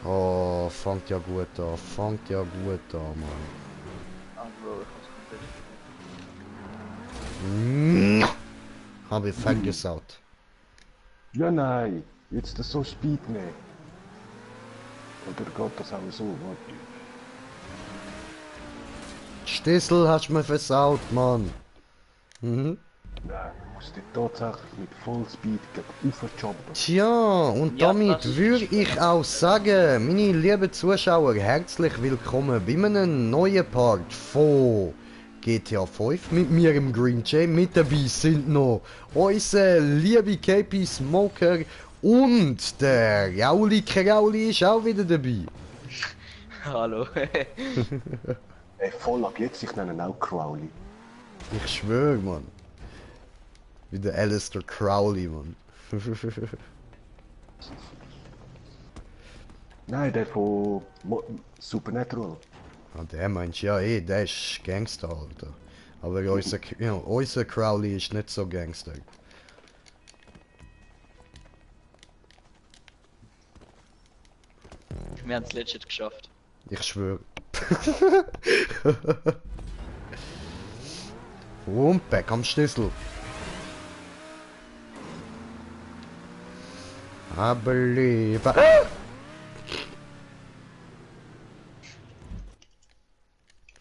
Oh, fangt ja gut an. Fangt ja gut an, Mann. Ah, Bro, ich hab's komplett. Habe ich vergesaut. Ja, nein. Jetzt das so Speed nehmen. Oder geht das auch so? Warte. Stissel hast du mir versaut, Mann. Mhm. Nein, du musst dich tatsächlich mit Vollspeed raufjumpen. Tja, und Ja, das damit ist würde schwer. ich auch sagen, meine lieben Zuschauer, herzlich willkommen bei einem neuen Part von GTA 5 mit mir im Green Jay. Mit dabei sind noch unser liebe KP Smoker und der Rauli Krauli ist auch wieder dabei. Hallo. Ey, voll ab jetzt, ich nenne ihn auch Crowley. Ich schwöre, Mann. Wie der Alistair Crowley, Mann. Nein, der von Supernatural. Ah, der meinst ja eh, der ist Gangster, Alter. Aber unser Crowley ist nicht so Gangster. Wir haben es legit geschafft. Ich schwöre. Und back am Schlüssel. Aber lieber.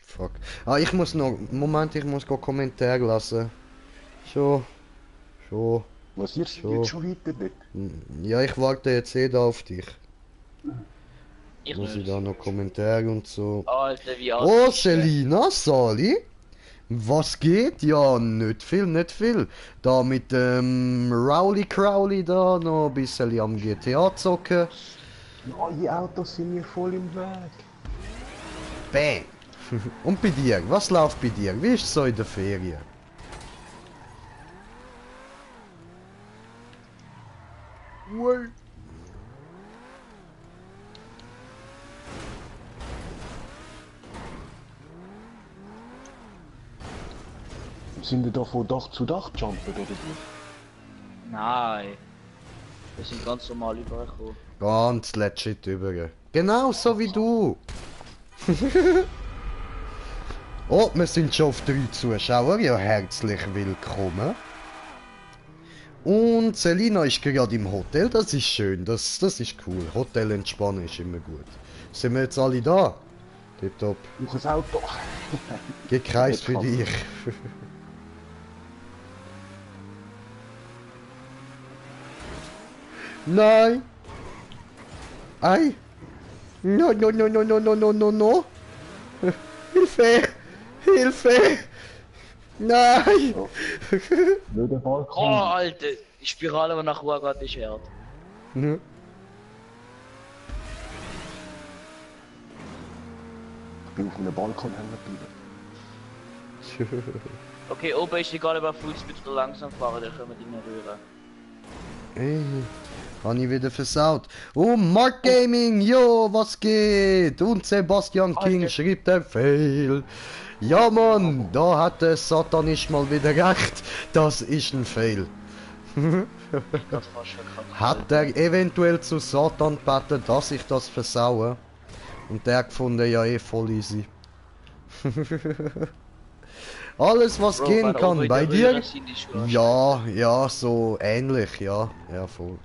Fuck. Ah, ich muss noch. Moment, ich muss go Kommentar lassen. Schon. Was ihr So. jetzt schon weiter dort? Ja, ich warte jetzt eh da auf dich. Ich Muss ich nicht. da noch Kommentare und so. Alter, wie alt Oh, ist der? Selina, Sali? Was geht? Ja, nicht viel, nicht viel. Da mit dem Rowley Crowley da noch ein bisschen am GTA zocken. Neue Autos sind mir voll im Weg. Bang! Und bei dir? Was läuft bei dir? Wie ist es so in der Ferien? Well. Sind wir da von Dach zu Dach jumpen oder wie? Nein. Wir sind ganz normal übergekommen. Ganz legit über. Genau so wie du. Oh, wir sind schon auf 3 Zuschauer. Ja, herzlich willkommen. Und Selina ist gerade im Hotel. Das ist schön. Das ist cool. Hotel entspannen ist immer gut. Sind wir jetzt alle da? Tipptopp. Noch ein Auto. Gekreist für dich. Nein! Ei! No, no, no, no, no, no, no, no, no! Hilfe! Hilfe! Nein! Oh. Nur der Balkon. Oh, Alter. Die Spirale, die nach Ruhrgott ist hart. Ne? Ich bin auf einem Balkon hängen geblieben. Okay, oben ist egal, ob wir Fußball oder langsam fahren, dann können wir die nicht rühren. Ey, habe ich wieder versaut. Oh, Mark Gaming, jo, was geht? Und Sebastian King Alter. schreibt der Fail. Ja, Mann, da hat der Satan nicht mal wieder recht. Das ist ein Fail. Ich kann fast verkackt. Hat er eventuell zu Satan gebeten, dass ich das versaue? Und der gefunden, ja eh voll easy. Alles was Bro, gehen wenn kann oben bei in der dir? Röhre sind die Schuhe Ja, so ähnlich, ja. Ja, voll.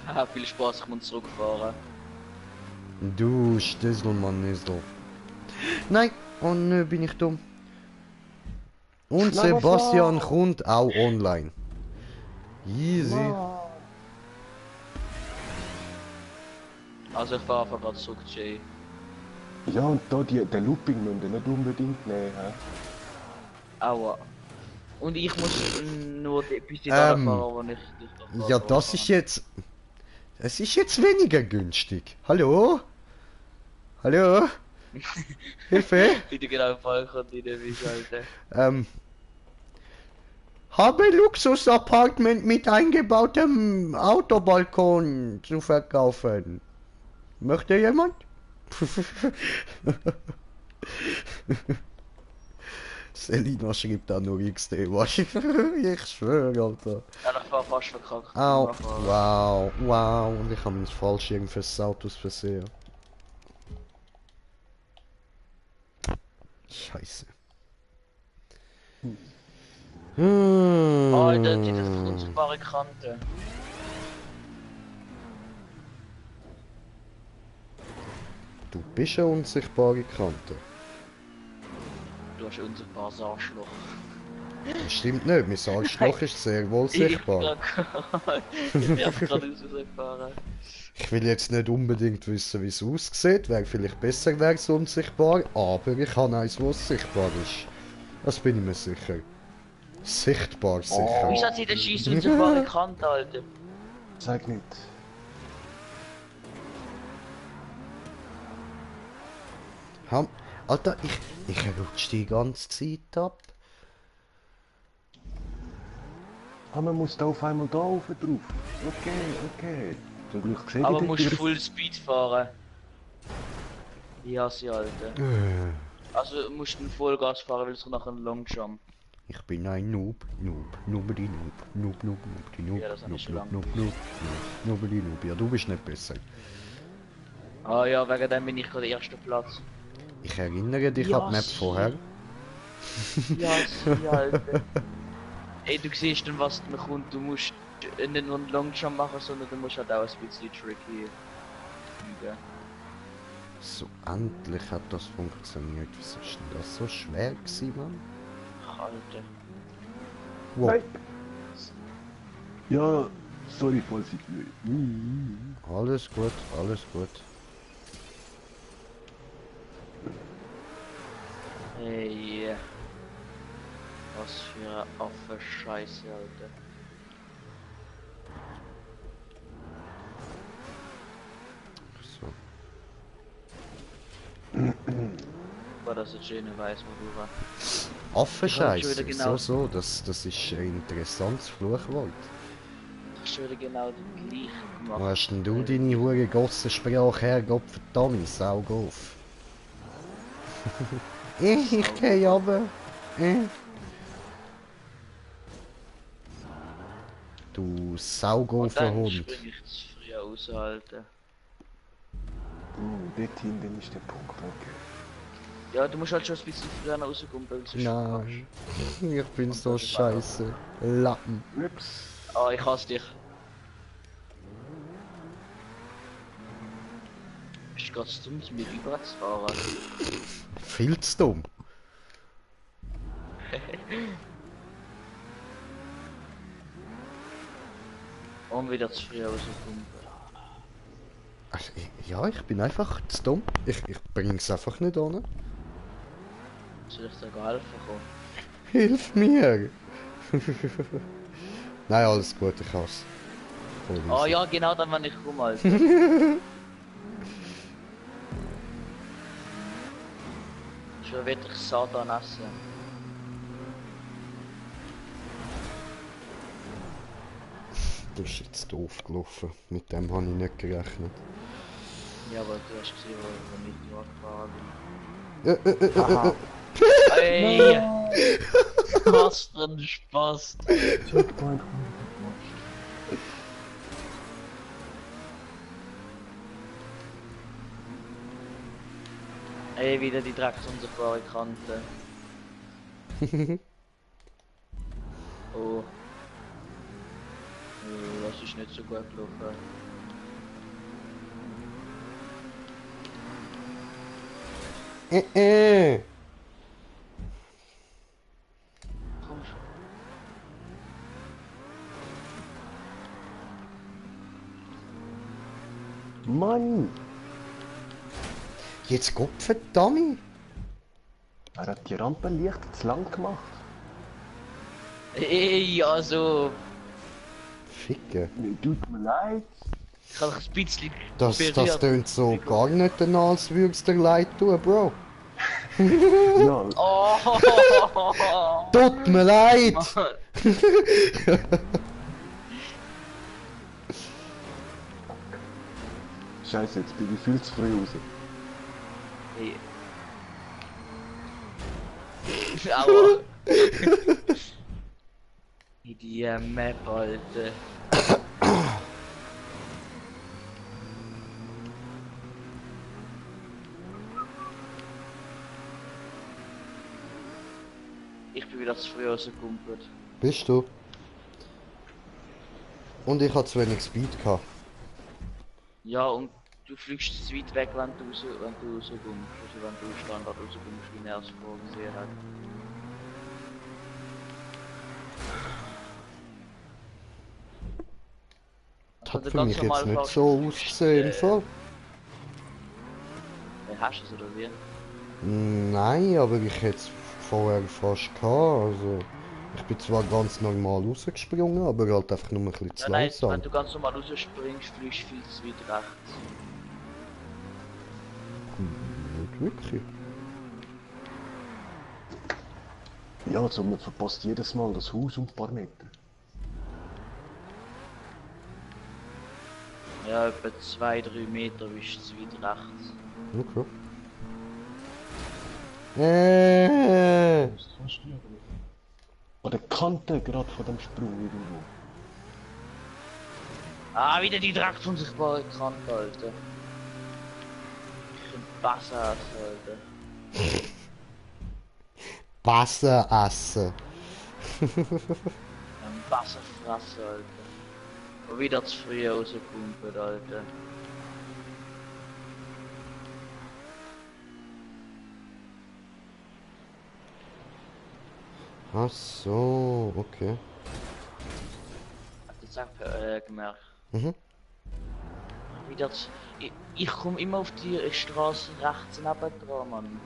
Haha, viel Spaß, ich muss zurückfahren. Du Stisselmann Nissel. Nein, oh nö, bin ich dumm. Und Nein, was Sebastian war? kommt auch online. Easy. Also ich fahre einfach gerade zurück, Jay. Ja, und da der Looping müssen wir nicht unbedingt nehmen. He? Aua. Und ich muss nur bis die fahren, wo ich durch das Ja, das ist jetzt... Es ist jetzt weniger günstig. Hallo? Hallo? Hilfe? Bitte genau Balkon in der Wiese, Alter. Habe Luxus-Apartment mit eingebautem Autobalkon zu verkaufen. Möchte jemand? Selina schreibt auch nur XD, weißt du? Ich schwöre, Alter. Ja, ich war fast verkackt. Au, wow, wow. Und ich habe mich falsch irgendwie fürs Auto versehen. Scheiße. Alter, diese unsichtbare Kante. Du bist eine unsichtbare Kante. Du hast ein unsichtbares Arschloch. Das stimmt nicht, mein Arschloch ist sehr wohl sichtbar. Ich bin einfach gerade rausgefahren. Ich will jetzt nicht unbedingt wissen, wie es aussieht. Wäre vielleicht besser, wäre es unsichtbar. Aber ich habe eins, was sichtbar ist. Das bin ich mir sicher. Sichtbar sicher. Wieso hat sie den Scheiß unsichtbare Kante, Alter? Sag nicht. Alter, ich rutsche die ganze Zeit ab. Ah, man muss da auf einmal da rauf drauf. Okay. Zum Glück sehe ich Aber den musst Tier. Full Speed fahren. Ja, sie, Alter. Also musst du Vollgas fahren, weil es nach einem Longjump. Ich bin ein Noob. Ja, das hab ich schon lange Noob. Ja, du bist nicht besser. Ah ja, wegen dem bin ich gerade erster Platz. Ich erinnere dich Ja, an die Map sie. vorher. Ja, sie, Alter. Ey, du siehst dann, was noch kommt. Du musst nicht nur einen Longjump machen, sondern du musst halt auch ein bisschen tricky üben. So, endlich hat das funktioniert. Wieso ist denn das so schwer gewesen, Mann? Alter. Wow. Nein. Ja, sorry, falls ich... Alles gut, alles gut. Hey. Was für eine Affe Scheiße, Alter. So. War das jetzt schöne Weißmodura? Affenscheiße, Ich hab schon wieder genau- so, das ist ein interessantes Fluchwort. Ich schon wieder genau den gleichen gemacht. Wo hast denn du deine hure Gossensprache her, Gott verdammt, saug auf. Ich geh runter. Du Und saugofer dann Hund. spring ich zu früh aushalten. Dort hinten ist der Punkt, okay. Ja, du musst halt schon ein bisschen früher rauskommen, weil sonst Nein, ich bin so das ist scheiße. Lappen. Ups. Ah, ich hasse dich. Bist du gerade zu dumm, mir rüber zu fahren? Viel zu dumm. Und wieder zu früh rauskommen. Also, ja, ich bin einfach zu dumm. Ich bring's einfach nicht an. Soll ich dir helfen kommen? Hilf mir! Nein, alles gut, ich hab's. Voll Ah easy. ja, genau dann, wenn ich komme, Alter. Schon wirklich Satan essen. Das ist jetzt doof gelaufen. Mit dem habe ich nicht gerechnet. Ja, aber du hast gesehen, wo ich nicht gefahren bin. Haha. Ey! Was für ein Spaß! Checkpoint. Ey, wieder die drecksunsichtbare Kante. Oh. Das ist nicht so gut gelaufen. Komm schon. Mann! Jetzt Gott verdammt! Er hat die Rampe leicht zu lang gemacht. Ey, also. Ficke. Tut mir leid. Ich habe ein bisschen. Das berührt. tönt so gar nicht danach, als würd's dir leid tun, Bro. Ja, Oh! Tut mir leid! Mann. scheiße, jetzt bin ich viel zu früh raus. Hey. Aua. In die Map, Alter. Ich bin wieder zu früh rausgekumpelt. Bist du? Und ich hatte zu wenig Speed gehabt. Ja, und du fliegst zu weit weg, wenn du rauskommst. Also wenn du Standard rauskommst, wie er es vorgesehen hat. Das Also hat der für mich ganz jetzt normale nicht Fahrer so fliegst, ausgesehen. Voll. Hast du es oder wie? Nein, aber ich hätte es vorher fast gehabt. Also, ich bin zwar ganz normal rausgesprungen, aber halt einfach nur ein bisschen zu Ja, nein, langsam. wenn du ganz normal rausspringst, fliegst du viel zu weit rechts. Nicht wirklich. Ja, also man verpasst jedes Mal das Haus um ein paar Meter. Ja, etwa 2-3 Meter bist du zu weit rechts. Okay. Du musst fast stirben. An der Kante gerade von dem Sprung irgendwo. Ah, wieder die direkt unsichtbare Kante, Alter. Ich bin Bassass, Alter. Wasser essen. Ein Wasserfresse, Alter. Und wieder zu früh rausgekumpelt, Alter. Ach so, okay. Hat jetzt auch gemerkt. Mhm. Wieder zu... Ich komme immer auf die Straße rechts nebendran, Mann.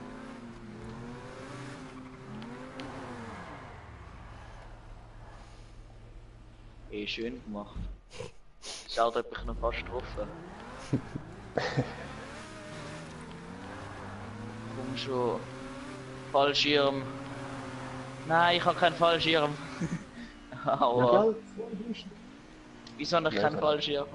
Schön gemacht. Schaut, ob ich noch fast getroffen. Komm schon. Fallschirm. Nein, ich habe keinen Fallschirm. Aua. gell? Wieso habe ich Ja, keinen klar. Fallschirm?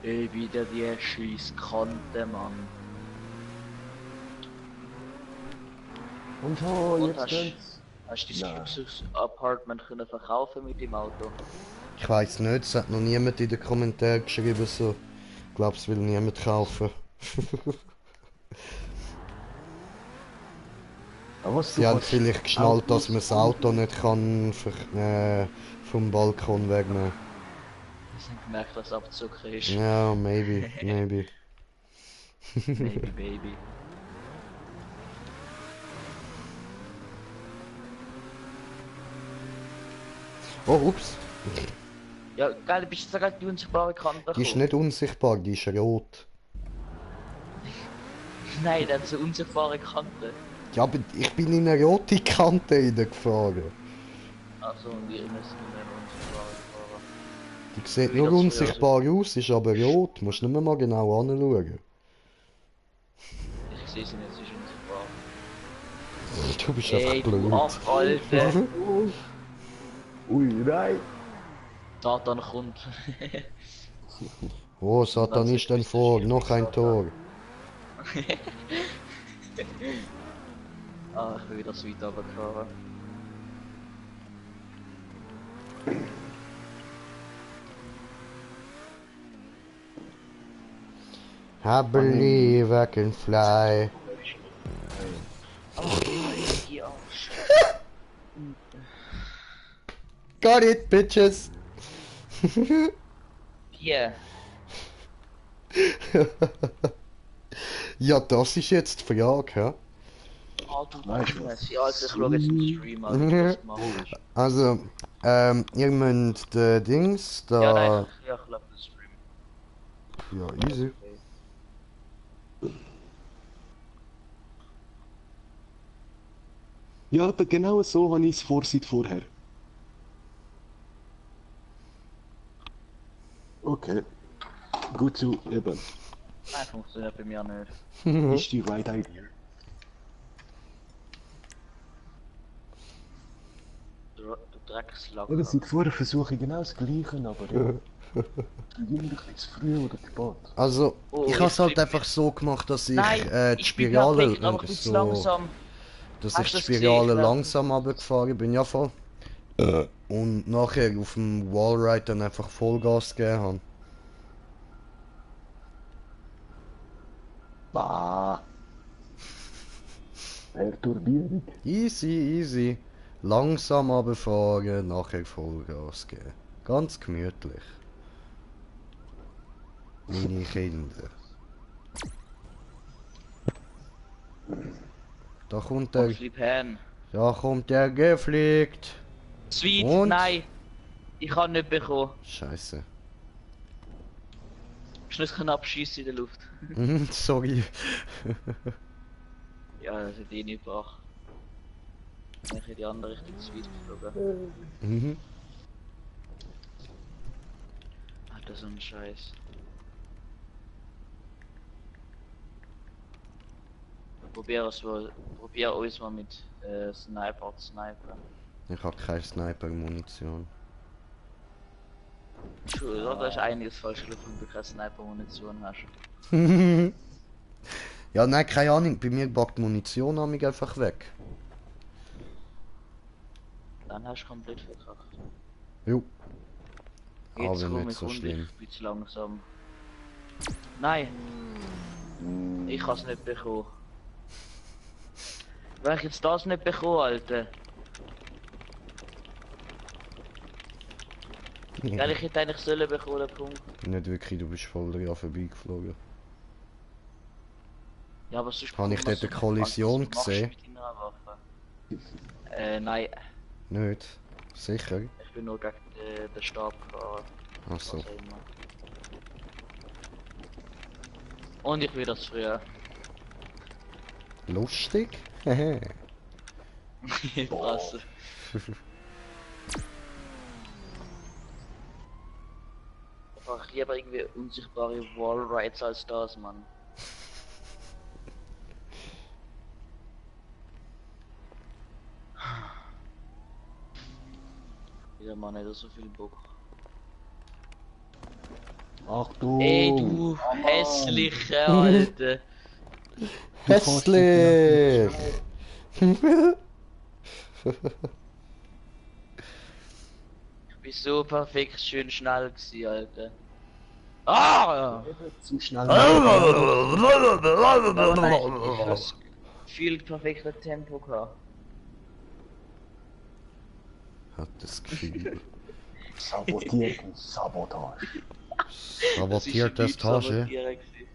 Wieder die Scheisskante, Mann. Und oh, Und jetzt geht's. hast du dein Nein. Luxus-Apartment können verkaufen mit dem Auto? Ich weiß nicht, es hat noch niemand in den Kommentaren geschrieben, so. Ich glaube, es will niemand kaufen. Aber was Sie du haben kannst vielleicht geschnallt, dass Autos man das Auto nicht kann vom Balkon wegnehmen. Ich habe gemerkt, dass Abzug ist. Ja, maybe, maybe. Baby, baby. Oh, ups. Ja, geil, bist du sogar die unsichtbare Kante Die ist gekommen? nicht unsichtbar, die ist rot. Nein, der hat so unsichtbare Kante. Ja, aber ich bin in eine rote Kante reingefahren. Also, und wir müssen nicht mehr unsichtbare fahren. Die sieht Wie nur das früher unsichtbar aus, ist aber rot. Musst nicht mehr mal genau anschauen. Ich sehe sie nicht, sie ist unsichtbar. Du bist Ey, einfach du blöd. Aff, Alter. Ui, nein. Satan kommt. Oh, Satanist dann vor, noch ein Tor. Ah, ich will wieder so weit runtergefahren. I believe I can fly. Oh, die Arsch. Got it, bitches! Yeah. Ja, das ist jetzt die Frage, hä? Ah, du Weißt du Messi, Alter, ich schau jetzt im Stream an, wie das gemacht ist. Also, ihr müsst Dings Ja, da... nein, ich glaube den Stream. Ja, easy. Okay. Ja, aber genau so habe ich es vorseit vorher. Okay. Gut zu eben. Nein, funktioniert bei mir nicht. Ist die right idea. Du Dreckslack. Eben seit vorher versuche ich genau das Gleiche, aber ja. Immer ein bisschen zu früh oder zu spät. Also, Oh, ich ich hab's halt flipp- einfach so gemacht, dass ich Nein, die ich bin Spirale perfekt, aber ein bisschen so, langsam. dass Hast ich du die das gesehen? Ich Spirale werd- langsam runtergefahren bin, ja voll. Und nachher auf dem Wallride dann einfach Vollgas gegeben habe. Bah! Perturbierung. Easy, easy. Langsam runterfahren, nachher Vollgas geben. Ganz gemütlich. Meine Kinder. Oh, Flip Hen. Da kommt der gefliegt. Sweet, Und? nein. Ich kann nicht bekommen. Scheiße. Ich nicht knapp schießen in der Luft. Sorry. Ja, das hat eh nicht gebracht. Dann bin ich in die andere Richtung Sweet geflogen. Mhm. Alter, so ein Scheiß. Probier uns mal mit Sniper zu snipen. Ich habe keine Sniper-Munition. Entschuldigung, da ist einiges falsch gelaufen, wenn du keine Sniper-Munition hast. Ja, nein, keine Ahnung. Bei mir backt Munition an mich einfach weg. Dann hast du komplett verkackt. Jo. Jetzt Aber komm nicht ich so runter, schlimm. ich bin zu langsam. Nein! Ich has nicht bekommen. Wenn ich jetzt das nicht bekomme, Alter. Gell, ich hätte eigentlich sollen bekommen, den Punkt. Nicht wirklich, du bist voll daran vorbeigeflogen. Ja, aber sonst Habe ich bekommt man dort eine so- Kollision was machst du gesehen? mit deiner Waffe? Nein. Nicht? Sicher? Ich bin nur gegen den Stab gefahren. Achso. Was auch immer. Und ich will das früher. Lustig? Hehe. Fresse. Einfach lieber irgendwie unsichtbare Wallrides als das, Mann. Wieder mal nicht so viel Bock. Achtung! Ey, du hässliche Alte. Hässlich! Ich bin so perfekt schön schnell gewesen, Alter. Ah! Zu schnell. Aber nein, ich hab's viel perfekter Tempo gehabt. Hat das Gefühl. Sabotierten Sabotage. Sabotiert das ein Tage. Sabotieren gewesen.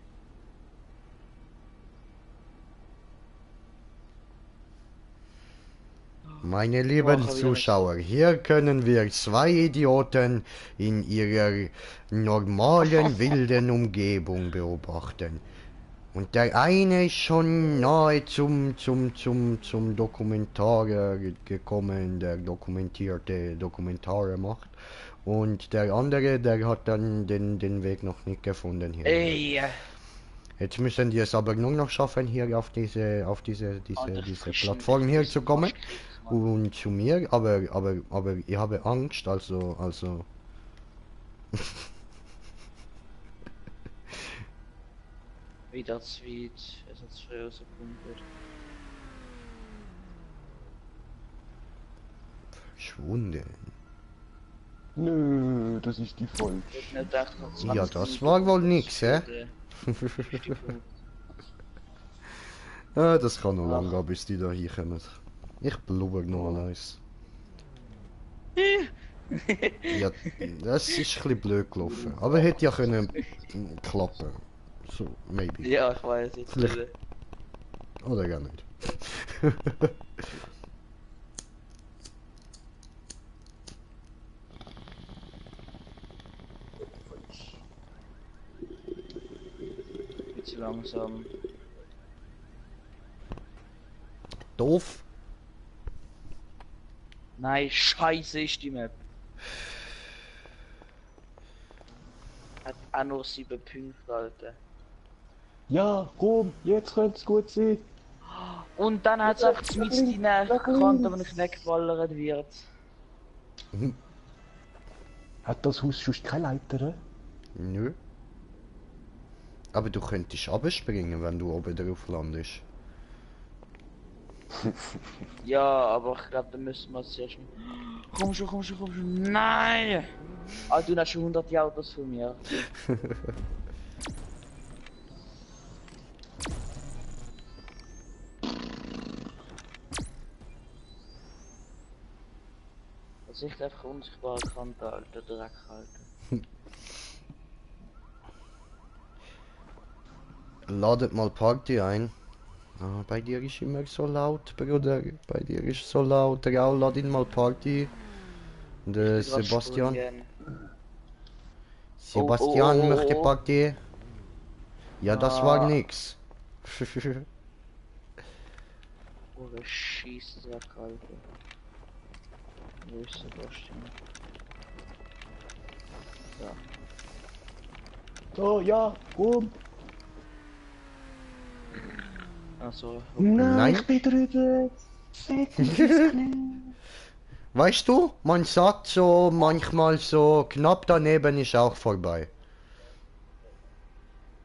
Meine lieben Boah, Zuschauer, hier können wir zwei Idioten in ihrer normalen, wilden Umgebung beobachten. Und der eine ist schon nahe zum Dokumentar gekommen, der Dokumentare macht. Und der andere, der hat dann den Weg noch nicht gefunden hier. Ey! Jetzt müssen die es aber nur noch schaffen, hier auf diese Alter, frischen Plattform hier Wind, zu kommen. Mann. Und zu mir, aber ich habe Angst, also. Wieder Sweet, es hat früher so kumpelt. Verschwunden. Nö, das ist die Folge. Ich hätte nicht gedacht, dass Ja, 20 das Minuten war wohl das nix, hä? würde. Ja, das kann noch lang gehen, bis die da hinkommen. Ich blubber noch mal eins. Ja, das ist ein bisschen blöd gelaufen. Aber hätte ja können klappen. So, maybe. Ja, ich weiß jetzt Vielleicht- nicht. Oder gar nicht. Bin zu langsam. Doof. Nein, scheiße ist die Map. Hat auch nur 7 Punkte, Alter. Ja, komm, jetzt könnte es gut sein. Und dann hat es einfach mit die Nähe gekannt, aber nicht weggeballert wird. Hat das Haus sonst keine Leiter? Nö. Aber du könntest abspringen, wenn du oben drauf landest. Ja, aber ich glaube, da müssen wir zuerst. Komm schon, komm schon, komm schon. Nein! Ah, du hast schon 100 Autos von mir. Das ist einfach unsichtbare Kante, Alter, Dreck, Alter. Ladet mal Party ein. Ah, bei dir ist immer so laut, Bruder. Bei dir ist so laut. Raul, lad ihn mal Party. Der Ich bin grad Sebastian. springen. Sebastian Oh. möchte Party. Ja, das war Ah. nix. Oh, der Schießsack, Alter. Wo ist Sebastian? Ja. So, ja, komm. Also, Nein. Ich bin drüber. Weißt du, man sagt so manchmal so, knapp daneben ist auch vorbei.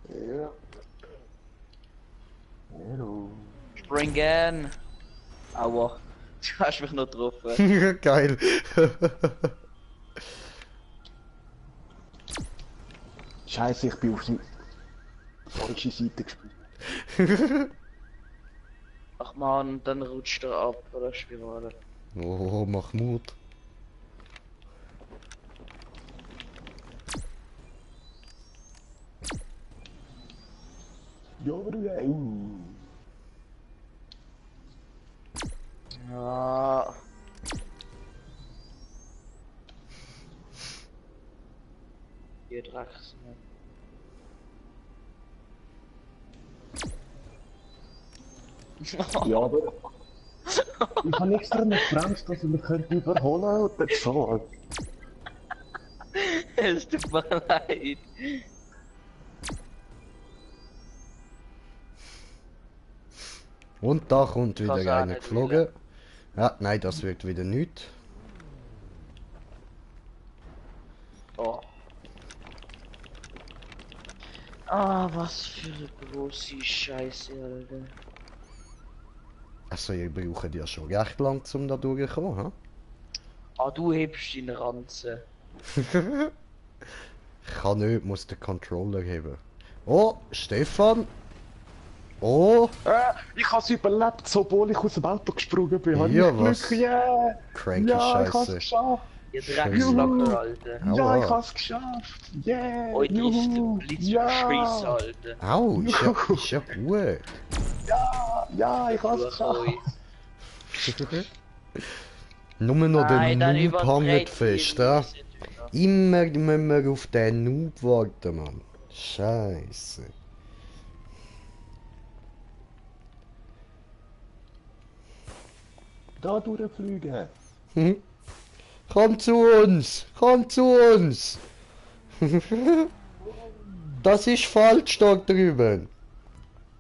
Ja. Hallo. springen! Aua. Du hast mich noch getroffen. Geil. Scheiße, ich bin auf die falsche Seite gespielt. Ach man, dann rutscht er ab oder Spirale. Oh, mach Mut. Ja, Bruder. Ja. Ihr Drachs. Ja, aber... Ich habe extra noch gebremst, dass ich mich überholen könnte und dann so. Es tut mir leid. Und da kommt Kann's wieder auch einer nicht geflogen. Ja, nein, das wird wieder nicht. Oh. Ah, was für eine große Scheiße, Alter. Also, ihr braucht ja schon recht lang, um da durchzukommen, hm? Ah, du hebst deinen Ranzen. Ich kann nicht, muss den Controller heben. Oh, Stefan! Oh, Ich habe es überlebt, obwohl ich aus dem Auto gesprungen bin. Hab Ja, ich was? Glück, yeah. cranky Ja, ich habe es Scheiße. geschafft. Ihr Dreckslacker, Alter. Aua. Ja, ich habe es geschafft. Yeah. Heute ist der Juhu. Blitz Ja. Scheiße, Alter. Au, ist ja gut. Ja, ich habe es geschafft. Nur noch der Nein, dann Noob hängt übertreibt fest, ihr ja? diese Tücher. Immer müssen wir auf den Noob warten, Mann. Scheiße. Da durchfliegen. Komm zu uns! Komm zu uns! Das ist falsch dort drüben.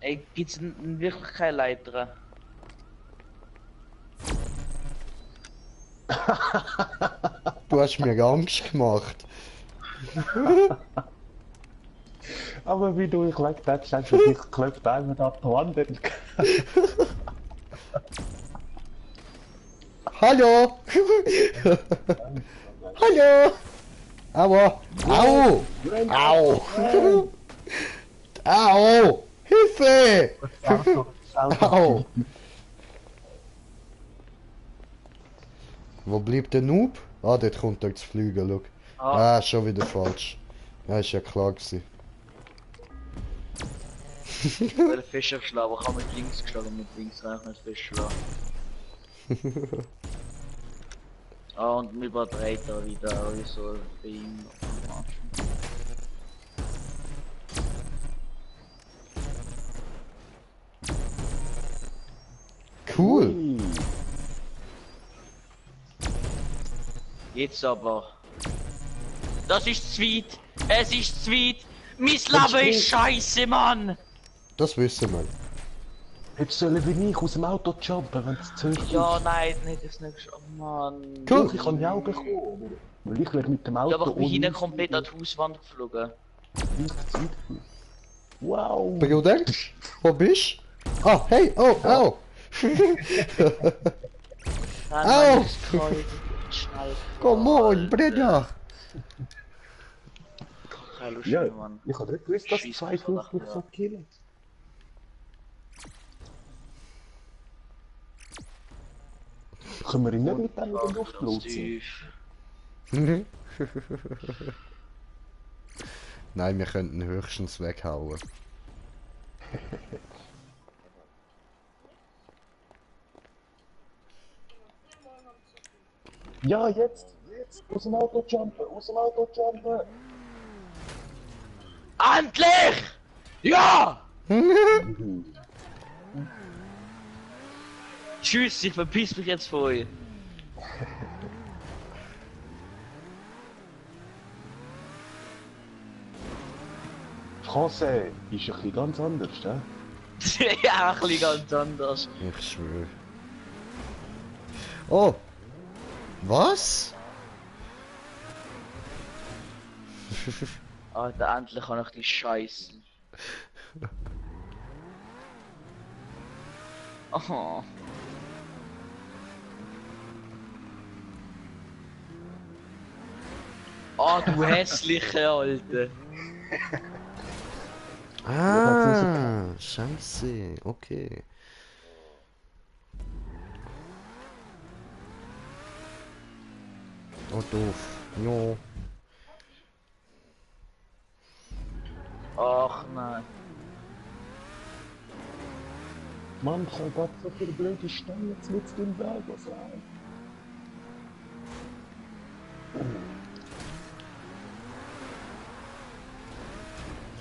Ey, gibt's wirklich keine Leiter? Du hast mir Angst gemacht. Aber wie du geklappt hast, hast du dich geklappt einmal an die Wand. Hallo! Hallo! Aua! Au! Au! Au! Hilfe! Au! Wo bleibt der Noob? Ah, dort kommt er zu fliegen, schau. Ah, Ah, schon wieder falsch. Ja, ist ja klar gewesen. ich will Fischer geschlagen, aber ich habe mit links geschlagen, mit links rein nicht Fischer schlagen. Ah, und mir überdreht er wieder, wie so bei ihm. Cool! Jetzt aber. Das ist zu weit! Es ist zu weit! Mein Leben ist scheiße, Mann! Das wissen wir. Hättest du sollen wie ich aus dem Auto jumpen, wenn es zu hoch ist? Ja, nein, nicht das nicht. Oh Mann. Cool. Doch, ich kann ja auch bekommen. Weil ich wäre mit dem Auto... Ja, aber ich bin ohne hinten Ausflug komplett an die Hauswand geflogen. gleichzeitig. Wow! Bruder, wo bist du? Ah, hey, oh, au! Nein, Au! Mann, ist kalt. Schnell. Come on, Bruder! Keine Lust Ja, mehr, Mann. ich habe nicht gewusst, dass Scheiss, zwei Verdacht, Flucht mich ja. so killen. Können wir ihn nicht mit dem in der Luft lotsen? Nein, wir könnten ihn höchstens weghauen. Ja, jetzt! Jetzt! Aus dem Auto jumpen! Aus dem Auto jumpen! Endlich! Ja! Tschüss, ich verpiss mich jetzt von euch. Français ist ein bisschen ganz anders, ne? Ja, ein bisschen ganz anders. Ich schwöre. Oh! Was? Alter, endlich kann ich die Scheiße. Oh. Ah, du hässliche Alte. Ah, scheiße, okay. Oh, doof. No. Ach nein. Mann, ich habe gerade so viele blöde Steine jetzt mit dem Weg, was rein.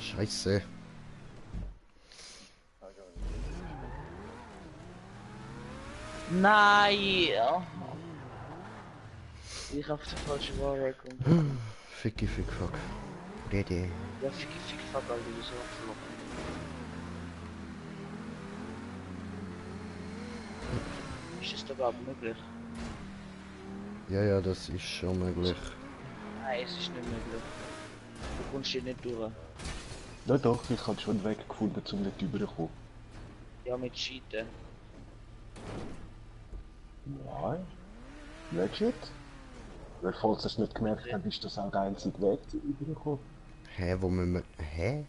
Scheiße. Nein! Oh. Ich auf die falsche Ware gekommen. Ficky, fick, fuck. Ready. Ja, fick, fuck, Alter, du bist abgelogen. Ist das überhaupt möglich? Ja, ja, das ist schon möglich. Nein, es ist nicht möglich. Du kommst hier nicht durch. Ja doch, ich habe schon einen Weg gefunden, um nicht rüberzukommen. Ja, mit Cheaten. Nein. Legit? Weil falls ihr es nicht gemerkt habt, ist das auch der einzige Weg, um rüberzukommen. Hä, wo müssen wir... Hä?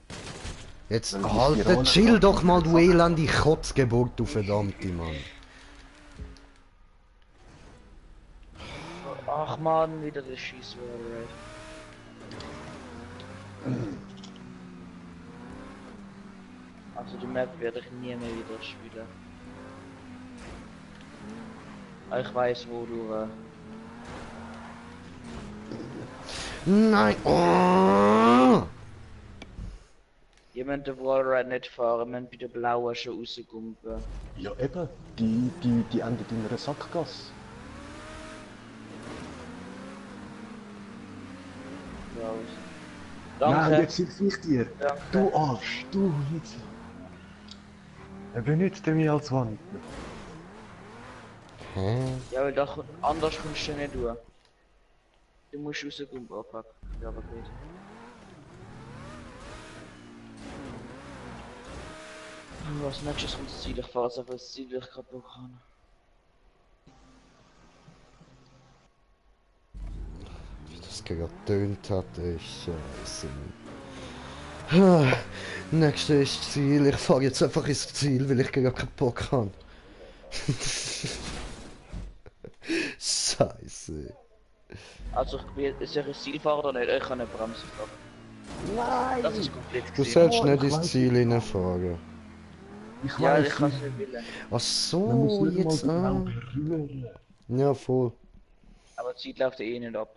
Jetzt, Weil die Alter, Spirale- chill doch mal, du elende Kotzgeburt, du verdammte Mann. Ach man, wieder das Schießware. Also die Map werde ich nie mehr wieder spielen. Ich weiß wo du. Nein, oh! Ihr müsst den Wallride nicht fahren, ihr müsst bei der blauen schon rausgumpen. Ja eben, die endet in einer Sackgasse. Ja, danke. Nein, jetzt hilf ich dir. Danke. Du Arsch, du jetzt. Er benutzt mich als Wand. Hä? Ja, weil da anders kommst du nicht durch. Du musst rausgumpen, oh fuck. Ja, aber geht. Was nächstes kommt das Ziel? Ich fahre jetzt einfach das Ziel, das ich kaputt kann. Wie das gerade getönt hat, ist scheiße. Ah, nächste ist das Ziel. Ich fahre jetzt einfach ins Ziel, weil ich gerade keinen Bock habe. Scheiße. Also ich will, ist ja ein Zielfahrer oder nicht? Ich kann nicht bremsen fahren. Nein! Das ist komplett Du gesehen. sollst Oh, nicht ich ins weiß Ziel nicht. hineinfahren. Ich Ja, weiß ich kann nicht. es nicht wollen. Ach Man muss so, nicht mal jetzt. genau Ah. berühren. Ja, voll. Aber die Zeit läuft ja eh nicht ab.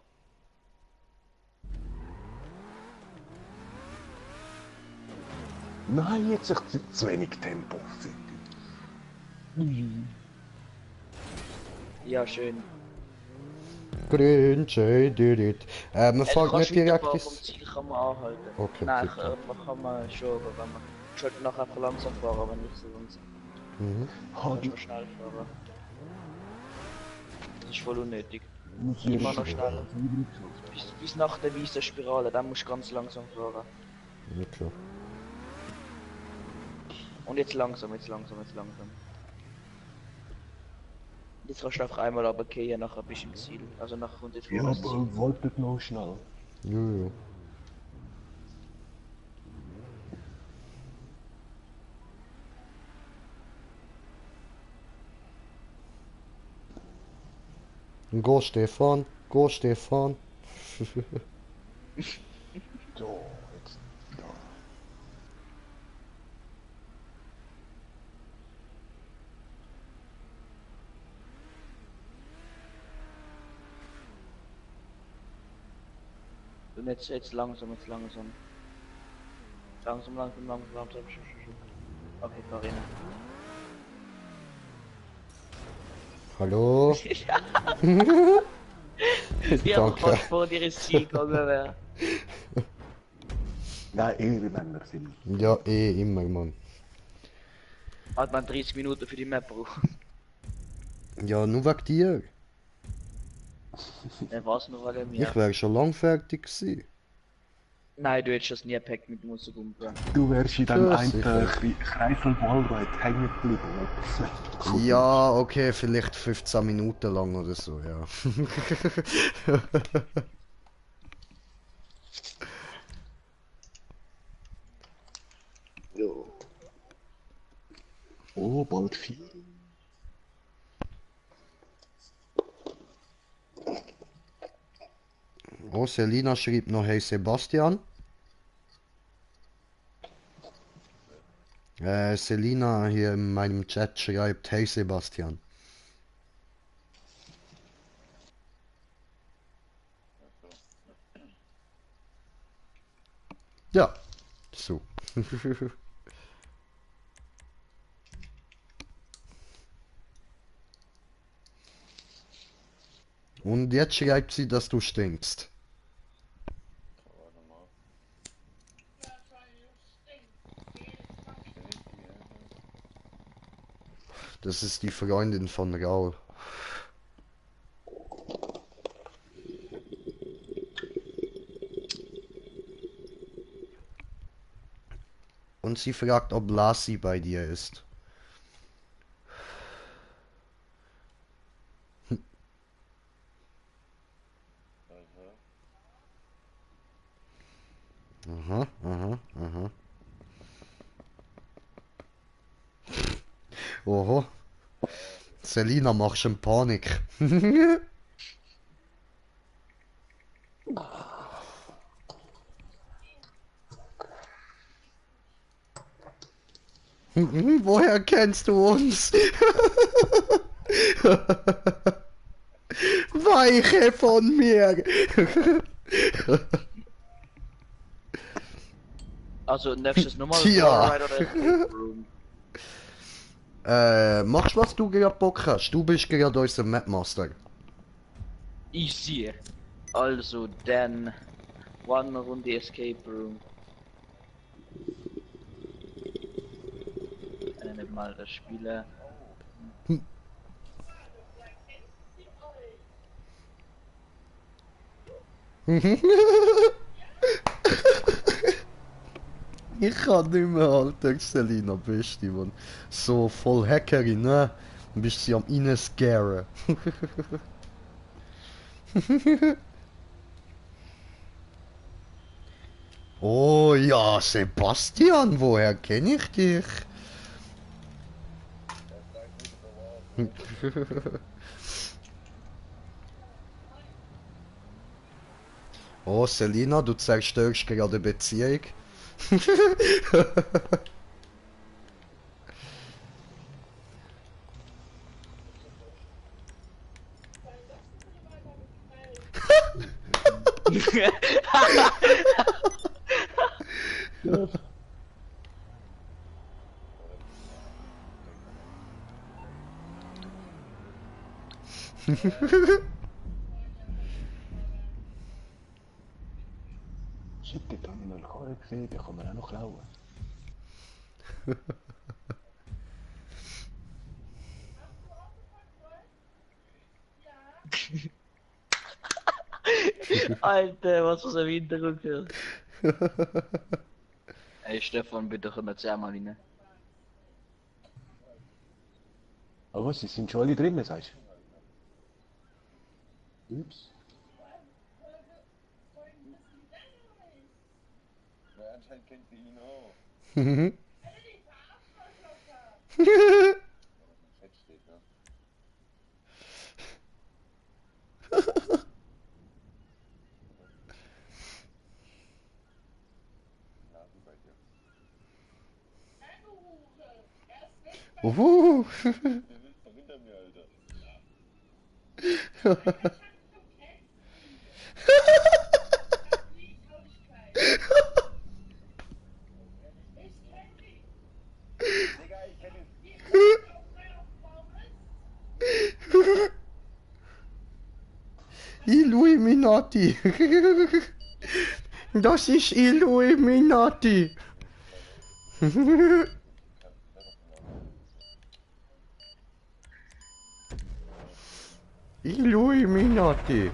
Nein, jetzt ist zu wenig Tempo. Ja, schön. Grün, did it. Man fährt kannst nicht direkt weiterfahren, vom ins... Ziel kann man anhalten. Okay, Nein, tipptopp. man kann man schon, aber wenn man... Ich sollte nachher einfach langsam fahren, wenn nicht so langsam. Mhm. Kannst noch schnell fahren. Das ist voll unnötig. Muss Immer ich noch schneller. Bis nach der weißen Spirale, dann musst du ganz langsam fahren. Okay. Und jetzt langsam, jetzt langsam, jetzt langsam. Jetzt kannst du einfach einmal runtergehen, nachher bist du im Ziel. Also nachher kommt jetzt Ja, vorne das Ziel. aber wartet noch schnell. Jojo. Go Stefan, go Stefan. So, jetzt. Ja. Und jetzt langsam, jetzt langsam. Langsam, langsam, langsam, langsam. Okay, Karina. Hallo? Die haben Danke. fast vor dir ins Ziel gegangen wäre. Nein, Ehrenmänner sind. Ja, immer, Mann. Hat man 30 Minuten für die Map braucht. Ja, nur wegen dir. Dann war's nur wegen mir. Ich wäre schon lang fertig gewesen. Nein, du hättest das nie gepackt mit Musik umgehen. Du wärst in dem Ja, einen sicher. Kreisel Wallride hängen geblieben. Ja, okay, vielleicht 15 Minuten lang oder so, ja. Ja. Oh, bald 4. Oh, Selina schreibt noch, hey Sebastian. Selina hier in meinem Chat schreibt, hey Sebastian. Ja, so. Und jetzt schreibt sie, dass du stinkst. Das ist die Freundin von Raul. Und sie fragt, ob Lassi bei dir ist. Aha, aha, aha. Oho. Selina macht schon Panik. Woher kennst du uns? Weiche von mir! Also nächstes nochmal Tja. Wallride oder Escape Room. Machst was du gerade Bock hast. Du bist gerade unser Mapmaster. Easy. Also dann One Runde Escape Room. Nicht mal das Spiele. Ich kann nicht mehr, Alter, Selina, Beste, Mann. So voll Hackerin, ne? Bist sie am Inescaren. Oh ja, Sebastian, woher kenne ich dich? Oh, Selina, du zerstörst gerade Beziehung. Shit, dort habe ich noch einen Karren gesehen, den kann man auch noch klauen. Alter, was für ein Hintergrund hier. Ey Stefan, bitte komm jetzt einmal rein. Aber was, sie sind schon alle drin, sagst du? Ups. Ja, anscheinend kennt sie ihn auch. Fett steht, ne? Na, wie bei dir. Uhu. Der will doch hinter mir, Alter. Digga, ich kenn ihn. Illuminati. Das ist Illuminati. Illuminati.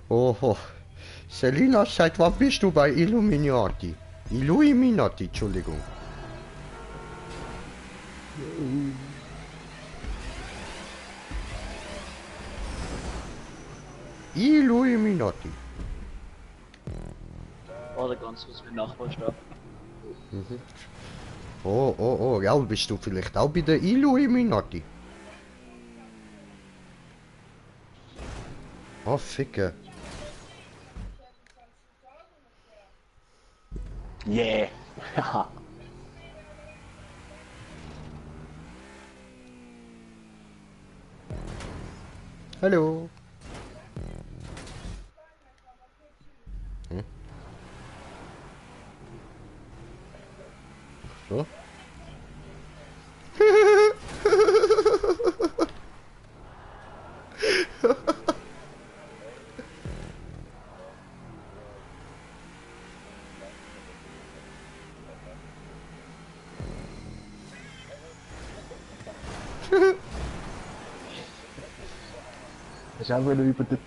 Oho. Selina, seit wann bist du bei Illuminati? Illuminati, Entschuldigung. Illuminati. Warte ganz kurz, mein Nachbar ist da. Oh, oh, oh, ja, bist du vielleicht auch bei der Illuminati? Oh, Ficke. Yeah! Haha. Hallo. So. Das ist auch wieder über den...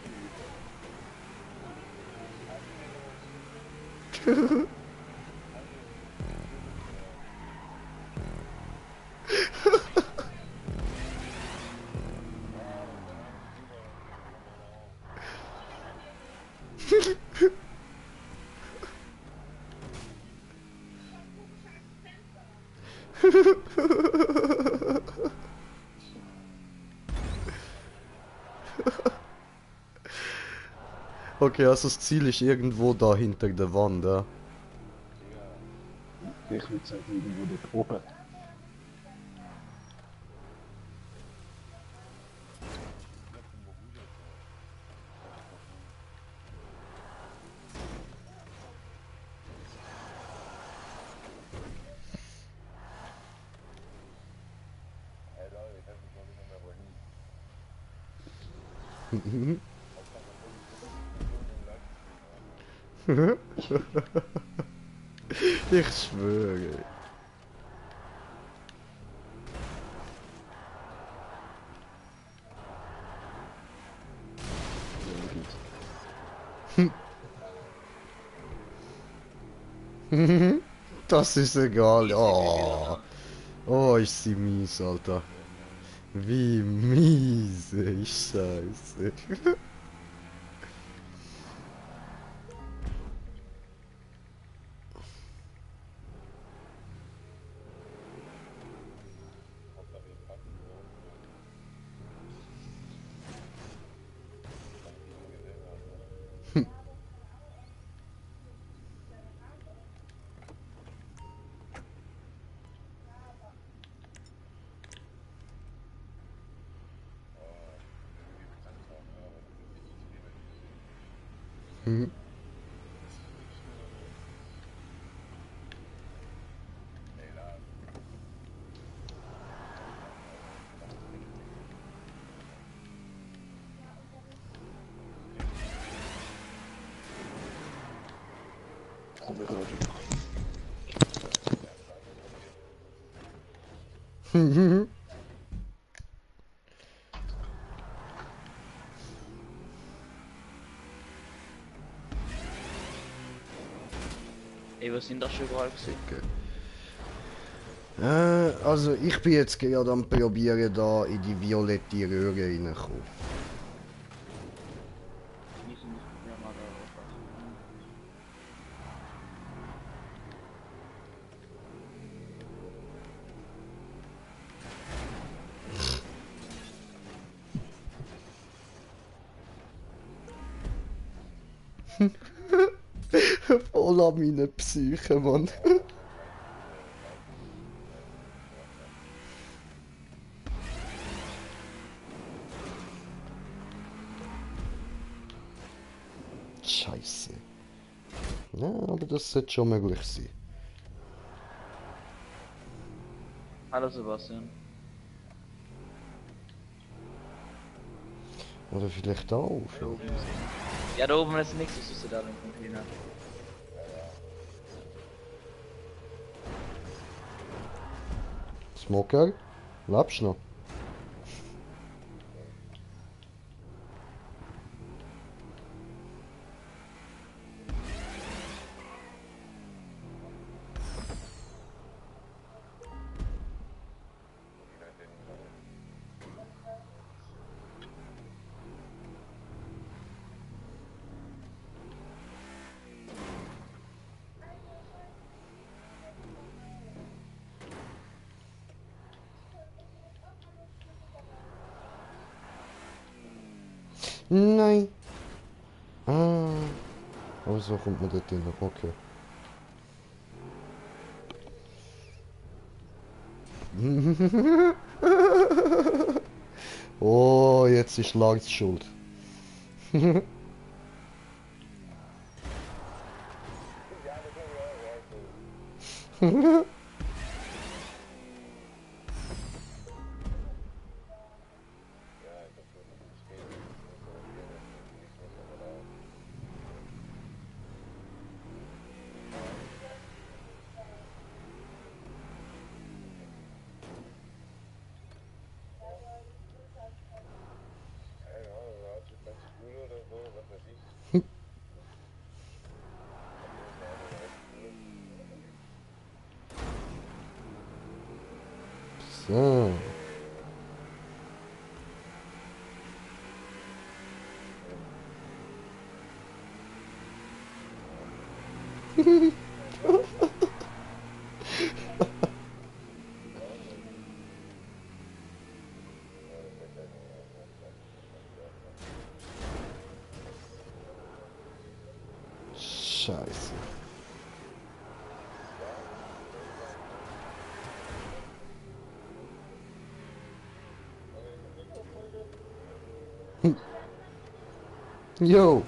Okay, also das Ziel ist irgendwo da hinter der Wand, ja. Ich würde sagen, irgendwo dort oben. Ey, Leute, ich weiß nicht mal mehr wohin. Ich schwöre. Das ist egal. Oh, oh, ist sie mies, Alter. Wie miese ich Scheiße. Komm, wir gehen. Ey, was sind das schon überall gesehen? Also ich bin jetzt gerade am probieren, da in die violette Röhre reinzukommen. Die sind nicht mehr mal da. Voll an meine Psyche, Mann. Scheiße. Ja, aber das sollte schon möglich sein. Hallo Sebastian. Oder vielleicht auch. Da oben ist ja, da oben ist nichts, was ist da im Container? Smoker, lebst du noch? Nein. Ah. Aber so kommt man dort hin. Okay. Oh, jetzt ist Lars schuld. So. Scheiße. Yo.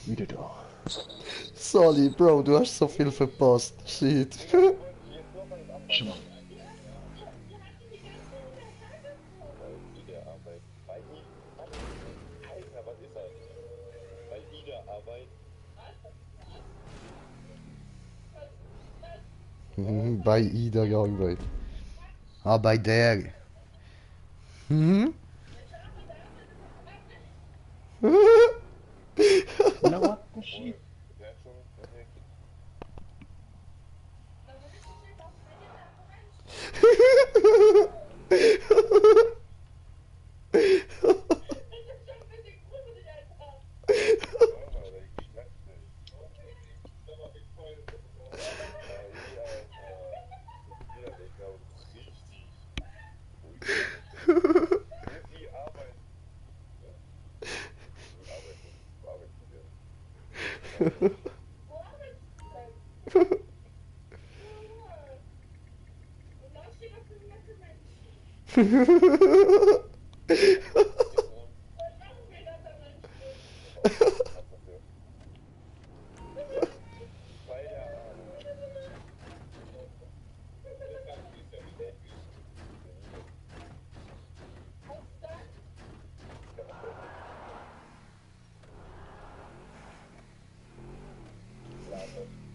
Wieder da. Sorry, Bro, du hast so viel verpasst. Shit. Schon mal. Ida Arbeit. Bei Ida. Alter, was ist das? Bei Ida Arbeit. Bei Ida gearbeitet. Ah, bei der. You know what? This shit. Der hat schon perfekt.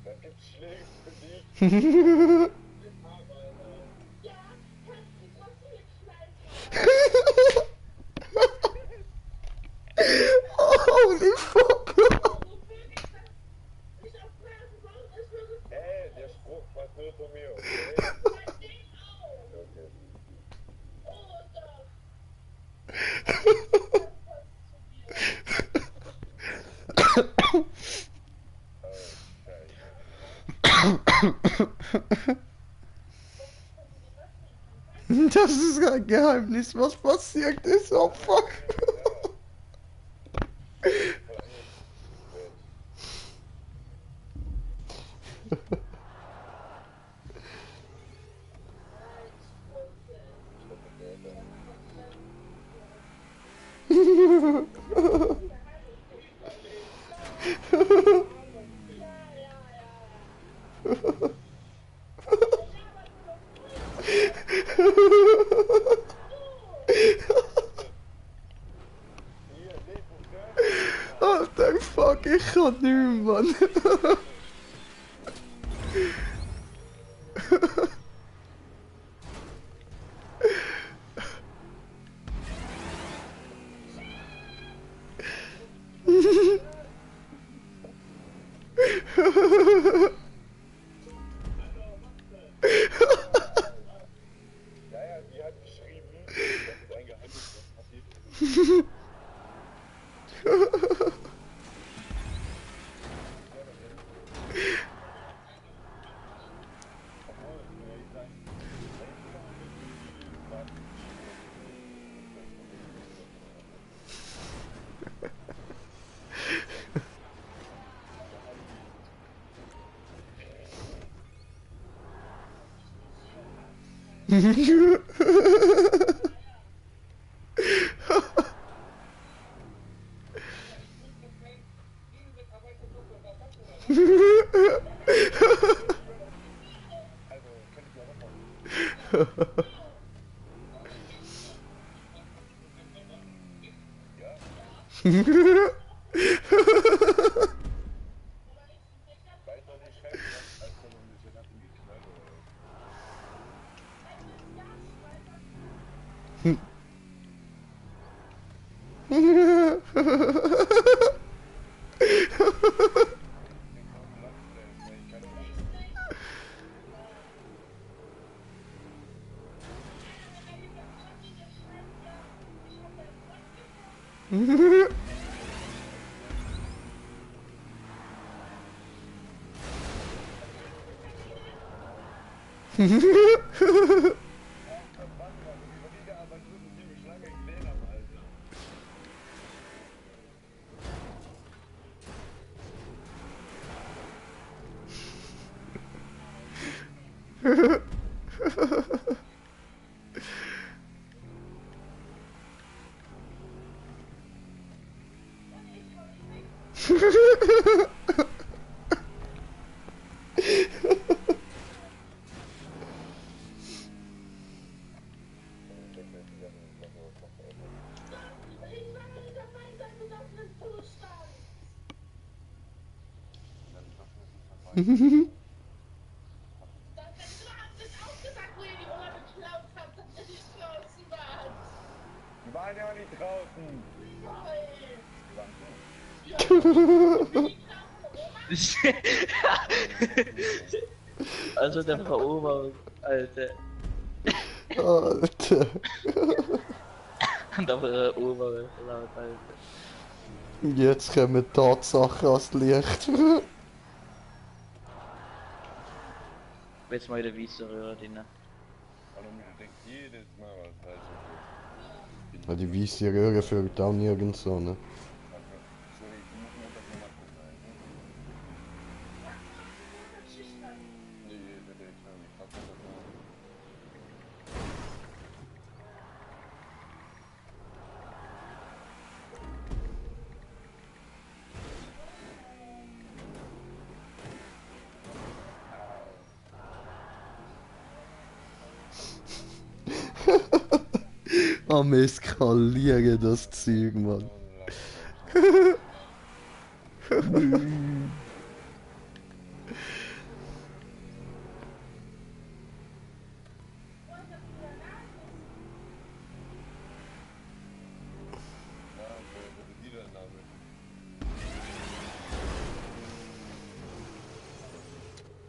Da gibt's Schläge für dich. Holy fuck! Der Spruch war nur von mir, okay? Okay. Das ist ein Geheimnis, was passiert ist. Oh fuck. Alter, fuck, ich kann nicht mehr, Mann. Ja, die hat geschrieben, das ist ein Geheimnis, was passiert ist. Also, kann ich ja noch mal. Weiß noch nicht, schreibt was, als er ein bisschen nach ihm geknallt Die waren ja auch nicht draußen. Die waren drin. Also der Verober, Alter. Alter. Der Verober, laut, Alter. Jetzt kommen Tatsachen ans Licht. Jetzt mal wieder weiße Röhre drin. Warum du denkst jedes Mal was falsch ist. Ja, die weiße Röhre führt auch nirgends so, ne? Sorry, du musst mir das nochmal gucken. Nee, bitte, ich kann nicht. Hab das noch. Am Eskalieren das Zeug, Mann.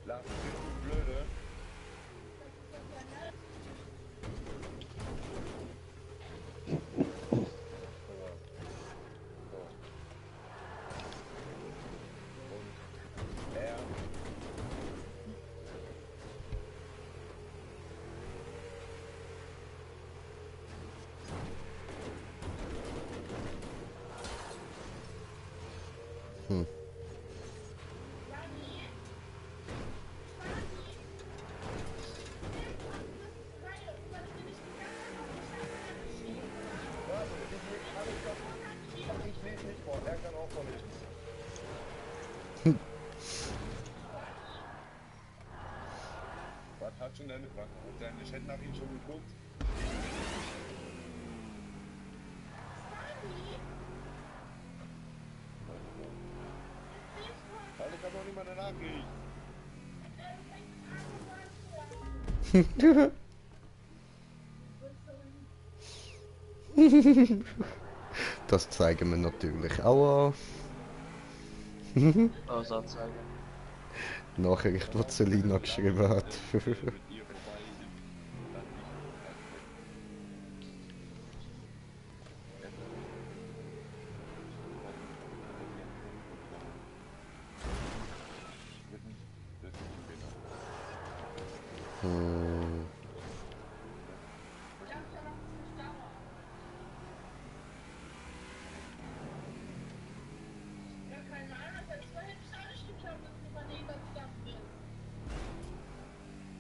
Lars, bist du blöde? Und er Hm. ich lese nicht vor, er kann auch vorlesen. Was hat schon deine Frage? Hat deine Chatnachricht schon geguckt? Weil ich habe noch nicht mal eine Nachricht. Das zeigen wir natürlich auch Was anzeigen. an. Nachricht, die Selina geschrieben hat. Mit ihr vorbei ist, dann Hm.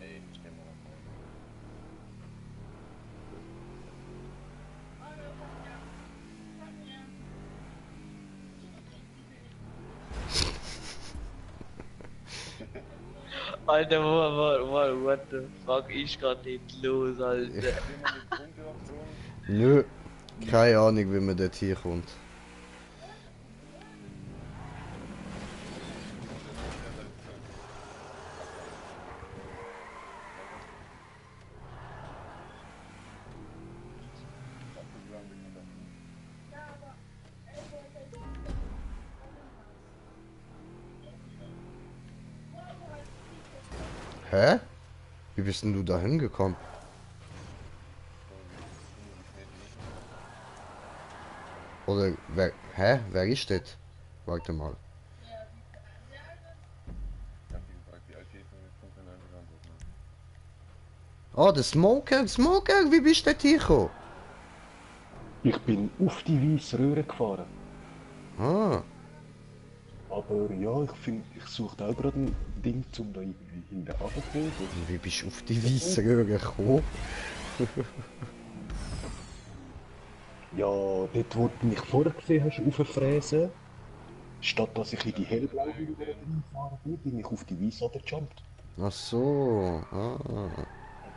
ey, stell mal nach. Alter, what the fuck ist gerade nicht los, Alter? Jemand mit Punkteoption? Nö. Keine Ahnung, wie man dort hier kommt. Hä? Wie bist denn du da hingekommen? Oder wer? Hä? Wer ist das? Warte mal. Ich hab ihn gefragt, wie alt die ist und jetzt kommt keine andere Antwort mehr. Ah, der Smoker, Smoker, wie bist du dort hingekommen? Ich bin auf die weiße Röhre gefahren. Ah, Aber ja, ich suche auch gerade ein Ding, um da irgendwie hinten runterzukommen. wie bist du auf die weiße Röhre gekommen? Ja, dort, wo du mich vorher gesehen hast, rauffräsen, statt dass ich in die hellblaue Röhre reingefahren bin ich auf die weiße runtergejumpt. Ach so, Aber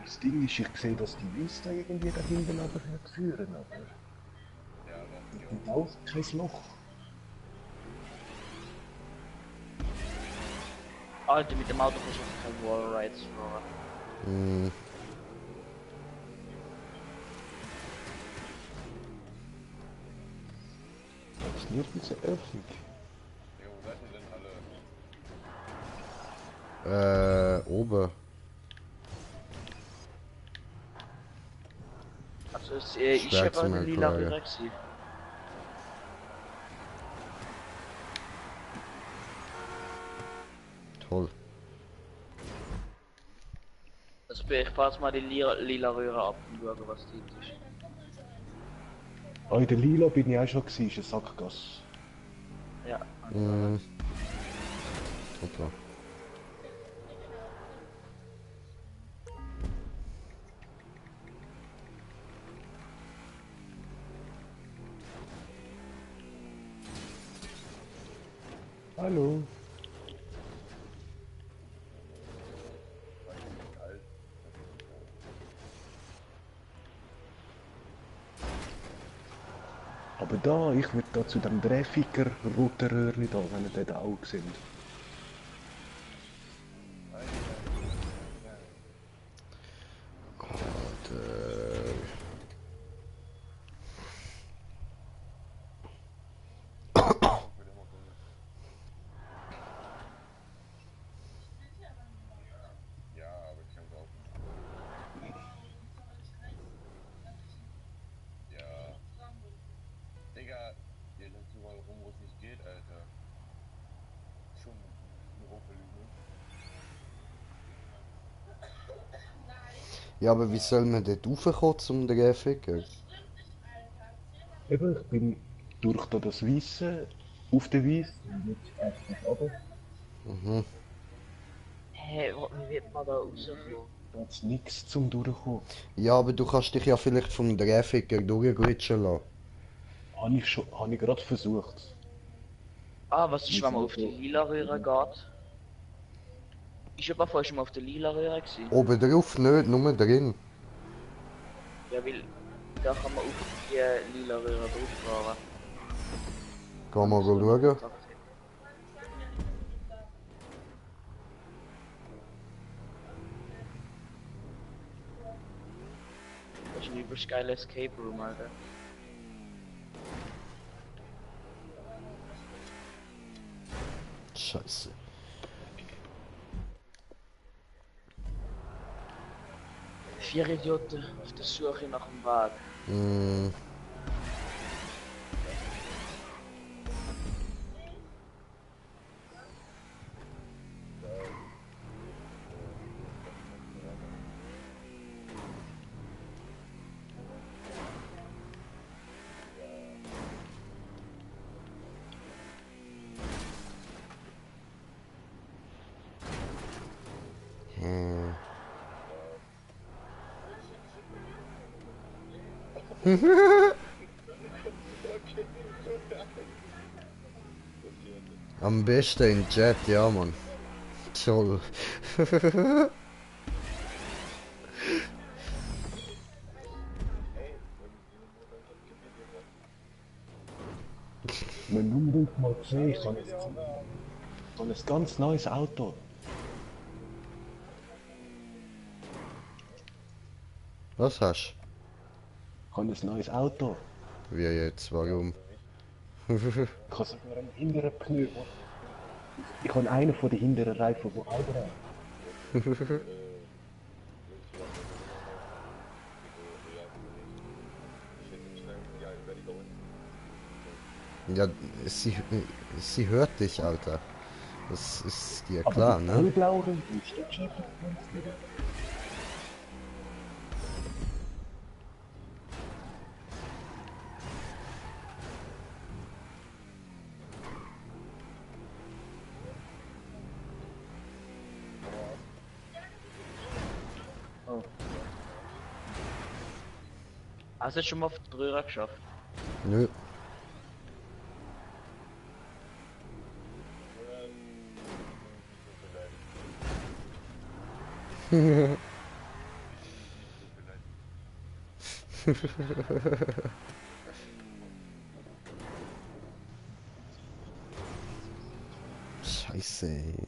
das Ding ist, ich sehe, dass die weiße da irgendwie da hinten nachher führen, aber ich bin auch kein Loch. Alter, mit dem Auto kannst du keine Wallrides fahren. hm. Das ist nirgends eine Öffnung. Jo, seid ihr denn alle? Oben. Also es ist Schwer aber zum eine lila erklären. Röhre gewesen. Toll. Also ich fahr jetzt mal die lila Röhre ab und schaue, was die ist. Ah, in der Lila bin ich auch schon gewesen, ist eine Sackgasse. Ja. Hoppla. Hallo. Aber da, ich würde da zu dem Dreificker roten Röhrli da, wenn ihr den auch seht. Gott, Ja, aber ich kann es auch. Ja. Digga, ihr rennt überall rum, wo es nicht geht, Alter. Schon eine Hochverlügung. Ja, aber wie soll man dort raufkommen zum Dreificker? Eben, ich bin durch da das Weisse, auf der Weiss, und jetzt einfach runter. Mhm. Hä, wie wird man da rauskommen? Da hat's nichts zum Durchkommen. Ja, aber du kannst dich ja vielleicht vom Dreificker durchglitschen lassen. Habe ich gerade versucht. Ah, was ist, Wie wenn man soll auf die ich- lila Röhre geht? Ich aber vorher schon mal auf der lila Röhre gewesen. Oben drauf nicht, nur drin. Ja, weil da kann man auf die lila Röhre drauf fahren. Gehen wir schauen. Das ist ein übelst geiler Escape Room, Alter. Scheiße. Vier Idioten auf der Suche nach dem Weg. Mm. Hm. Am besten in Chat, ja Mann. Toll. Wir müssen unbedingt mal sehen, ich habe ein ganz neues Auto. Was hast Ich habe ein neues Auto. du? Wie jetzt? Warum? Ich habe sogar einen hinteren Pneu. Ich habe einen von den hinteren Reifen, der auch dran. Ja, sie, sie hört dich, Alter. Das ist dir Aber klar, die ne? hellblaue ist das schon wieder. Hast du schon mal auf die Röhre geschafft? Nö. Scheiße, ey.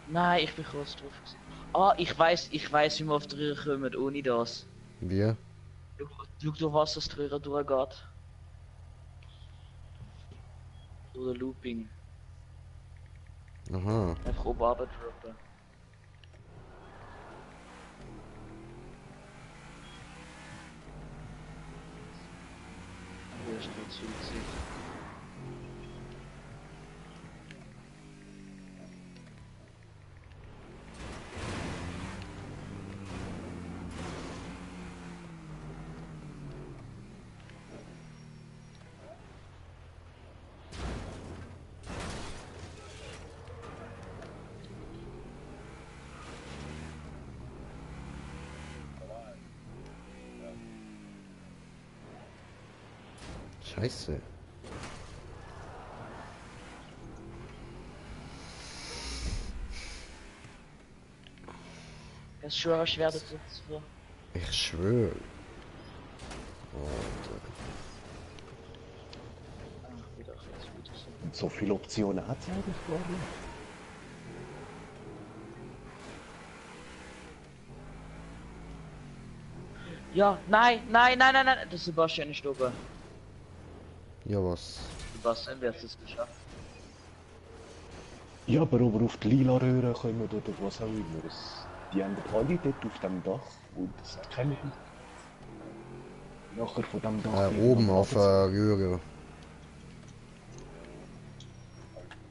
Nein, ich bin kurz drauf gewesen. Ah, ich weiß, wie wir auf die Röhre kommen, ohne das. Wir? Schau, durch was das die Röhre durchgeht. Durch den Looping. Aha. Einfach oben runter droppen. Hier ist nicht Suizid. Scheiße. Das schwöre ich werde jetzt so. Ich schwöre. Alter. Ach, wieder so. Und so viele Optionen hat es eigentlich gar nicht. Ja, nein, nein, nein, nein, nein. Das ist Sebastian nicht oben. Ja, was? Sebastian, wer hat es geschafft? Ja, aber ob wir auf die lila Röhre kommen oder was auch immer. Die haben alle dort auf dem Dach und das kennen die. Nachher von dem Dach. Oben auf der Röhre.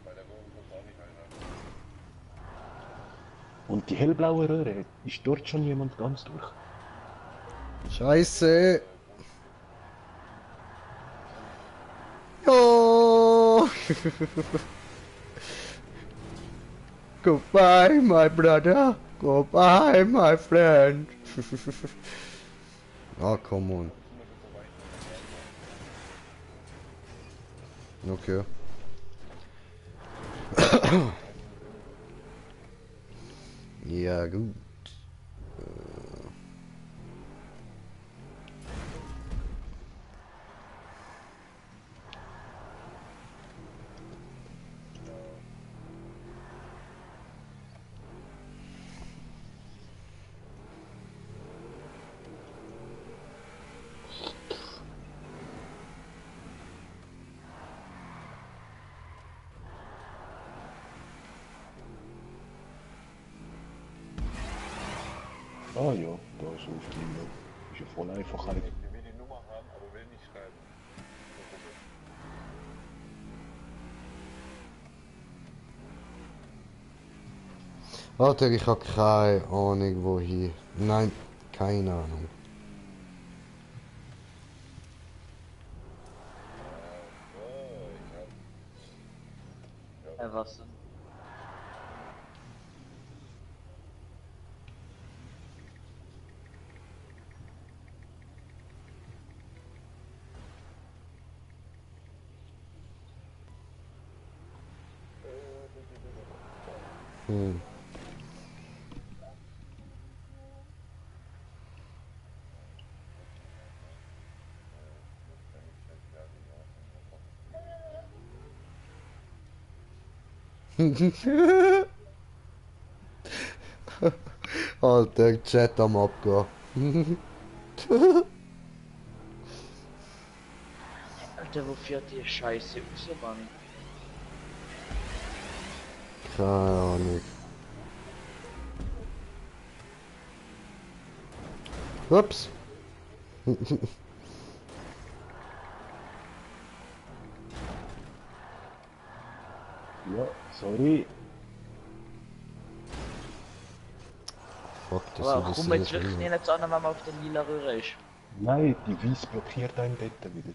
Bei der Wohnung kommt auch nicht einer. Und die hellblaue Röhre, ist dort schon jemand ganz durch? Scheiße. Oh. Goodbye, my brother. Goodbye, my friend. Ah, come on. Okay. Ja, gut. Ah ja, da ist auf die Nummer. Ist ja voll einfach eigentlich. Der will die Nummer haben, aber will nicht schreiben. Alter, ich hab keine Ahnung wohin. Nein, keine Ahnung. Was denn? Hm. Alter, Chat am Abgehen. Alter, wo führt die Scheiße raus, Mann? Keine Ahnung. Ups. Ja, sorry. Fuck, das Aber ist komm jetzt wirklich nicht an, wenn man auf der lila Röhre ist. Nein, die Weiss blockiert einen dort wieder.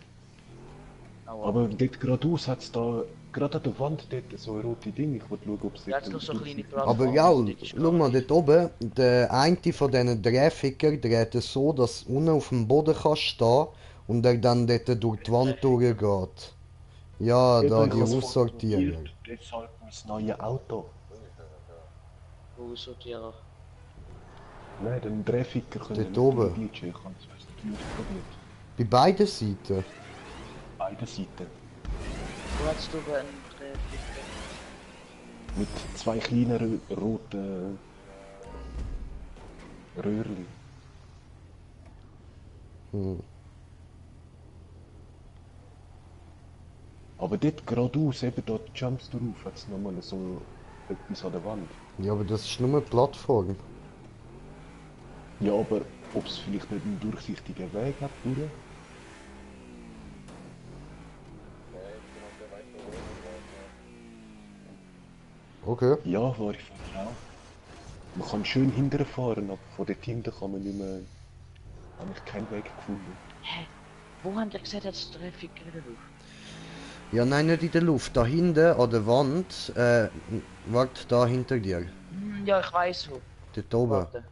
Aua. Aber dort geradeaus hat es da, gerade an der Wand dort so ein rote Ding. Ich wollte schauen, ob es Ja, jetzt noch so kleine Plattformen. Aber ja, schau mal dort oben, der eine von diesen Dreificker dreht es so, dass du unten auf dem Boden kannst stehen und er dann dort durch die Wand durchgeht. Ja, da die Aussortierer. Deshalb mein neues Auto. Wo sortieren? Nein, den Dreificker können Dort oben. DJ, ich habe es nicht ausprobiert. Bei beiden Seiten. Beide Seiten. Wo hast du einen Drehficker? Mit zwei kleinen roten Röhrchen. Hm. Aber dort geradeaus, eben dort jumps du rauf, hat es nochmal so etwas an der Wand. Ja, aber das ist nur eine Plattform. Ja, aber ob es vielleicht nicht einen durchsichtigen Weg hat, durch? Ja, ich bin auf der weißen Röhre drauf. Okay. Ja, war ich vorher auch. Man kann schön hinterher fahren, aber von dort hinten kann man nicht mehr... Habe ich keinen Weg gefunden. Hä? Wo haben die gesagt, dass Traffic in der Luft? Ja, nein, nicht in der Luft. Da hinten an der Wand, warte, da hinter dir. Ja, ich weiß wo. Dort oben. Warte.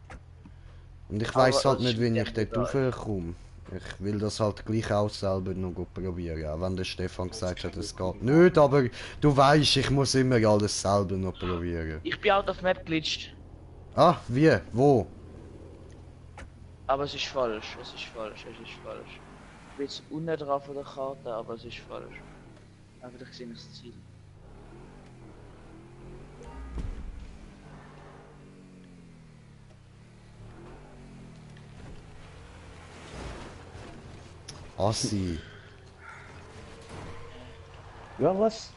Und ich Aber weiß halt was nicht, ist wie mit ich dem, dort wo da raufkomme. Ich will das halt gleich auch selber noch gut probieren. Auch wenn der Stefan gesagt hat, es geht nicht, aber du weißt, ich muss immer alles selber noch probieren. Ich bin out of map glitscht. Ah, wie? Wo? Aber es ist falsch. Es ist falsch. Es ist falsch. Ich bin jetzt unten drauf von der Karte, aber es ist falsch. Aber ich sehe das Ziel. Assi. Ja, was?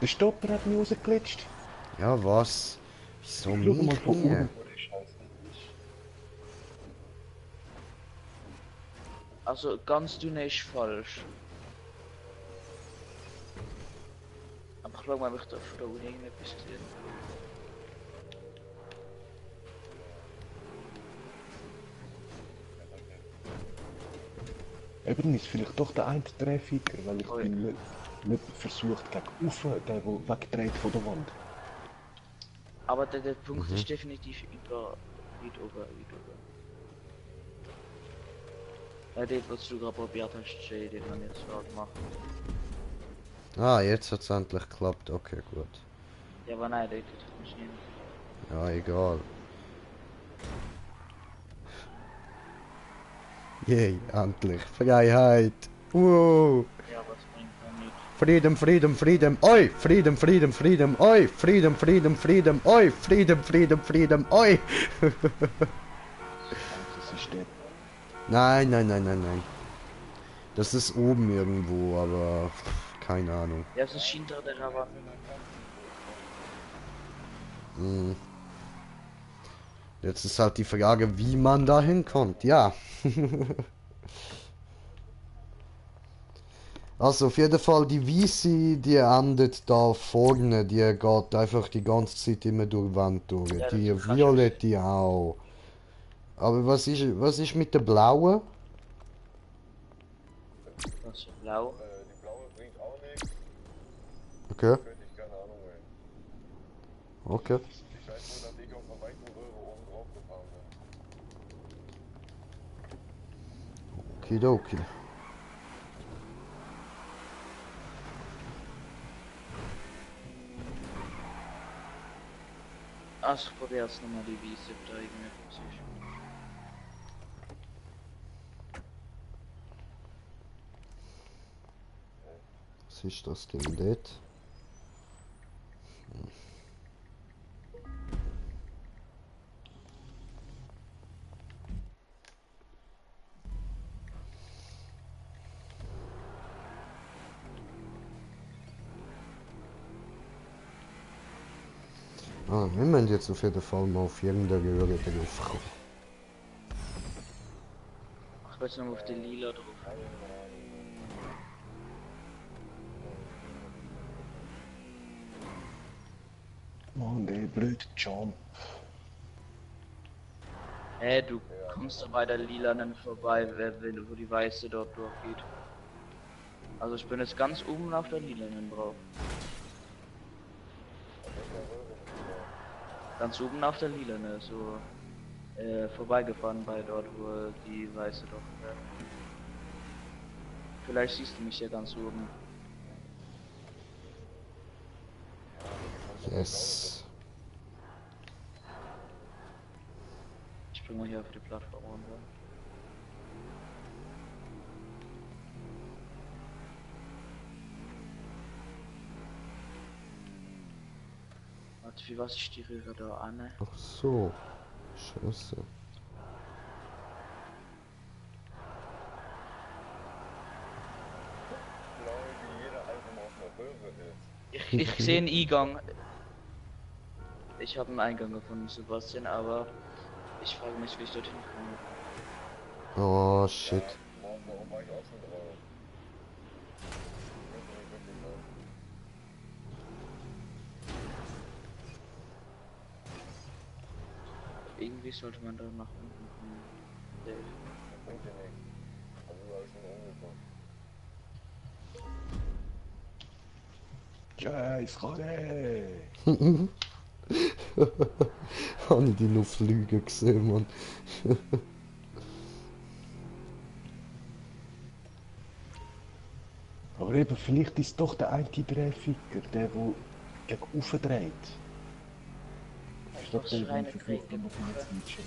Der Stopper hat mich rausgeglitscht. Ja, was? Wieso Schau mal mich von nie? oben, wo der Scheiß ist. Also ganz dünn ist falsch. Aber ich glaube, ob ich da irgendetwas gesehen. Eben ist vielleicht doch der eine Treffiker, weil ich Ui. bin nicht versucht gegen Ufer, der weggedreht von der Wand. Aber der Punkt ist definitiv über weit oben, weit oben. Ja, dort, was du gerade probiert hast, Jay, den habe ich jetzt gerade gemacht. Ah, jetzt hat's endlich geklappt. Okay, gut. Ja, aber nein, dort kommst du nicht. Ja, egal. Yay, endlich. Freiheit. Wow. Ja, was bringt er nicht? Freedom, freedom, freedom. Oi, freedom, freedom, freedom. Oi, freedom, freedom, freedom. Oi, freedom, freedom, freedom. Oi. Das ist der. Nein, nein, nein, nein, nein. Das ist oben irgendwo, aber keine Ahnung. Ja, es ist hinter der aber. Hm. Jetzt ist halt die Frage, wie man da hinkommt. Ja. Also auf jeden Fall die Weiße, die endet da vorne, die geht einfach die ganze Zeit immer durch die Wand durch. Ja, Die das kannst du Violette auch. Aber was ist mit der blauen? Das ist blau. Die blaue bringt auch nichts. Okay, Könnte ich keine Ahnung mehr. okay. Ich weiß nur, dass ich auf der weißen Röhre oben drauf gefahren bin. Okidoki. Also ich probiere jetzt nochmal die Wiese, ob da irgendetwas ist. Was ist das denn dort? Ah, wir müssen jetzt auf jeden Fall mal auf irgendeine Röhre drauf kommen. Ich will jetzt nochmal auf die lila drauf. Mann, der blöde Jump. Du kommst da bei der lilanen vorbei, wo die weiße dort durchgeht. Also ich bin jetzt ganz oben auf der lilanen drauf. Ganz oben auf der lilanen, so vorbeigefahren bei dort, wo die weiße doch. Vielleicht siehst du mich ja ganz oben. Yes. Ich spring mal hier auf die Plattform runter. Warte, wie was ich die Röhre da an? Ach so. Scheiße. Genau wie jeder einfach mal auf einer Röhre ist. Ich sehe einen Eingang. Ich habe einen Eingang gefunden, Sebastian, aber ich frage mich, wie ich dorthin komme. Oh shit. Warum war ich auch schon drauf? Ich bin wirklich drauf. Irgendwie sollte man da nach unten kommen. Das bringt dir nichts. Also überall schon umgekommen. Scheiß Rolle! Habe ich die noch fliegen gesehen, Mann. Aber eben, vielleicht ist doch der eine Drehficker, der gegen Ufer dreht. Statt Was der, für eine der Krieg. versucht, am Anfang zu switchen.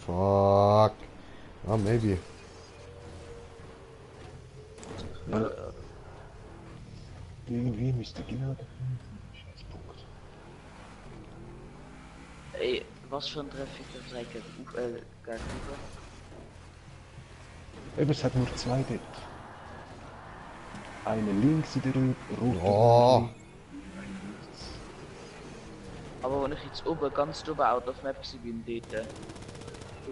Fuck. Ah, maybe. Ja, irgendwie müsste genau der Scheißpunkt. Ey, was für ein Treffiker sei gar Kuba? Eben, es hat nur zwei dort. Eine links in der roten Ja. Linie, eine rechts. Aber wenn ich jetzt oben, ganz oben out of map bin, dort.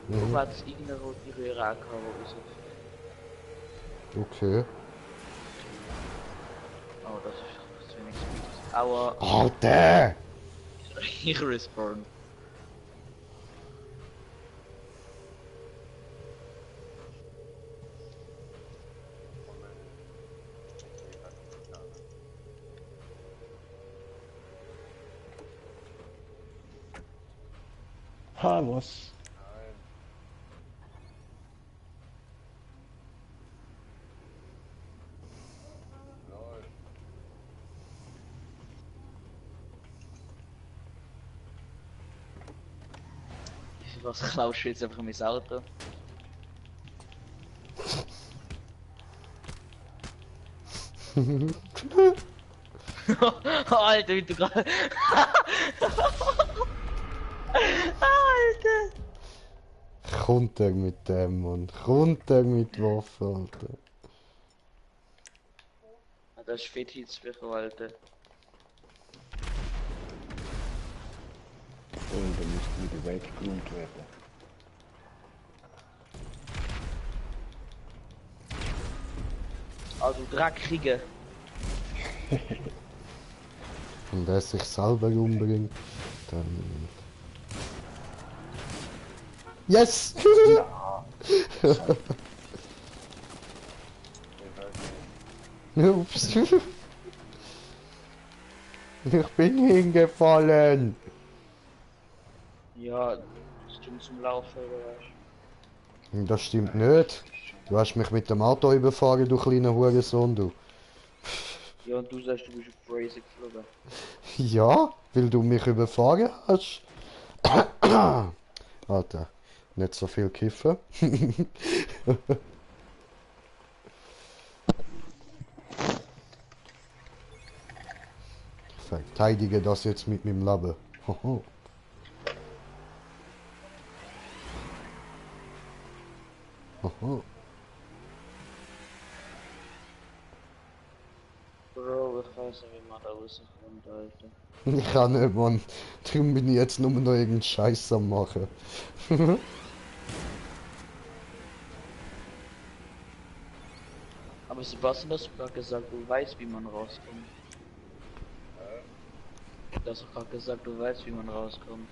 Oben hat es irgendeine rote Röhre gehabt oder so. Okay. Oh, das ist wenigstens. Aua, Alter! ich respawn. Ha, was? Nein. Lol. Was klaust du jetzt einfach mein Auto? Alter, wie du gerade. Alter! Kommt er mit dem, Mann. Kommt er mit Waffe, Alter. Das ist fett Hitzbücher, Alter. Und dann müsste wieder weggeräumt werden. Also Dreckige. Und er sich selber umbringt, dann... Yes! Ups. Ich bin hingefallen. Ja, stimmt zum Laufen oder was? Das stimmt nicht. Du hast mich mit dem Auto überfahren, du kleiner Hurensohn, du. Ja, und du sagst, du bist auf Crazy geflogen. Ja, weil du mich überfahren hast. Alter, nicht so viel kiffen. Ich verteidige das jetzt mit meinem Leben. Hoho. Hoho. Bro, ich weiß nicht, wie man da rauskommt, Alter. Ich kann nicht, Mann. Darum bin ich jetzt nur noch irgendeinen Scheiß am machen. Aber Sebastian, hast du gerade gesagt, du weißt, wie man rauskommt. Du hast doch gerade gesagt, du weißt, wie man rauskommt.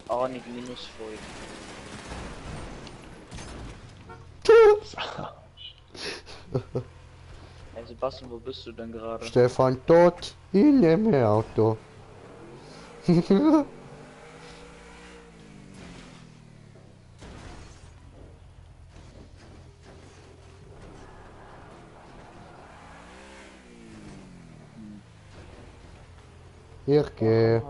Ah, nicht minus voll. Hey Sebastian, wo bist du denn gerade? Stefan tot, in dem Auto. Ich gehe.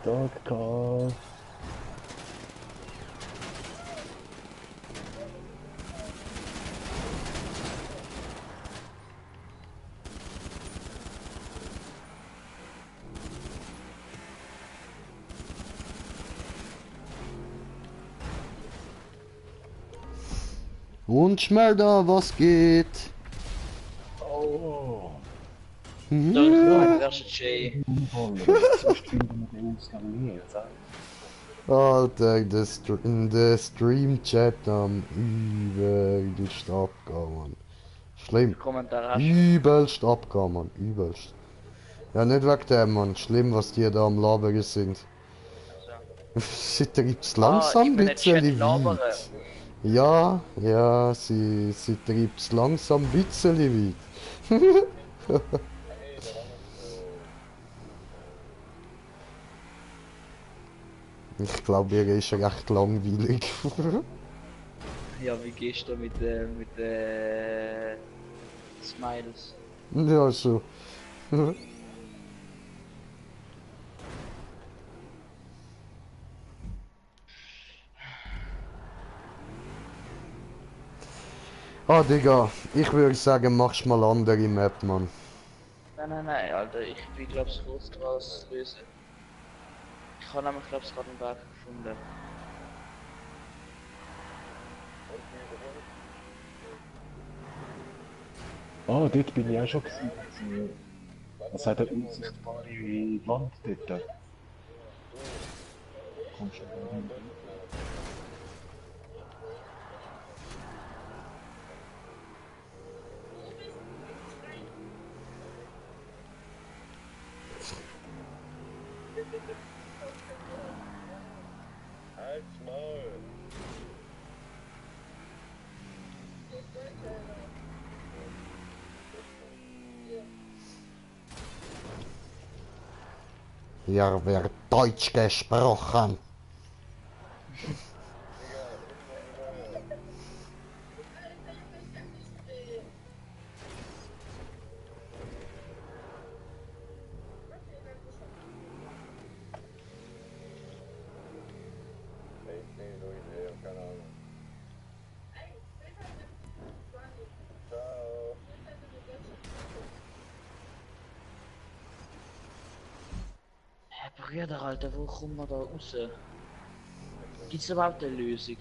Tag gehabt. Und Schmelder, was geht? Oh. Danke, erste Jay. Sonst finden wir den Ausgang nie, sag. Alter, in der Stream-Chat am übelst abgehen, Mann. Schlimm. Kommentar hast du. Übelst abgehen, Mann. Übelst. Ja, nicht wegen dem, Mann. Schlimm, was die da am Labern sind. Sie treibt's langsam ein bisschen weit. Ja, ja, sie treibt's langsam ein bisschen weit. Ich glaube, ihr ist recht langweilig. Ja, wie gehst du mit Smiles? Ja, schon. Ah, Digga, ich würde sagen, machst mal andere Map, Mann. Nein, Alter, ich bin glaub's kurz draus lösen. Ich habe nämlich glaub's gerade einen Berg gefunden. Ah, dort bin ich auch schon gewesen. Was hat der unsichtbare Wand dort? Kommst du da hin? Halt's Maul! Hier wird Deutsch gesprochen. Nee, keine Ahnung. Ciao! Hä, Brüder, Alter, wo kommen wir da raus? Gibt's überhaupt eine Lösung?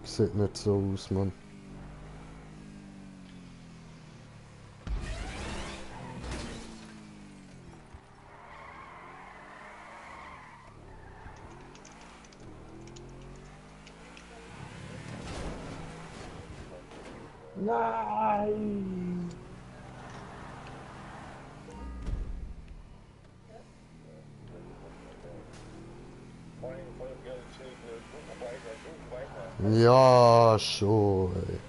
Sieht nicht so aus, Mann. Nein! Moin, voll gerne chillen, weiter. Ja, schon, ey.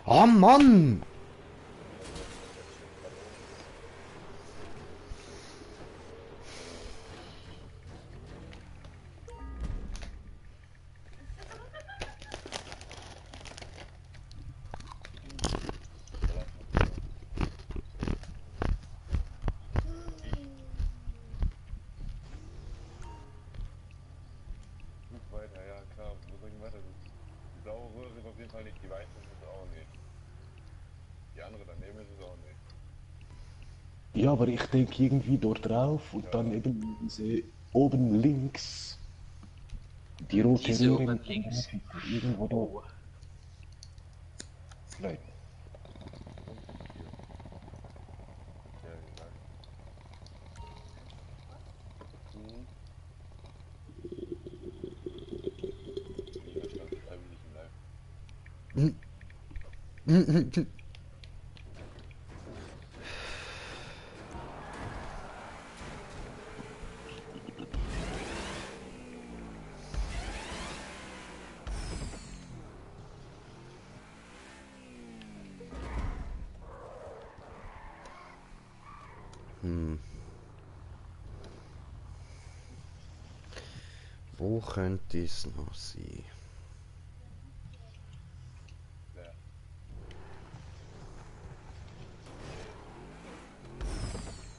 Oh Mann! Gut weiter, ja klar, wo soll ich weiter? Die blaue Röhre ist auf jeden Fall nicht, die weiße ist es auch nicht. Die andere daneben ist es auch nicht. Ja, aber ich denke irgendwie dort drauf und dann eben diese oben links. Die rote Diese Röhre oben mit dem links. Grafiker, irgendwo da. Vielleicht. Ja, gesagt. Mhm. Widerstand ist freiwillig im Live. Wo könnte es noch sein? Ja.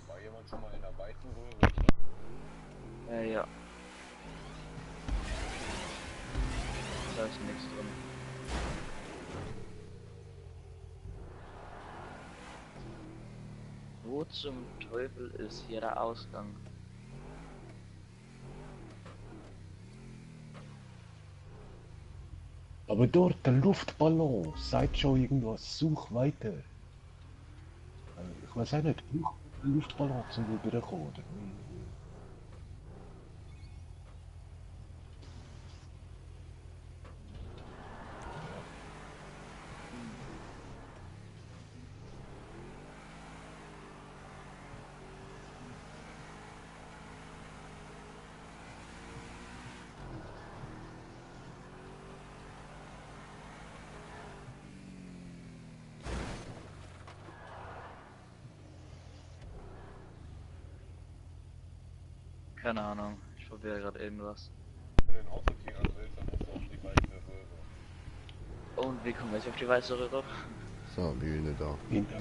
War jemand schon mal in der weißen Röhre? Ja. Da ist nichts drin. Wo zum Teufel ist hier der Ausgang? Aber dort der Luftballon, seid schon irgendwas, such weiter. Ich weiß auch nicht, braucht ein Luftballon zum Überkommen, oder wie? Keine Ahnung, ich probiere gerade irgendwas. Wenn du den aussortieren willst, dann musst du auf die weiße Röhre. Und wie kommen wir jetzt auf die weiße Röhre? So, Bühne da. In, Den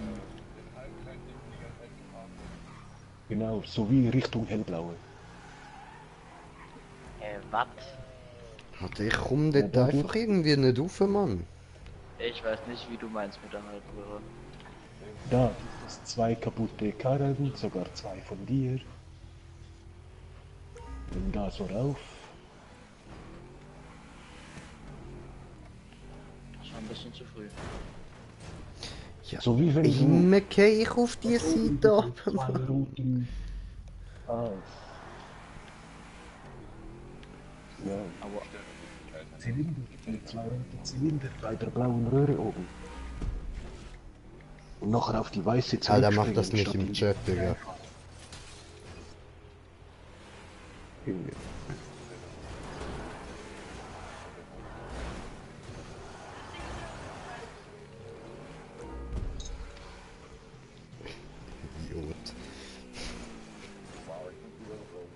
Halbkreis, den du die ganze Zeit gefahren bist. genau, so wie Richtung Hellblaue. Was? Warte, ich komm dort Ja, einfach irgendwie nicht rauf, Mann. Ich weiß nicht, wie du meinst mit der Halbröhre. Da gibt es 2 kaputte Karren, sogar 2 von dir. Nimm da so rauf. Schon ein bisschen zu früh. Ja, So wie wenn du immer geh ich auf die Seite ab. 2 Routen auf. Ja, Aber Zylinder, 2 rote Zylinder bei der blauen Röhre oben. Und nachher auf die weiße Alter, mach das zurückspringen, nicht statt im in die Chat, Digga. Junge. Idiot. Wow, ich bin übergeflogen.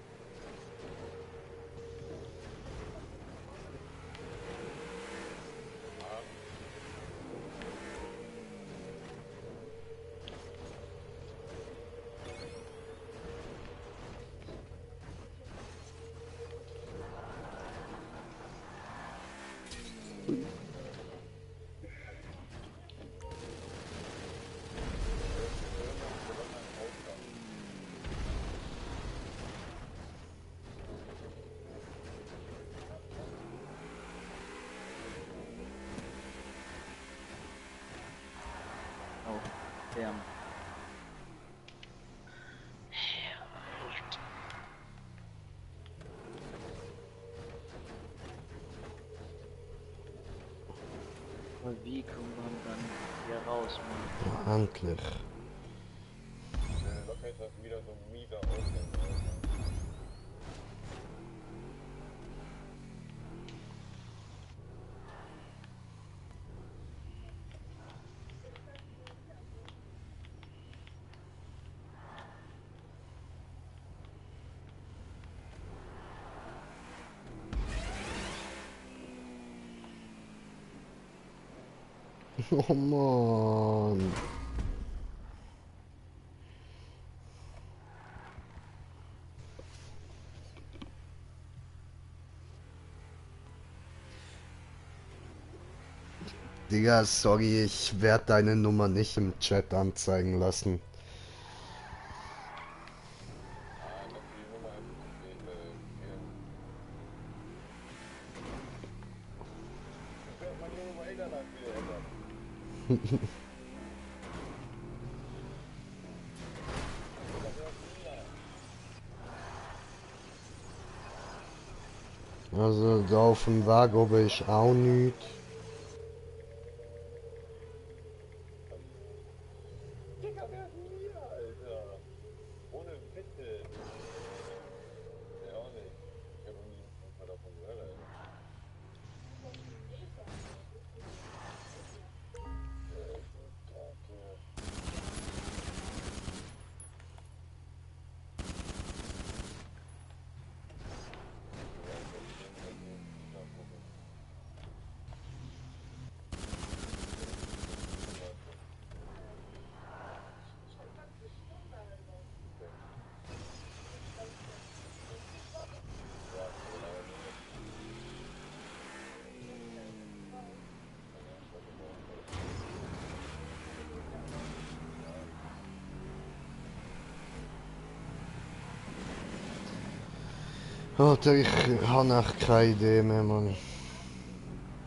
oh, damn. Aber wie kommt man dann hier raus, Mann? Ja, endlich. Locker ist das wieder so ein mieser Ausgang. Alter. Oh Mann. Digga, sorry, ich werde deine Nummer nicht im Chat anzeigen lassen. Ah, dass du die Nummer empfehlen. Ich werde meine Nummer eh danach wieder ändern. Also da auf dem Weg oben ist auch nichts. Digga, wer ist denn hier, Alter? Ohne Bitte. Ja, auch nicht. Ich hab noch nie mal davon gehört, Alter. Alter, ich habe echt keine Idee mehr, Mann.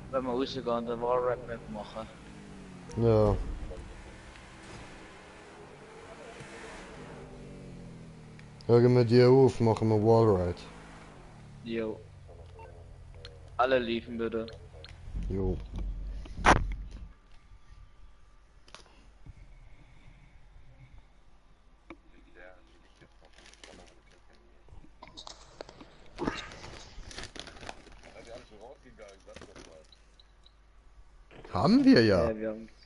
Wenn wir rausgehen und eine War-Rap-Map machen. Ja. Hören wir die auf, machen wir Wallride. Jo. Alle liefen bitte. Jo. Seid ihr alle schon rausgegangen? Sag doch mal. Haben wir ja. Ja, wir haben gesagt.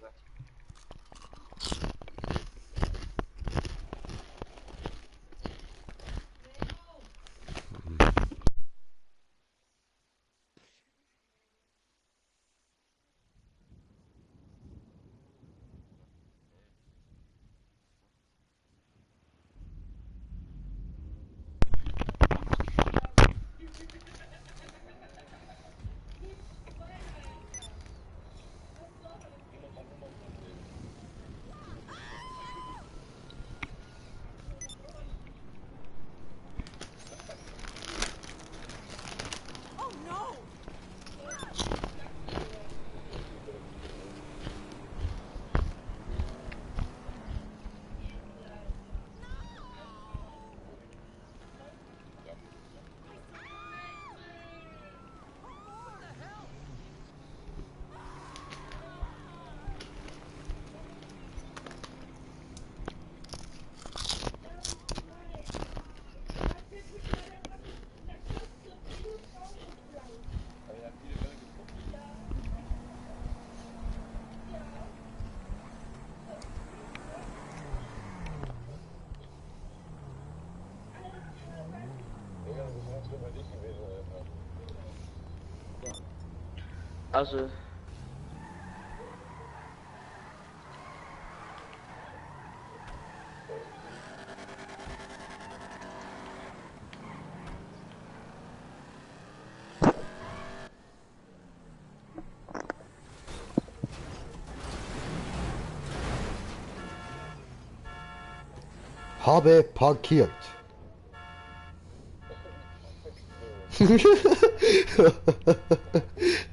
Digga, das ist ganz gut bei dich gewesen, Alter. Also. Habe parkiert.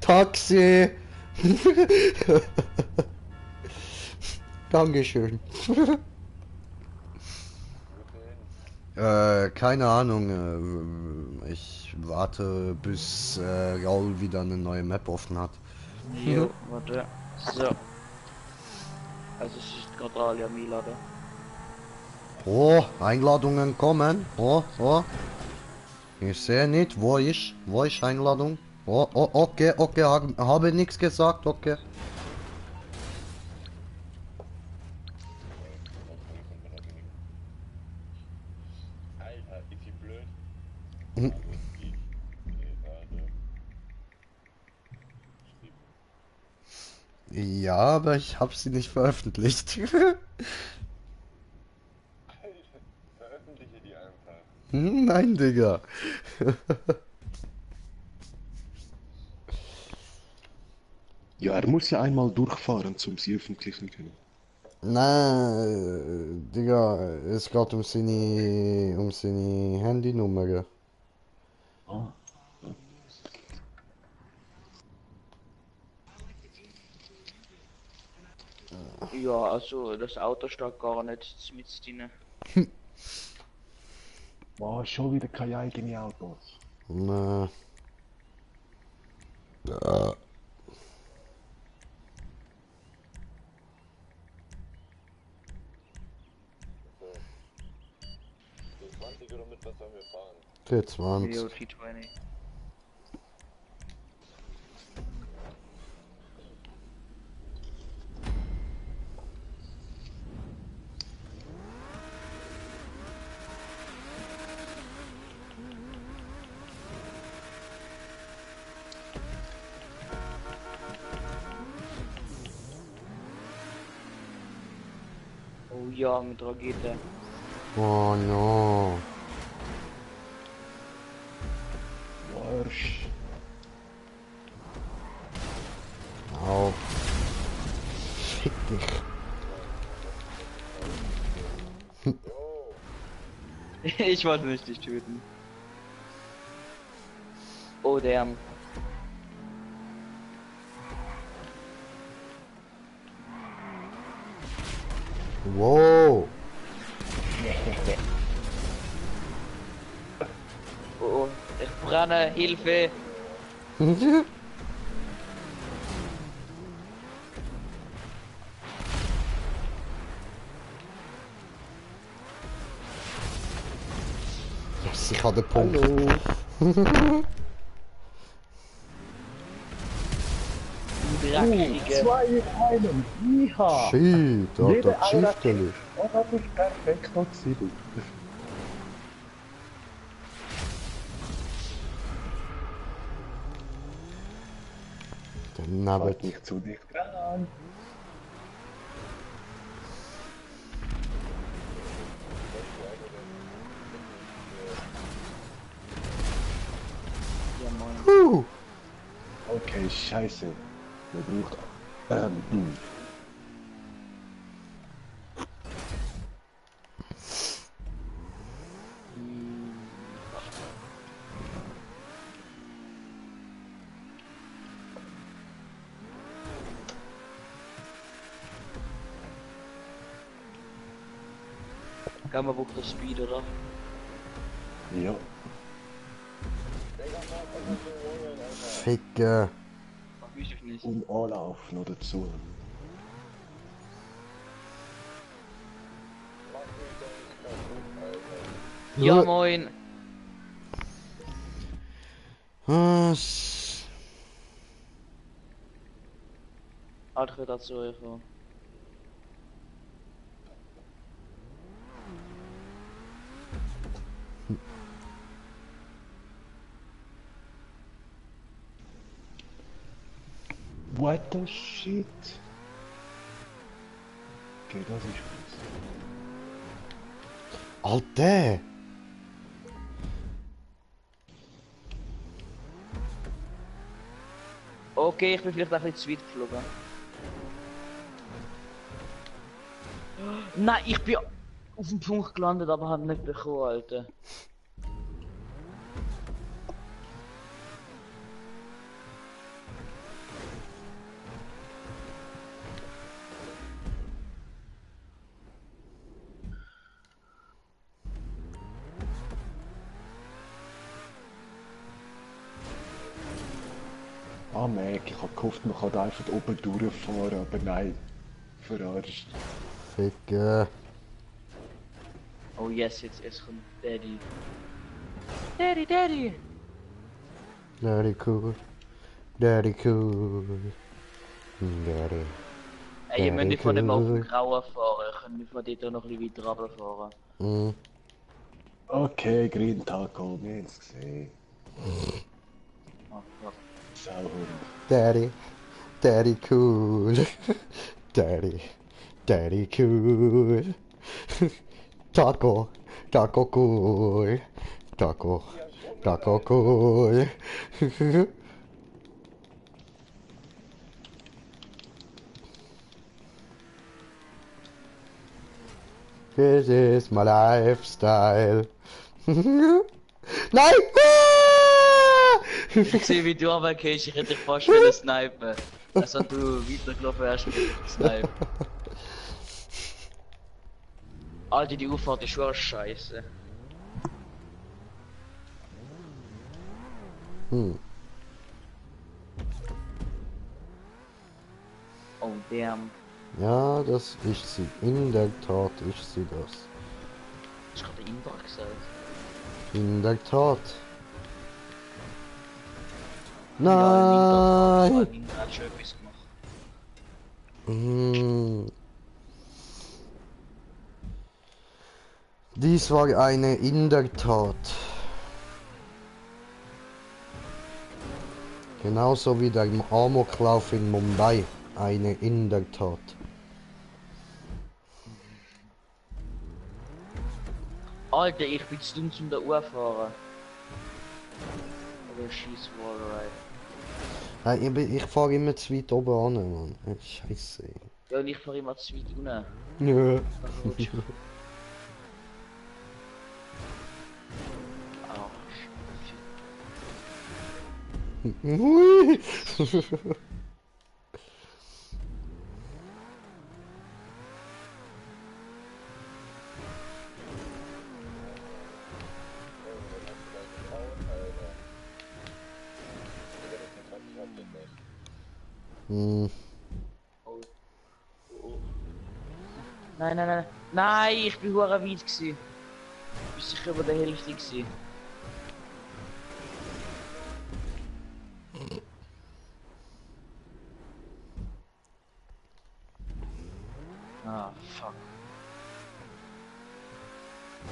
Taxi. Dankeschön. Keine Ahnung. Ich warte, bis Raul wieder eine neue Map offen hat. Jo, warte. So. Also es ist gerade alle am Einladen. Oh, Einladungen kommen. Oh, oh. Ich sehe nicht, wo ist Einladung? Oh, oh, okay, okay, habe nichts gesagt, okay. Alter, ist sie blöd? Mhm. Ja, aber ich habe sie nicht veröffentlicht. Veröffentliche die einfach. Nein, Digga. Ja, er muss ja einmal durchfahren, um sie öffentlichen können. Nein, Digga, es geht um seine Handynummer. Ah. Ja, also das Auto steht gar nicht mit drin. Oh, schon wieder keine eigenen Autos. Na, Die 20 oder mit was sollen wir fahren? Jo, 420. T20. Oh ja, mit Rakete. Oh no. Arsch. Au. Fick dich. Ich wollte nicht dich töten. Oh damn. Wow. Oh, ich brenne, Hilfe! Yes, ich habe den Punkt. Hallo. Dreckige. 2 in einem. Iha. Shit, da Jeder hat Schifftel. Oh, das ist perfekt noch gewesen. Daneben. Halt nicht zu dicht dran. Ja moin. Okay, scheiße. Wir brauchen... Gamma braucht das Speed, oder? Ja. Ficke. Weiß ich nicht. Und Anlauf noch dazu. Ja moin! Was? Alter, dazu einfach. What the shit? Okay, das ist was. Alter! Okay, ich bin vielleicht ein bisschen zu weit geflogen. Nein, ich bin auf dem Punkt gelandet, aber habe nicht bekommen, Alter. Ah, Mac, ich hab gehofft, man kann da einfach oben durchfahren, aber nein. Verarscht. Ficke. Oh yes, jetzt kommt Daddy. Daddy, Daddy! Daddy cool. Daddy cool. Daddy. Ey, ihr müsst nicht von dem auf cool. den Grauen fahren, ihr könnt nicht von dort auch noch ein bisschen weiter runterfahren. Mm. Okay, Green Taco, wir haben's gesehen. Oh, fuck. Sauhund. Daddy. Daddy cool. Daddy. Daddy cool. Taco. Taco cool. Taco. Taco cool. This is my lifestyle. Nein! Ich sehe, wie du aber gehst, ich hätte dich fast wollen snipen. Also du weitergelaufen wärst, mit dich snipen. Alter, die Auffahrt ist schon scheiße. Hm. Oh damn. Ja, das ist sie. In der Tat ist sie das. Ich hab den Inder gesagt. In der Tat. Ja, Nein! der Inder hat schon etwas gemacht. Hm. Dies war eine in der Tat. Genauso wie der Amoklauf in Mumbai. Eine in der Tat. Alter, ich bin zu dumm zum der Uhr fahren. Aber scheiß Wallride. Ich fahre immer zu weit oben an, Mann. Scheiße. Ja, und ich fahre immer zu weit unten. Ja. Dann rutsch ich. Au, Hui. Hm. Nein, nein, nein. Nein, ich bin hure weit gsi. Bis ich über der Hälfte gsi. Ah, fuck.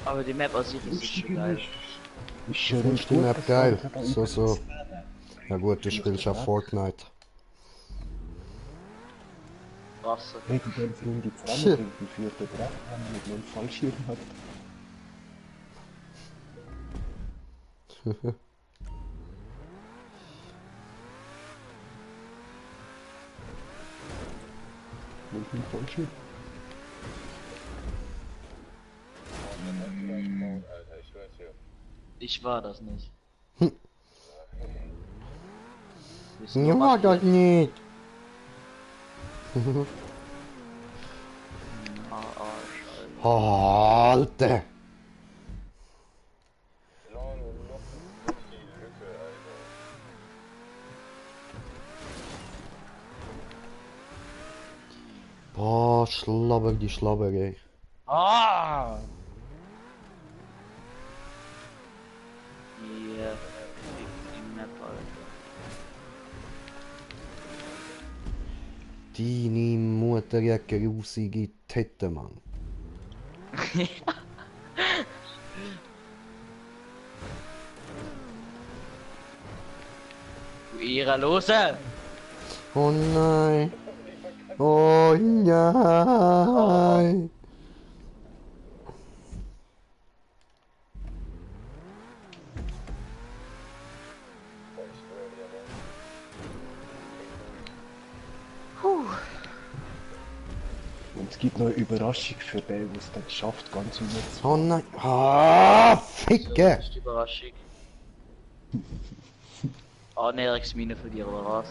Aber die Map an sich ist schon geil. Ist schön Findest du die Map geil? So. Ja gut, du spielst ja Fortnite. Wasser. Hey, die ganze Runde zusammen und führt der Drache an, mit einem Fallschirm hat. Mit einem Fallschirm. Alter, ich schwör's dir. Ich war das nicht. Ja, das nicht. Arsch, Alter. Genau, nur noch durch die Lücke, Alter. Boah, Schlabber, die Schlabber, ey. Ah! Ja, die Map, Alter. Deine Mutter hat grusige Titten, Mann. Du Ehrenlose! Oh nein. Oh nein. Ich schwör dir, Mann. Und es gibt noch eine Überraschung für den, der es dann schafft, ganz rüber zu Oh nein. Ah, Das Ficke. ist die Überraschung. Annäherungsmine für dich, oder was?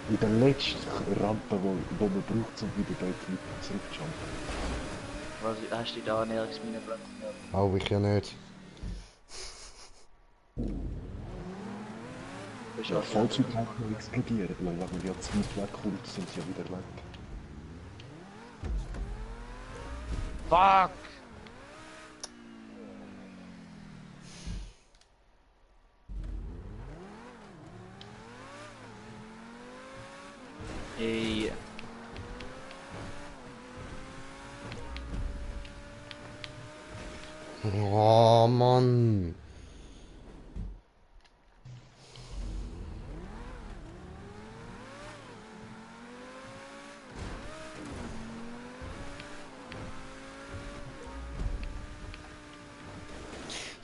In der letzten Rampe, wo man braucht, um wieder dort zurückzujumpen. Was, hast du die Annäherungsmine platziert? Auch ich ja nicht. Bist Ja, was falls sie gleich noch explodieren, weil wenn man ja zu weit wegkommt, sind sie ja wieder weg. Fuck! Ey. Oh Mann.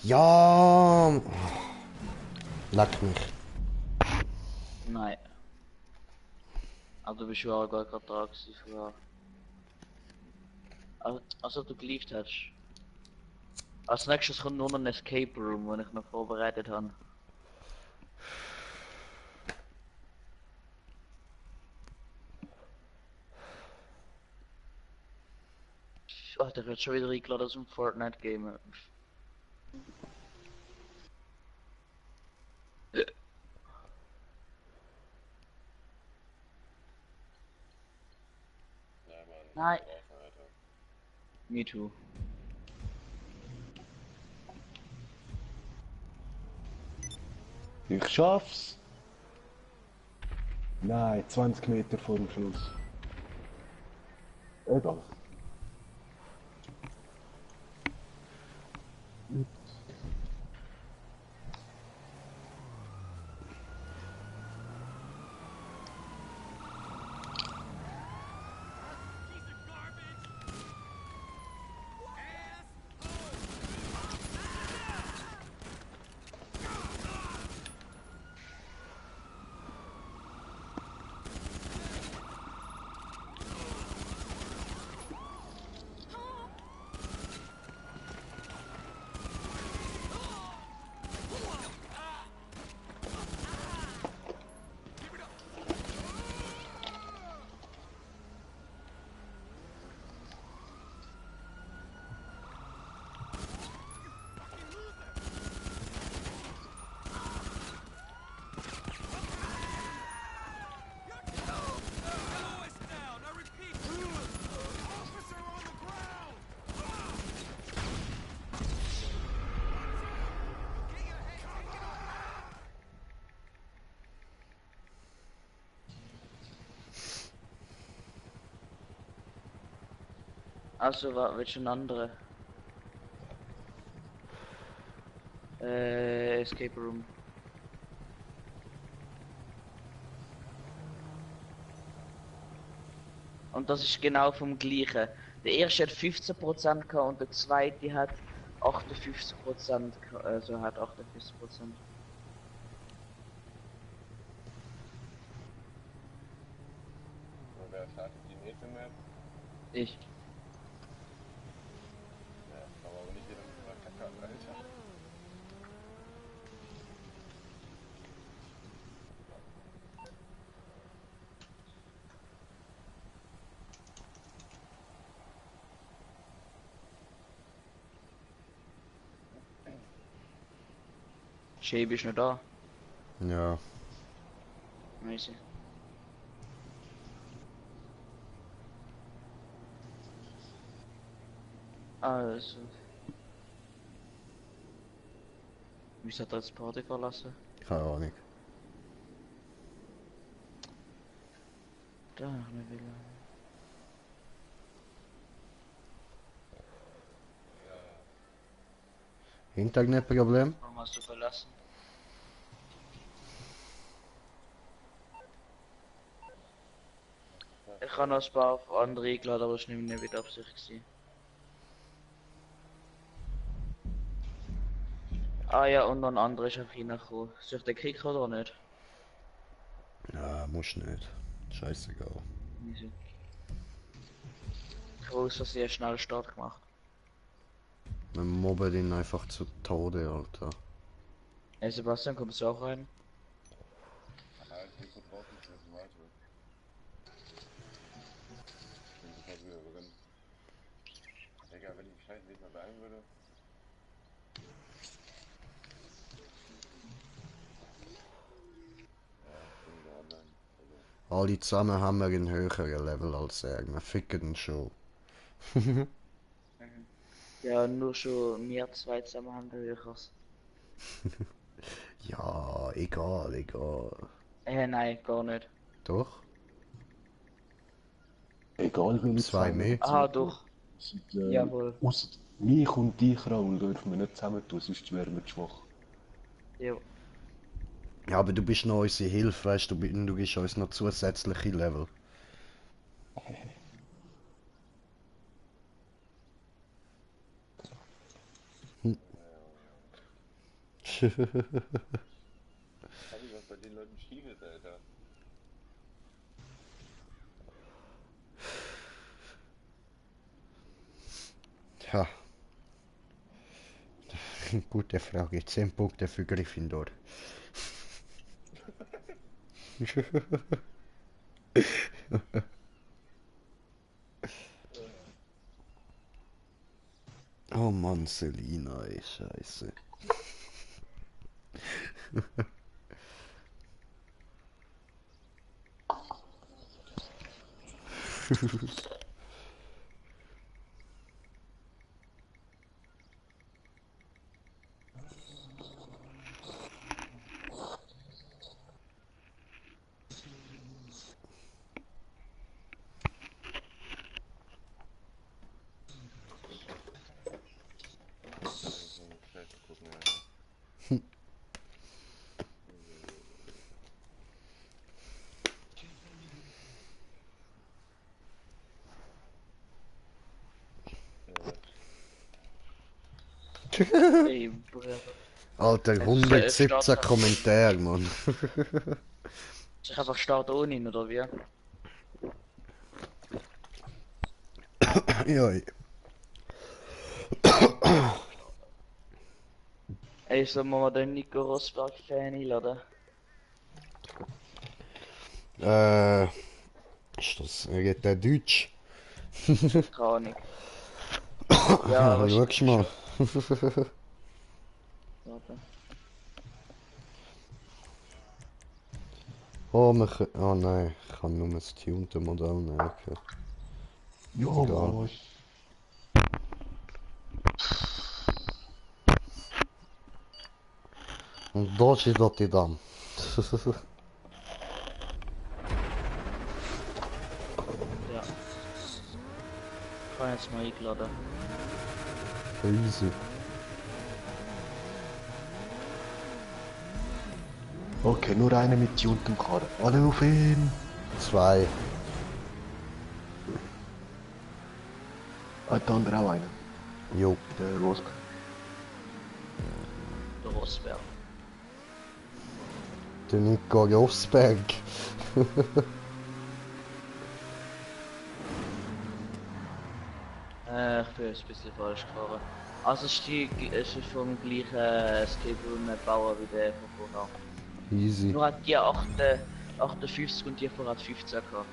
Ja. Leck mich. Nein. Aber du bist ja auch gar gerade dran gewesen früher. Also du geliefert hast. Als nächstes kommt nur noch ein Escape Room, den ich noch vorbereitet habe. Oh, der wird schon wieder eingeladen zum Fortnite Game. Nein, Mann. Nein. Draußen, Alter. Me too. Ich schaff's! Nein, 20 Meter vor dem Schluss. Egal. Also, willst du eine andere? Escape Room. Und das ist genau vom gleichen. Der erste hat 15% gehabt und der zweite hat 58%, also hat 58%. Und wer startet die nächste Map? Ich. Ja, aber nicht jeder mit so einer Kacke an, Alter. Shape ist noch da. Ja. Nice. Also. Wieso hat er jetzt Party verlassen? Keine Ahnung. Da noch nicht wieder. Internetproblem? Warum hast du verlassen? Ich habe noch ein paar auf andere eingeladen, aber es war nicht mit Absicht gewesen. Ah ja, und noch ein anderer ist auch reingekommen. Soll ich den kicken oder nicht? Ja, muss nicht. Scheißegal. Wieso? Ich habe aus Versehen schnell Start gemacht. Wir mobben ihn einfach zu Tode, Alter. Hey Sebastian, kommst du auch rein? Ah, ich bin kurz draußen, ich muss weiter. Ich bin sofort wieder drin. Digga, wenn ich die Scheiße nicht mehr beeilen würde. Ja, ich bin wieder online. Also, Alle zusammen haben wir einen höheren Level als er. Wir ficken ihn schon. Ja, nur schon wir zwei zusammen haben wir höheres. Ja, egal, egal. Nein, gar nicht. Doch? Egal, wenn ich Zwei mehr? Aha, doch. Sind, Jawohl. Ausser mich und dich, Raul, dürfen wir nicht zusammen tun, sonst wären wir zu schwach. Ja. Ja, aber du bist noch unsere Hilfe, weißt du, du gibst uns noch zusätzliche Level. hab ich was bei den Leuten schief ist, Alter. Tja. Gute Frage. 10 Punkte für Gryffindor. Oh Mann, Selina, ey, scheiße. So eine Scheiße gucken, Alter. Ey, Bruder. Alter, Es 117 startet- Kommentare, Mann. Ich einfach starten ohne ihn, oder wie? Ja, Ey, sollen wir mal den Nico Rosberg Fan einladen? Ist das, redet der Deutsch? Keine Ahnung. Ja, was schau ist mal. Warte. Oh, oh nein, ich kann nur das tunte Modell nehmen. Okay. Ja, Egal. Mann. Und da steht das dann. Ja. habe jetzt mal eingeladen. Easy. Okay, nur einer mit tuntem Karren. Alle auf ihn. 2. Ah, der andere auch einer. Jo. Der Rosberg. Der Rosberg. Der Nico Rosberg. Ich bin jetzt ein bisschen falsch gefahren. Also es ist vom gleichen Escape Room Bauer wie der von vorher. Easy. Nur hat die 58 und die vorher hat 15 gehabt.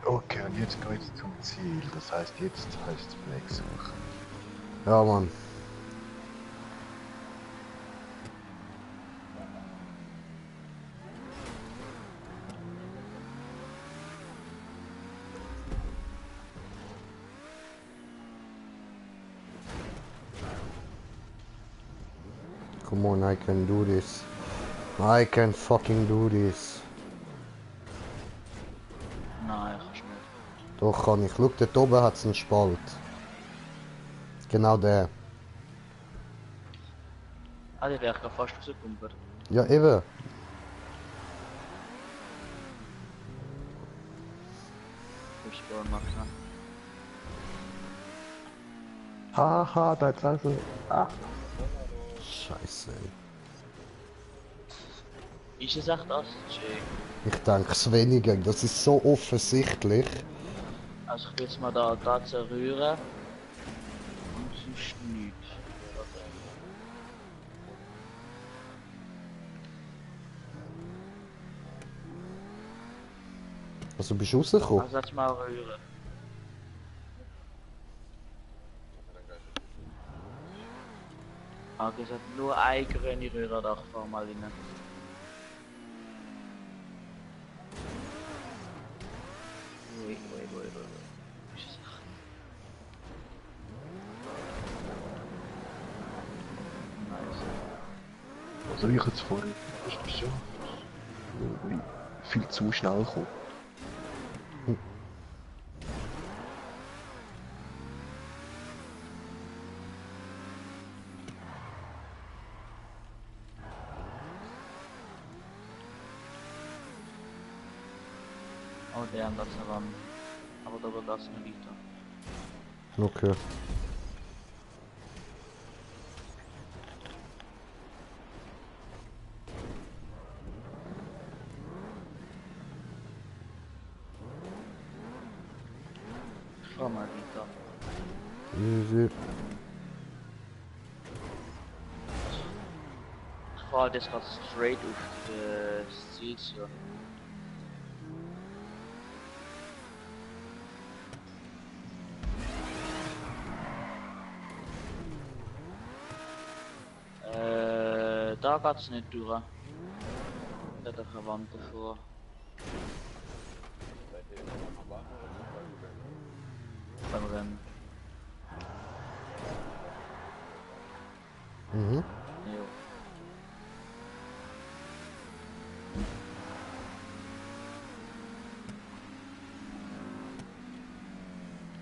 Okay, und jetzt geht's zum Ziel. Das heißt, jetzt heißt es Black suchen. Ja, Mann. Come on, I can do this. I can fucking do this. Nein, kannst nicht. Doch kann ich. Schau, dort oben hat es einen Spalt. Genau der. Ah, die wäre gerade fast rausgekumpelt. Ja, eben. Spawn machen. Haha, da ist also. Ah. Scheiße, ey. Ist es echt Assi? Ich denke es weniger. Das ist so offensichtlich. Also ich will jetzt mal da zerrühren. Und sonst nichts. Also bist du rausgekommen? Also jetzt mal rühren. Ah, es hat nur eine grüne Röhre, da fahr mal rein. Ui. Ist es echt? Nice. Also ich jetzt vorhin. Ist schon. Viel zu schnell gekommen. Oh, der an das heran. Aber da wird das nicht weiter. Okay. Ich fahr mal weiter. Easy. Ich fahr das gerade straight auf das Ziel zu. Da geht's nicht durch. Da hat eine Wand davor. Beim Rennen. Mhm. Jo.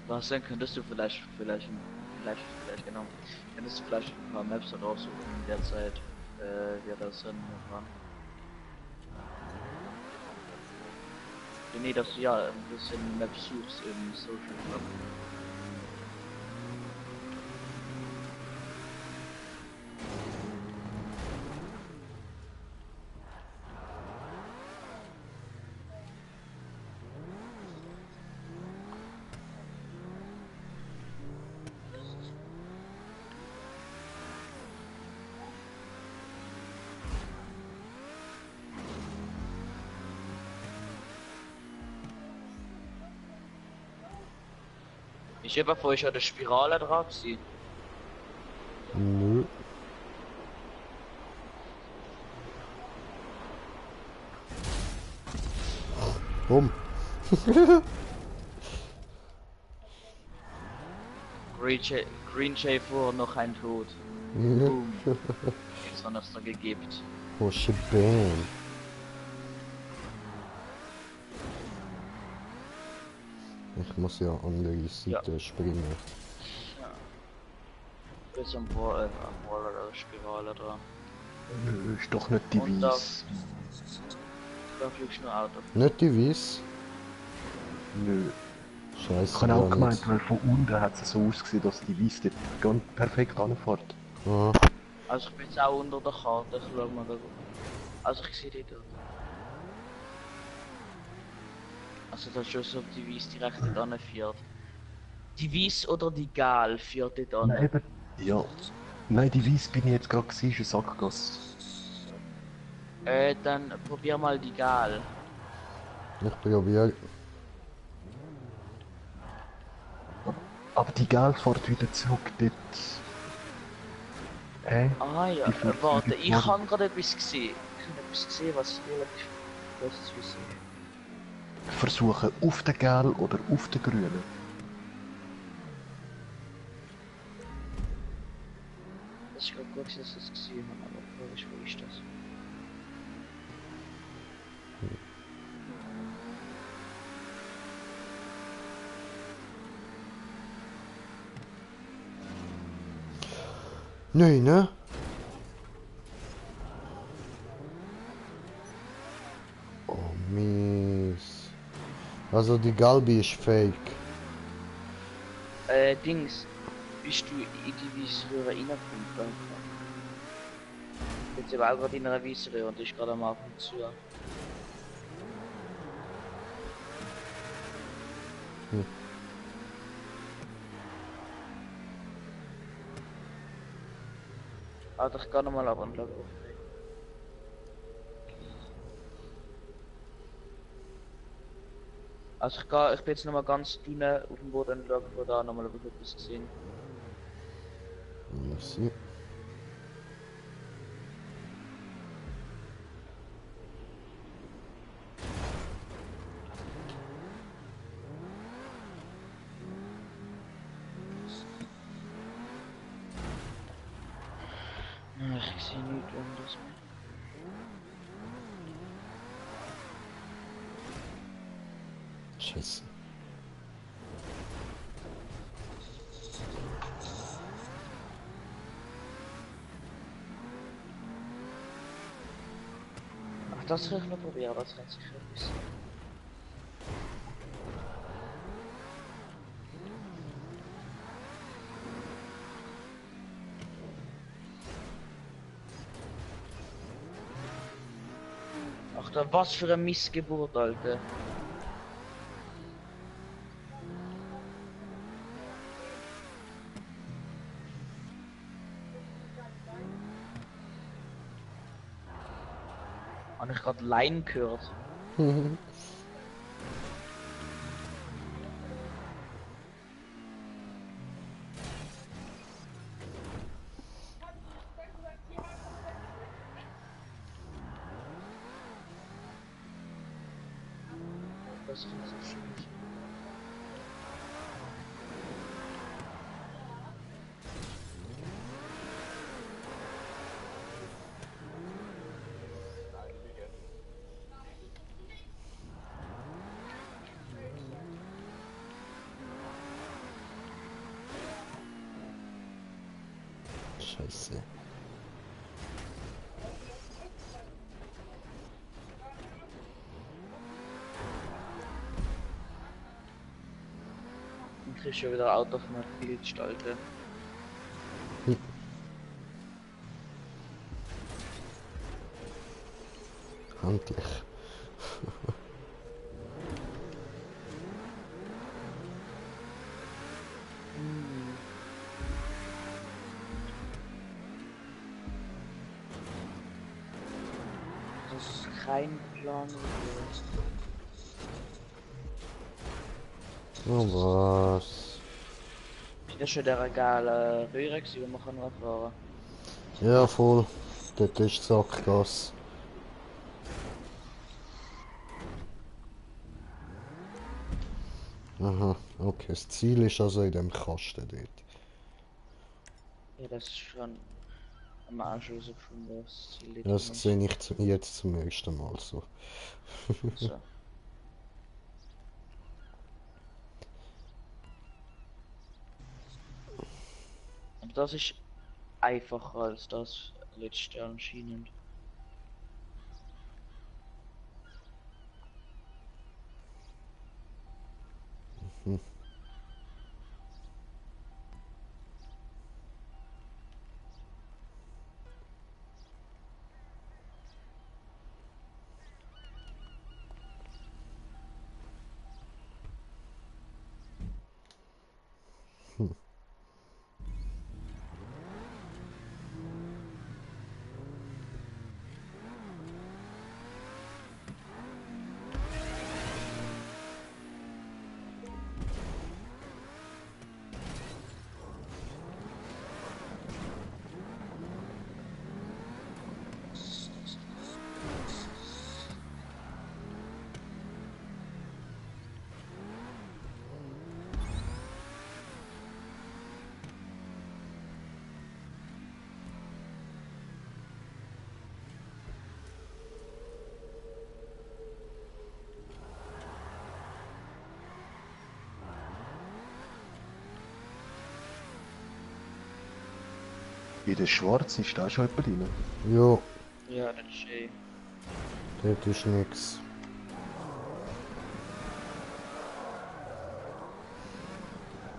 Was denn könntest du vielleicht genau. Könntest du vielleicht ein paar Maps raussuchen in der Zeit, wir das Rennen fahren? Nee, dass du ja ein bisschen Maps suchst im Social Club. Ich habe vorher schon eine Spirale drauf gewesen. Nö. Bumm. Green Jay vor, noch ein Tod. Boom. Jetzt hat es da gegeben. Oh, shebang. Ich muss ja an die Seite springen. Bis am Boiler oder Spirale dran. Ist doch nicht die Und da- Weiss. Da fliegst du nur Auto. Nicht die Weiss? Nö. Scheiße. Ich habe auch ja gemeint, nicht. weil von unten hat es so ausgesehen, dass die Weiss dort ganz perfekt anfährt. Ah, Also ich bin jetzt auch unter der Karte, ich schau mal da. Also ich sehe die dort. Also das ist schon so, die Weiss direkt dort anführt. Die Weiss oder die Gal führt dort Nein, an. eben. Ja. Nein, die Weiss bin ich jetzt gerade gesehen, ist eine Sackgasse. Dann probier mal die Gal. ich probiere. Aber die Gel fährt wieder zurück dort. Ah ja, Die fährt warte, wieder ich vor. habe gerade etwas gesehen. Ich habe etwas gesehen, was relativ Großes wissen. Versuchen auf den Gel oder auf den Grünen. Das ist gerade gut, dass ich das gesehen habe, aber wo ist das? Nein, ne? Oh, mies. Also die Galbi ist fake. Dings, bist du in die Weissröhre reingekommen? Jetzt aber auch gerade in einer Weissröhre und ist gerade am Anfang zu. Hm. Alter, ich kann nochmal ab und schau. Also ich bin jetzt nochmal ganz dünn auf dem Boden und schaue von da nochmal, ob ich etwas gesehen. Merci. Ach, ich sehe nichts anderes mehr. Scheiße. Ach, das kann ich noch probieren, das kann sicher etwas. Ach, da was für eine Missgeburt, Alter. Habe ich gerade Line gehört? Das ist so schön. Scheiße. Und kriegst schon wieder out of my field gestalten. Handlich. Das ist kein Plan. Oh was? Ist das schon der regale Röhre gewesen, wo man kann fahren? Ja, voll. Dort ist die Sackgasse. Aha, okay. Das Ziel ist also in dem Kasten dort. Ja, das ist schon am Arsch rausgefunden, was Ziel dort Das drin ist. sehe ich jetzt zum ersten Mal so. So. Und das ist einfacher als das letzte anscheinend. In der Schwarz ist da schon jemand drin. Jo, Ja, das ist schön. dort ist nix.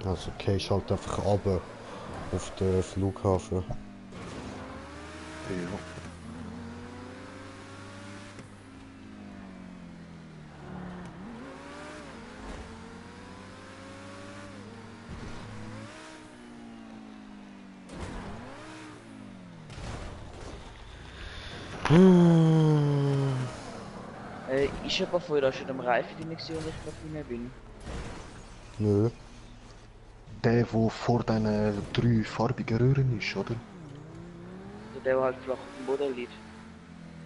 Also gehst halt einfach runter auf den Flughafen. Ja. Ist jemand von euch schon am Reifen drin gewesen, als ich gerade drin bin? Nö. Der vor diesen 3 farbigen Röhren ist, oder? Oder der halt flach auf dem Boden liegt?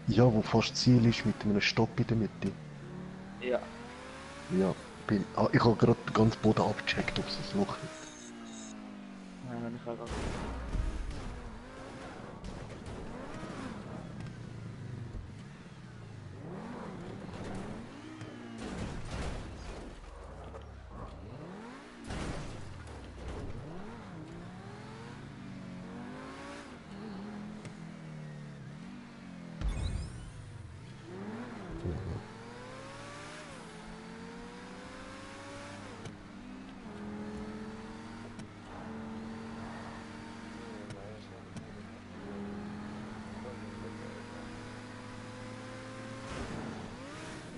Ja, wo fast Ziel ist mit einem Stopp in der Mitte. Ja. Ja, ich habe gerade den ganzen Boden abgecheckt, ob es ein Loch hat. Nein, ich habe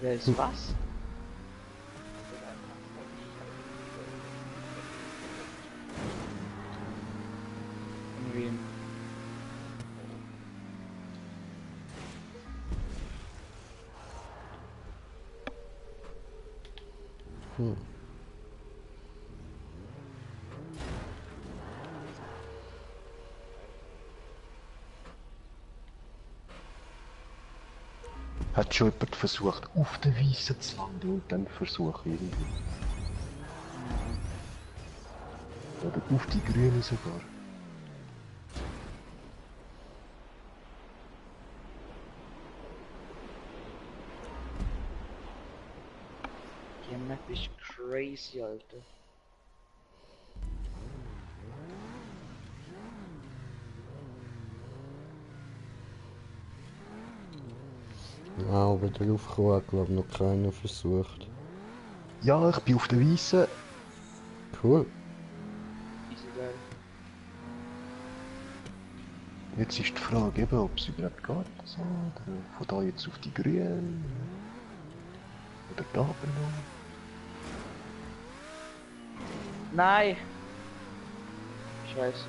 Wer ist was? Von wem? Hat schon jemand versucht, auf der Wiese zu landen und dann versuchen irgendwie. Oder auf die Grüne sogar. Die Map ist crazy, Alter. Ja, aber drauf kommen hat glaube noch keiner versucht. Ja, ich bin auf der Wiese. Cool. Easy geil. Jetzt ist die Frage eben, ob es überhaupt geht. So, oder von da jetzt auf die Grüne. Oder da noch. Nein! Scheiße.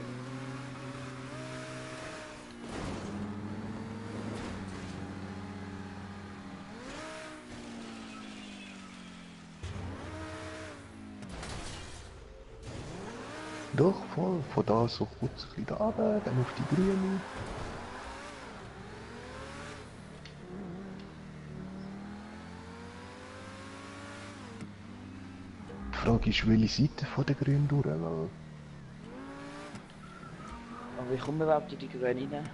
Doch, voll. Von da so kurz ein bisschen da runter, dann auf die Grüne. Die Frage ist, welche Seite von der Grünen durch, weil Oh Aber wie kommen wir überhaupt in die Grüne rein?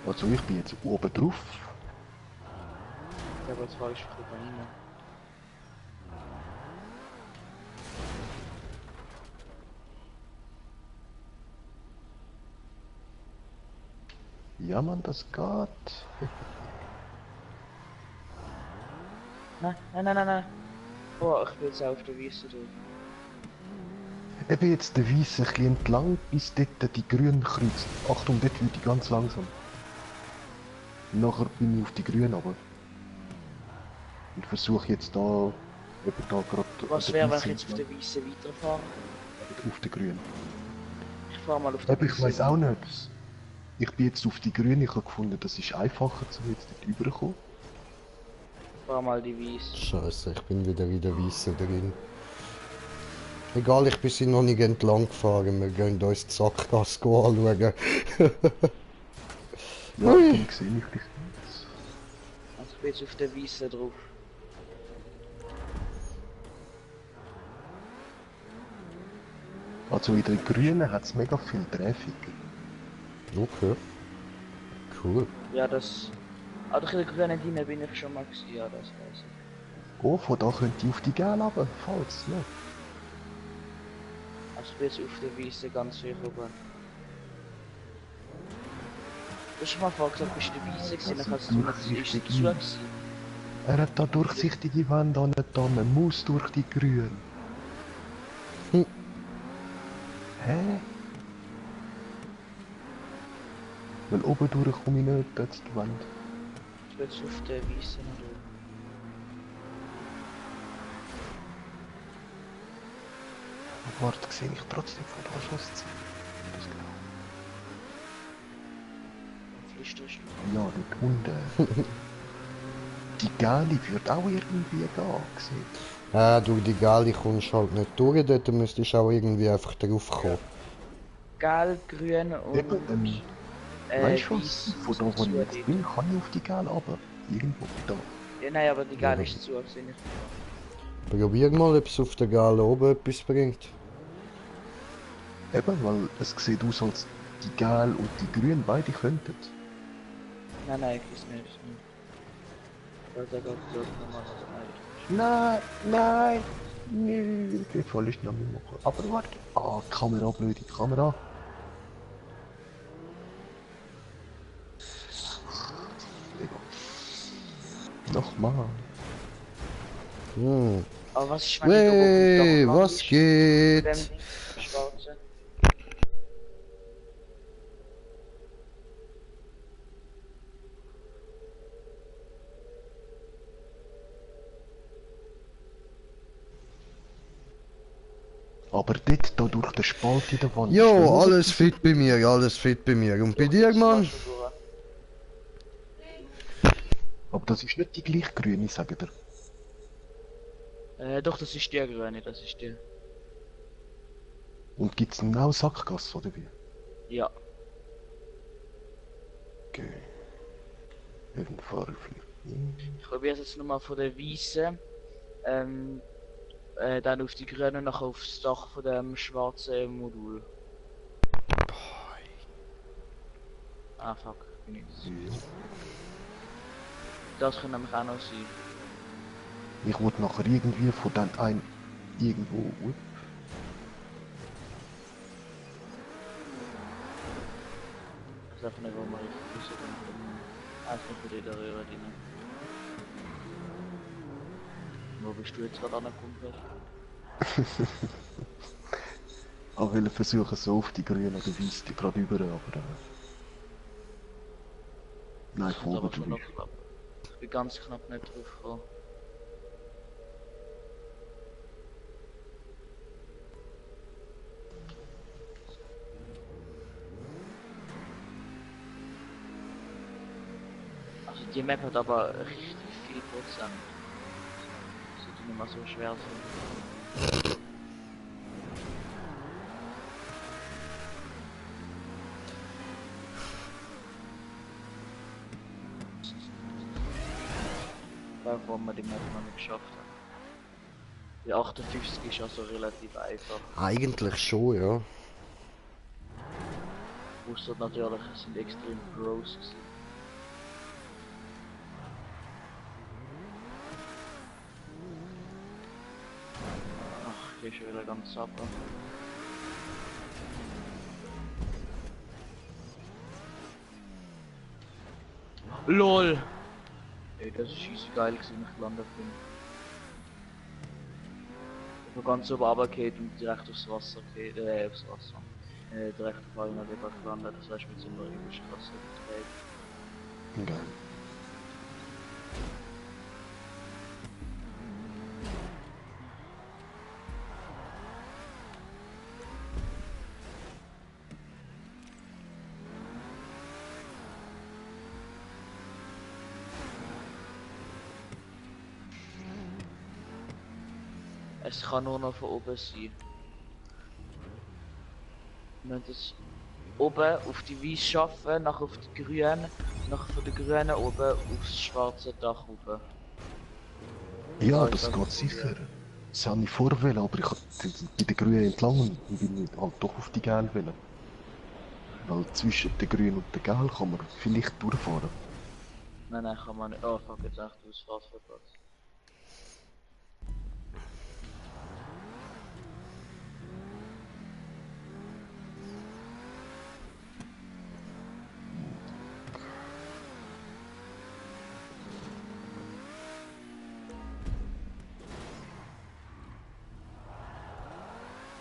Also ich bin jetzt oben drauf. Ja, aber jetzt frage ich mich rein. Ja Mann, das geht. Nein. Oh, ich bin jetzt auf der Wiese drauf. Eben jetzt der Weiße ein bisschen entlang, bis dort die Grünen kreuzt. Achtung, dort wird ich ganz langsam. Nachher bin ich auf die Grünen, aber ich versuche jetzt da, eben da gerade... Was an der wäre, wenn ich Weissen jetzt auf der Wiese weiterfahre? auf die Grünen. Ich fahre mal auf der Aber ich Wiese. weiß auch nicht. Ich bin jetzt auf die Grünen, ich habe gefunden, das ist einfacher, um jetzt dort rüberzukommen. Ich fahre mal die Wiese. Scheiße, ich bin wieder in der Wiese drin. Egal, ich bin sie noch nicht entlang gefahren. Wir gehen uns die Sackgasse anschauen. Ja, Ui. dann sehe ich dich nicht. Also ich bin jetzt auf der Wiese drauf. Also in den Grünen hat es mega viel Traffic. Okay. Cool. Ja, das... Ah, durch die grünen Linie bin ich schon mal gewesen, ja, das weiß ich. Oh, von da könnt ihr auf die Gel runter, falls, ne? Also ich bin jetzt auf der Wiese ganz hoch oben. Du hast schon mal vorher gesagt, bist du in der Wiese gewesen, dann kannst du nicht, ist es zu gewesen. Er hat da durchsichtige Wände an nicht da, man muss durch die Grünen. Hm. Hä? Weil oben durch komme ich nicht, dort ist die Wand. Ich bin jetzt auf der Wiese noch oben. Warte, sehe ich trotzdem von da Schussziel. Das genau. Flüsterst Ja, dort unten. Die Gali wird auch irgendwie da, gesehen. Durch die Gali kommst du halt nicht durch, dort müsstest du auch irgendwie einfach drauf kommen. Gelb, grün und... Eben, weißt du was? weiss Von da, wo ich zu jetzt dort. bin, kann ich auf die Gali runter. Irgendwo da. Ja, nein, aber die Gal Ja. ist zu, gesehen. Probier mal, ob es auf der Gali oben etwas bringt. Eben, weil es sieht aus, als die Gali und die Grün beide könnten. Nein, ich weiß nicht. Weil da geht so nochmal was Nein, nö, der Fall ist noch nicht machen. Aber warte. Ah, Kamera, blöde Kamera. Nochmal. Hm. Aber was ist, wenn Wey, die was geht? Schwarze. Aber dort, da durch den Spalt in der Wand. ist Jo, da nur- alles fit bei mir, alles fit bei mir. Und bei dir, Mann? Aber das ist nicht die gleiche Grüne, sage dir. Doch, das ist der grüne, das ist der. Und gibt's einen auch Sackgasse, oder wie? Ja. Okay. Dann fahre ich vielleicht. Ich probiere es jetzt nochmal von der Wiese. Dann auf die grüne, nachher aufs Dach von dem schwarzen Modul. Ah fuck, bin ich jetzt. Das kann nämlich auch noch sein. Ich wollte nachher irgendwie von dann ein irgendwo. Ich sag nicht, wo man richtig ist. Einfach für die da rüber rein. Wo bist du jetzt gerade angekommen? Aber will versuchen so auf die Grüne oder Weiss die gerade über, aber nein, Das kommt aber vorher schon noch durch. knapp. Ich bin ganz knapp nicht drauf gekommen. Also die Map hat aber richtig viel Prozent. Sollte nicht mal so schwer sein. Warum wir die Map noch nicht geschafft haben. Die 58 ist also relativ einfach. Eigentlich schon, ja. Ausser natürlich, es sind extrem Pros gewesen. Ach, hier ist schon wieder ganz sapper. LOL! Ey, das ist easy geil gewesen, ich gelandet bin. Ich bin ganz oben runtergefallen und direkt aufs Wasser gefallen, aufs Wasser. Direkt auf einer River gelandet, das heißt mit so einer Überstraße gedreht. Geil. Es kann nur noch von oben sein. Wir müssen es oben auf die Weiß schaffen, nachher auf die Grünen, nachher von den Grünen oben aufs schwarze Dach rauf. Ja, ich das weiß geht nicht, sicher. Das habe ich vorwählen, aber ich hab bei den Grünen entlang und bin halt doch auf die Gelb wählen. Weil zwischen den Grünen und den Gelb kann man vielleicht durchfahren. Nein, kann man nicht. Oh fuck, jetzt echt Ausfahrt verpasst.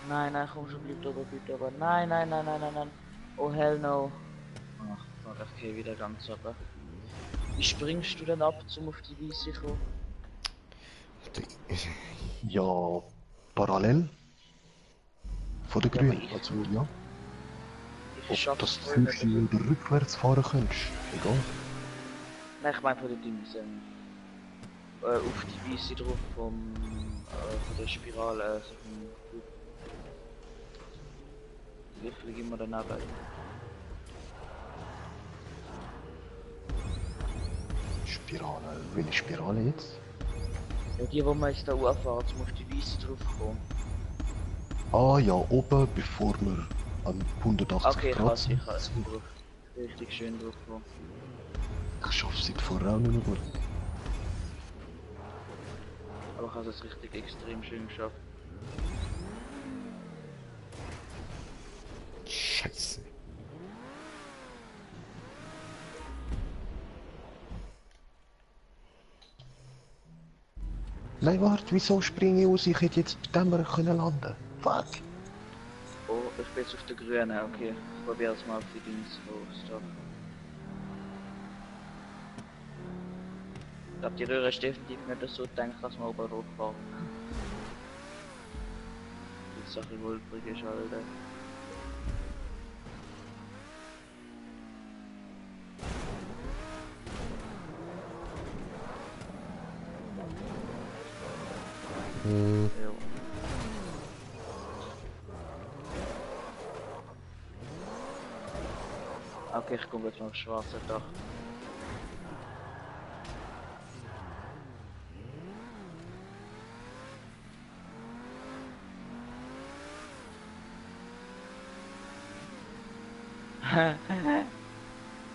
Nein, komm schon, bleib aber. Nein. Oh hell no. Ach, fuck, ich geh wieder ganz runter. Wie springst du denn ab, um auf die Wiese zu kommen? Ja, parallel. Von den Ja, aber Grünen, ich- also ja. Ich Ob schaff's das voll nicht. Füßchen oder rückwärts fahren kannst, egal. Nein, ich meine von der Dings, auf die Wiese drauf von der Spirale, also vom Flug. Wie fliege ich immer daneben? Spirale, welche Spirale jetzt? Ja, die, wo man jetzt da anfährt, muss auf die Wiese drauf kommen. Ah ja, oben, bevor wir an 180 Okay, Grad ich sind. kann drauf. Richtig schön drauf kommen. Ich schaffe es vorher auch nicht mehr gut. Aber ich habe es richtig extrem schön geschafft. Scheiße. Nein, warte, wieso springe ich aus? Ich hätte jetzt bei dem können landen. Fuck! Oh, ich bin jetzt auf der Grünen, okay. Ich probiere es mal auf die Dings hoch. Ich glaube, die Röhre ist definitiv nicht so gedacht, dass man oben hochfahren. Die Sache wolfrig ist, Alter. Hm. Jo. Okay, ich komme jetzt mal aufs schwarze Dach.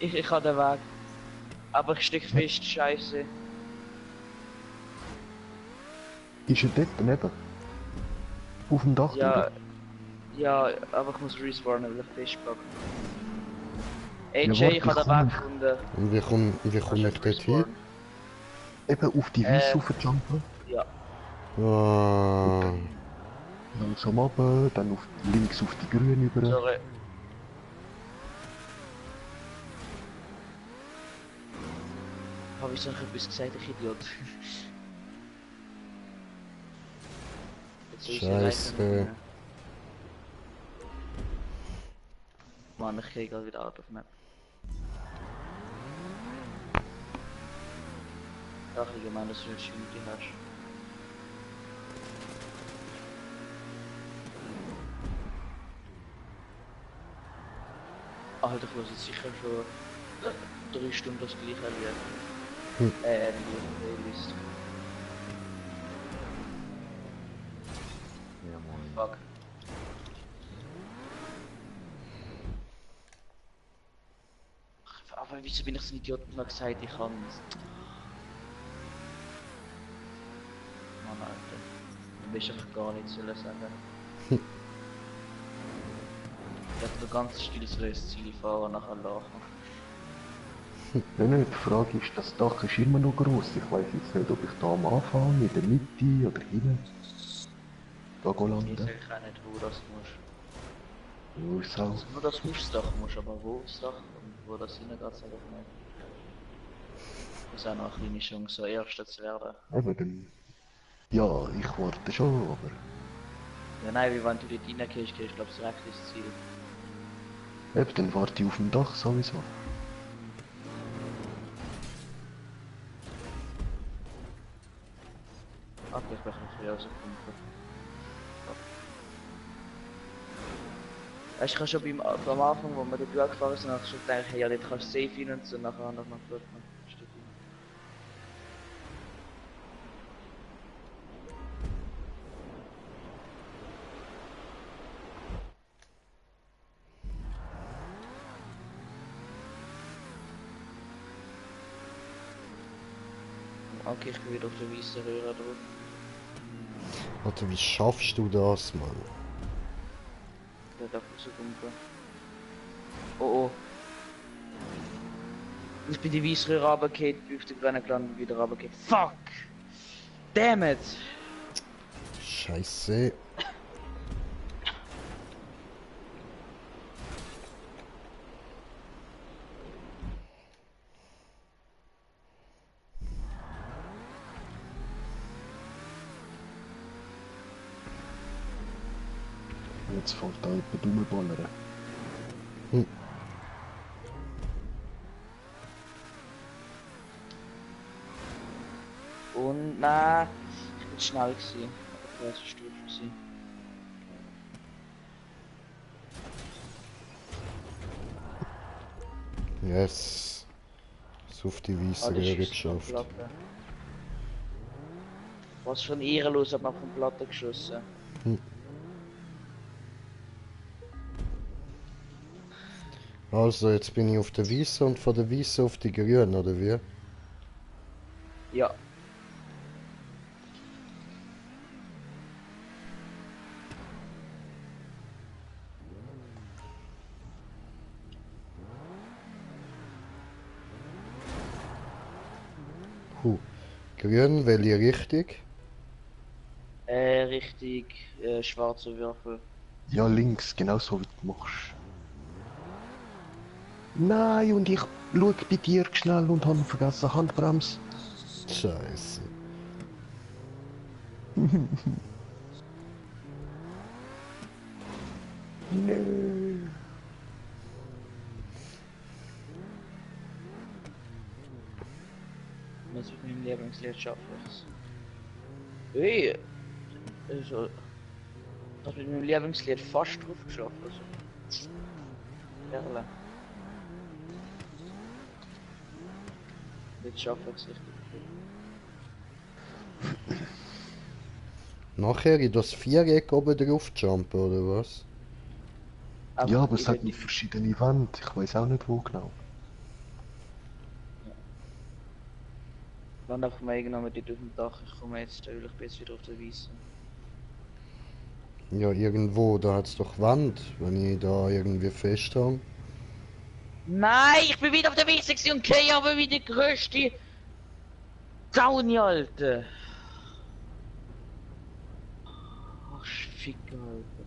ich habe den Weg. Aber ich steck fest, scheiße. Ist er dort daneben? Auf dem Dach? Ja, oder? ja, aber ich muss respawnen, weil ich festpack. Ey Ja, Jay, ich warte, habe den ich Weg gefunden. Und wie komme ich dort hin? Eben auf die Wiese raufjumpen. Ja, Ah. Langsam runter, dann auf, links auf die Grünen über. sorry. Habe ich so etwas gesagt, ich Idiot? Jetzt soll ich sie Scheiße. erreichen. Mann, ich krieg gerade wieder out of map. Ach, ich meine, dass du eine Schwimmunity hast. Alter, ich muss jetzt sicher schon 3 Stunden das gleiche erleben. Hm. Die Playlist. fuck. Aber wieso bin ich so ein Idiot und hab gesagt, ich kann es? Mann, Alter. Du willst einfach gar nichts sollen sagen. Ich hätte nur ganz still so ins Ziel fahren, nachher lachen. Nein, die Frage ist, das Dach ist immer noch groß. Ich weiß jetzt nicht, ob ich da am Anfang, in der Mitte oder hinten da Ich landen. sag ich auch nicht, wo das musst. Wo ist auch. Also nur das Hausdach musst, aber wo das Dach und wo das hingeht, sag ich nicht. Das ist auch noch eine kleine Chance, so Erster zu werden. Aber dann. Ja, ich warte schon, aber. Ja nein, wie wenn du dort reingehst, gehst du glaub ich direkt ins Ziel. Eben, dann warte ich auf dem Dach sowieso. Okay, ich bin ein bisschen rausgekommen. Weißt du, ich habe schon am Anfang, wo wir dort durchgefahren sind, habe ich schon gedacht, hey, ja, dort kannst du safe rein und so, nachher habe ich noch geschaut, man steht rein. Okay, ich bin wieder auf der weißen Röhre drauf. Alter, wie schaffst du das, Mann? Der darf rauskommen. Oh oh. Ich bin die weiße Röhre runtergefallen, bin auf der grünen gelandet und wieder runtergefallen. Fuck! Damn it! Scheiße. Jetzt fängt da jemand rumballern. Und nein, ich bin schnell gewesen. Ich war zu Stufe gewesen. Yes. So auf die weiße die Röhre schiessen von geschafft. Platte. Was schon ehrenlos hat man von Platte geschossen. Also, jetzt bin ich auf der weißen und von der weißen auf die grüne, oder wie? Ja. Grün, welche Richtung? Richtig schwarze Würfel. Ja, links, genau so wie du machst. Nein, und ich schau bei dir schnell und habe vergessen Handbremse. Scheiße. Nö. Was mit meinem Lieblingslied schaffe ich's. Hey! Also. Ich hab mit meinem Lieblingslied fast drauf geschafft, also. Perle. Jetzt schaffe ich es richtig. Nachher in das Viereck oben drauf jumpen, oder was? Ja, aber es ich hat will noch verschiedene Wände. Ich weiß auch nicht wo genau. Dann einfach mal irgendwann dort auf dem Dach. Ich komme jetzt, weil ich bin jetzt wieder auf der Wiese. Ja, irgendwo, da hat's doch Wand, wenn ich da irgendwie festhang. Nein, ich bin wieder auf der Wiese gewesen und gehe aber wie die größte Zauni, Alter. Ach, Fick, Alter.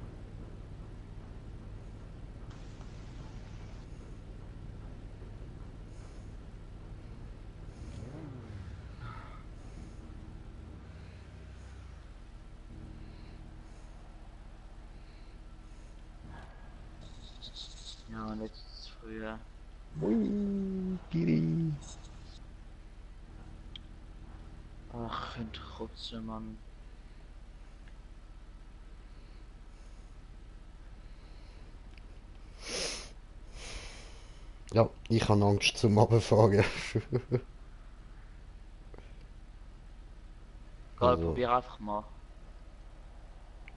Ja, und jetzt ist es früher. Ui, Giri. Ach, könnte kotzen, Mann. Ja, ich habe Angst zum Abfahren. Egal, Also. probier einfach mal.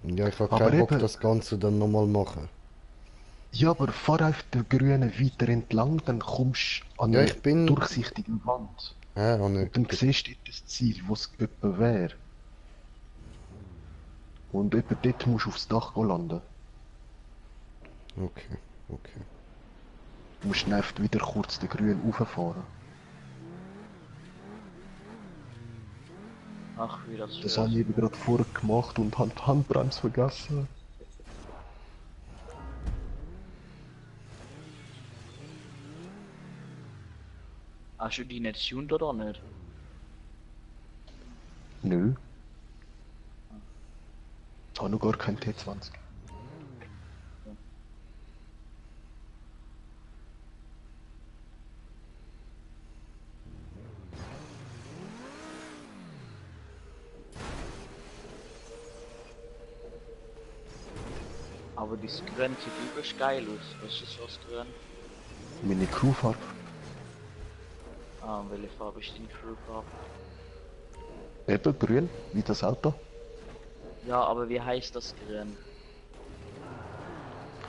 Ja, ich habe Aber keinen Bock, eben- das Ganze dann nochmal machen. Ja, aber fahr einfach den Grünen weiter entlang, dann kommst du an Ja, eine ich bin... durchsichtige Wand. Oh ne. Und dann siehst du dort das Ziel, wo es etwa wäre. Und etwa dort musst du aufs Dach landen. Okay, okay. Du musst dann einfach wieder kurz den Grün rauffahren. Ach, wie das Das schwer habe ich ist. eben gerade vorher gemacht und habe die Handbremse vergessen. Hast du die nicht tuned oder nicht? Nö. Ich habe noch gar kein T20. Aber das Grün sieht übelst geil aus. Was ist das für das Grün? Meine Crewfarbe. Ah, und welche Farbe ist deine Crewfarbe? Eben grün, wie das Auto. Ja, aber wie heißt das Grün?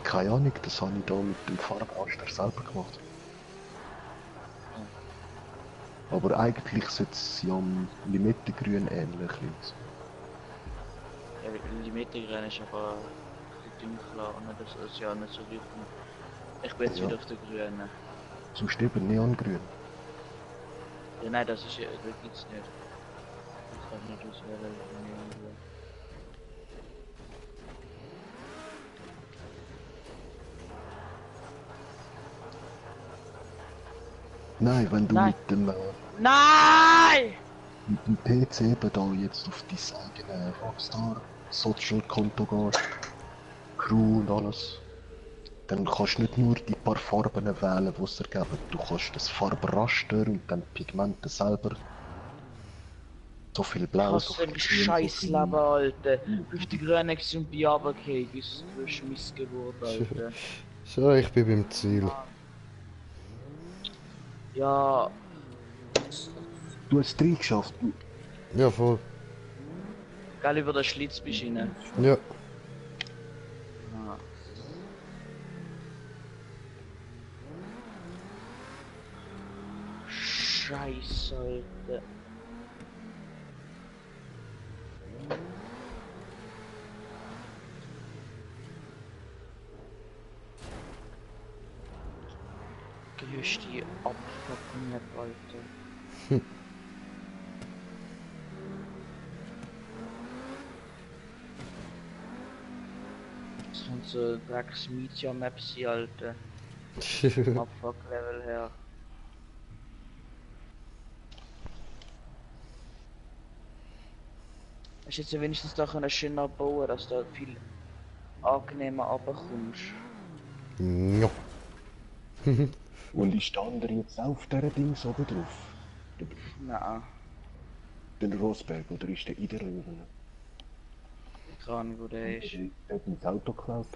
Keine Ahnung, das habe ich da mit dem Farbaster selber gemacht. Aber eigentlich sollte es ja am Limettengrün ähnlich sein. Ja, Limettengrün ist aber ein bisschen dunkler und das ist ja nicht so richtig. Ich bin jetzt Ja. wieder auf der Grünen. Sonst eben Neongrün. Ja, nein, das ist ja, das gibt's nicht. Ich kann nicht auswählen, Neongrün. Nein, wenn du Nein. Nein! mit dem PC eben da jetzt auf dein eigene Rockstar Social Konto gehst, Crew und alles, dann kannst du nicht nur die paar Farben wählen, die es ergeben. Du kannst das Farbraster und dann Pigmente selber. So viel Ich Blau, so hasse viel ein Grün, Scheißleben, Alter. Auf die Grünen und bei runtergefallen, ist Schmiss geworden, Alter. So, ich bin beim Ziel. Ja, Du hast 3 geschafft. Ja, voll. geil über den Schlitz bist du rein. Ja. Ah. Scheiße, Alter. Gelöscht die Abfucking Map, Alter. Das sind so Drecks-Media-Maps hier, Alter. Vom Abfuck-Level her. Hast jetzt ja wenigstens da können schöner bauen, dass du viel angenehmer runterkommst. Ja. Und ist der andere jetzt auf dieser Dings oben drauf? Nein, Den Rosberg, oder ist der in der Löwen? keine Ahnung, wo der ist. Der hat mein Auto geklaut.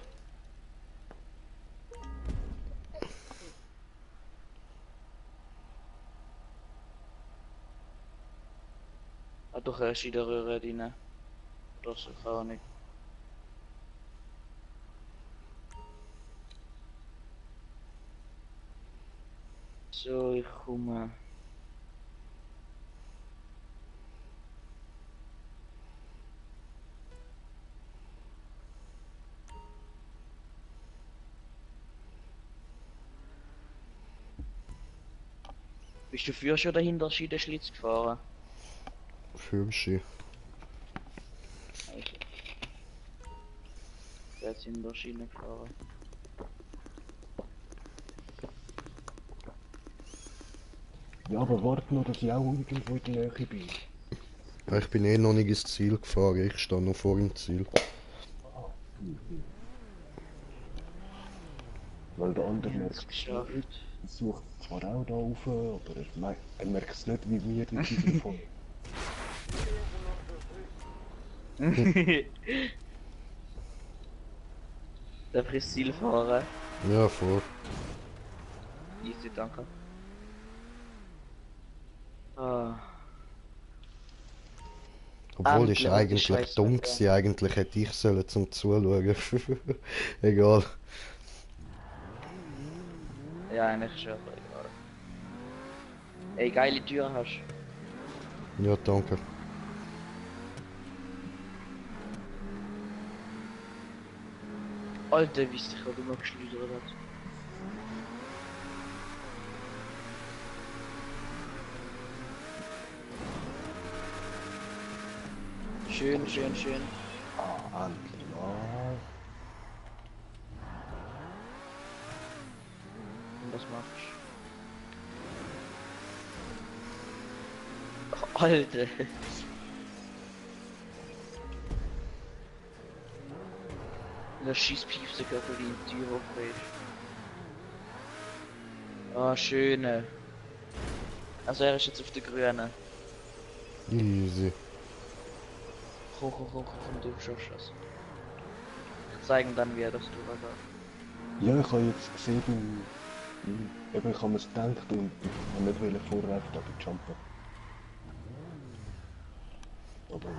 Ah doch, er ist in der Röhre drin. Oder so, keine Ahnung. So, ich komme. Bist du früher schon dahinter Schiedenschlitz gefahren? Fürschi. Ich. Der ist in der Schiene gefahren. Ja, aber warte noch, dass ich auch irgendwo in der Nähe bin. Ja, ich bin eh noch nicht ins Ziel gefahren, ich stehe noch vor dem Ziel. Weil der andere Ja, merkt das es geschafft. nicht. Er sucht zwar auch da rauf, aber er merkt es nicht, wie wir mit diesem Telefon. Darf ich Ziel fahren? Ja, voll. Easy, danke. Ah. Obwohl ist Endlich mal die eigentlich Scheiße dumm weg, gewesen. Eigentlich hätte ich sollen zum Zuschauen. Egal. Ja, eigentlich schon, aber egal. Ey, geile Tür hast. Ja, danke. Alter, wie es dich gerade immer geschleudert hat. Schön, schön, schön. Ah, endlich mal. Und was machst du? Oh, Alter. Der Schießpiefse Körper die Tür aufdreht. Ah, schöne. Also er ist jetzt auf der grünen. Easy. Hoch, hoch, hoch, hoch und du schaffst das. Ich zeige dann wie er das drüber geht. Ja, ich habe jetzt gesehen, eben, ich habe mir es gedacht und ich habe nicht wollen vorher einfach da jumpen. Aber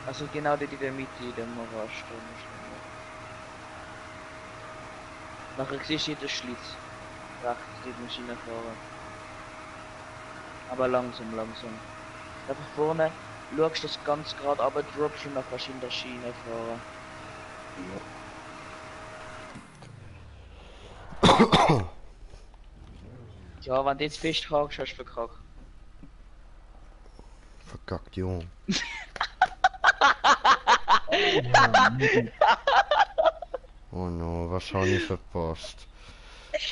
Also genau dort in der Mitte, in dem Morast. Nachher siehst du den Schlitz. Rechts, die Maschine fahren. Aber langsam, langsam. Einfach vorne, schaust das ganz gerade, aber droppst und dann kannst du in der Schiene fahren. Ja, wenn du jetzt festhakst, hast du verkackt. Verkackt, Junge. Oh no, was habe ich verpasst?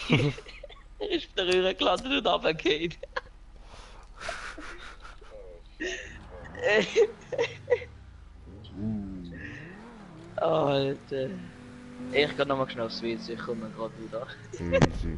Er ist auf der Röhre gelandet und runtergefallen. Alter. Ich kann nochmal schnell aufs WC, ich komme gerade wieder. Easy.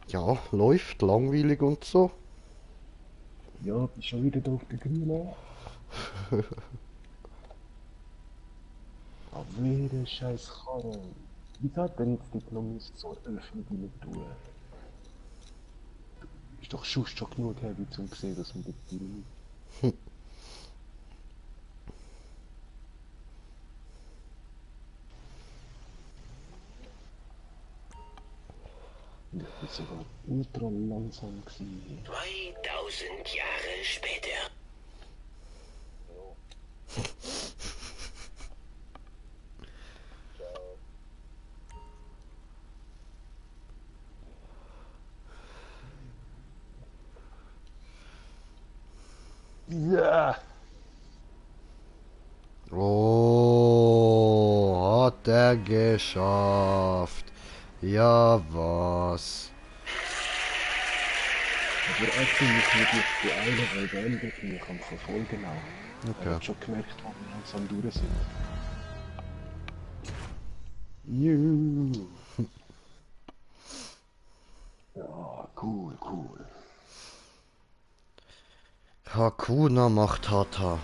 Ja, läuft, langweilig und so. ja, bist schon wieder da auf der Grünen. Aber wieder scheiß Karre. Wie hat denn jetzt die Diplomis so öffnen nicht tun? Ist doch schon genug heavy zum sehen, dass man das Ding. Und ich bin sogar ultra langsam gewesen. 2000 Jahre später. Ja! Oh, hat er geschafft. Ja, was? Aber eigentlich würde ich die eine weil beendet und ich kann verfolgen auch. Ich Okay. habe schon gemerkt, wo wir langsam durch sind. Juhu! Ja, cool, cool. Hakuna macht Hata.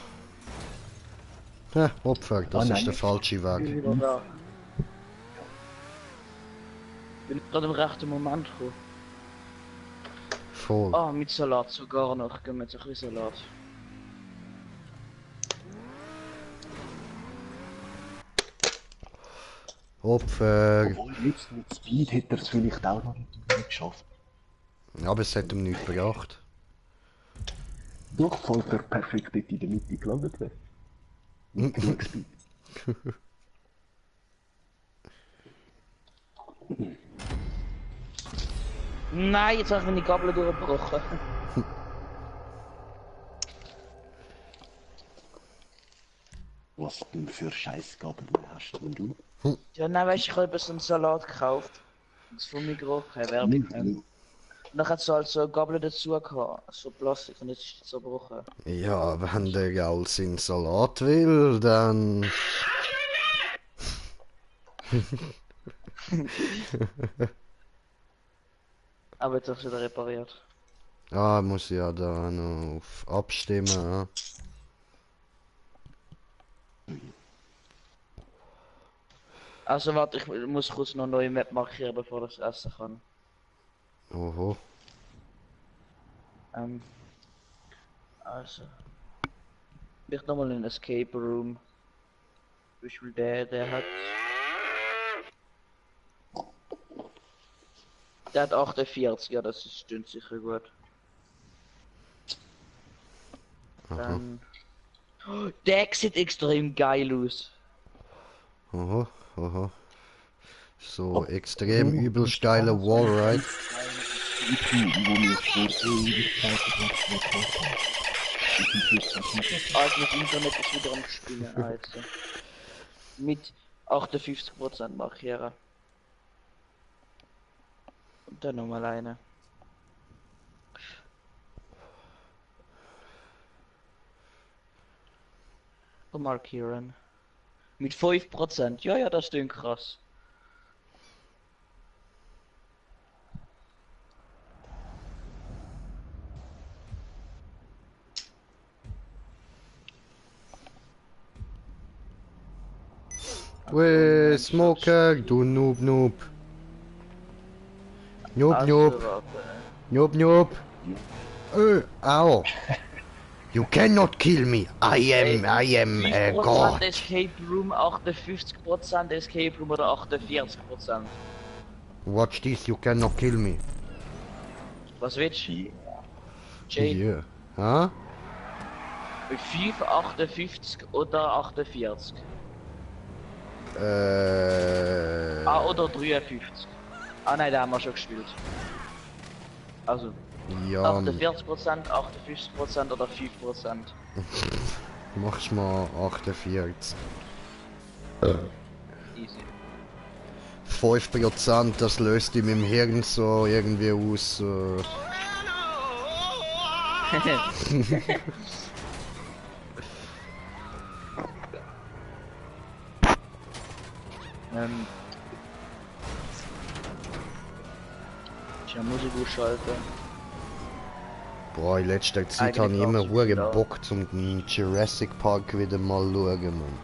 Opfer, das ist der falsche Ich Weg. bin wieder da. Bin gerade im rechten Moment gekommen. Voll. Ah, mit Salat sogar noch. Gehen wir jetzt ein bisschen Salat. Opfer. Obwohl, jetzt mit Speed hätte er es vielleicht auch noch nicht geschafft. Aber es hat ihm nichts gebracht. Doch, falls er perfekt dort in der Mitte gelandet wäre. Mit genug Speed. Nein, jetzt habe ich meine Gabel durchgebrochen. Was denn für Scheißgabeln hast denn du? Ja, nein, weißt du, ich habe eben so einen Salat gekauft. Das von Migros, keine Werbung. Und dann hat es halt so eine Gabel dazu gehabt, so Plastik, und jetzt ist die zerbrochen. Ja, wenn der alles in Salat will, dann... Aber jetzt habe ich sie wieder repariert. Ah, muss ja da noch auf abstimmen. Ja. Also warte, ich muss kurz noch eine neue Map markieren, bevor ich das essen kann. Oho. Also. Vielleicht nochmal einen Escape Room. Zum Beispiel der hat... Der hat 48, ja, das ist stimmt sicher gut. Dann... Oh, der sieht extrem geil aus. Oho. Oho. So extrem übel steile Wallride. Also das Internet ist wieder am Spinnen, also. Mit 58% markieren. Und dann nochmal eine. Und markieren. Mit 5%. Ja, ja, das klingt krass. Weh, Smoker, du Noob Noob. Noob Also, Noob. warte. Noob Noob. Ow. You cannot kill me. I am 5% God. Escape Room, 58% Escape Room oder 48%. Watch this, you cannot kill me. Was willst du? Jay, Yeah. Huh? mit 5, 58 oder 48? Oder 53. Ah nein, da haben wir schon gespielt. Also, Ja, 48%, 58% oder 5%. machst mal 48. Easy. 5%, das löst in meinem Hirn so irgendwie aus. Ich habe Musik ausschalten. Boah, in letzter Zeit habe ich Eigentlich immer auch hure so, Bock zum Jurassic Park wieder mal schauen, man.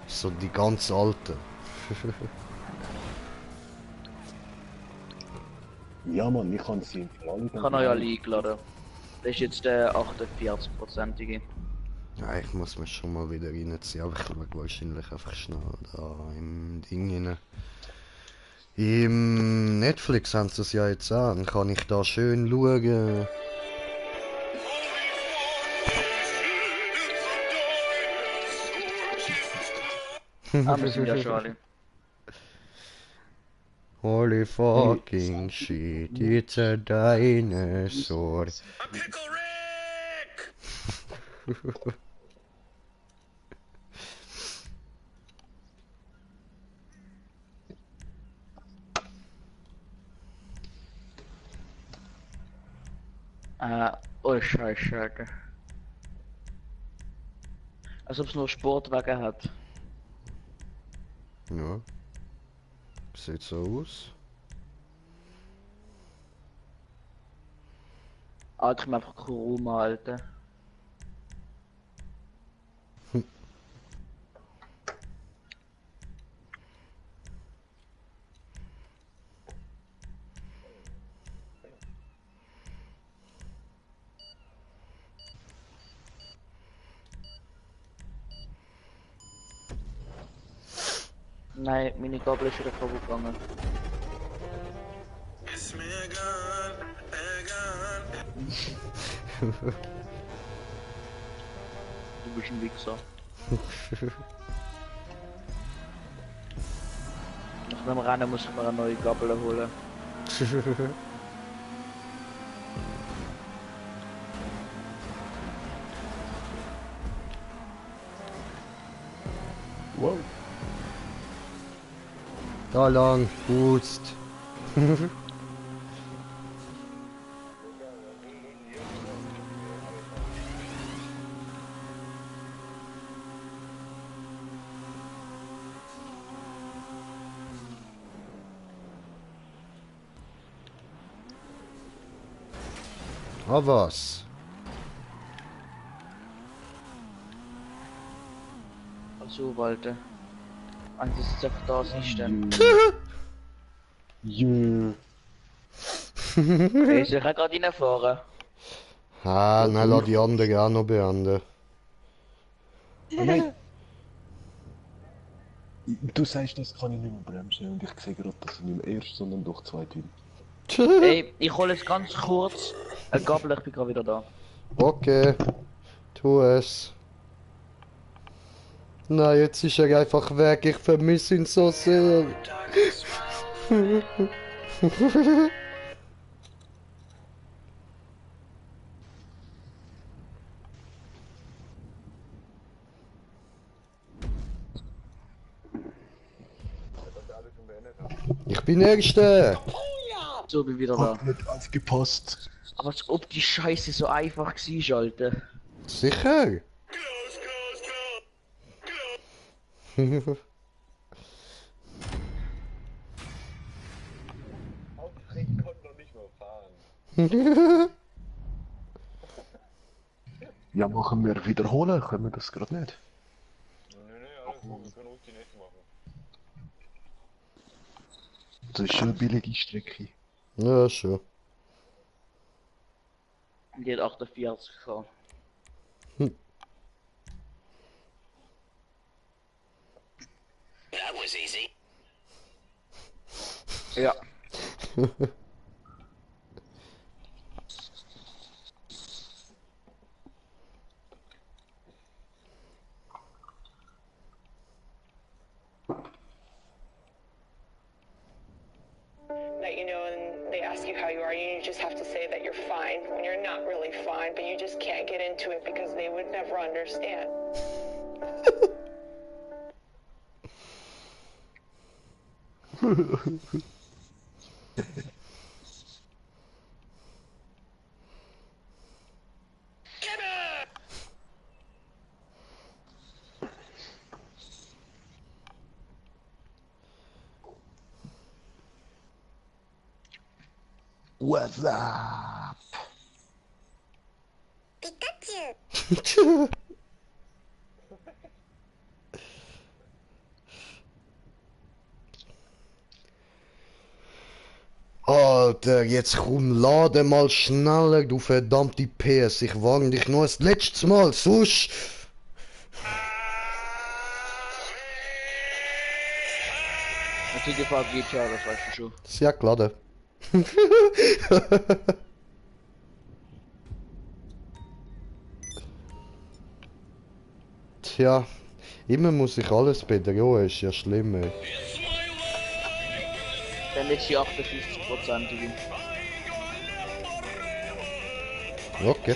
So die ganz alten. Ja, Mann, ich kann sie alle Ich habe euch alle eingeladen. Das ist jetzt der 48%ige. Ja, ich muss mich schon mal wieder reinziehen, aber ich schaue wahrscheinlich einfach schnell da im Ding rein. Im Netflix haben sie es ja jetzt an, kann ich da schön schauen. Ah, wir sind ja schon alle. Holy fucking shit, it's a dinosaur. Oh Scheiße. Als ob es nur Sportwagen hat. Ja. Sieht so aus. Alter, ich bin einfach Kuruma, Alter. Nein, meine Gabel ist wieder kaputt gegangen. Ist mir egal, egal. Du bist ein Wichser. Nach dem Rennen muss ich mir eine neue Gabel holen. Wow. Da lang, Boost. Ah, was? Also, Walter. Eins ist einfach da, siehst du. Jö. Hey, soll ich auch gerade reinfahren? Ah, nein, lass die anderen auch noch beenden. Oh nein! Du sagst, das kann ich nicht mehr bremsen und ich sehe gerade, dass ich nicht mehr erst, sondern doch zweit bin. Hey, ich hole jetzt ganz kurz eine Gabel, ich bin gerade wieder da. Okay, tu es. Nein, jetzt ist er einfach weg, ich vermisse ihn so sehr. Ich bin Erster. So, bin wieder da. Hat nicht aufgepasst. Aber als ob die Scheiße so einfach war, Alter. Sicher? Aufregen konnte noch nicht mal fahren. Ja, machen wir wiederholen, können wir das gerade nicht. Nee, alles gut, wir können ruhig die nächste machen. Das ist schon eine billige Strecke. Ja, schon. Die hat 48 gehabt. That was easy. Ja. That you know, and they ask you how you are, you just have to say that you're fine when you're not really fine, but you just can't get into it because they would never understand. What's up? Alter, jetzt komm, lade mal schneller, du verdammte PS. Ich warne dich nur das letzte Mal, sonst... Natürlich Fall geht ja, das weißt du schon. Ist ja geladen. Tja, immer muss ich alles bedrohen, ist ja schlimm, ey. Dann ist die 58%ige. Okay.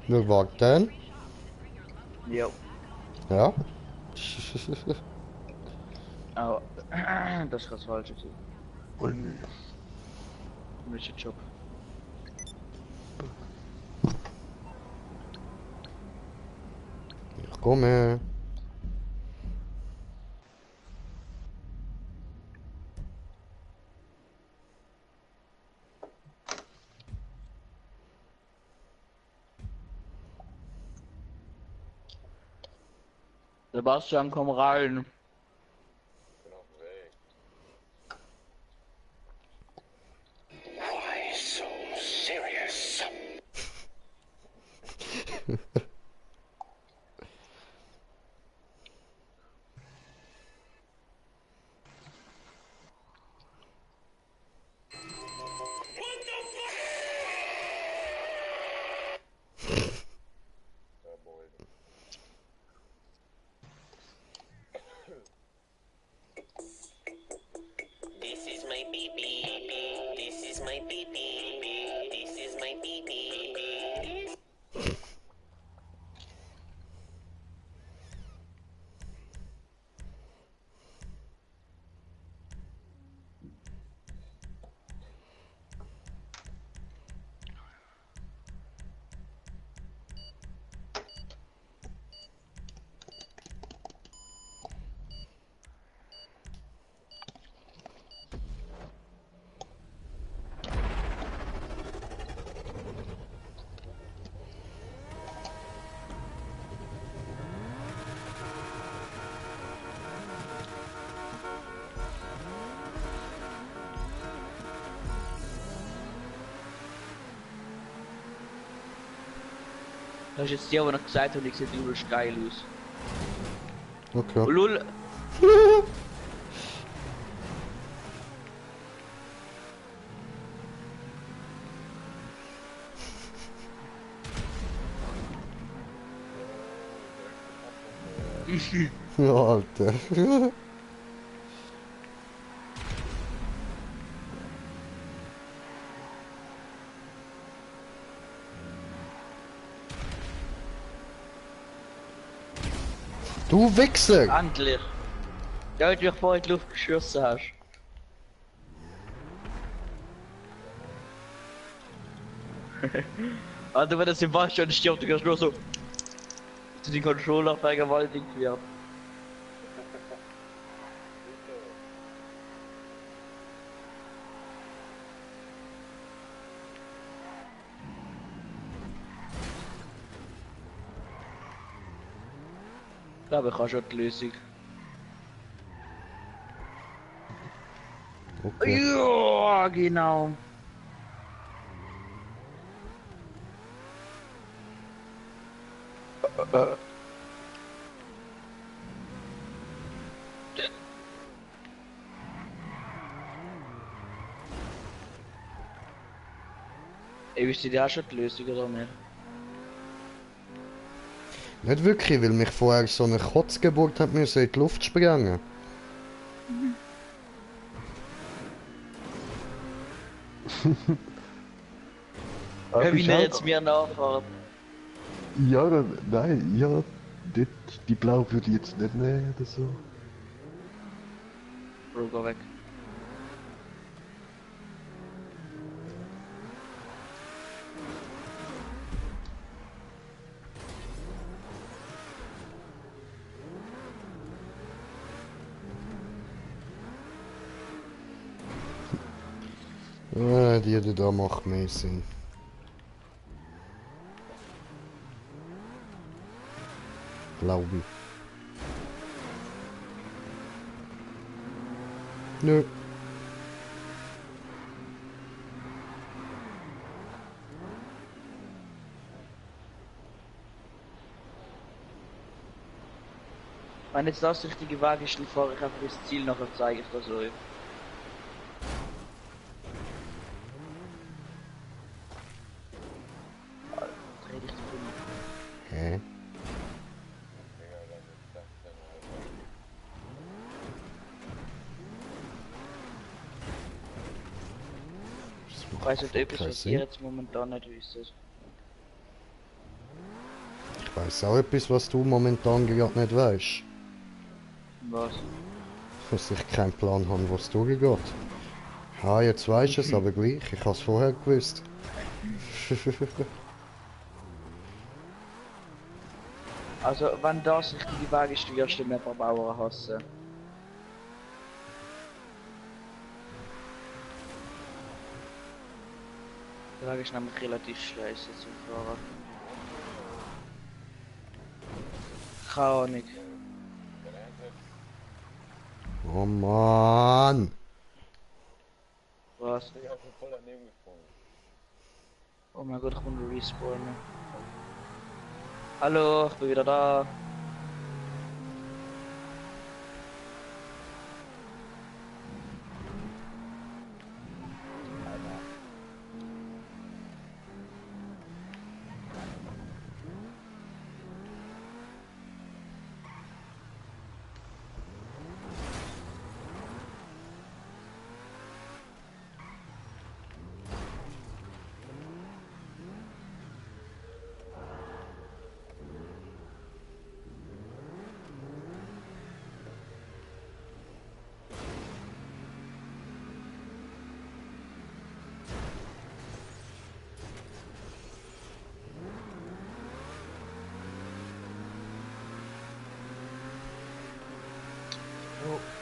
Wir warten. Jo. Ja. Aber das ist das Falsche. Und Welcher Job? komme. Sebastian, komm rein. Bin auf dem Weg. Why so serious? Ja, boy. This is my baby. This is my baby. This is my baby. Das ist jetzt die, aber noch gesagt und ich sehe übelst geil aus. Okay. Oh, lul. Ja, Alter. Du Wichser! Endlich. Ja, weil du mich vorhin in die Luft geschossen hast. Alter, wenn der Sebastian stirbt, du kannst nur so zu den Controller vergewaltigt werden. Ich glaube, ich habe schon die Lösung. Okay. Ja, genau. Ey, wisst ihr, die hast schon die Lösung oder nicht? Nicht wirklich, weil mich vorher so eine Kotzgeburt hat müssen in die Luft sprengen. Ja, wie schau- er jetzt mir nachfahrt. Ja, nein, ja, dort, die Blau würde ich jetzt nicht nehmen oder so. Bro, geh weg. Die da macht mehr Sinn. Glaube ich. Nö. Wenn jetzt das richtige Weg ist, dann fahre ich einfach das Ziel, nachher zeige ich das euch. Dreh dich zu dumm. Hä? Digga, was ist das denn, Alter? Ich weiss nicht etwas, Kein was Sinn. ihr jetzt momentan nicht wisst. Ich weiss auch etwas, was du momentan gerade nicht weißt. Was? Dass ich keinen Plan habe, was durchgeht. Ha, jetzt weisst du es, aber gleich. Ich habe es vorher gewusst. Also, wenn das richtige Weg ist, wirst du mehr Bauern hassen. Der Weg ist nämlich relativ scheiße zum Fahren. Keine Ahnung. Oh Mann! Was? Ich hab schon voll daneben gesprungen. Oh mein Gott, ich muss respawnen. Hallo, ich bin wieder da.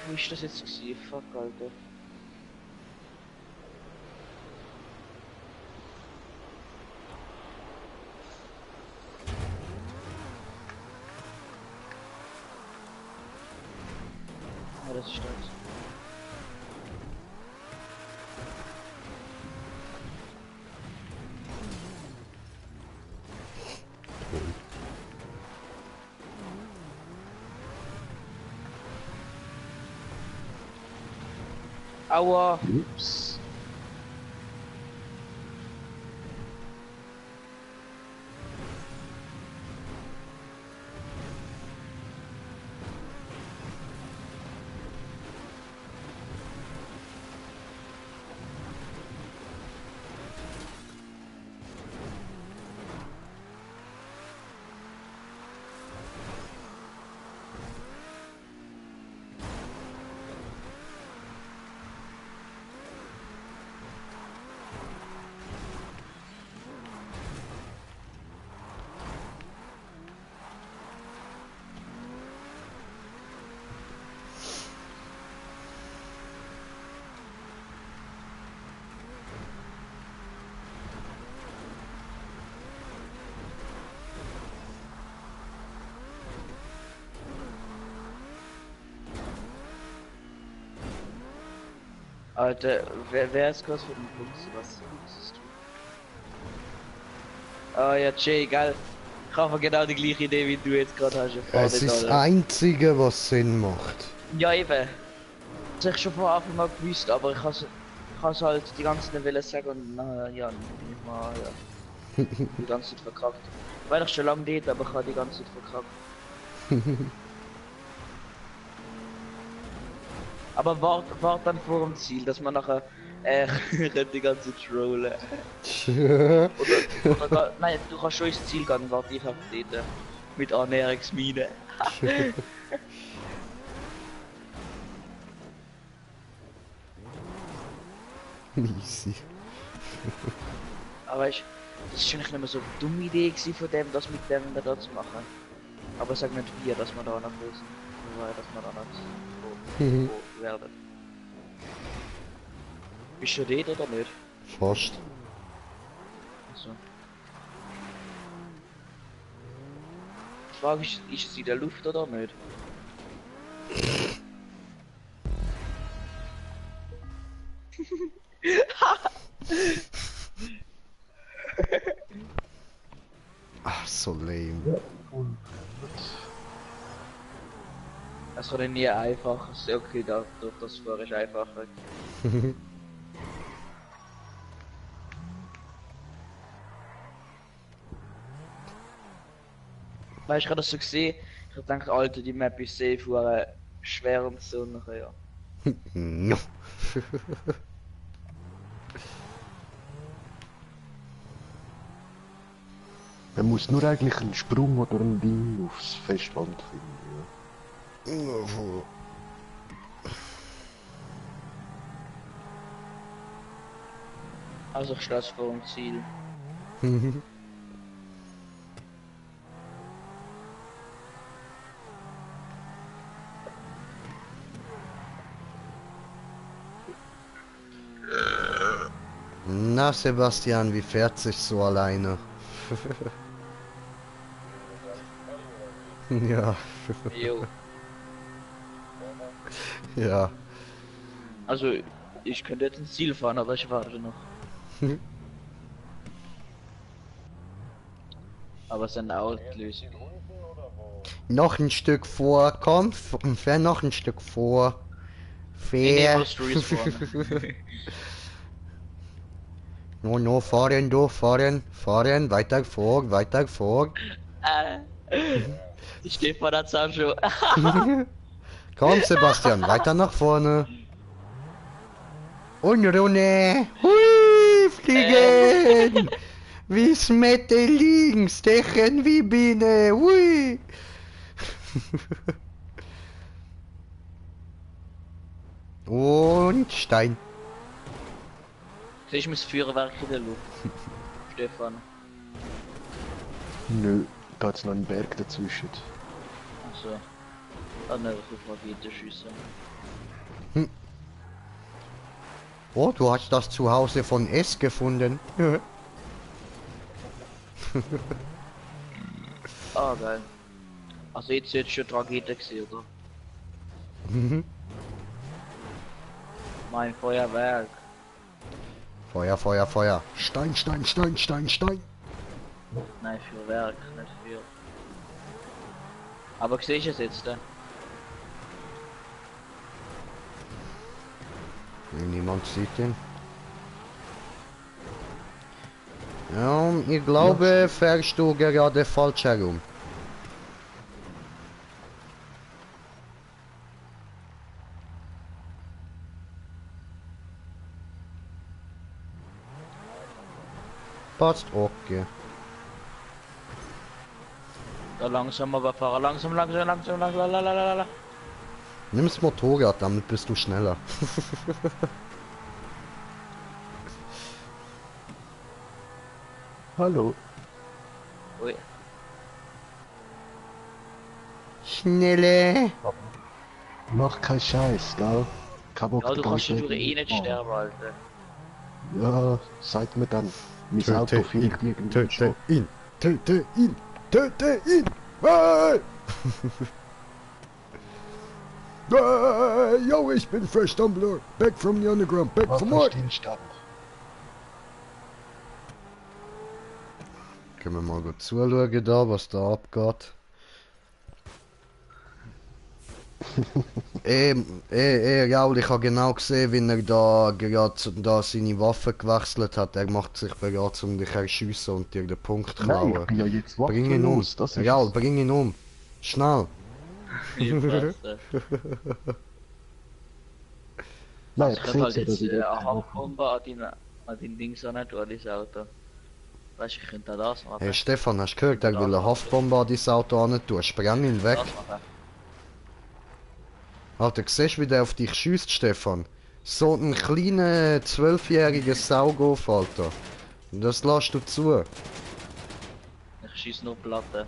Wo ist das jetzt gewesen? Fuck, Alter. Ah, das ist das. Aua! Ups. Alter, wer ist kurz für den Punkt? Was ist du? Oh ja, Jay, geil. Ich habe genau die gleiche Idee wie du jetzt gerade hast. Es ist das Einzige, was Sinn macht. Ja, eben. Das habe ich schon von Anfang an gewusst, aber ich habe es halt die ganze Zeit wollen sagen und ja, nicht mal, ja. Die ganze Zeit verkackt. Ich war doch schon lange dort, aber ich habe die ganze Zeit verkackt. Aber wart dann vor dem Ziel, dass man nachher die ganze Zeit trollen. Nein, du kannst schon ins Ziel gehen, warte ich einfach dort. Mit Ernährungsmine. Easy. Aber weißt, das ist eigentlich nicht mehr so eine dumme Idee gewesen von dem, das mit dem da zu machen. Aber sag nicht wir, dass wir da noch lösen. Weil dass wir da nicht so werden. Bist du dort oder nicht? Fast. Also. Die Frage ist es in der Luft oder nicht? Ach, so lame. Es war nie einfacher. Okay, durch das Fahren ist einfacher. Weißt du, ich habe das so gesehen. Ich hab gedacht, Alter, die Map ist safe, schwer und so nachher, ja. No. Man muss nur eigentlich einen Sprung oder ein Ding aufs Festland finden. Ja. Also ich stehe vor dem Ziel. Na Sebastian, wie fährt sich so alleine? Ja, Jo. ja. Also, ich könnte jetzt ins Ziel fahren, aber ich warte noch. Aber es ist ein Outlösung. Noch ein Stück vor, komm, fahr noch ein Stück vor. Nee, Fair. musst du respawn. No, fahren, du, fahren, weiter vor. Ich stehe vor der Zahnschau. Komm, Sebastian, weiter nach vorne. Und Runde. Hui, fliegen. Wie Smette liegen, stechen wie Biene. Hui. Und Stein. Siehst du das Feuerwerk in der Luft? Stefan. Nö, da hat's noch einen Berg dazwischen. Achso. Dann eine Raketenschüsse. Oh, du hast das Zuhause von S gefunden. Ah, geil. Also jetzt schon Rakete gesehen, oder? Mein Feuerwerk. Feuer. Stein. Nein, für Werk, nicht für. Aber sehe ich es jetzt da? Niemand sieht ihn. Ja, ich glaube, fährst du gerade falsch herum. Passt, okay. Ja, langsam aber fahren, langsam. Lalalala. Nimm das Motorrad, damit bist du schneller. Hallo. Ui. Schnelle. Mach keinen Scheiß, gell? Kein Bock, Ja, du den kannst ganzen natürlich Weg eh nicht mitfahren. sterben, Alter. Ja, sag mir dann. Mein Auto fehlt irgendwie schon. Töte ihn! Hey! Yo, ich bin Fresh Tumbler. Back from the underground. Back Mach from einen what? Stillstand. Können wir mal gut zuschauen da, was da abgeht. Raul, ich habe genau gesehen, wie er da gerade da seine Waffe gewechselt hat. Er macht sich bereit, um dich zu erschiessen und dir den Punkt zu Nein, ich klauen. bin ja jetzt Bring ihn um. waffenlos, das ist Raul, es. bring ihn um. Schnell. Ich weiß, Nein, ich ich kann sehe halt ja, dass jetzt ich dort eine keine Waffe Handbombe an den Dings an nicht, an das Auto. Weißt du, ich könnte auch das machen. Hey Stefan, hast du gehört, er will eine Haftbombe an dein Auto an tun? Spreng ihn weg. Das machen. Alter, siehst du, wie der auf dich schießt, Stefan? So ein kleiner 12-jähriger Saugof, Alter. Das lässt du zu. Ich schieß nur Platte.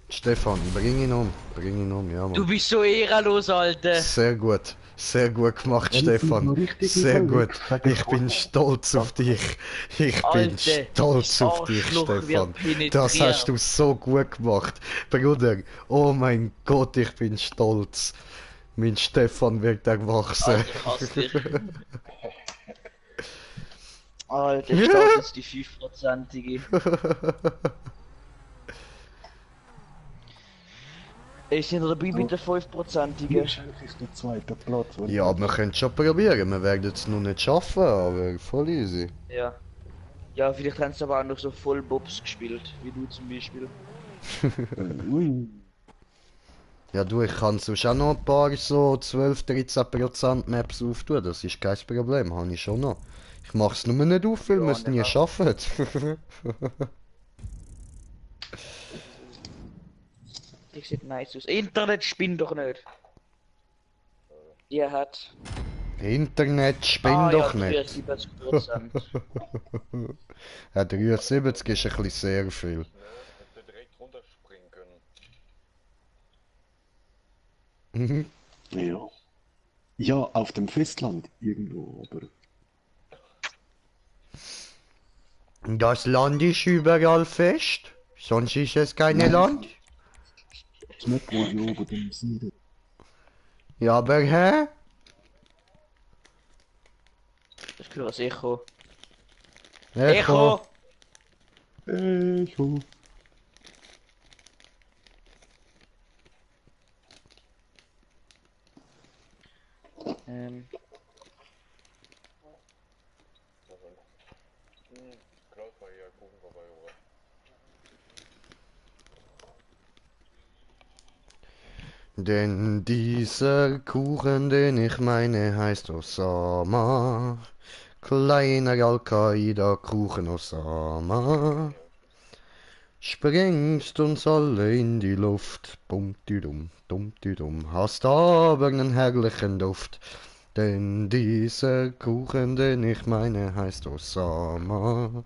Stefan, bring ihn um, ja Du Mann. bist so ehrenlos, Alter! Sehr gut gemacht, Wenn ich Stefan. noch richtig Sehr überlege, gut. sag ich Ich bin stolz auf dich. Ich bin Alter, stolz dein auf dich, Arschloch wird Stefan. penetriert. Das hast du so gut gemacht. Bruder, oh mein Gott, ich bin stolz. Mein Stefan wird erwachsen. Alter, ich hasse dich. Alter, ich starte jetzt die 5%ige. Ich bin dabei mit der 5%ige. Hier ist der zweite Platz. und- Ja, wir können es schon probieren. Wir werden es noch nicht schaffen, aber voll easy. Ja. Ja, vielleicht haben sie aber auch noch so voll Bobs gespielt, wie du zum Beispiel. Ui. Ja du, ich kann sonst auch noch ein paar so 12-13% Maps auftun. Das ist kein Problem, habe ich schon noch. Ich mach's nur nicht auf, weil Ja, wir es nie genau. schaffen. Die sieht nice aus. Internet spinnt doch nicht. Ihr hat. Internet spinnt doch nicht. 73%. Ja, 73 ist ein bisschen sehr viel. Hätte direkt runterspringen können. Mhm. Ja. Ja, auf dem Festland irgendwo, aber. Das Land ist überall fest, sonst ist es keine Land. Das Map, wo ich oben dem See. Ja, aber hä? Ich höre das Echo. Echo. Echo. Ähm, Klaus war hier Kuchen vorbeigebracht. Denn dieser Kuchen, den ich meine, heißt Osama. Kleiner Al-Qaida-Kuchen Osama. Sprengst uns alle in die Luft. Bum-di-dum, dum-di-dum. Hast aber einen herrlichen Duft. Denn dieser Kuchen, den ich meine, heißt Osama.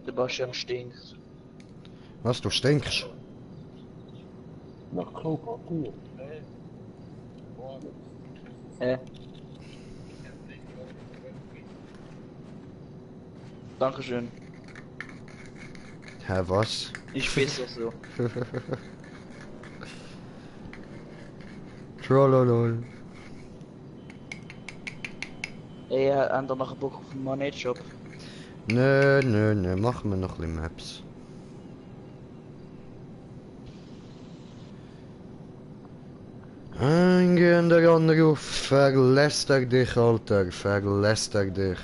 Sebastian stinkt. Was, du stinkst? Nach Klopapier. Dankeschön. Hä, was? Ich weiß das so. Trollolol. Ey, haben da noch einen Bock auf einen Money-Shop? Nö, machen wir noch ein bisschen Maps. Eingehender Anruf, verläster dich, Alter, verläster dich.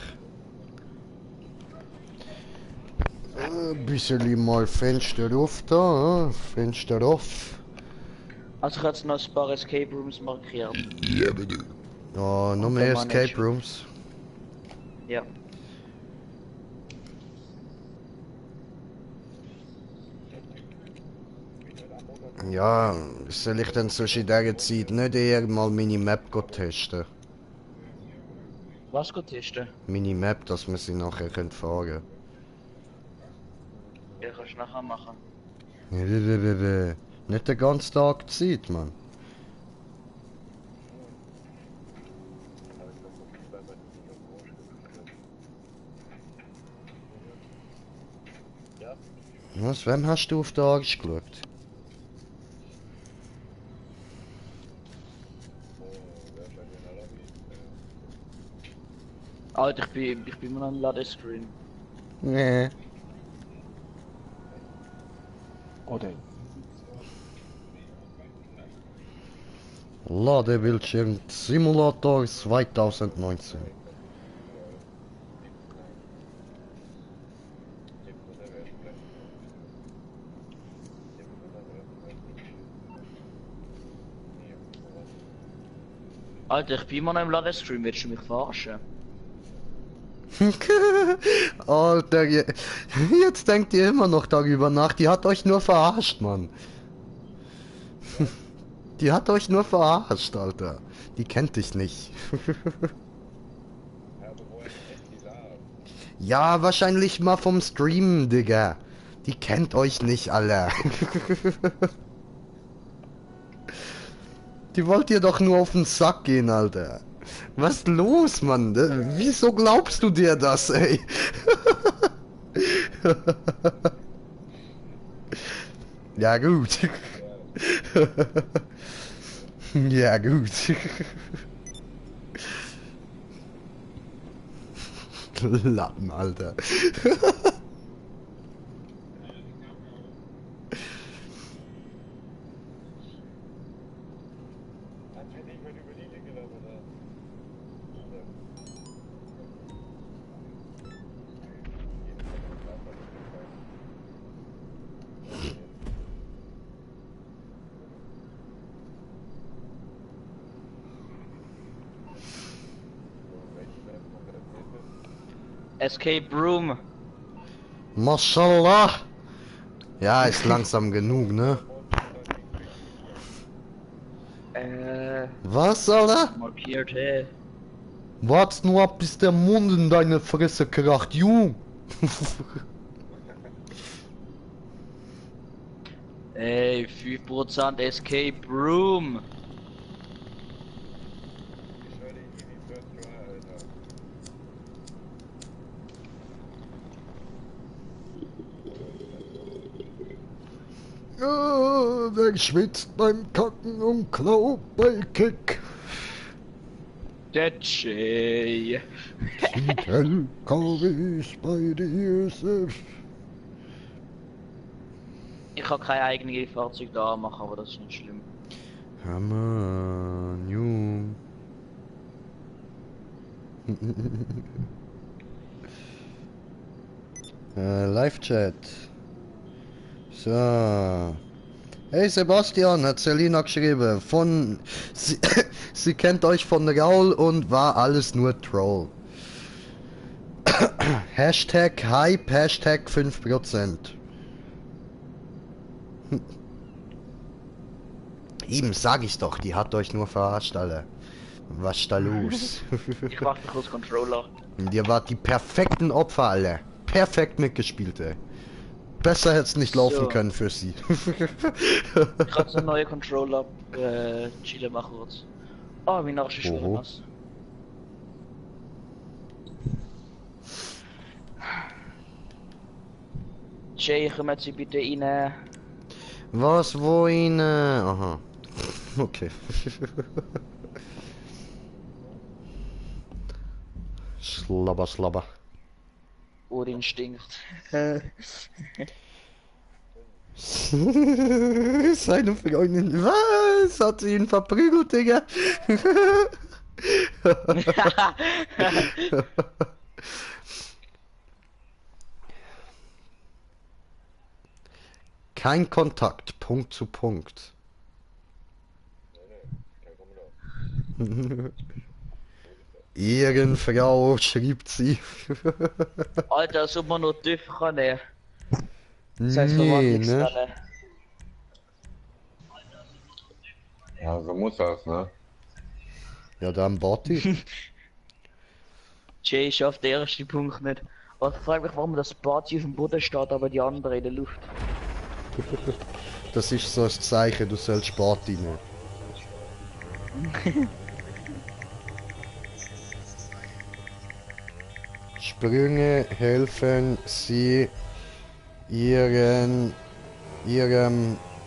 Bisschen mal Fenster auf da, Fenster auf. Also ich habe jetzt noch ein paar Escape Rooms markiert. Oh, noch Und mehr der Mann Escape ist schon- Rooms. Ja. Ja, soll ich dann sonst in dieser Zeit nicht eher mal meine Map testen? Was geht testen? Meine Map, dass wir sie nachher fahren können. Ja, kannst du nachher machen. Nicht den ganzen Tag Zeit, Mann. Was, wem hast du auf den Arsch geschaut? Alter, ich bin immer noch am Ladescreen. Nee. Oder? Ladebildschirm Simulator 2019. Alter, ich bin immer noch im Ladescreen, willst du mich verarschen? Alter, jetzt denkt ihr immer noch darüber nach. Die hat euch nur verarscht, Mann. Die hat euch nur verarscht, Alter. Die kennt dich nicht. Ja, wahrscheinlich mal vom Stream, Digga. Die kennt euch nicht, Alter. Die wollt ihr doch nur auf den Sack gehen, Alter. Was ist los, Mann? Wieso glaubst du dir das, ey? Ja, gut. Ja, gut. Lappen, Alter. Escape Room. Mashallah. Ja, ist langsam genug, ne? Was, Alter? Markiert, hey. Wart's nur ab, bis der Mund in deine Fresse kracht, Jung. Ey, 5% Escape Room. Ich höre den Easy First Try, Alter. Wer schwitzt beim Kacken und Klo bei Kick? Der Jay. Sind LKWs bei der ISF? Ich kann kein eigenes Fahrzeug da machen, aber das ist nicht schlimm. Hammer, New. Live-Chat. So. Hey Sebastian, hat Selina geschrieben. Sie, sie kennt euch von Raul und war alles nur Troll. Hashtag Hype, Hashtag 5%. Eben sag ich doch, die hat euch nur verarscht, alle. Was ist da los? Ich warte kurz Controller. Ihr wart die perfekten Opfer, alle. Perfekt mitgespielt, ey. Besser hätte es nicht laufen So. können für sie. Ich kann so einen neuen Controller chillen mal kurz. Oh, mein Arsch ist Oho. schon nass. Jay, kommen Sie bitte rein. Was, wohin? Aha. Okay. Schlabber, schlabber. Odin stinkt. Seine Freundin. Was? Hat sie ihn verprügelt, Digga? Kein Kontakt, Punkt zu Punkt. Ehrenfrau, schrieb sie. Alter, als ob man nur TÜV kann, ne? Das heißt, Nee, ne? Ja, so muss das, ne? Ja, dann Botti. Jay schafft den ersten Punkt nicht. Aber ich frage mich, warum das Party auf dem Boden steht, aber die andere in der Luft. Das ist so ein Zeichen, du sollst Sport rein. Sprünge helfen sie ihrem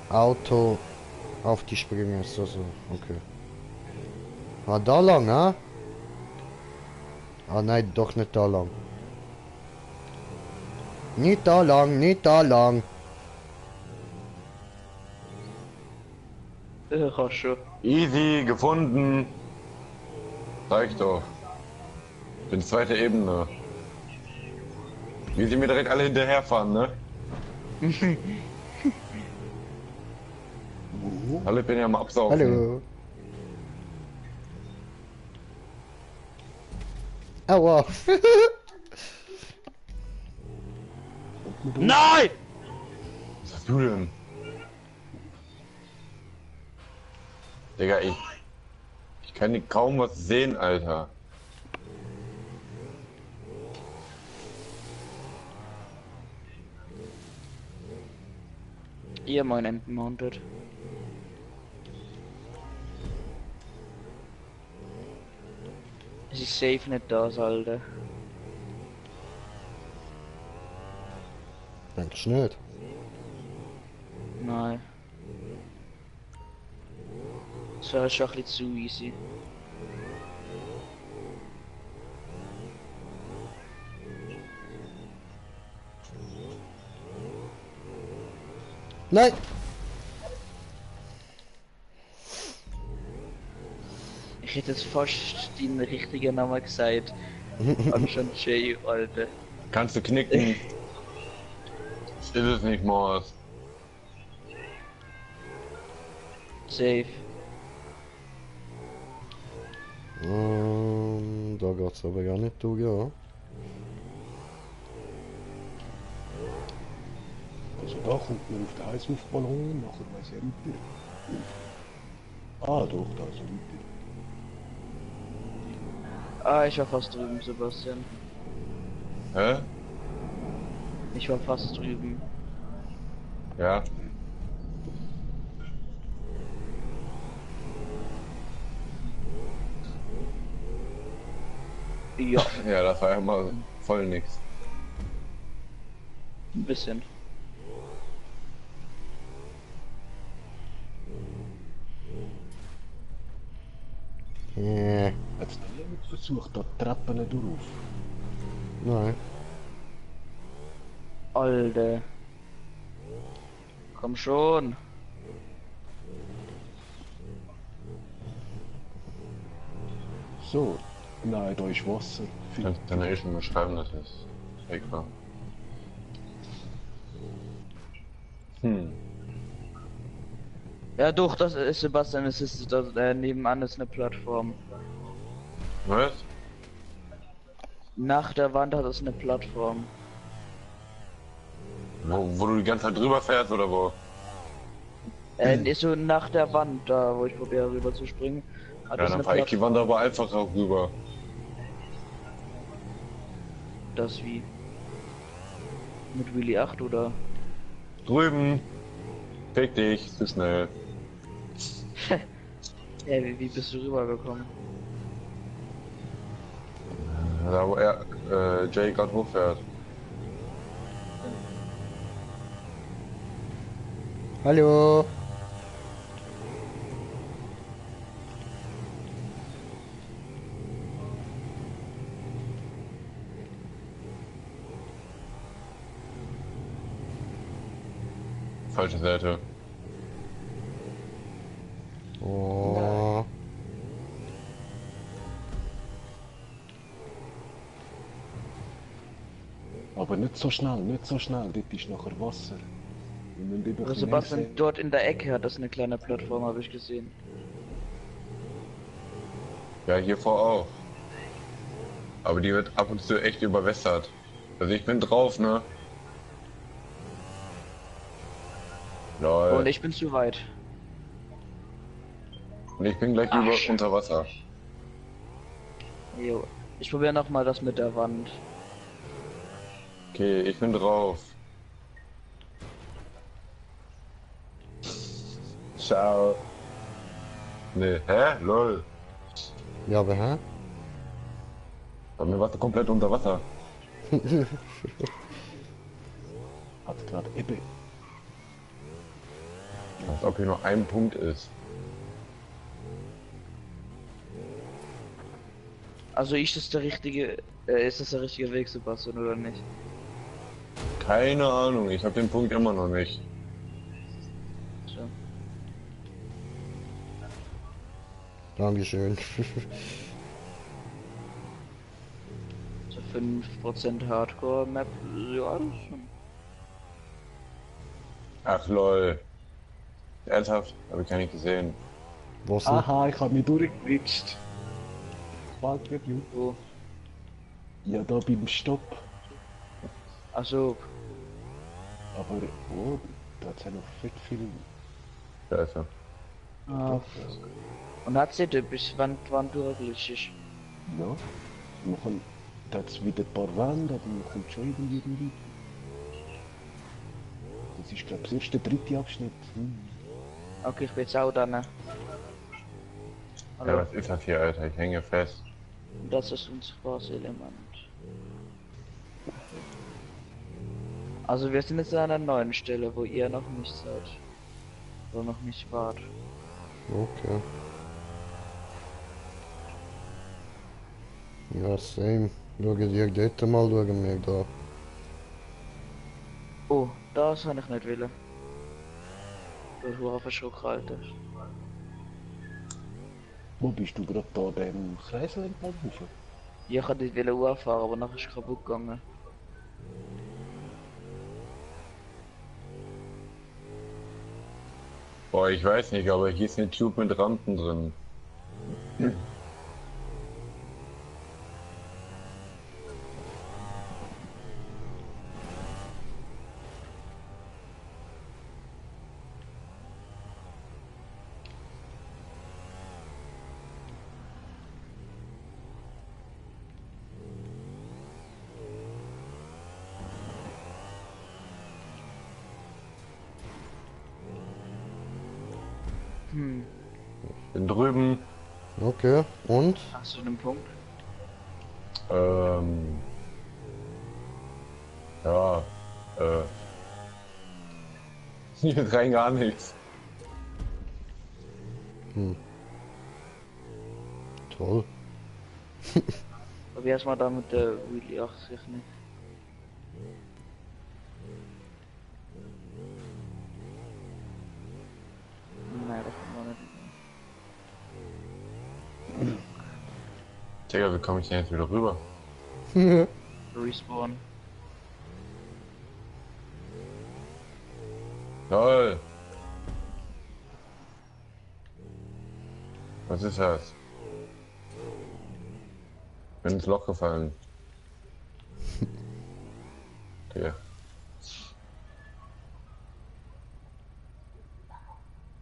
Auto auf die Sprünge. So, okay. War da lang, ah? Ah nein, doch nicht da lang. Nicht da lang, nicht da lang. Kannst schon. Easy, gefunden. Zeig doch. Bin zweite Ebene. Wie sie mir direkt alle hinterherfahren, ne? Alle bin ja am Absaufen. Hallo. Aua. Nein! Was hast du denn? Digga, ich kann hier kaum was sehen, Alter. Ihr mein Endmounted. Es ist safe nicht das, Alter. Denkst du nicht? Nein. Das wäre schon ein bisschen zu easy. Nein! Ich hätte jetzt fast den richtigen Namen gesagt. Anstatt Jay, Alter. Kannst du knicken? Ist es nicht, Morris. Safe. Da geht's aber gar nicht durch, ja. Also da kommt man auf den Heißluftballon, nachher weiss ich weiter. Ah doch, da ist er weiter. Ah, ich war fast drüben, Sebastian. Hä? Ich war fast drüben. Ja. Ja, Ja, das war ja mal voll nix. ein bisschen. Hat's noch jemand versucht, da die Treppen nicht durch? Nein. Alter. Komm schon. So, nein, da ist Wasser. Kannst du dann schon mal schreiben, das ist egal. Ja doch, das ist Sebastian, es ist das, nebenan ist eine Plattform. Was? Nach der Wand hat es eine Plattform. Wo du die ganze Zeit drüber fährst oder wo? Ist so nach der Wand, da wo ich probiere rüber zu springen, hat Ja, es dann eine fahr ich die Plattform. Wand aber einfach auch rüber. Das wie? Mit Willy 8 oder? Drüben. Fick dich, zu schnell. Ja, wie bist du rübergekommen? Da wo Jay gerade hochfährt. Hallo. Falsche Seite. Oh. Aber nicht so schnell, nicht so schnell, dort ist nachher Wasser. Wir müssen lieber Also ein bisschen mehr Sebastian, sehen. dort in der Ecke hat das eine kleine Plattform, habe ich gesehen. Ja, hier vor auch. Aber die wird ab und zu echt überwässert. Also ich bin drauf, ne? Lol. Und ich bin zu weit. Und ich bin gleich Ach, über Scheiße. unter Wasser. Jo. Ich probiere noch mal das mit der Wand. Okay, ich bin drauf. Ciao. Nee, hä? Lol. Ja, aber hä? Bei mir warst du komplett unter Wasser. Hat gerade Ebbe. Als ob hier nur ein Punkt ist. Also ist das der richtige Weg, Sebastian, oder nicht? Keine Ahnung, ich habe den Punkt immer noch nicht. So. Dankeschön. So 5% Hardcore-Map, ja, das ist schon. Ach lol. Ernsthaft? Habe ich gar nicht gesehen. Was denn? Aha, ich habe mich durchgeglitscht. Fuck you. So. Ja, da beim Stopp. Achso, Aber, oh, da hat's ja noch fett viel. Scheiße. ah, und hat sie bis wann durchglitschig? Ja. Da hat's wieder ein paar Wände, aber man kommt schon irgendwie. Das ist, glaube ich, das erste, dritte Abschnitt. Okay, ich bin jetzt auch da, ne? Ja, Hallo, was ist das hier, Alter? Ich hänge fest. das ist unsichtbares Element. Also wir sind jetzt an einer neuen Stelle, wo ihr noch nicht seid. Oder noch nicht wart. Okay. Ja, same. Schau dir dort mal, schauen wir da. Oh, das habe ich nicht wollen. Das war verschrocken, Alter. Wo bist du gerade da, dem Kreisel entlang rauf? Ich wollte nicht Uhr fahren, aber nachher ist es kaputt gegangen. Boah, ich weiß nicht, aber hier ist eine Tube mit Rampen drin. Hm, Bin drüben. Okay, und? hast du den Punkt? Ähm, ja, äh, hier rein gar nichts. Toll. Probier erstmal da mit der Wheelie 80 nicht. Nein, das kann man nicht. Digga, wie komme ich denn jetzt wieder rüber? Respawn. Toll! Was ist das? Bin ins Loch gefallen. Digga.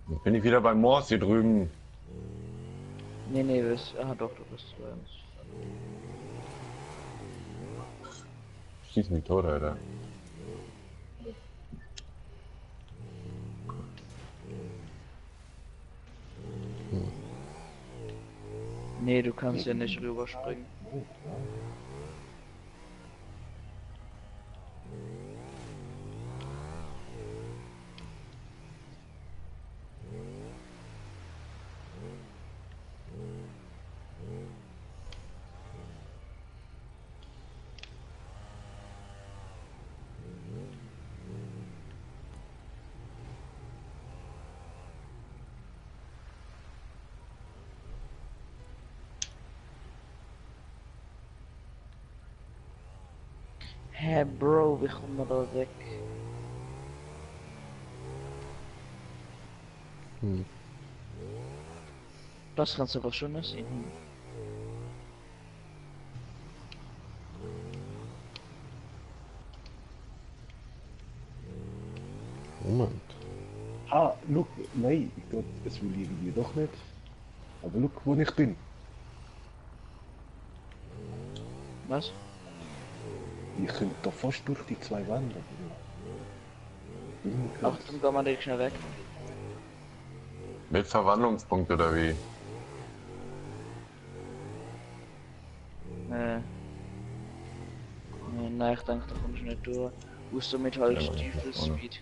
Jetzt bin ich wieder beim Morse hier drüben. Nee, nee, du bist. Ah, doch, du bist bei uns. Schieß mich tot, Alter. Nee, du kannst ja nicht rüberspringen. Hä, Bro, wie kommt man da weg? Das kannst du aber schon nicht sehen. Moment. Ah, look, nein, ich glaube, es will irgendwie doch nicht. Aber look, wo ich bin. Was? Ich könnte da fast durch die zwei Wände. Achtung, komm mal direkt schnell weg. Mit Verwandlungspunkt oder wie? Nein, ich denke, da kommst du nicht durch. Musst du mit halt Ja, Stiefel-Speed.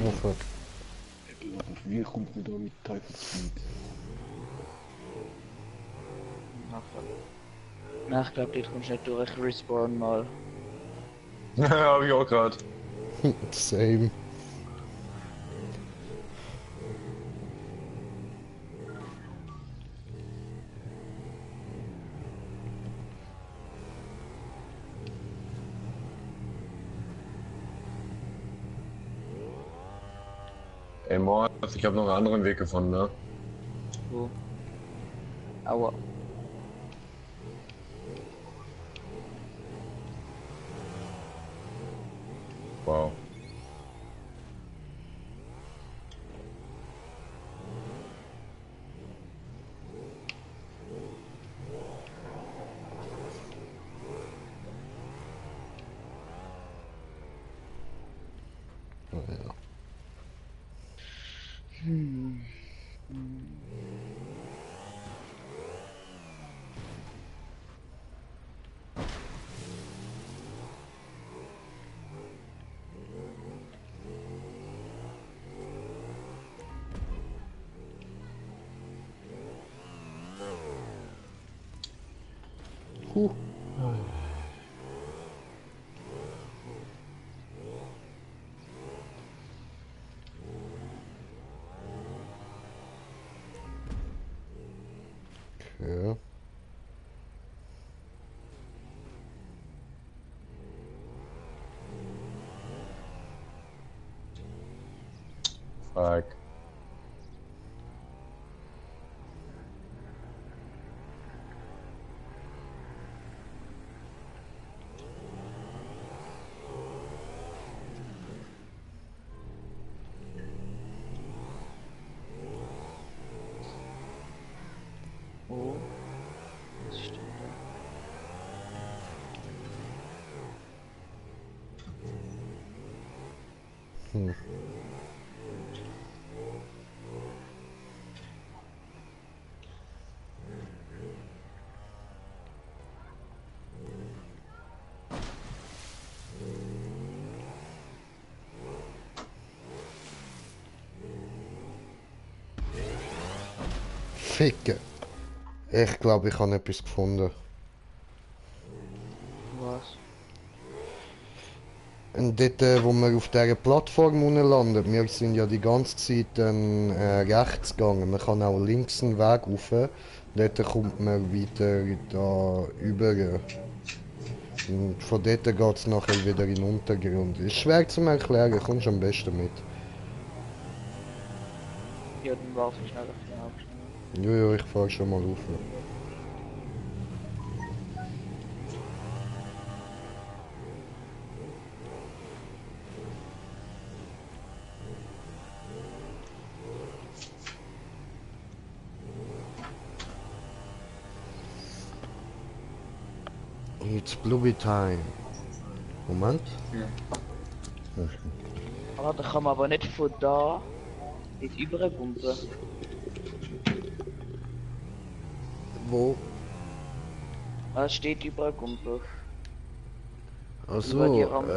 Oh fuck. Aber wie kommt man da mit Teufelsfeed? Na, ich glaube, dort kommst du nicht durch. Ich respawn mal. Ja, hab ich auch grad. Same. Ey, Morse, ich habe noch einen anderen Weg gefunden, ne? Wo? Aua. Wow. Oh, ja. Okay. Fuck. Oh. Was steht da? Ficken. Ich glaube, ich habe etwas gefunden. Was? Und dort, wo wir auf dieser Plattform landen, wir sind ja die ganze Zeit dann, rechts gegangen. Man kann auch links einen Weg rauf. Dort kommt man wieder da über. Und von dort geht es nachher wieder in den Untergrund. Ist schwer zu erklären, kommst am besten mit. Ja, dann warte ich schnell auf den Abschnitt. Jojo, ich fahr schon mal rauf. It's Bluey Time. Moment. Ah, da kann man aber nicht von da nicht überpumpen. Wo? Ah, es steht überpumpen. Also, Über die Rampe.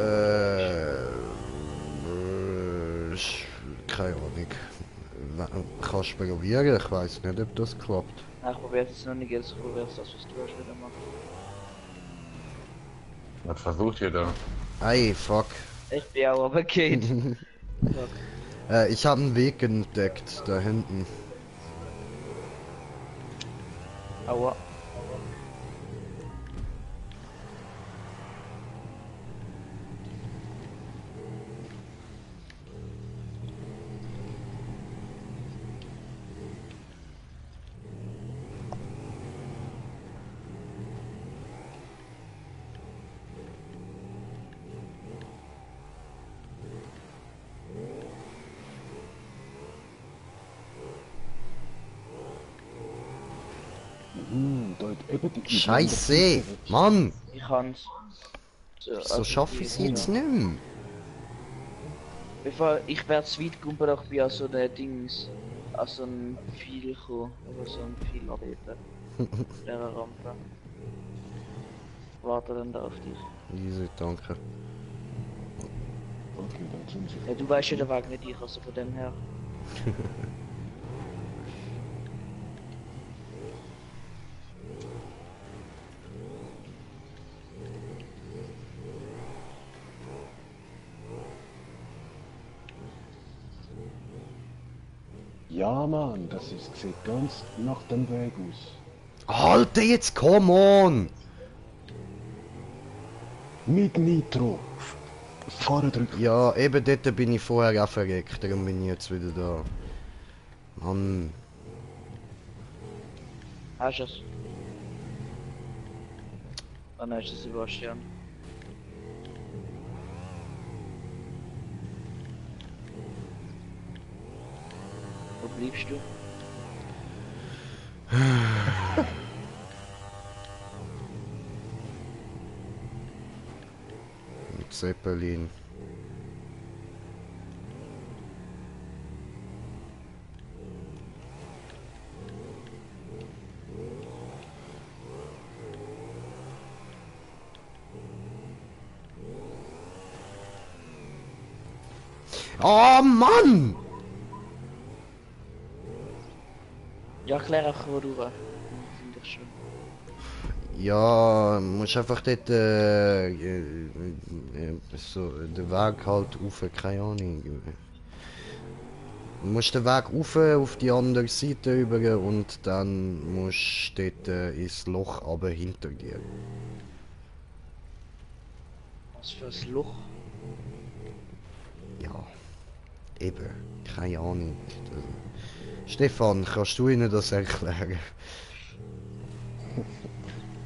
Keine Ahnung. Kannst du probieren? Ich weiß nicht, ob das klappt. Ach, ich probiere es noch nicht, jetzt probiere das, was du hast wieder machen. Was versucht ihr da? Ey, fuck. Ich bin auch, aber geht. Fuck. Ich habe einen Weg entdeckt, da hinten. Aua. Da hat eben die Scheiße! Mann! Ich kann's. So, So schaffe ich es jetzt nicht mehr. Bevor ich werde zu weit kommen, doch bei so einem Dings. An so ein Pfeil kommen. Oder so ein Pfeil anbeten. Der Rampe. Warte dann da auf dich. Easy, danke. Okay, dann sind sie. Ja, du weißt ja den Weg nicht, ich also von dem her. Ja, Mann, sieht ganz nach dem Weg aus. Alter, jetzt come on! Mit Nitro. Fahren drücken. Ja, eben dort bin ich vorher auch verreckt, darum bin ich jetzt wieder da. Mann. Hast du es? Dann hast du es, Sebastian. Wo bleibst du? Mit Zeppelin. Oh Mann! Ja, klär einfach, wo du warst. Finde ich schon. Ja, musst einfach dort so den Weg halt rauf, keine Ahnung. Du musst den Weg rauf auf die andere Seite über und dann musst du dort ins Loch aber hinter dir. Was für ein Loch? Ja, eben, keine Ahnung. Stefan, kannst du ihnen das erklären?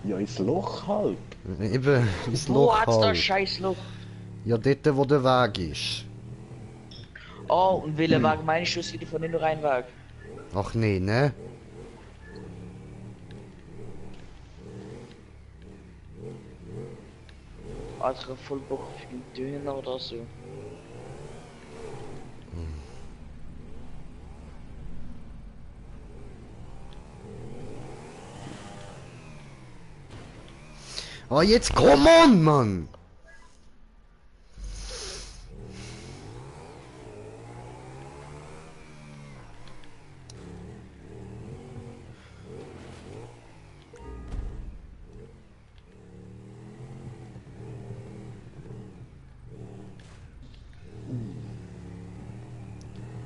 Ja, ins Loch halt. Eben, ins Wo Loch hat's da halt. scheiß Loch? Ja, dort wo der Weg ist. Oh, und welcher Weg meinst du, es geht von den nur ein Weg? Ach nee, ne? Also voll Bock auf den Döner oder so. Oh, jetzt come on, Mann!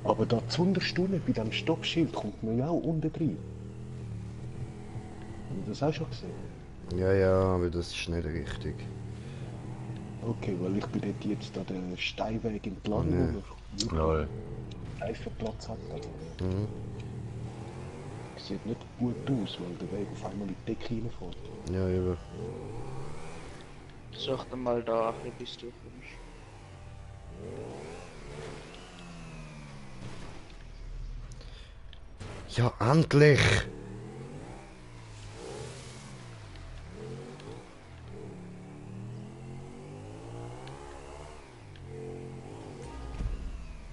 Aber da zuunterst unten bei dem Stoppschild kommt man ja auch unten drin. Hast du das auch schon gesehen? Ja, ja, aber das ist nicht richtig. Okay, weil ich bin dort jetzt an den Steinweg entlang, Oh, nee. wo man Lol. Reifenplatz hat. Also, Mhm. sieht nicht gut aus, weil der Weg auf einmal in die Decke reinfährt. Ja, eben. Such dir mal da, wie bist du kommst. Ja, endlich!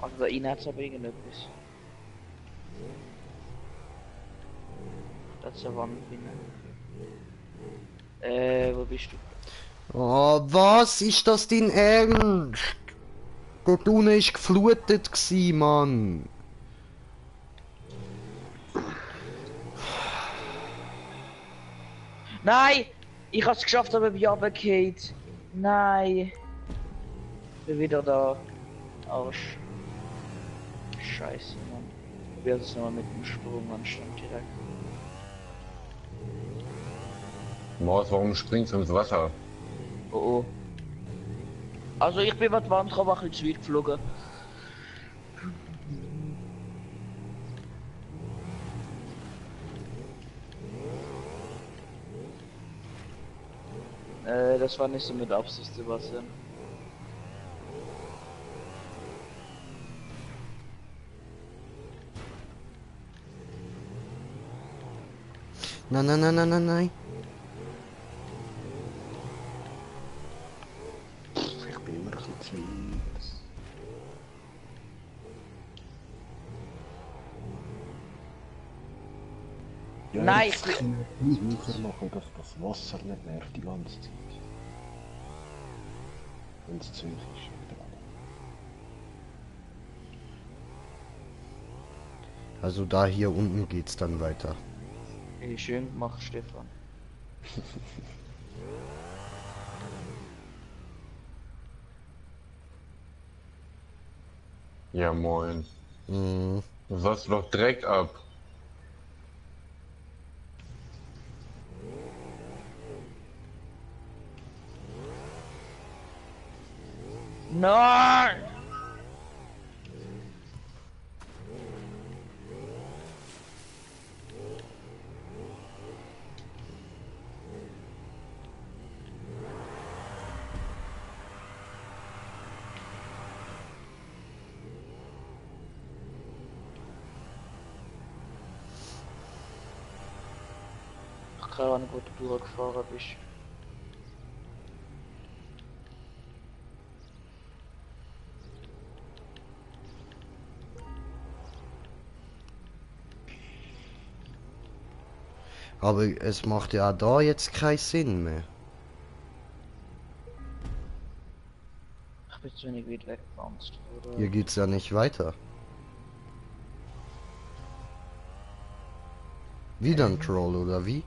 Also da innen hat's aber irgendetwas. Das ist eine Wand drinnen. Wo bist du? Oh, was? Ist das dein Ernst? Dort unten ist geflutet gsi, Mann. Nein! Ich hab's geschafft, aber bin runtergefallen. Nein! Bin wieder da. Arsch. Scheiße, Mann. Probier es nochmal mit dem Sprung anstatt direkt. Maus, warum springst du ins Wasser? Oh oh. Also ich bin mit der Wand aber ein bisschen zu weit geflogen. Das war nicht so mit Absicht, Sebastian. Nein, nein, nein, nein, nein, nein. Ich bin immer ein bisschen zu weit. Ja, Nein, jetzt ich können wir sicher machen, dass das Wasser nicht nervt die ganze Zeit. Wenn es zu hoch ist. Wieder. Also da hier unten geht's dann weiter. Hey, schön gemacht, Stefan. Ja, moin. Mhm. Du warst doch Dreck ab. Nein! Keine Ahnung, wo du durchgefahren bist. Aber es macht ja da jetzt keinen Sinn mehr. Ich bin zu wenig weit wegbounced, oder? Hier geht's ja nicht weiter. Wieder ein Troll, oder wie?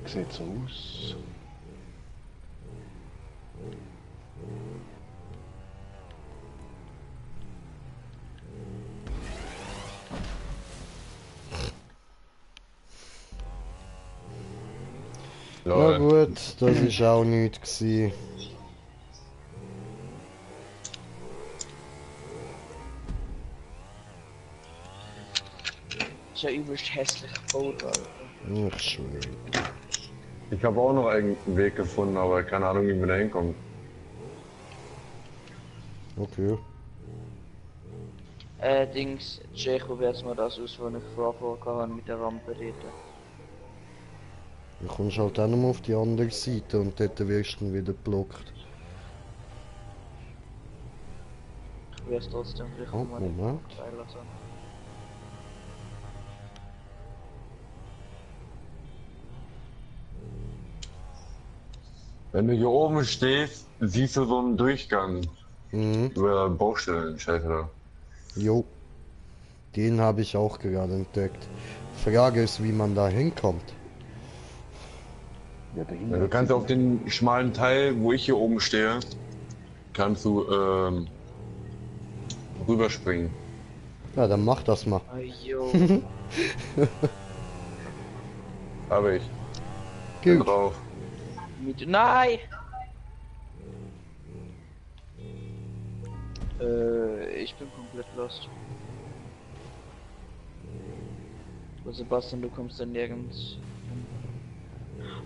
Sieht so aus. Na Lol. gut, das ist auch nichts gsi. Das ist ja übelst hässlich gebaut, Alter. Ich schwöre. Ich habe auch noch einen Weg gefunden, aber keine Ahnung, wie wir da hinkommen. Okay. Dings, Jake, probier jetzt mal das aus, was ich vorher hatte mit der Rampe dort. Du kommst halt auch noch auf die andere Seite und dort wirst du dann wieder geblockt. Ich probier es trotzdem, vielleicht Oh, kann man nicht Moment. freilassen. Wenn du hier oben stehst, siehst du so einen Durchgang Mhm. über Baustellen, Scheiße. Jo. Den habe ich auch gerade entdeckt. Frage ist, wie man da hinkommt. Ja, dahin. Ja, du kannst auf den schmalen Teil, wo ich hier oben stehe, kannst du rüberspringen. Ja, dann mach das mal. Oh, jo. Habe ich. Bin Gut. drauf. Nein! Ich bin komplett lost. Oh, Sebastian, du kommst da nirgends hin.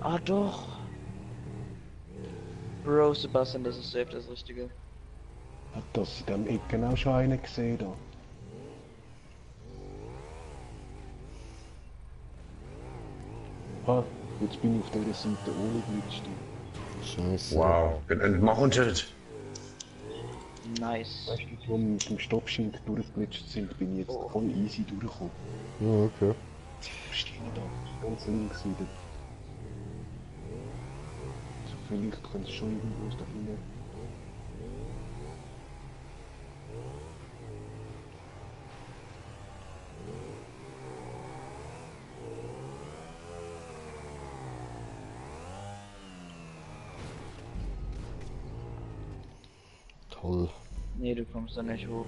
Ah, doch! Bro, Sebastian, das ist safe das Richtige. Hat das in dem Ecken auch schon einen gesehen da? Ah, jetzt bin ich auf dieser Seite ohne Glitch. Scheiße. Wow, bin entmounted. Nice. Weißt du, wo wir mit dem Stoppschild durchgeglitscht sind, bin ich jetzt voll easy durchgekommen. Ja, okay. Stehen da, ganz links wieder. So, vielleicht kann es schon irgendwo da hinten. Toll. Nee, du kommst da nicht hoch.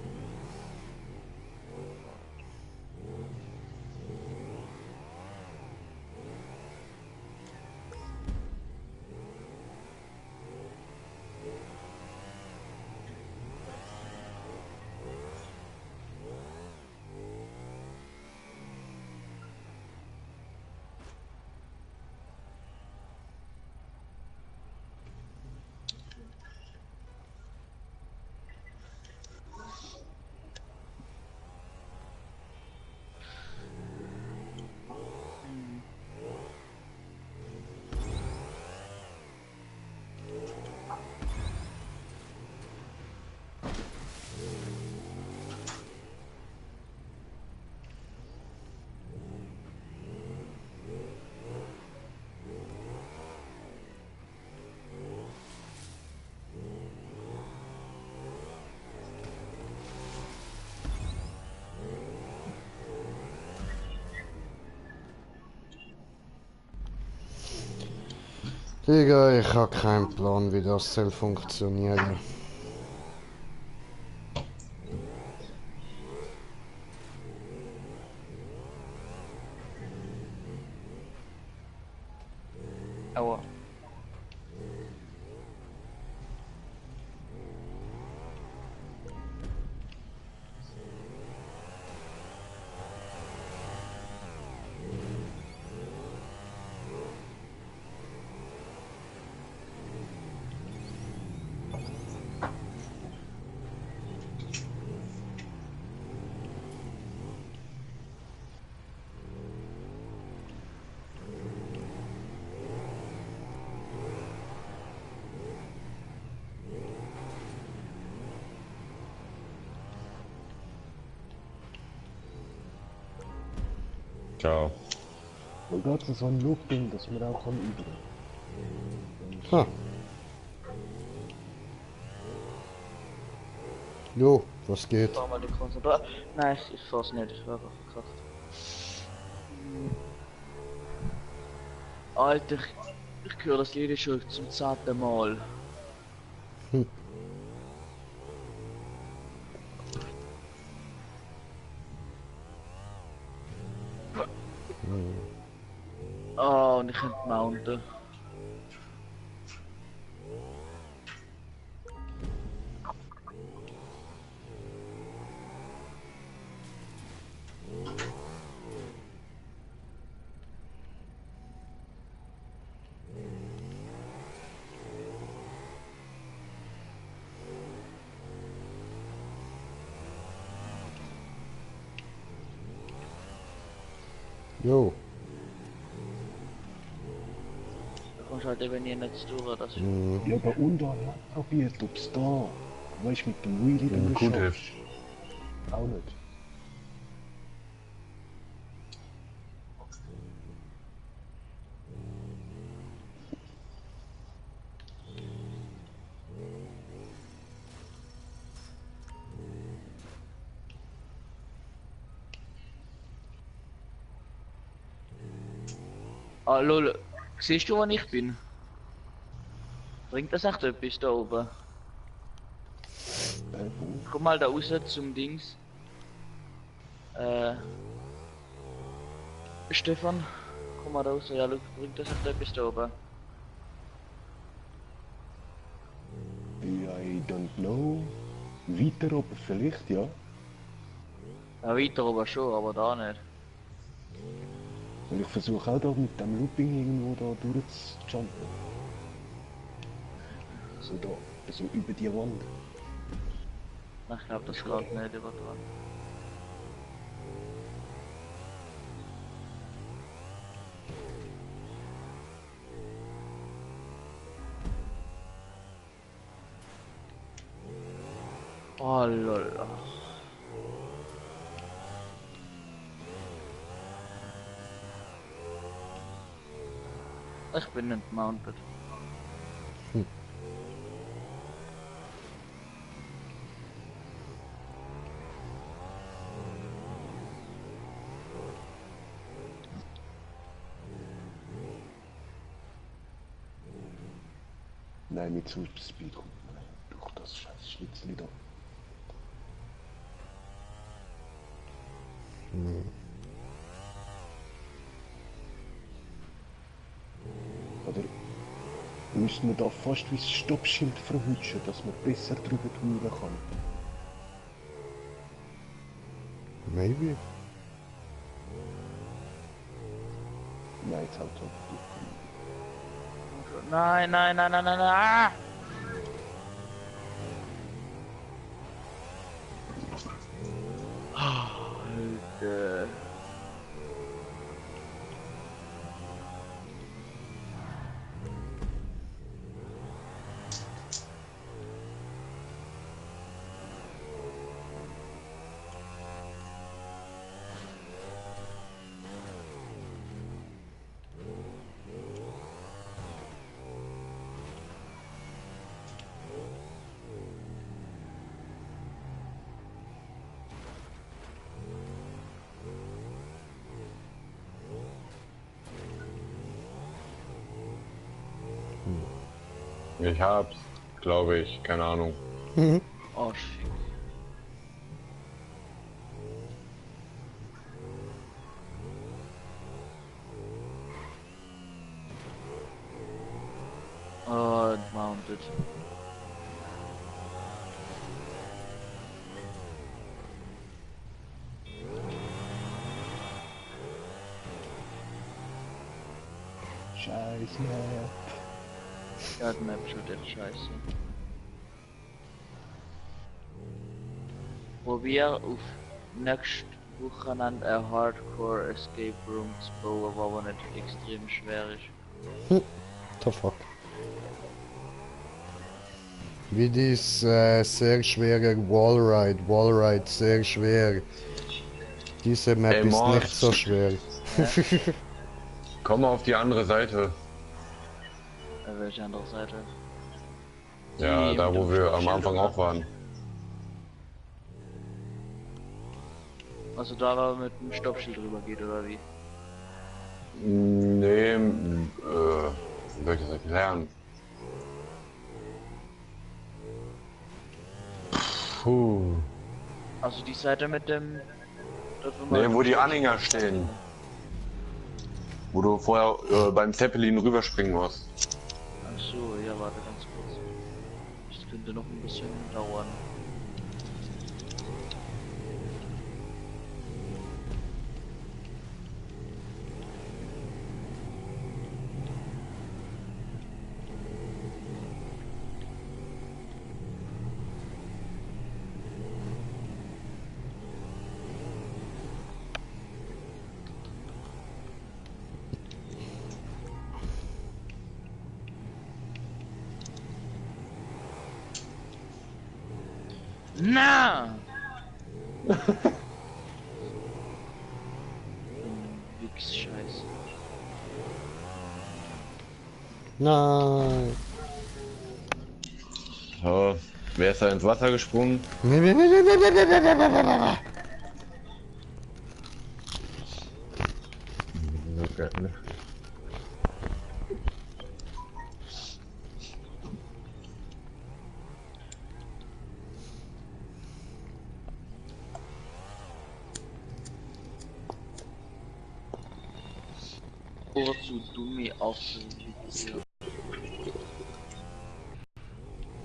Digga, ich hab keinen Plan, wie das soll funktionieren. Aua. Ciao. Und da hat es so ein Loop-Ding, dass man auch kann üben. Ha. Jo, was geht? Fahr mal die Konzentration. Nein, ich fahr's nicht, ich war einfach verkackt. Alter, ich höre das Lied schon zum 10. Mal. Oh, und ich könnte mounten. Jo. Da kommst halt eben hier nicht durch, das ist... Mhm. Ja, aber unten habe ich probiert, ob es da, weißt du, mit dem Wheelie Gut durchschaffst. hilft. Auch nicht. Ah, lol. Siehst du, wo ich bin? Bringt das echt etwas da oben? Wo? Komm mal da raus zum Dings. Stefan, komm mal da raus. Ja, Luke, bringt das echt etwas da oben? I don't know. Weiter oben vielleicht, ja. Ja, weiter oben schon, aber da nicht. Weil ich versuche auch da mit dem Looping irgendwo da durchzujumpen. So da, so über die Wand. Ich glaube, das geht nicht über dran. Oh lol. Ich bin nicht mounted. Nein, mit so Speed kommt man nicht durch das scheiß Schnitzli da. Oder müssen wir da fast wie das Stoppschild verhutschen, dass man besser drüber touren kann? Maybe. Nein, jetzt halt so. Nein, nein, nein, nein, nein, nein. Ah! Alter. Ich hab's, glaube ich, keine Ahnung. Oh shit. Oh, mounted. Scheiß Map. Ja, die Map ist schon echt scheiße. Probier auf nächstes Wochenende ein Hardcore Escape Room zu bauen, was aber nicht extrem schwer ist. The fuck. Wie dies sehr schwere Wallride. Wallride sehr schwer. Diese Map Ey, ist Mord. nicht so schwer. Komm mal auf die andere Seite. Welche andere Seite? Ja, Die da mit wo dem wir am Stoppschild, Anfang oder? auch waren. Also da war mit dem Stoppschild drüber geht oder wie? Nee, wie soll ich das erklären? Puh. Also die Seite mit dem... dort, wo Nee, man- wo die Anhänger stehen. Wo du vorher beim Zeppelin rüberspringen musst. Ach so, ja, warte ganz kurz. Das könnte noch ein bisschen dauern. Na! Wix Scheiße. Nein. So, wer ist da ins Wasser gesprungen? kurz, du dumme Affe.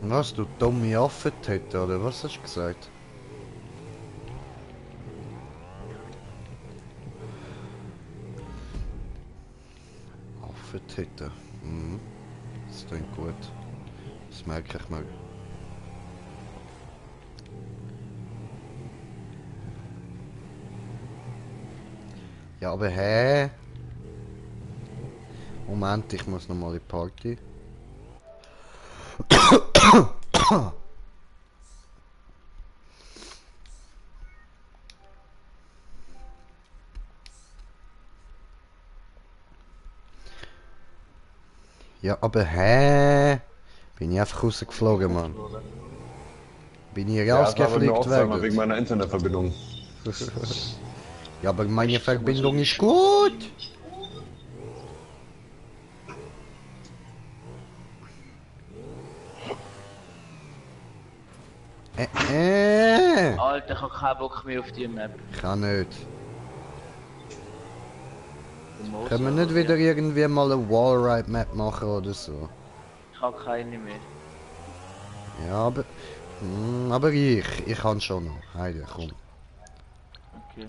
Was, du dumme Affentäter, oder was hast du gesagt? Affentäter. Mhm. Das klingt gut. Das merke ich mal. Ja, aber hä? Moment, ich muss noch mal in die Party. Ja, aber hä? Bin ich einfach rausgeflogen, Mann. Bin ich Ja, das war bei mir rausgeflickt auch zweimal wegen worden? meiner Internetverbindung. Ja, aber meine Verbindung ist gut. Alter, ich hab keinen Bock mehr auf die Map. Ich kann nicht. Können wir nicht wieder irgendwie mal eine Wallride-Map machen oder so? Ich hab keine mehr. Ja, aber... aber ich kann schon noch. Heide, komm. Okay.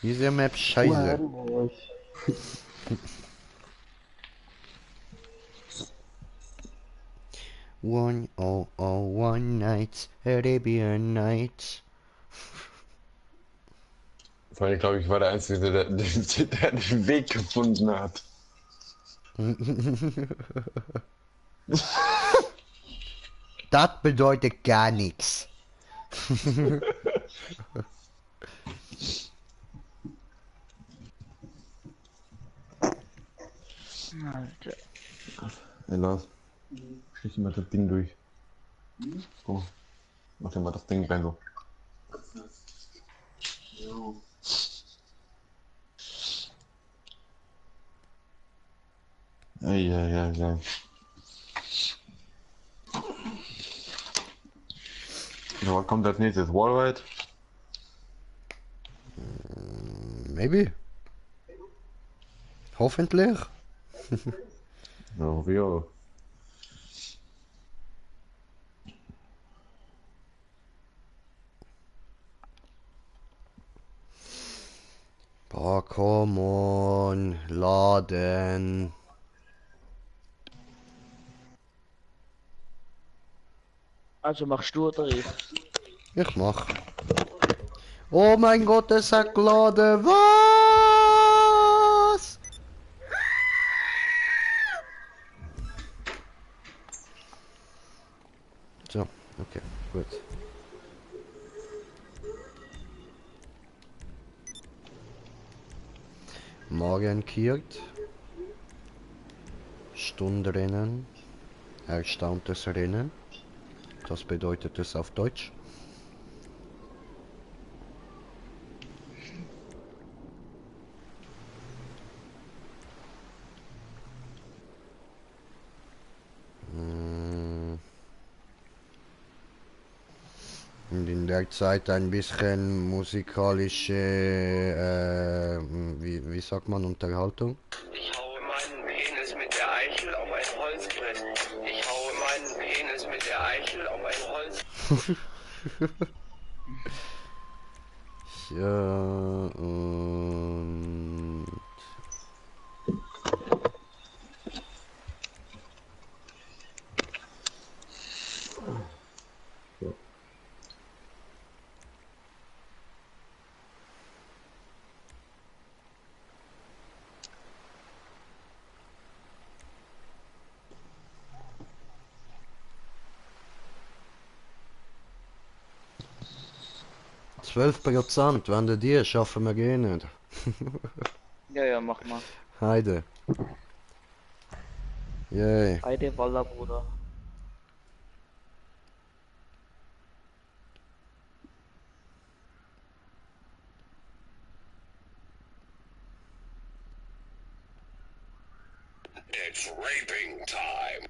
Diese Map scheiße. One night, Arabian Nights. Vor allem, glaube ich, war der Einzige, der den Weg gefunden hat. Das bedeutet gar nichts. Alter. Hey Lars, stich mal das Ding durch. So, mach dir mal das Ding rein so. Ja. So, was kommt als nächstes? Wallride? Maybe. Hoffentlich. Ja, wir. Boah, come on. Laden. Also machst du oder ich? Ich mach. Oh mein Gott, es hat geladen. Was? So, okay, gut. Morgen kiert. Stundenrennen. Erstauntes Rennen. Das bedeutet es auf Deutsch. Und in der Zeit ein bisschen musikalische, wie sagt man, Unterhaltung. Ich haue meinen Penis mit der Eichel auf ein Holzbrett. Ich haue meinen Penis mit der Eichel auf ein Holz. Ja, und... %, wenn du die schaffen wir eh nicht. Ja, mach mal. Heide. Yay. Heide Walla, Bruder. It's raping time.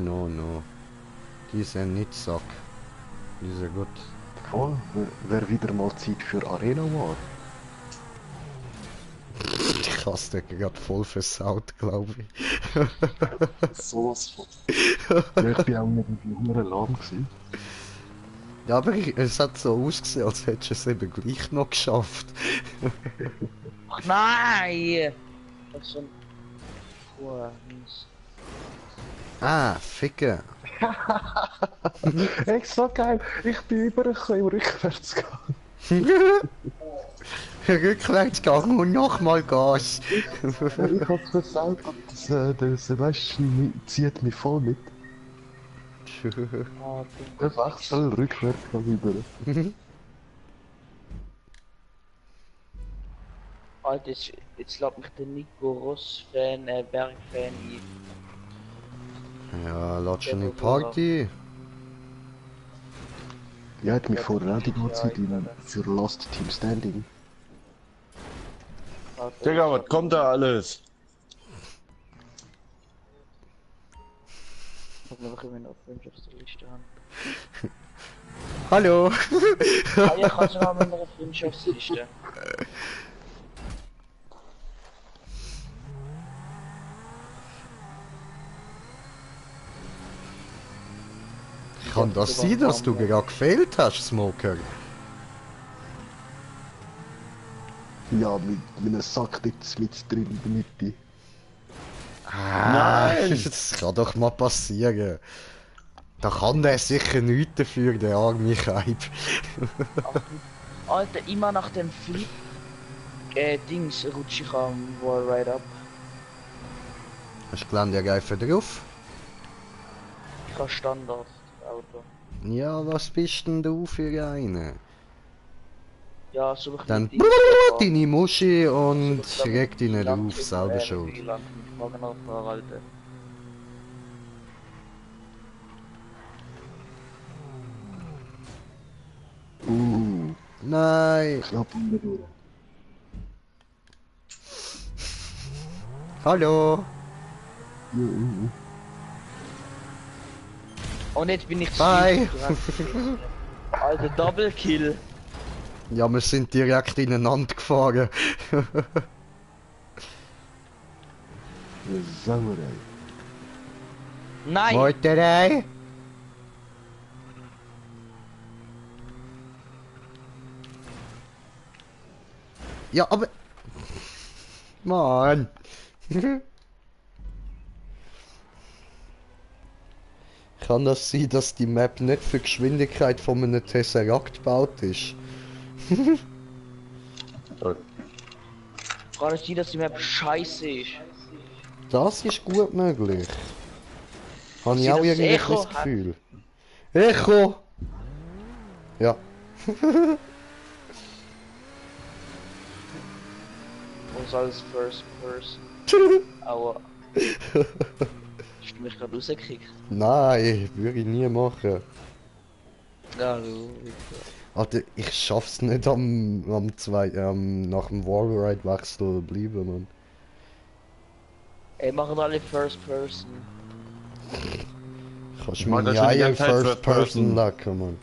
no. Die sind nicht Sack. Die sind gut. Voll, wäre wieder mal Zeit für Arena War. Ich hab's dir gerade voll versaut, glaube ich. Sowas von. Ja, ich bin auch irgendwie nur lahm gewesen. Ja, aber es hat so ausgesehen, als hättest du es eben gleich noch geschafft. Ach nein! Das ist so ein... Boah, Mist. Ah, Ficken. Echt so geil, ich bin übergekommen rückwärts gegangen. Rückwärts gegangen und nochmal Gas. Ich hab's versaut und der Sebastian zieht mich voll mit. Ah, Der Wechsel rückwärts gegangen über. Alter, jetzt lässt mich der Nico Ross-Fan, Berg-Fan ein. Ja, lass schon in die Party. Ja, hat mich vorher auch die ganze Zeit für Lost Team Standing. Alter, Digga, was kommt da alles? Ich hab noch immer noch 5 auf der Liste haben. Hallo. Ah ja, ich hab's noch mal eine Freundschaftsliste. Kann das sein, dass du gerade gefehlt hast, Smoker? Ja, mit einem Sack dort mit drin in der Mitte. Ah, das kann doch mal passieren. Da kann der sicher nichts dafür, der arme Kaib. Alter, immer nach dem Flip Dings rutsche ich am Wallride ab. Hast du gelernt, ja Reifen drauf? Ich habe Standard Auto. Ja, was bist denn du für eine? Ja, so ein Dann bisschen Dings deine Muschi und So, reg dich nicht Land- auf, selber schuld. Wie lang mit Wagner fahren, Alter. Nein! Knapp unter durch. Hallo! Und jetzt bin ich Bye! Alter, Double Kill. Ja, wir sind direkt ineinander gefahren. Sauerei. Nein! Meuterei! Ja, aber... Mann! Kann das sein, dass die Map nicht für die Geschwindigkeit von einem Tesseract gebaut ist? Kann es sein, dass die Map scheiße ist? Das ist gut möglich. Habe ich Sie auch das irgendwie Echo das hat? Gefühl. Echo! Ja. Was alles First Person. Aua. Hast du mich gerade rausgekickt? Nein, würde ich nie machen. Ja, du. Alter, ich schaff's nicht nach dem Wallride-Wechsel bleiben, man. Ey, machen alle First Person. Kannst Ich mach meine das schon die Eier ganze Zeit First First Person Person. lecken, man.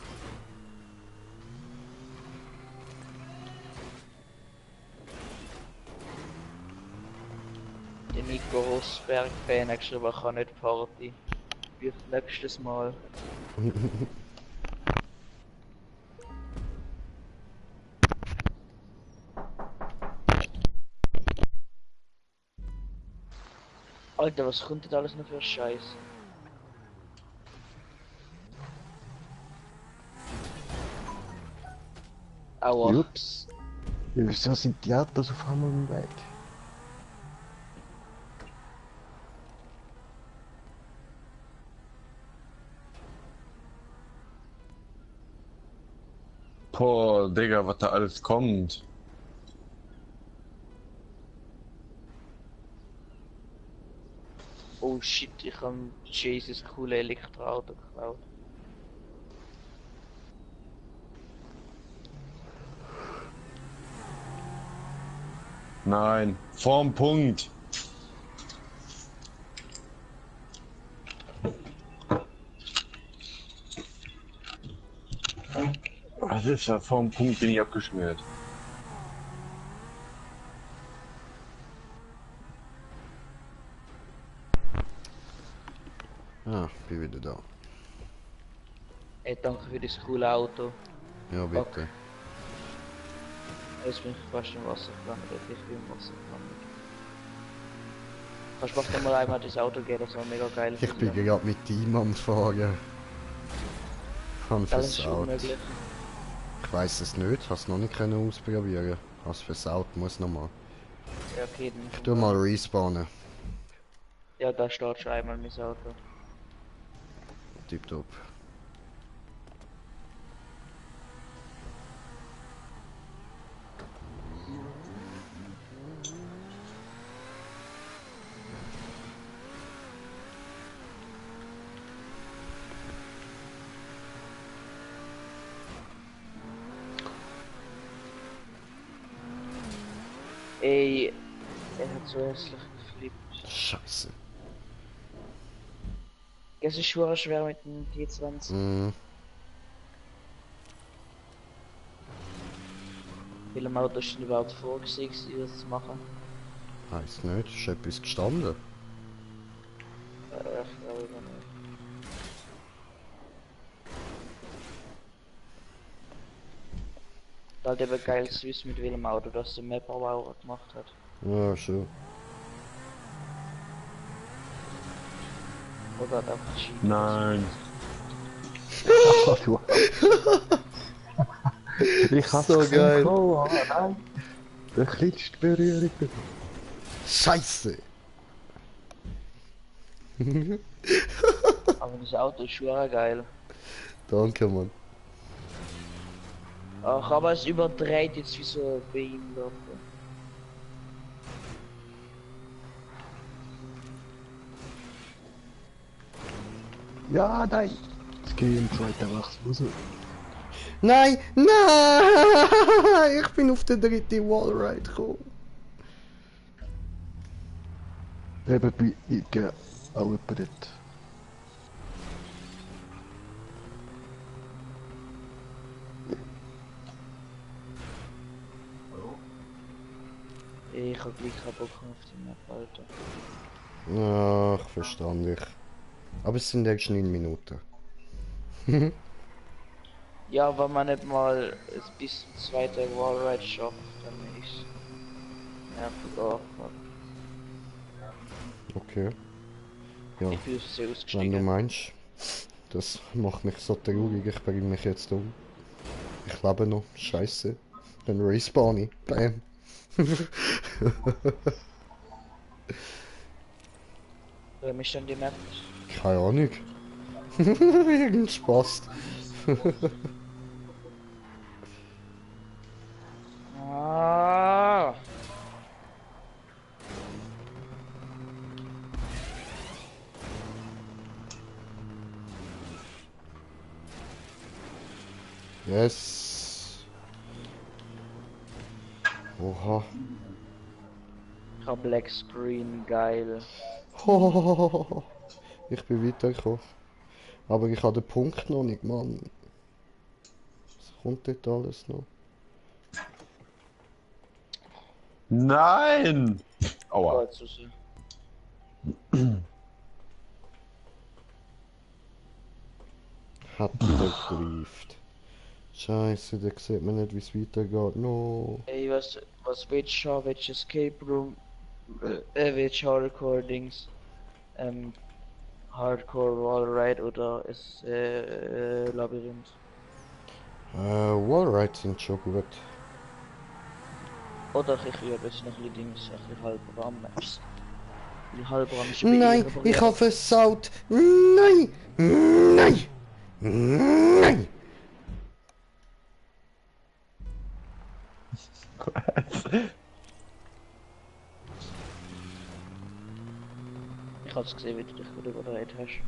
Der Nico Rosberg-Fan hat geschrieben, er kann nicht Party. Wie nächstes Mal. Alter, was kommt denn alles noch für Scheiß? Aua. Ups. Ja, wieso sind die Autos auf einmal im Weg? Boah, Digga, was da alles kommt. Oh shit, ich hab Jesus coole Elektroauto geklaut. Nein, vorm Punkt. Was ist da? Vorm Punkt bin ich abgeschmiert. Ah, bin wieder da. Ey, danke für das coole Auto. Ja, bitte. Jetzt bin ich fast im Wasser gelandet. Ich bin im Wasser gelandet. Kannst du vielleicht mal einmal das Auto gehen, das war mega geil. Ich bin gerade mit Team am Fahren. Das ist Versaut. unmöglich. Ich weiß es nicht, hast noch nicht können ausprobieren. Hast versaut, muss noch mal. Ja, okay, dann. Ich tu mal respawnen. Ja, da steht schon einmal mein Auto. Tipptopp. Ey, er hat so hässlich geflippt. Scheiße. Es ist schon schwer mit dem T20. Mhm. Welchem Auto ist denn überhaupt vorgesehen, das zu machen? Heißt nicht, ist etwas gestanden. Ich glaube nicht. Halt eben geil zu wissen, mit welchem Auto das der Map-Bauer gemacht hat. Ja, schon. Oder hat einfach Cheat. Nein. Ich hab's So gesehen. geil. Oh, nein. Der kleinste Berührung. Scheiße! Aber das Auto ist schon auch geil. Danke, Mann. Ach, aber es überdreht jetzt wie so ein Behinderte. Ja, nein! Jetzt gehe ich im zweiten Wachs raus. Nein! Nein! Ich bin auf den dritten Wallride gekommen. Eben bei Ike auch jemand dort. Ich hab gleich keinen Bock mehr auf die Map, Alter. Ach, verständlich. Aber es sind erst 9 Minuten. Ja, wenn man nicht mal es bis zum zweiten Wallride schafft, dann ist nervig auch. Okay. Ja, Ich bin sehr wenn du ausgestiegen. meinst. Das macht mich so traurig, ich bringe mich jetzt um. Ich lebe noch, scheiße. Dann respawn ich. Bam. Wer mich dann die Map? Keine Ahnung. Irgend Spaß. Ah! Yes. Oha. Ich hab Black Screen, geil. Ich bin weitergekommen. Aber ich habe den Punkt noch nicht, Mann. Was kommt dort alles noch? Nein! Aua. Gott, so sehr. Hat der geliefert. Scheiße, da sieht man nicht, wie es weitergeht. No. Ey, was willst du schauen? Willst du Escape Room? Willst du Hardcore-Dings? Hardcore Wallride oder ist Labyrinth? Wallrides sind schon gut. Oder ich würde jetzt noch ein Dings, ein bisschen Halbraum-Maps. Die Halbraum ist Nein, ich habe versaut. Nein! Nein! Nein! Ich hab's gesehen, wie du dich gut überdreht hast.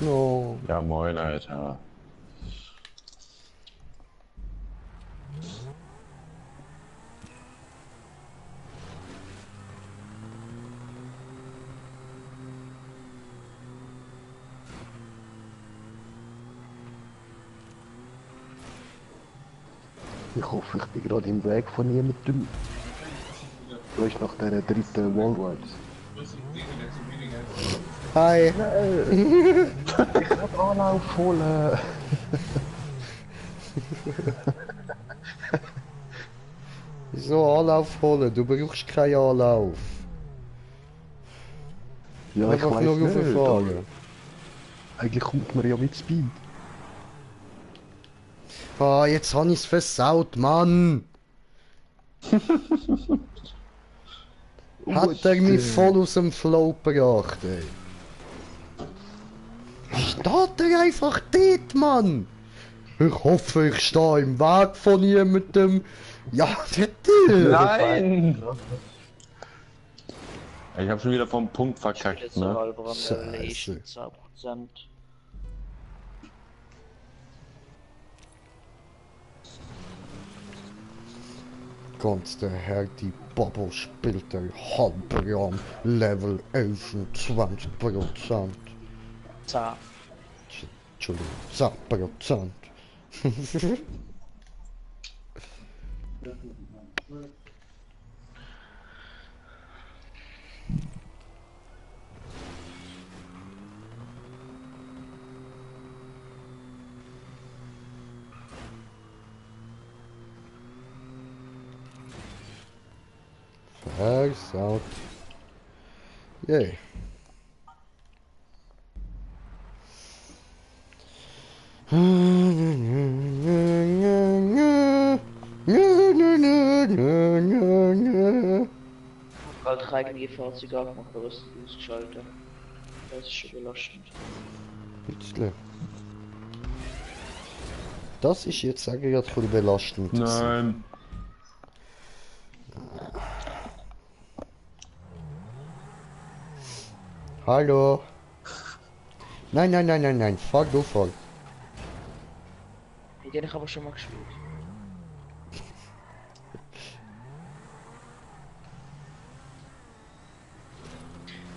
No. Ja, moin, Alter. Ich hoffe, ich bin gerade im Weg von jemandem. Du bist nach dieser dritten Wallride. Hi! Ich kann Anlauf holen! Wieso Anlauf holen? Du brauchst keinen Anlauf. Ja, ich Einfach weiß nur nicht. rauffahren. Eigentlich kommt man ja mit Speed. Ah, jetzt habe ich's versaut, Mann! Hat er mich voll aus dem Flow gebracht, ey. Steht er einfach dort, Mann! Ich hoffe, ich stehe im Weg von jemandem. Ja, der Nein! Ich hab schon wieder vom Punkt verkackt, Jetzt ne? Halbraum Scheiße. Level 10%. Ganz der Herr, die Bobo spielt der Halbraum Level 21%. 10. Entschuldigung, 10%. Versaut. Yay. Gerade eigene Fahrzeuge abmachen, aber es ist ausgeschaltet. Das ist schon belastend. Bitte. Das ist jetzt, sage ich, gerade belastend. Nein. Hallo. Nein, nein, nein, nein, nein. Fahr du vor. Den habe ich aber schon mal gespielt.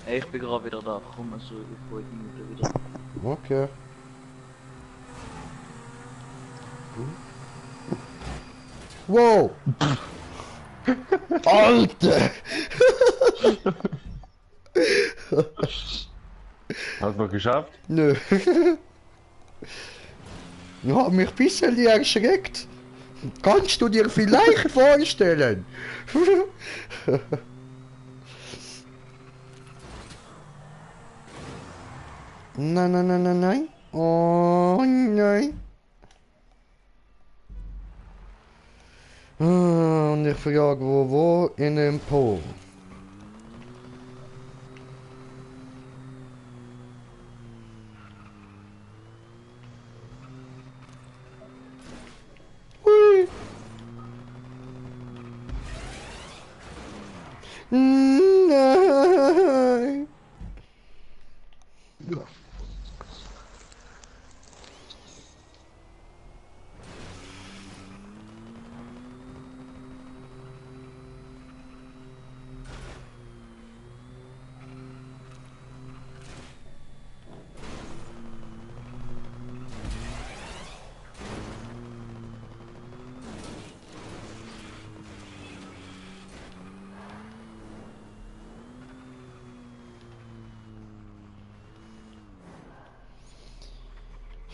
Ey, ich bin gerade wieder da. Komm mal so in 5 Minuten wieder. Okay. Wow! Alter! Hast du noch geschafft? Nö. Du hast mich ein bisschen erschreckt. Kannst du dir vielleicht vorstellen? Nein, nein, nein, nein, nein. Oh nein. Und ich frage, wo in dem Po? Hui. Nein.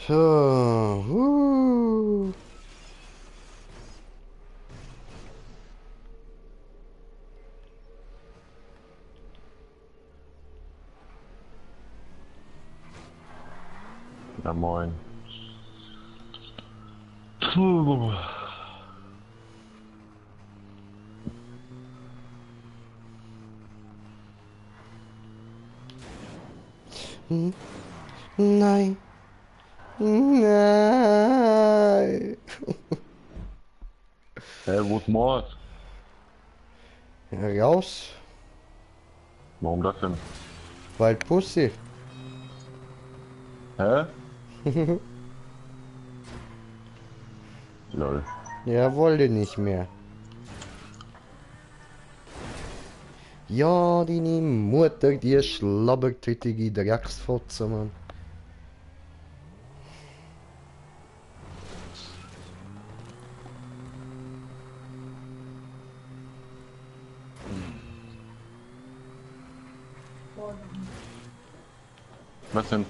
So, Ja, moin. Puh. Nein. Nein. Hey, wo ist Mord? Raus, Warum das denn? weil Pussy. Hä? Lol. Er wollte nicht mehr. Ja, deine Mutter, die schlabbertütige Drecksfotze, Mann. Was denn?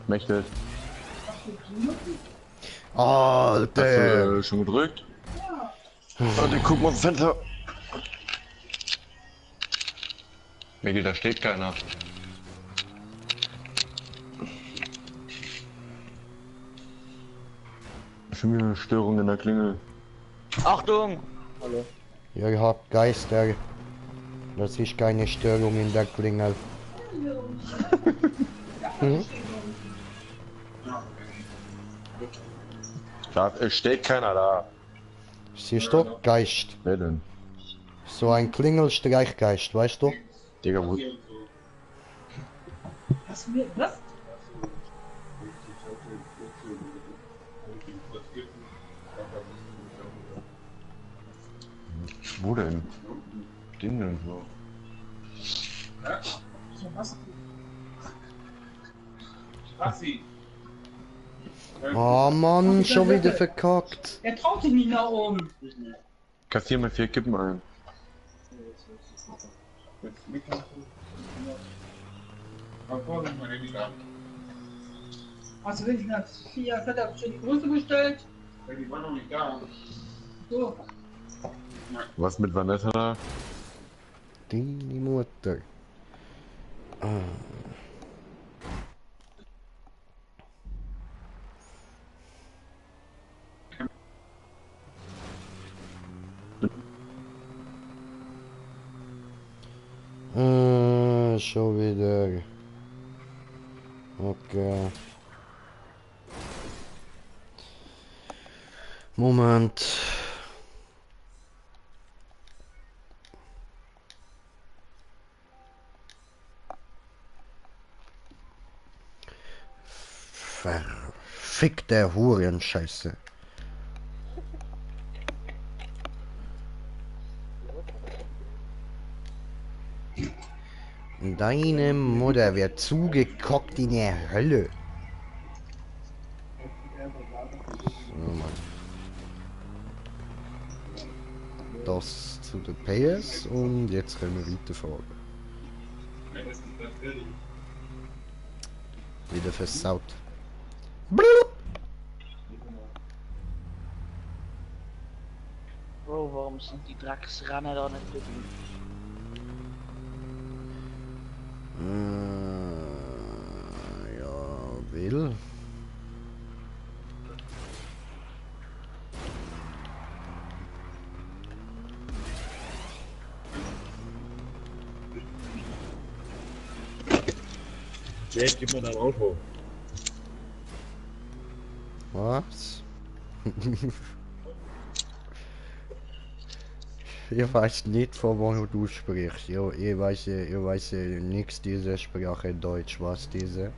Mächtet. Hast Alter! du schon gedrückt? Ja. Warte, guck mal aufs Fenster. Medi, da steht keiner. Schon wieder eine Störung in der Klingel. Achtung! Hallo. Ihr habt Geister. Das ist keine Störung in der Klingel. Hm? Da es steht keiner da. Siehst du? Geist. Wer denn? So ein Klingelstreichgeist, weißt du? Digga, wo... Was? Wo denn? Den denn so? Oh Mann, schon wieder verkackt. Er traut sich nicht nach oben. Kassier mal 4 Kippen ein. Hast du wenigstens nach 4 Fett schon die Größe bestellt? Die war noch nicht da. So. Was mit Vanessa da? Deine Mutter. Ah. schon wieder. Okay. Moment. Verfickte Hurenscheiße. Deine Mutter wird zugekockt in der Hölle. So, Mann. Das zu den PS und jetzt können wir weiterfahren. Wieder versaut. Blub. Bro, warum sind die Drecksrennen da nicht drin? Ja, will. Jake, gib mir dein Auto. Was? Ich weiß nicht, von wo du sprichst. Ich weiß nichts dieser Sprache Deutsch. Was diese?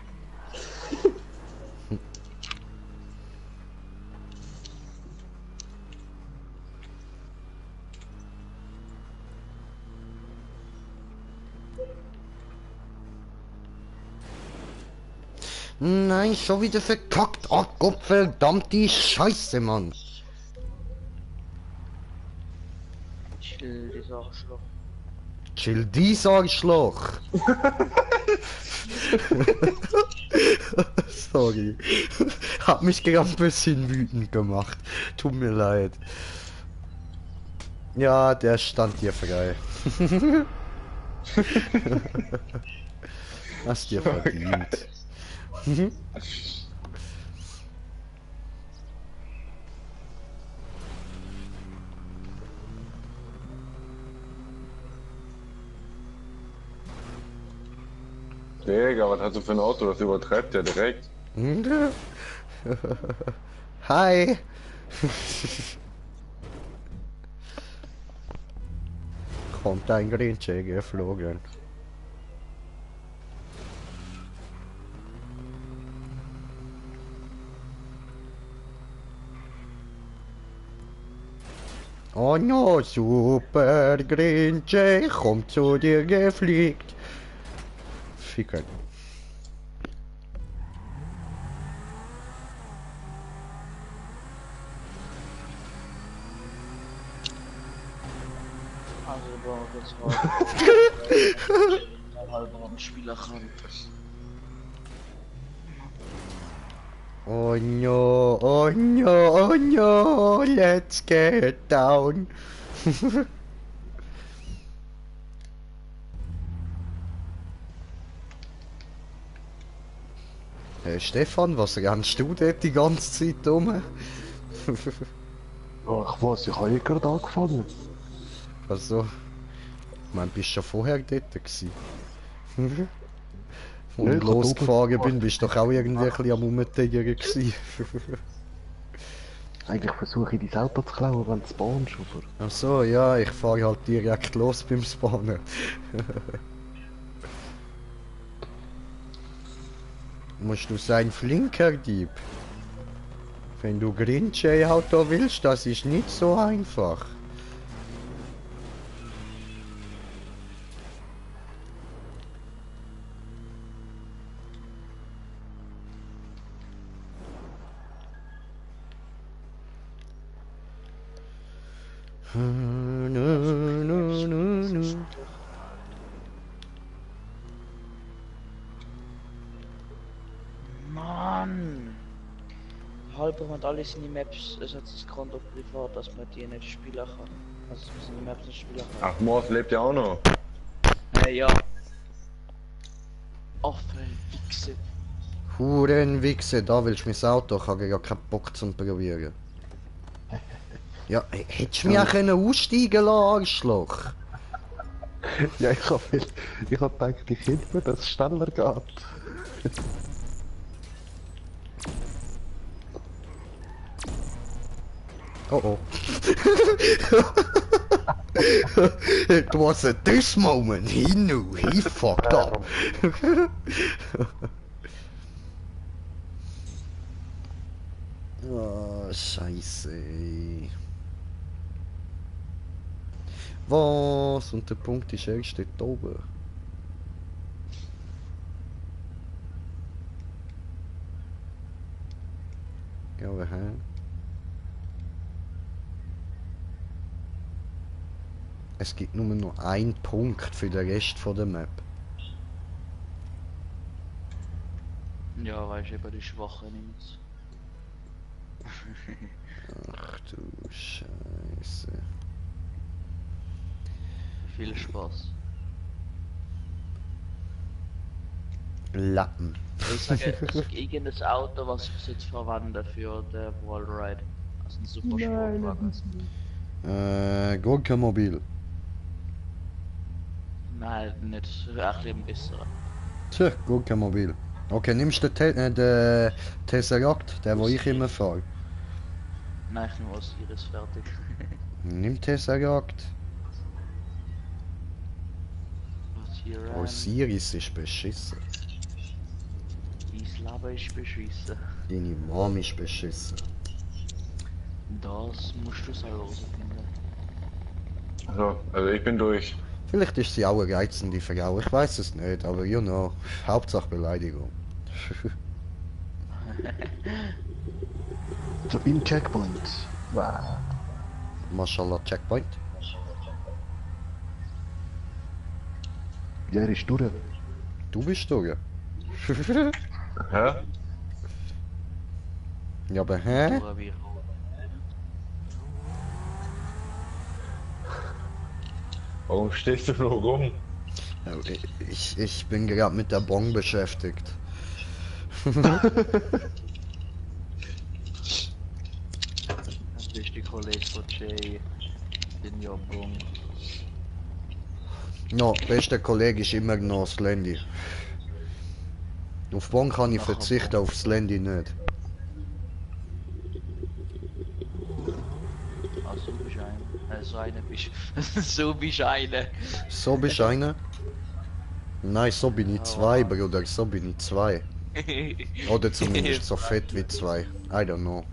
Nein, schon wieder verkackt. Oh Gott, verdammte Scheiße, Mann. Chill, dieser Arschloch. Chill, dies Arschloch. Sorry. Hat mich gerade ein bisschen wütend gemacht. Tut mir leid. Ja, der stand dir frei. Hast dir verdient. Digga, was hast du für ein Auto? Das übertreibt ja direkt. Hi. Kommt ein Grinche geflogen. Oh no, super Grinche, kommt zu dir gefliegt. Ficken. Also, Bro, jetzt war halber am Spieler ran. Oh no, oh no, oh no, let's get down. Hey Stefan, was rennst du dort die ganze Zeit rum? Ach was, ich habe gerade angefangen. Also, ich meine, bist schon vorher dort gewesen. Als Ja, ich ich hab losgefahren oben bin, bist du doch auch irgendwie ein bisschen am Rumtigern gewesen. Eigentlich versuche ich dein Auto zu klauen, wenn du spawnst, aber... Ach so, ja, ich fahre halt direkt los beim Spawnen. Musst du sein Flinkerdieb? Wenn du Grinche-Auto willst, das ist nicht so einfach. Mann! Halber und alles in die Maps, es hat das Konto privat, dass man die nicht spielen kann. Also, dass man die Maps nicht spielen kann. Ach, Morph lebt ja auch noch. Ja. Offen, Wichse. Hurenwichse, da willst du mein Auto, ich habe gar keinen Bock zum Probieren. Ja, hättest du mich auch können aussteigen lassen, Arschloch? Ja, ich hab gedacht, ich hätte mir, dass es schneller geht. Oh oh. It was at this moment he knew he fucked up. Oh, Scheiße. Was? Und der Punkt ist erst dort oben. Ja, aber hä? Es gibt nur noch einen Punkt für den Rest von der Map. Ja, weißt du, eben die Schwache nimmt's. Ach du Scheiße. Viel Spaß. Lappen. Ich sage irgendein Auto, was ich jetzt verwende für den Wallride. Also ein super Sportwagen. Gurkenmobil. Nein, nicht. Ein bisschen besser. Tja, Gurkenmobil. Okay, nimmst du den Tesseract, den wo ich immer fahre. Nein, ich nehme Osiris fertig. Nimm Tesseract. Was hier rein? Osiris ist beschissen. Dein Leben ist beschissen. Deine Mom ist beschissen. Das musst du selber herausfinden. Also ich bin durch. Vielleicht ist sie auch eine reizende Frau, ich weiß es nicht, aber you know, Hauptsache Beleidigung. So in Checkpoint. Wow. Mashallah, Checkpoint. Ja, er ist durch. Du bist durch. Hä? Ja, aber hä? Oder wie Warum stehst du nur rum? Ja, ich bin gerade mit der Bon beschäftigt. Das ist die Kollege von Jay. In Jobgung. Ja, bester Kollege ist immer noch das Landy. Auf Bon kann ich Nachher verzichten, Bon. aufs Landy nicht. Ah, so bist du einer. So einer bist so bist du einer. So bist du einer? Nein, so bin ich zwei, Bruder, so bin ich zwei. Oder zumindest so fett wie zwei. I don't know.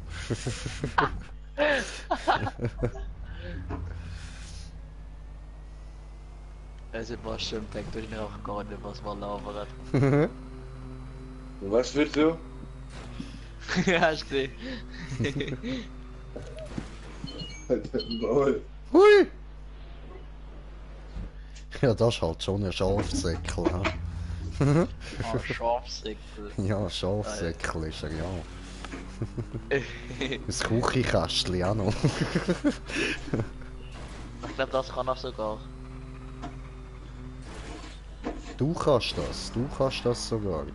Also Sebastian denkt euch auch gar nicht, was man labert. Was willst du? Hast du gesehen? Maul. Hui! Ja, das ist halt schon ein Schafsäckel. Ja, Oh, Schafsäckel. ja Schafsäckel ist er, ja. Das Küchenkästchen auch noch. Ich glaube, das kann er sogar. Du kannst das sogar.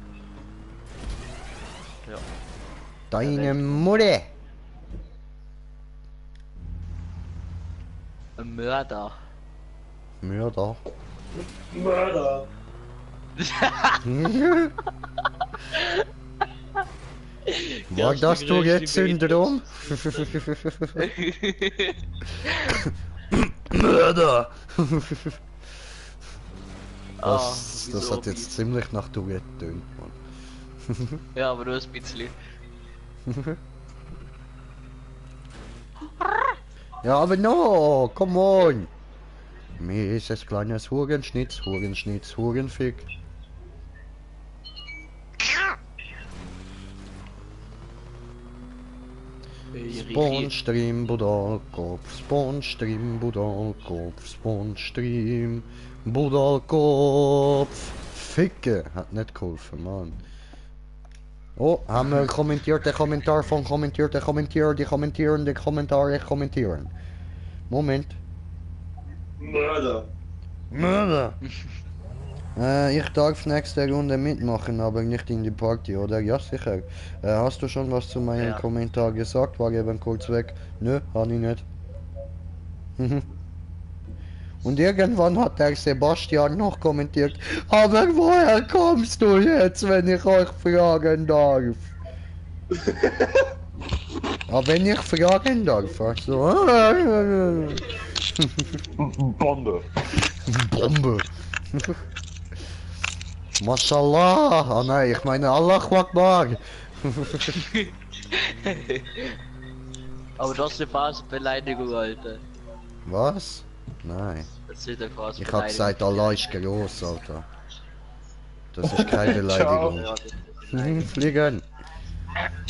Ja. Deine Mutter! Ein Mörder. Mörder. Mörder. War das Tourette-Syndrom? Mörder! Das hat jetzt ziemlich nach Tourette getönt, Mann. Ja, aber nur ein bisschen. Ja, aber no, come on! Mir ist ein kleines Hurenschnitz, Hurenfick. Spawnstream, Budalkopf, Spawnstream, Budalkopf, Spawnstream, Budalkopf. Ficke, hat nicht geholfen, Mann. Oh, haben wir kommentiert, der Kommentar von kommentiert, der Kommentier, die kommentieren, die Kommentare kommentieren. Moment. Mörder. Mörder! Ich darf nächste Runde mitmachen, aber nicht in die Party, oder? Ja, sicher. Hast du schon was zu meinem Ja. Kommentar gesagt? War eben kurz weg. Nö, hat ich nicht. Und irgendwann hat der Sebastian noch kommentiert, aber woher kommst du jetzt, wenn ich euch fragen darf? Aber wenn ich fragen darf, also... Bombe. Bombe. Mashallah. Ah nein, ich meine Allah Akbar. Aber das ist eine Phasenbeleidigung, Alter. Was? Nein. Das ist eine Ich hab Phasenbeleidigung. gesagt, Allah ist groß, Alter. Das ist keine Beleidigung. Fliegen.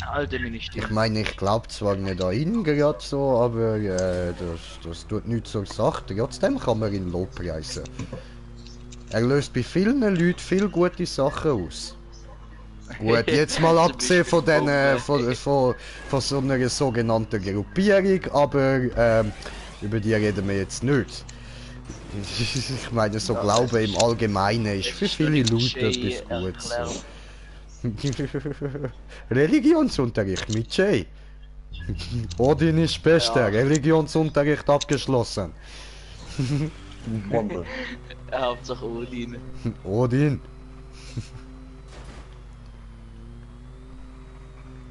Alter, mir nicht Ich stimmt. meine, ich glaube zwar nicht an ihn gerade so, aber das tut nichts zur Sache. Trotzdem kann man ihn lobpreisen. Er löst bei vielen Leuten viel gute Sachen aus. Gut, jetzt mal abgesehen von von so einer sogenannten Gruppierung, aber über die reden wir jetzt nicht. Ich meine, so Glaube im Allgemeinen ist für viele Leute etwas Gutes. So. Religionsunterricht mit Jay. Odin ist beste, Ja. Religionsunterricht abgeschlossen. Bombe. Hauptsache Odin. Odin.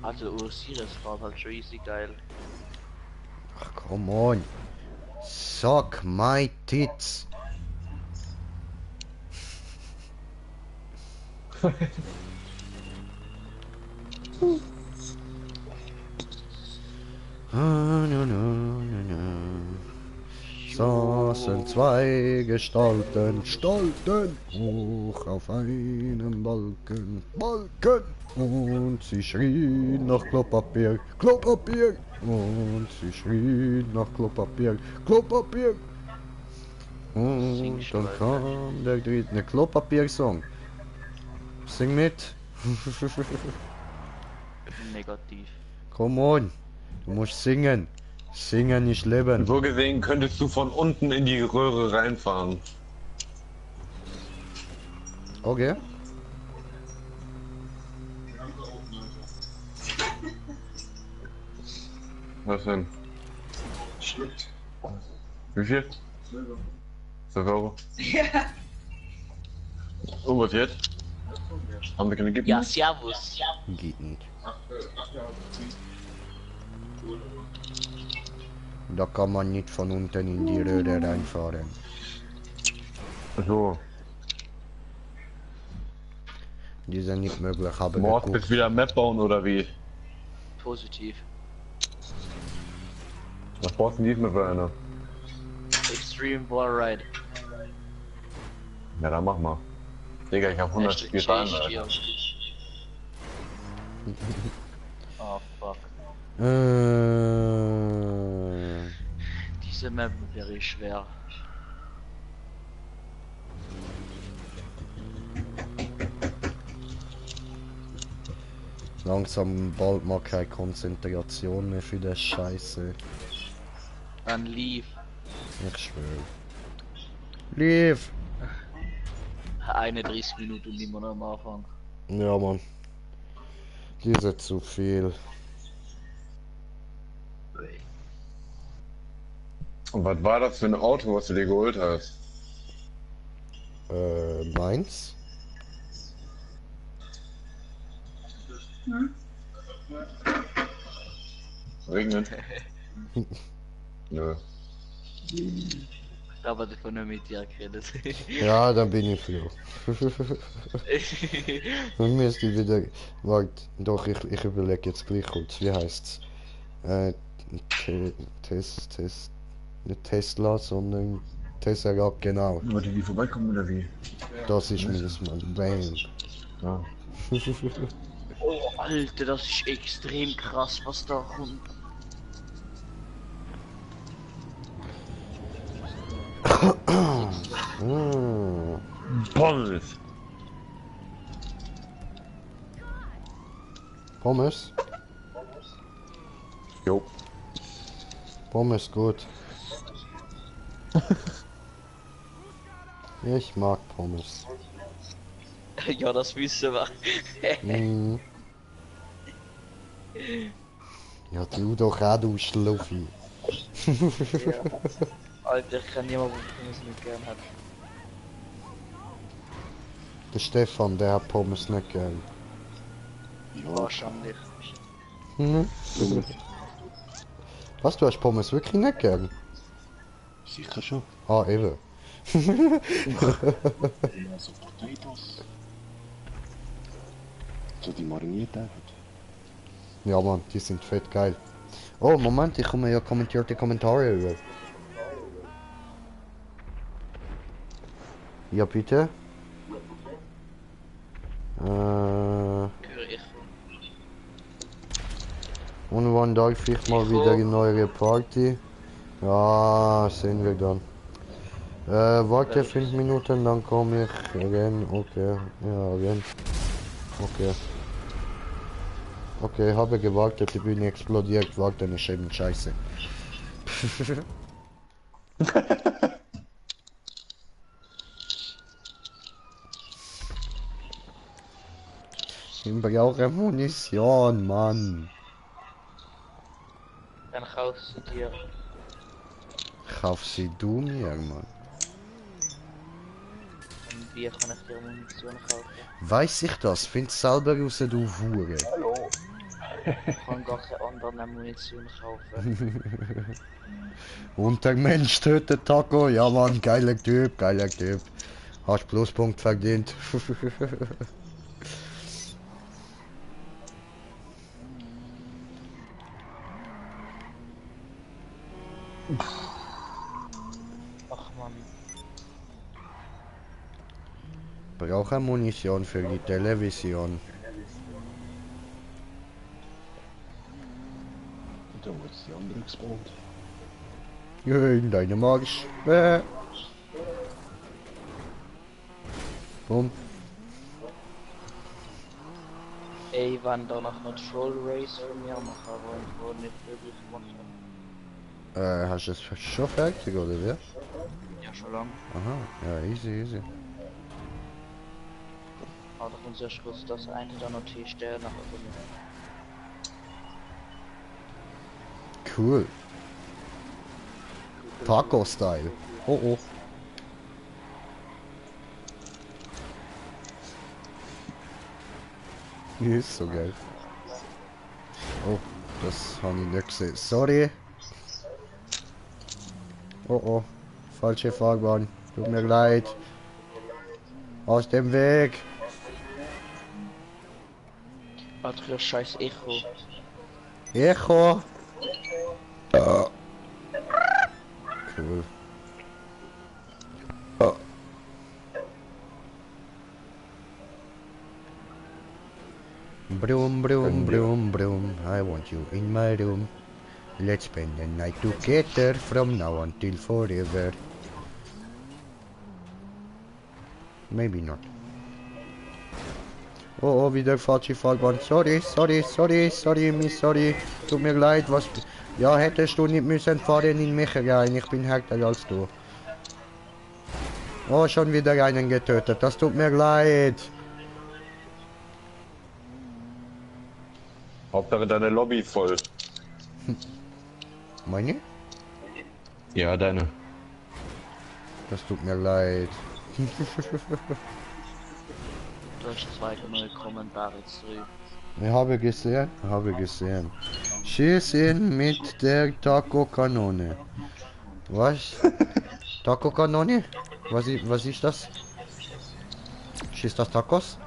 Also Osiris war halt schon easy geil. Ach, come on. Suck my tits. Saßen zwei Gestalten, stolten hoch auf einem Balken, und sie schrien nach Klopapier, Klopapier, und sie schrien nach Klopapier, Klopapier. Und dann kam der dritte Klopapier-Song. Sing mit. Negativ. Come on, du musst singen. Singen ist Leben. So gesehen könntest du von unten in die Röhre reinfahren. Okay. Was denn? Schluckt. Wie viel? 12 Euro. Ja. Oh, was jetzt? Haben wir keine Gippen? Ja, servus. Geht nicht. Da kann man nicht von unten in die Röhre reinfahren. So, Die sind nicht möglich, aber morgen geguckt. bist wieder Map bauen oder wie? Positiv. Was brauchst du denn diesmal für eine? Extreme Wall Ride. Ja, dann mach mal. Digga, ich hab 100 Hashtag Spiele rein, Chase Alter. Gear. Oh fuck. Diese Map wäre schwer. Langsam bald mal keine Konzentration mehr für das Scheiße. Dann lief. Ich schwöre. Lief! 31 Minuten und immer noch am Anfang. Ja, Mann. Die sind zu viel. Und was war das für ein Auto, was du dir geholt hast? Meins? Regnet? Nö. Aber das von der mit dir geredet. Ja, dann bin ich froh. Und mir ist die wieder... Warte, doch, ich überlege jetzt gleich kurz. Wie heißt's? Nicht Tesla, sondern Tesseract, genau. Wollte die vorbeikommen oder wie? Das ist meins, Mann. Bam. Ja. Oh, Alter, das ist extrem krass, was da kommt. Mm. Pommes! Pommes? Jo. Pommes gut. Ich mag Pommes. Ja, das wissen wir. Mm. Ja, du doch auch, du Schluffi. Alter, ich kann niemanden, der es nicht gern hat. Der Stefan, der hat Pommes nicht gern. Wahrscheinlich. Mhm. Was, du hast Pommes wirklich nicht gern? Sicher schon. Ah, eben. Ja, so Potatoes. So die mariniert einfach. Ja, Mann, die sind fett geil. Oh, Moment, ich komme ja kommentierte Kommentare über. Ja, bitte. Höre ich. Und wann darf ich mal wieder eine neue Party? Ja, sehen wir dann. Warte 5 Minuten, dann komme ich rein. Okay, ja, rein. Okay. Okay, habe gewartet, die Bühne explodiert, warte eine schöne Scheiße. Ich brauche Munition, Mann. Dann kaufst du dir. Kauf sie du mir, Mann. Ein Bier kann ich dir Munition kaufen. Weiß ich das? Find's selber raus, du Hure. Ich kann gar keine andere Munition kaufen. Und der Mensch tötet Taco. Ja, Mann, geiler Typ, geiler Typ. Hast Pluspunkt verdient. Ach man. Brauche Munition für die Television. Da wird die andere gespawnt. In deinem Marsch. Bumm. Ey, wann da noch eine Troll Race für mir machen, aber ich wurde nicht wirklich gemacht. Hast du es schon fertig, oder wie? Ja, schon lang. Aha, ja, easy, easy. Aber doch unser Schluss, dass eine da noch die Sterne nach oben. Cool. Taco-Style. Oh oh. Ist so geil. Oh, das habe ich nicht gesehen. Sorry. Oh oh. Falsche Fahrbahn. Tut mir leid. Aus dem Weg. Alter, scheiß Echo. Echo. Cool. Broom, broom, broom, broom. I want you in my room. Let's spend the night together from now until forever. Maybe not. Oh, oh, wieder falsche Fahrbahn. Sorry, sorry, sorry, sorry, miss, sorry. Tut mir leid, was... Ja, hättest du nicht müssen fahren in mich rein. Ich bin härter als du. Oh, schon wieder einen getötet. Das tut mir leid. Hauptsache deine Lobby voll. Meine? Ja, deine. Das tut mir leid. Du hast 2 neue Kommentare zurück. Ich habe gesehen, Schießen mit der Taco-Kanone. Was? Taco-Kanone? Was ist das? Schießt das Tacos?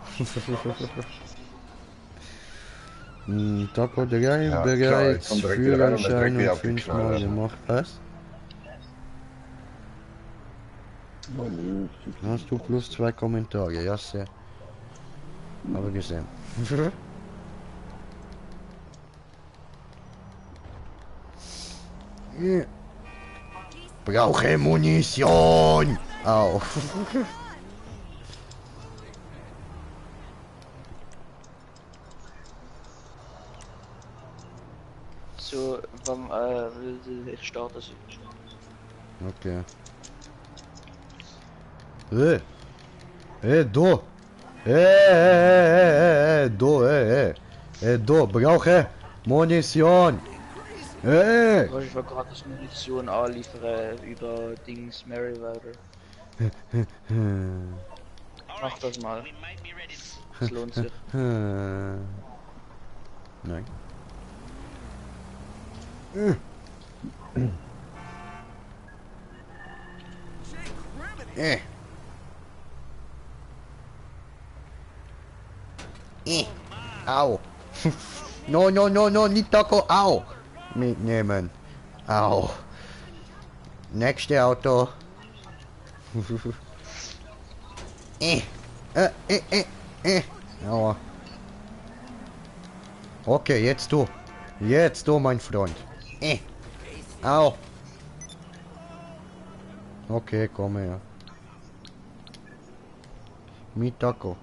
Taco 3 Ja, bereits klar, ich komm direkt wieder rein und Führerschein direkt wieder und 5-mal abgeknallt. gemacht. Was? Oh, nö. Hast du plus 2 Kommentare? Ja, sehr. Habe gesehen. Brauche Munition! Au. So, ich starte es. Okay. Du! Du, du, brauche Munition! Hey! Kann ich mal gratis Munition anliefern über Dings Merryweather. Mach das mal. Es lohnt sich. Nein. Au. No, no, no, no, nicht Taco. Au. Mitnehmen. Au. Nächste Auto. Aua. Okay, jetzt du. Jetzt du, mein Freund. Au. Okay, komm her. Mit Taco.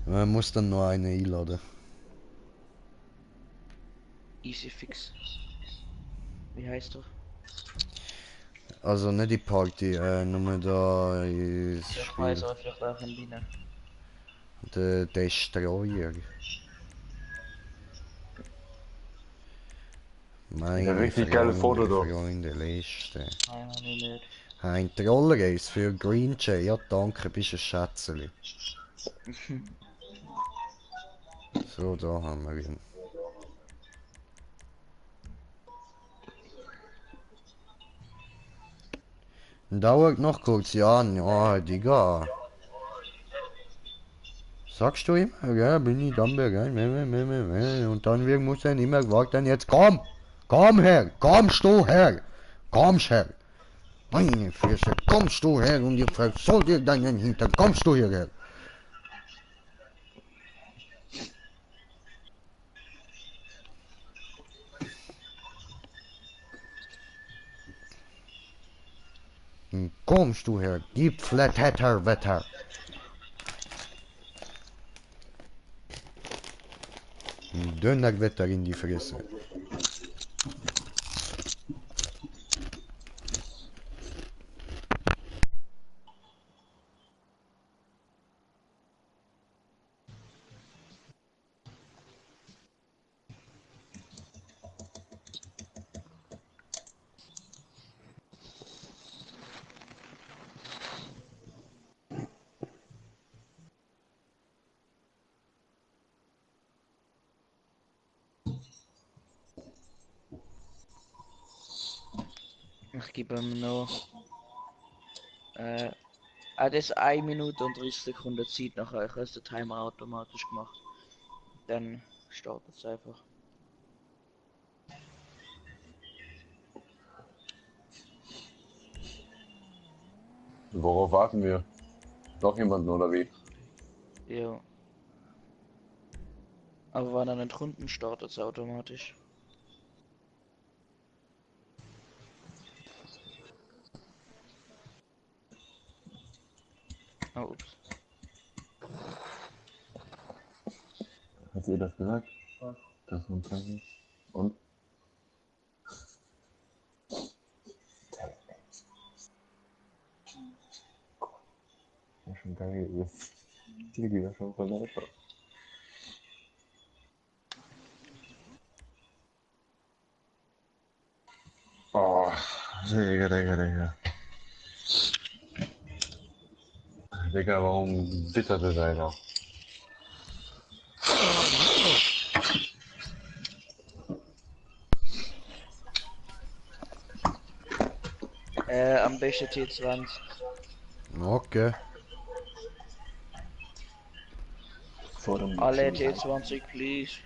Man muss dann nur eine einladen. Easy fix. Wie heißt du? Also nicht die Party, nur da ist Ich Spiel. weiß, aber vielleicht auch in Biene. Der Destroyer. Meine richtig geile Foto da. Freunde, Liste. Nein, hab ich nicht. Ein Trollrace für Green Jay. Ja, danke, bist ein Schätzeli. So, da haben wir ihn. Dauert noch kurz, ja, Digga. Sagst du immer, ja, bin ich dann bereit, und dann muss er immer warten, jetzt komm! Komm her! Kommst du her! Kommst her! Meine Fresse, kommst du her und ich frag, soll dir deinen Hintern, kommst du hierher? Kommst du her, gib Flatheader Wetter. Dünner Wetter in die Fresse. Ich gebe ihm noch. Das ist 1 Minute und 30 Sekunden Zeit nachher. Ich habe den Timer automatisch gemacht. Dann startet es einfach. Worauf warten wir? Noch jemanden oder wie? Ja. Aber wenn er nicht Runden startet es automatisch. Oh, ups. Hat ihr das gesagt? Das ist ein und? Ja, schon geil. Jetzt liege ich ja schon voll einfach. Oh, Digga. Digga, warum bitterte deiner? Am besten T20. Okay. Vor dem Alle T20, please.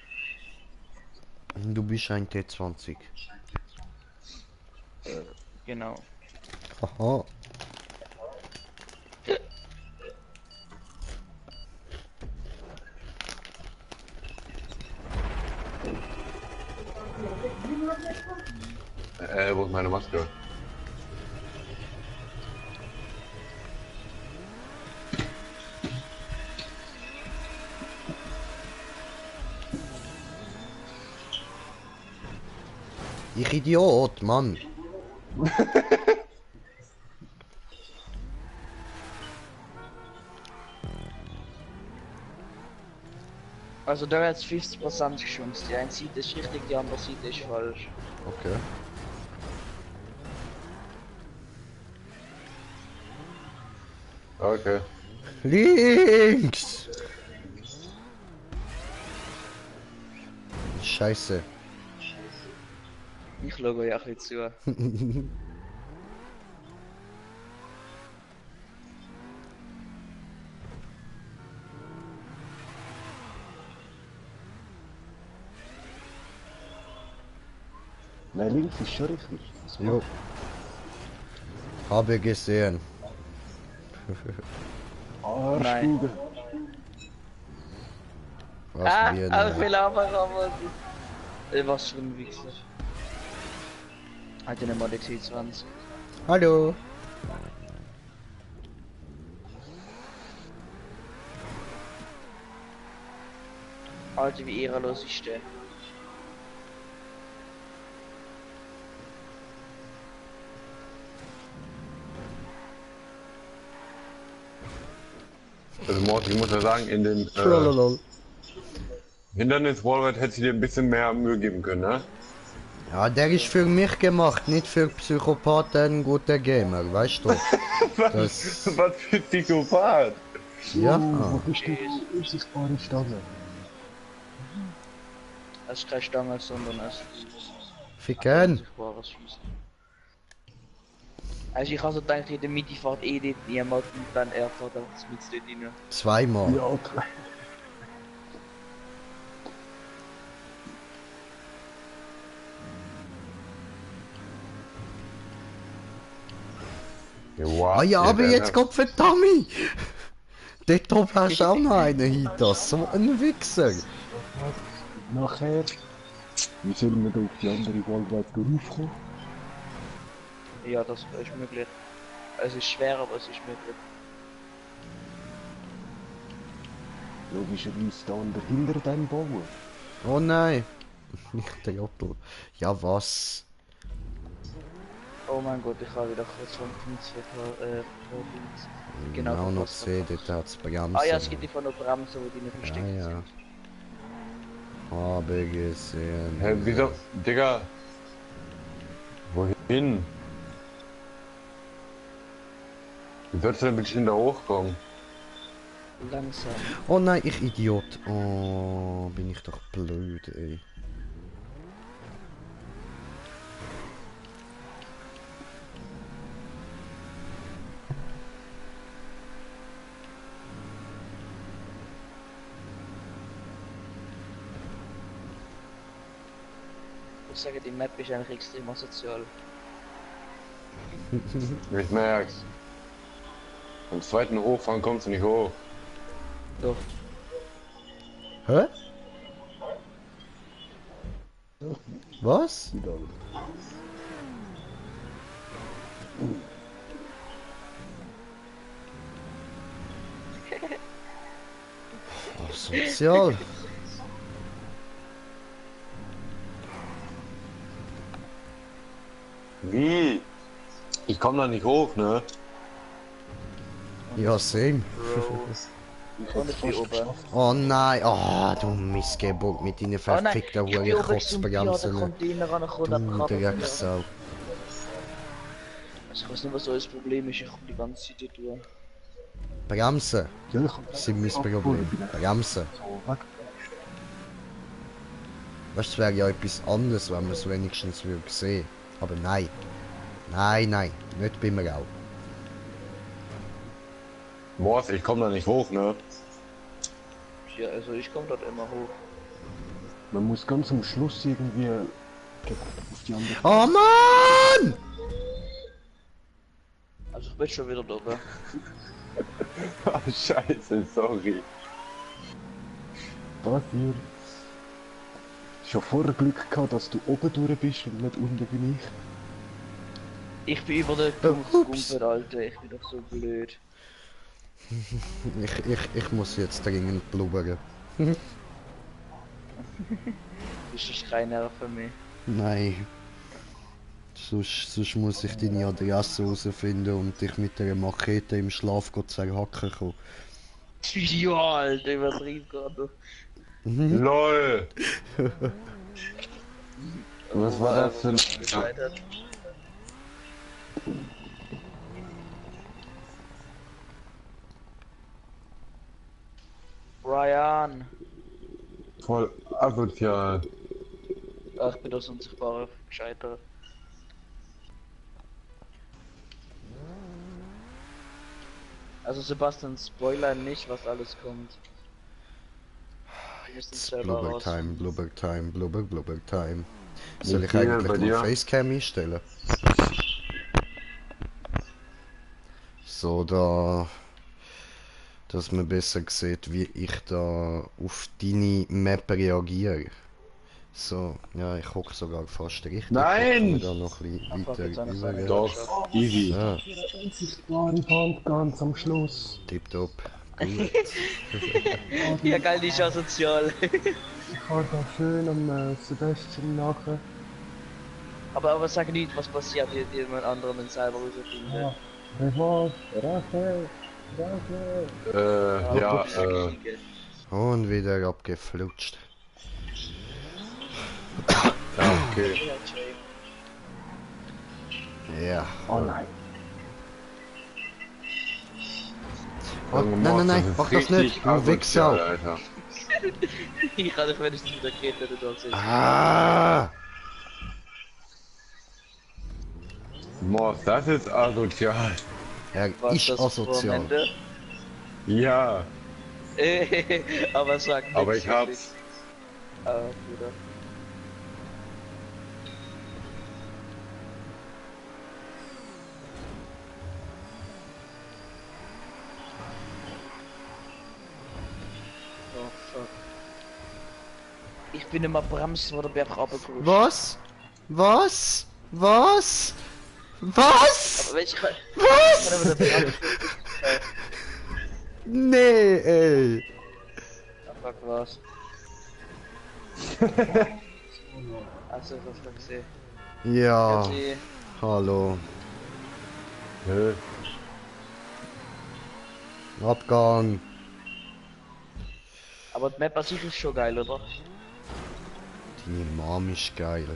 Du bist ein T20. Genau. Haha. Wo ist meine Maske? Ich Idiot, Mann. Also da hat es 50% Chance. Die eine Seite ist richtig, die andere Seite ist falsch. Okay. Okay. Links! Scheiße. Ich schaue ja ein bisschen zu. Nein, links ist schon richtig. Jo. Habe gesehen. Arschkugel. Was wir aber denn? viel aber was für ein Wichser. Hat eine Mod X20. Hallo. Alter, wie ehrenlos ich stehe. Also Morty, ich muss ja sagen, in den Trollolol. Hindernis-Wallride hätte ich dir ein bisschen mehr Mühe geben können, ne? Ja, der ist für mich gemacht, nicht für Psychopathen, ein guter Gamer, weißt du? Das... Was für Psychopath! Ja. Wo bist du? Unsichtbare Stange. Es ist keine Stange, sondern es Ficken. unsichtbares Schießen. Also ich habe so gedacht, in der Mitte fährt eh dort niemand und dann er fährt einfach mit dort rein. Zweimal. Ja, Wow, Ah ja, aber jetzt kommt. kommt verdammt! Dort oben hast du auch noch einen hinter, so ein Wichser. nachher. Wie sollen wir da auf die andere Wallride raufkommen? Ja, das ist möglich. Es ist schwer, aber es ist möglich. Logischerweise da unter hinter dem bauen. Oh nein! Nicht der Jottel. Ja was? Oh mein Gott, ich habe wieder kurz vom Dienst Genau, auch noch verpasst. gesehen, dort hat es Bremsen. Ah ja, es gibt von der Bremse, wo die nicht versteckt Ja, ja. sind. Habe gesehen. Hä, wieso? Digga! Wohin? Wie sollst du denn wirklich da hochkommen? Langsam. Oh nein, ich Idiot. Oh, bin ich doch blöd, ey. Ich sage, die Map ist eigentlich extrem asozial. Ich merk's. Am zweiten Hochfahren kommst du nicht hoch. Doch. Hä? Was? Asozial. Wie? Ich komm da nicht hoch, ne? Ja, same. Und ich bin oben. Oh nein, oh du Missgeburt mit deinen Oh nein, verfickten ich bin Huren oben zum Bier, der Kotzbremsen. Container angekommen, Du der Drecksau. Also ich weiß nicht, was so das Problem ist, ich komme die ganze Zeit hier durch. Bremsen Ja, ich hab sind mein Problem. Bremsen. so weg. Weißt du, es wäre ja etwas anderes, wenn man es wenigstens würde sehen. Aber nein. Nein, nein, nicht bei mir auch. Boah, ich komm da nicht hoch, ne? Ja, also ich komme dort immer hoch. Man muss ganz am Schluss irgendwie auf die andere. Oh Mann! Also ich bin schon wieder da oben. Ah, scheiße, sorry. Passiert. Schon vorher Glück gehabt, dass du oben durch bist und nicht unten bin ich. Ich bin über den Kumpel, Alter, ich bin doch so blöd. Ich muss jetzt dringend blubbern. Das ist kein Nerven mehr. Nein. Sonst muss ich deine Adresse herausfinden und dich mit der Machete im Schlaf zerhacken kommen. Ja, Alter, übertrieben gerade. LOL! Was war das für ein... Gescheitert. Ryan. Voll asozial. Ach, ich bin das Unsichtbare gescheitert. Also Sebastian, Spoiler nicht, was alles kommt. Wir müssen es selber Blubber raus. Time, Blubber Time, Blubber Time. Soll ich viel eigentlich bei mal dir? Facecam einstellen? So, da... dass man besser sieht, wie ich da auf deine Map reagiere. So, ja, ich hocke sogar fast richtig. Nein! Ich da noch ein bisschen Fuck, jetzt habe ich seine weiter Doch, easy. Ja, Unsichtbare Wand ganz am Schluss. tipptopp. Gut. Ja geil, die ist asozial. Ich fahre da schön am Sebastian nachher. aber sag nicht, was passiert, die jemand anderen selber rausfinden. Ja. Revanche, Rache, Rache. Ja, Und wieder abgeflutscht. ja, okay. Ja. Oh nein. Oh, nein, mach das nicht, du Wichser. Alter. Ich kann dich wenigstens wieder gehen, wenn du da siehst. Ah! Morse, das ist asozial. Er Was ist das vor am asozial. Ende? Ja, Aber sag nichts. aber ich hab's. Ah, Bruder. Oh fuck. Ich bin immer bremst, wo der Berg runtergerutscht. Was? Was? Was? Was? Aber welche... Was? Nee, ey. Ah, fuck, was? Also, das war gesehen. Ja, Grüezi. hallo. Nö. Abgang. Aber die Map an sich ist schon geil, oder? Deine Mom ist geil.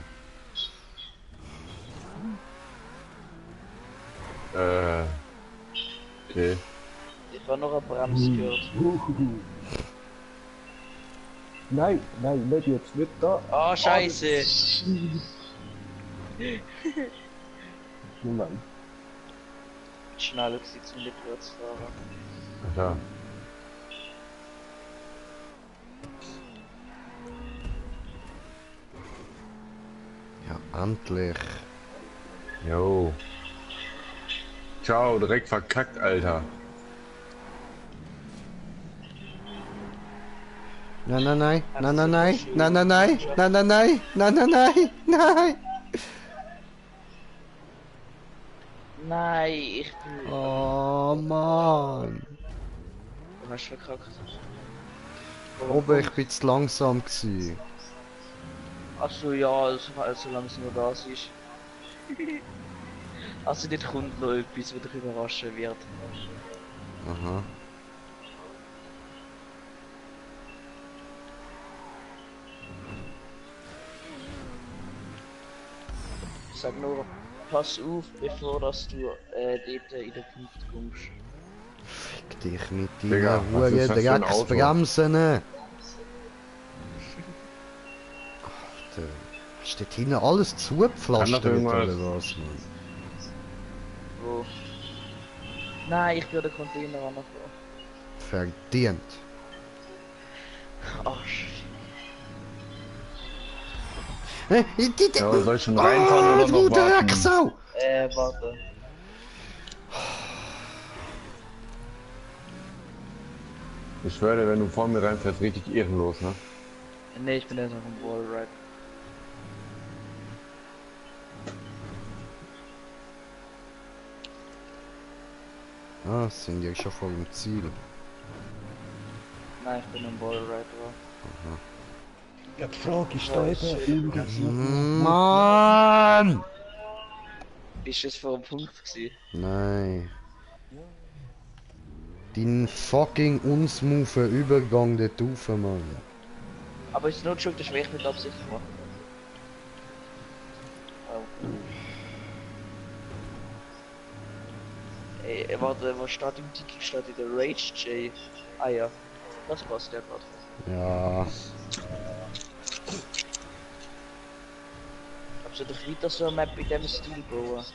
Okay. Ich war noch ein Brems gehört. Nein, nein, nicht jetzt, nicht da. Oh, scheiße! Nein. Schneller gewesen zum Rückwärtsfahren. Ja. Ja, endlich. Jo. Ciao, direkt verkackt, Alter. Nein, nein, nein, nein, nein, nein, nein, nein, nein, nein, nein, nein, nein, nein, nein, nein. Nein, ich bin... Oh Mann. Du hast verkackt. Aber ich bin zu langsam gewesen. Achso, ja, also langsam du da siehst. Also dort kommt noch etwas, was dich überraschen wird. Aha. Sag nur, pass auf, bevor dass du dort in den Punkt kommst. Fick dich mit Digga, deinen was ist Huren das für ein Auto? Drecksbremsen. Alter, ist dort hinten alles zugepflastert Kann doch oder irgendwas- was, Mann? Wo? Nein, ich bin den Container angekommen. Verdient. Ach, shit. Ja, soll ich schon reinfahren oder noch du warten? Drecksau! Warte. Ich schwöre, wenn du vor mir reinfährst, richtig ehrenlos, ne? Ne, ich bin jetzt auf dem Wallride. Ah, sind ja schon vor dem Ziel. Nein, ich bin am Wallride drauf. Ja, die Frage ist da eben, Mann! Bist du jetzt vor dem Punkt gewesen? Nein. Dein fucking unsmoothen Übergang dort rauf, Mann. Aber ist not schuld, das will ich mit Absicht machen. Oh. Ey, warte, was steht im Ticket? Steht in der Rage J. Ah ja, das passt ja gerade. Ja. Aber doch weiter so eine Map in dem Stil bauen.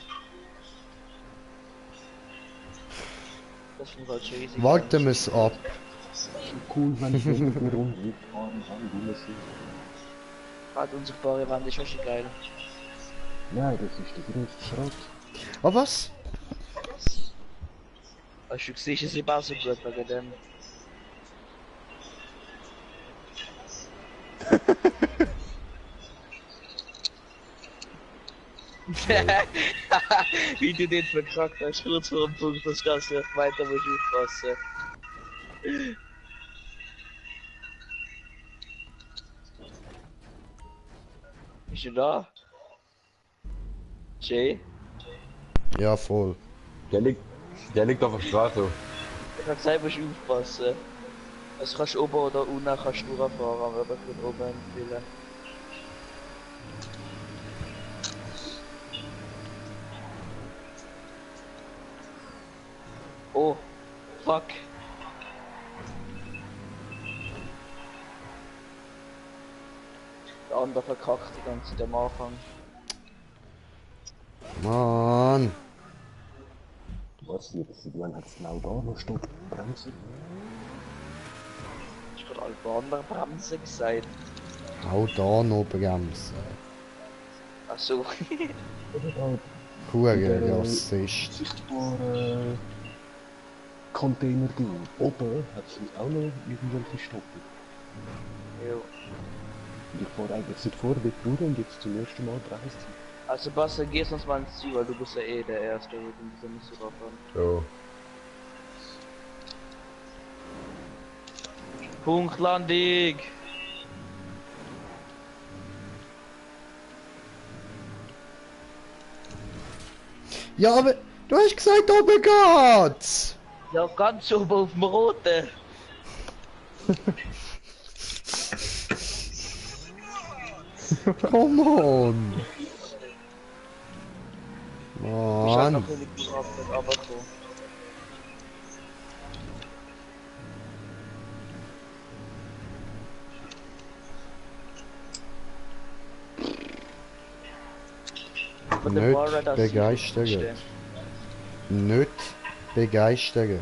Das finde ich halt schon riesig. Warten wir es ab. Cool, wenn ich mit mir rumgefahren kann, wie wir sind. Gerade unsichtbare Wand ist auch schon geil. Nein, das ist der größte Schrott. Oh, was? Hast du gesehen, es ist auch so gut wegen dem. Wie du den verkackt hast, kurz vor dem Punkt, das kannst du nicht weiter musst du aufpassen. Bist du da? Jay? Ja, voll. Der liegt auf der Straße. Ich hab gesagt, musst du aufpassen. Also kannst du oben oder unten kannst du durchfahren, aber ich würde oben empfehlen. Oh, fuck. Der andere verkackt die ganze Zeit am Anfang. Mann. Was jetzt? Die werden jetzt genau da noch stoppen, bremsen. Ich hab gerade alle anderen Bremsen gesagt. Auch da noch bremsen. Achso. Hure Rassist. Sichtbare Container-Ding. Oben hat es auch noch irgendwelche Stoppen. Jo. Und ich fahre eigentlich nicht vor dort durch und jetzt zum ersten Mal bremst sie. Also Sebastian, gehst uns mal ins Ziel, weil du bist ja eh der Erste, wo du bist ja nicht so drauf an. So. Punktlandung! Ja, aber du hast gesagt, oben geht's! Ja, ganz oben auf dem Roten! Come on! Ich hab Mann! noch nicht runtergekommen. Nicht begeistert. Nicht begeistert.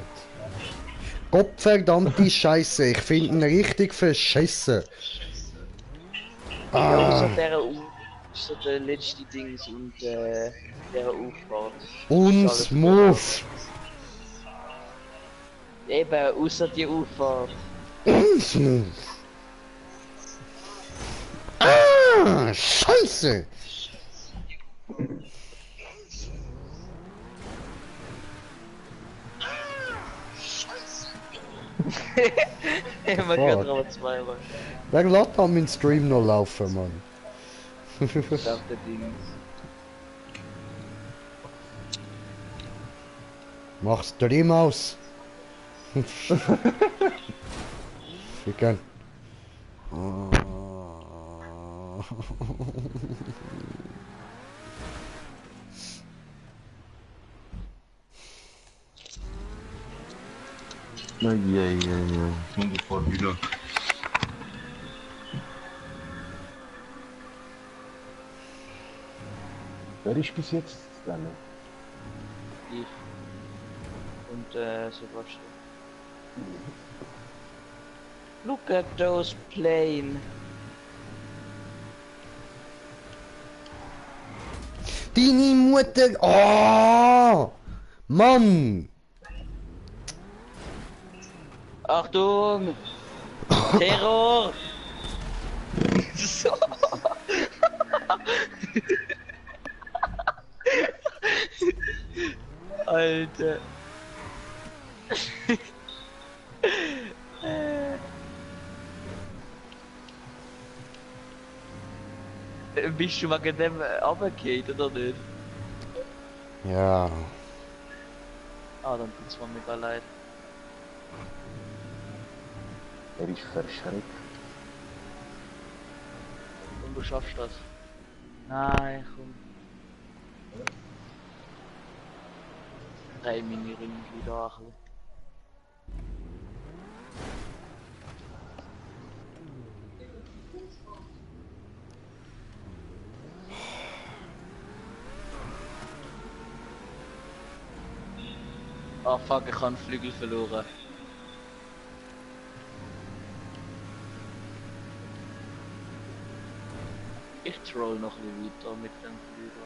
Gottverdammte Scheiße, ich finde ihn richtig verschissen. Ja, Ah, so der letzte Dings und der Auffahrt. unsmooth. Eben, außer die Auffahrt. Unsmooth. Ah, Scheiße. Immer gerade drauf zweimal. Wer lässt da meinen Stream noch laufen, Mann? Ich dachte Dings. Mach's Stream aus. Ficken. Ja. Schon sofort wieder. Wer ist bis jetzt dran? Ich. Und Sebastian. Look at those plane. Deine Mutter. Oh! Mann! Achtung! Terror! So. Alter. Bist du wegen dem runtergefallen oder nicht? Ja. Ah, dann tut's mir mega leid. Er ist verschreckt. Und du schaffst das. Nein, komm. 3 Mini-Ringe wieder ein bisschen. Ah fuck, ich habe einen Flügel verloren. Ich troll noch ein bisschen weiter mit dem Flügel.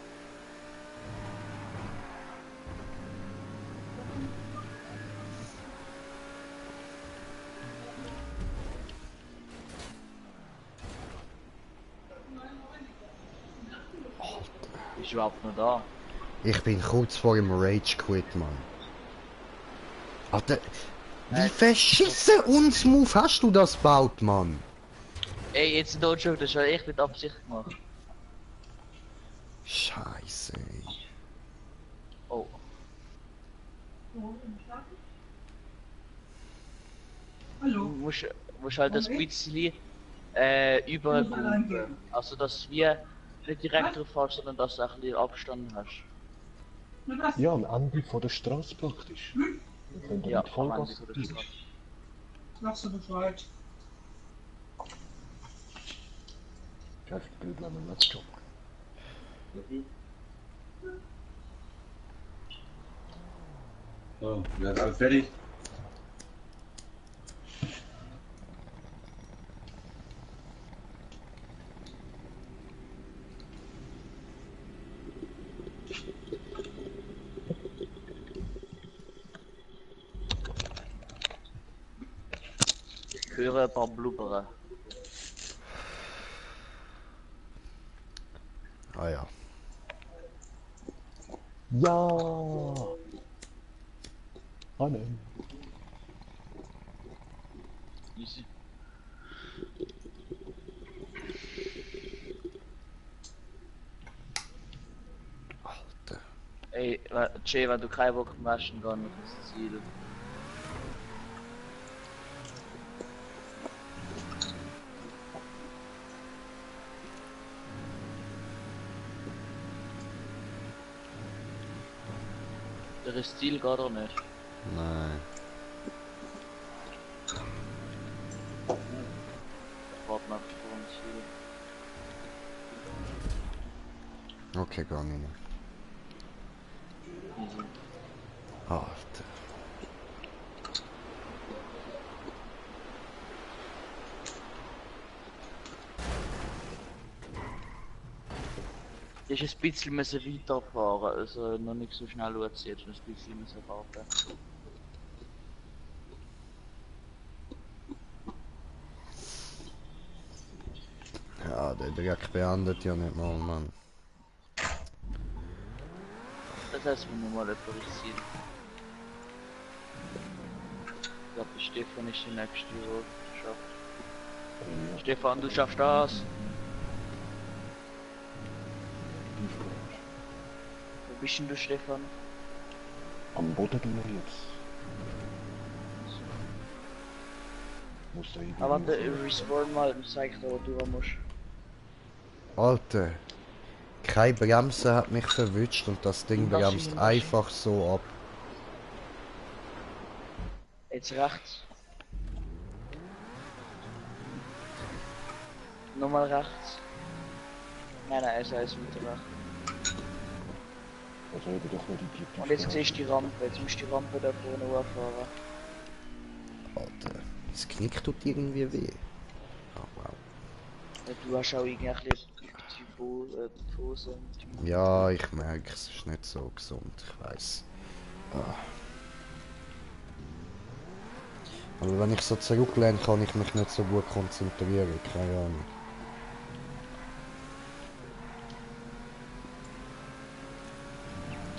Ist überhaupt noch da? Ich bin kurz vor dem Rage Quit, Mann. Alter, wie verschissen uns Move hast du das gebaut, Mann? Ey, jetzt dort schon, das ist ja echt mit Absicht gemacht. Scheiße, ey. Oh. Hallo. Du musst halt das bisschen übergumpen. Also dass wir nicht direkt drauf fahren, sondern dass du ein bisschen Abstand hast. Ja, am Ende von der Straße praktisch. Wenn du Ja, mit am Ende Vollgas von der bist. Straße. Machst du Bescheid? Kräftig, wenn man nicht joggt. So, wer ist alles fertig? Ich höre ein paar Blubbere. Ah ja. Ja! Ah nein. Easy. Alter. Ey, Jay, wenn du keinen Bock mehr hast, dann geh noch ins Ziel. Der Stil geht auch nicht. Nein. Warte mal vor dem Ziel. Okay, gang rein. Easy. Alter. Ich ist ein bisschen müssen weiterfahren, also noch nicht so schnell losziehen, ein bisschen müssen warten. Ja, der Dreck beendet ja nicht mal, Mann. Das heißt, wir nochmal etwas ziehen. Ich glaube, Stefan ist die nächste, die schafft. Stefan, du schaffst das! Wo bist denn du, Stefan? Am Boden du jetzt. Muss da irgendwie. Aber warte, respawn mal und zeig dir, wo du musst. Alter. Keine Bremse hat mich verwünscht und das Ding Das bremst ist einfach so ab. Jetzt rechts. Nochmal rechts. Nein, nein, es ist wieder rechts. Also hätte doch nicht die Pipi. Und jetzt siehst du die Rampe, jetzt musst du die Rampe da vorne hochfahren. Alter. Das Knick tut irgendwie weh. Oh, wow. Ja, du hast auch irgendwie ein bisschen die Hose. Ja, ich merke, es ist nicht so gesund, ich weiß. Ah. Aber wenn ich so zurücklehne, kann ich mich nicht so gut konzentrieren, keine Ahnung.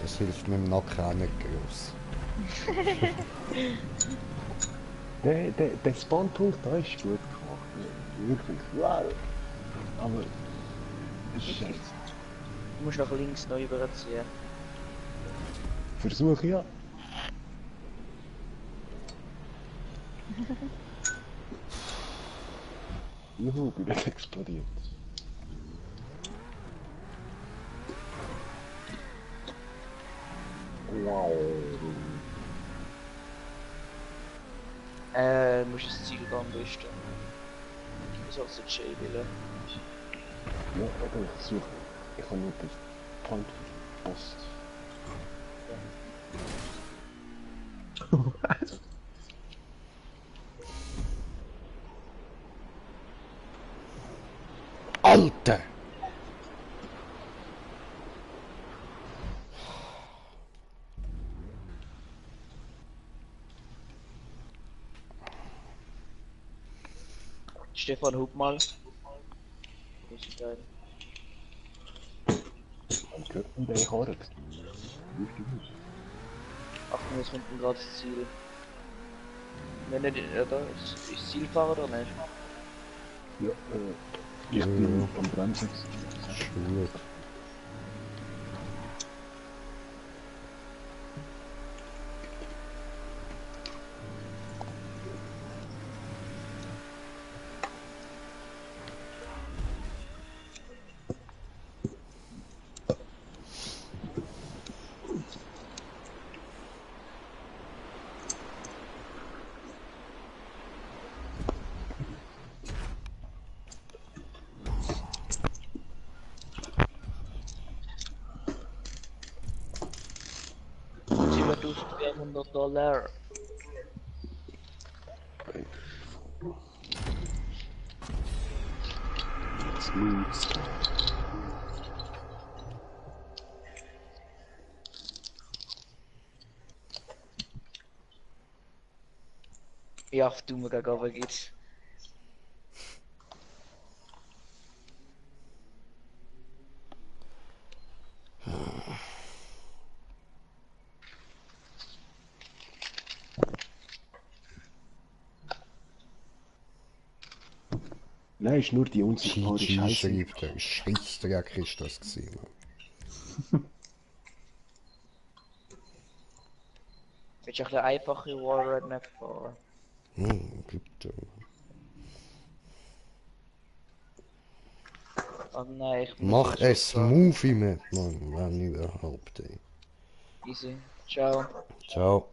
Das hilft mit dem Nacken auch nicht groß. Der Spawnpunkt da ist gut gemacht. Wirklich. Wow. Aber. Es ist scheiße. Du musst nach links neu überziehen. Versuch ja. Juhu, bin ich explodiert. Wow. Musst das Ziel gehen am besten. Das ist auch so chill, Ja, aber ich suche. Ich habe nur den Point Post. Alter! Stefan, hup mal. Das ist geil. Und gehört in den Karren. Achtung, jetzt kommt gerade das Ziel. Wenn nicht, oder? Ist das Ziel fahren oder nicht? Ja, ich bin am Bremsen. Schwierig. $7.400. Smooth. Ja, du mir gegen geht's. Nein, ist nur die unsichtbare GG Scheiße. schreibt er. Scheissdreck ist das gewesen. Willst du ein bisschen einfache War Redneck fahren? Bitte. Oh nein, ich muss Mach jetzt ein schon sagen. Smoothie mit, Mann, wenn überhaupt, ey. Easy. Ciao. Ciao.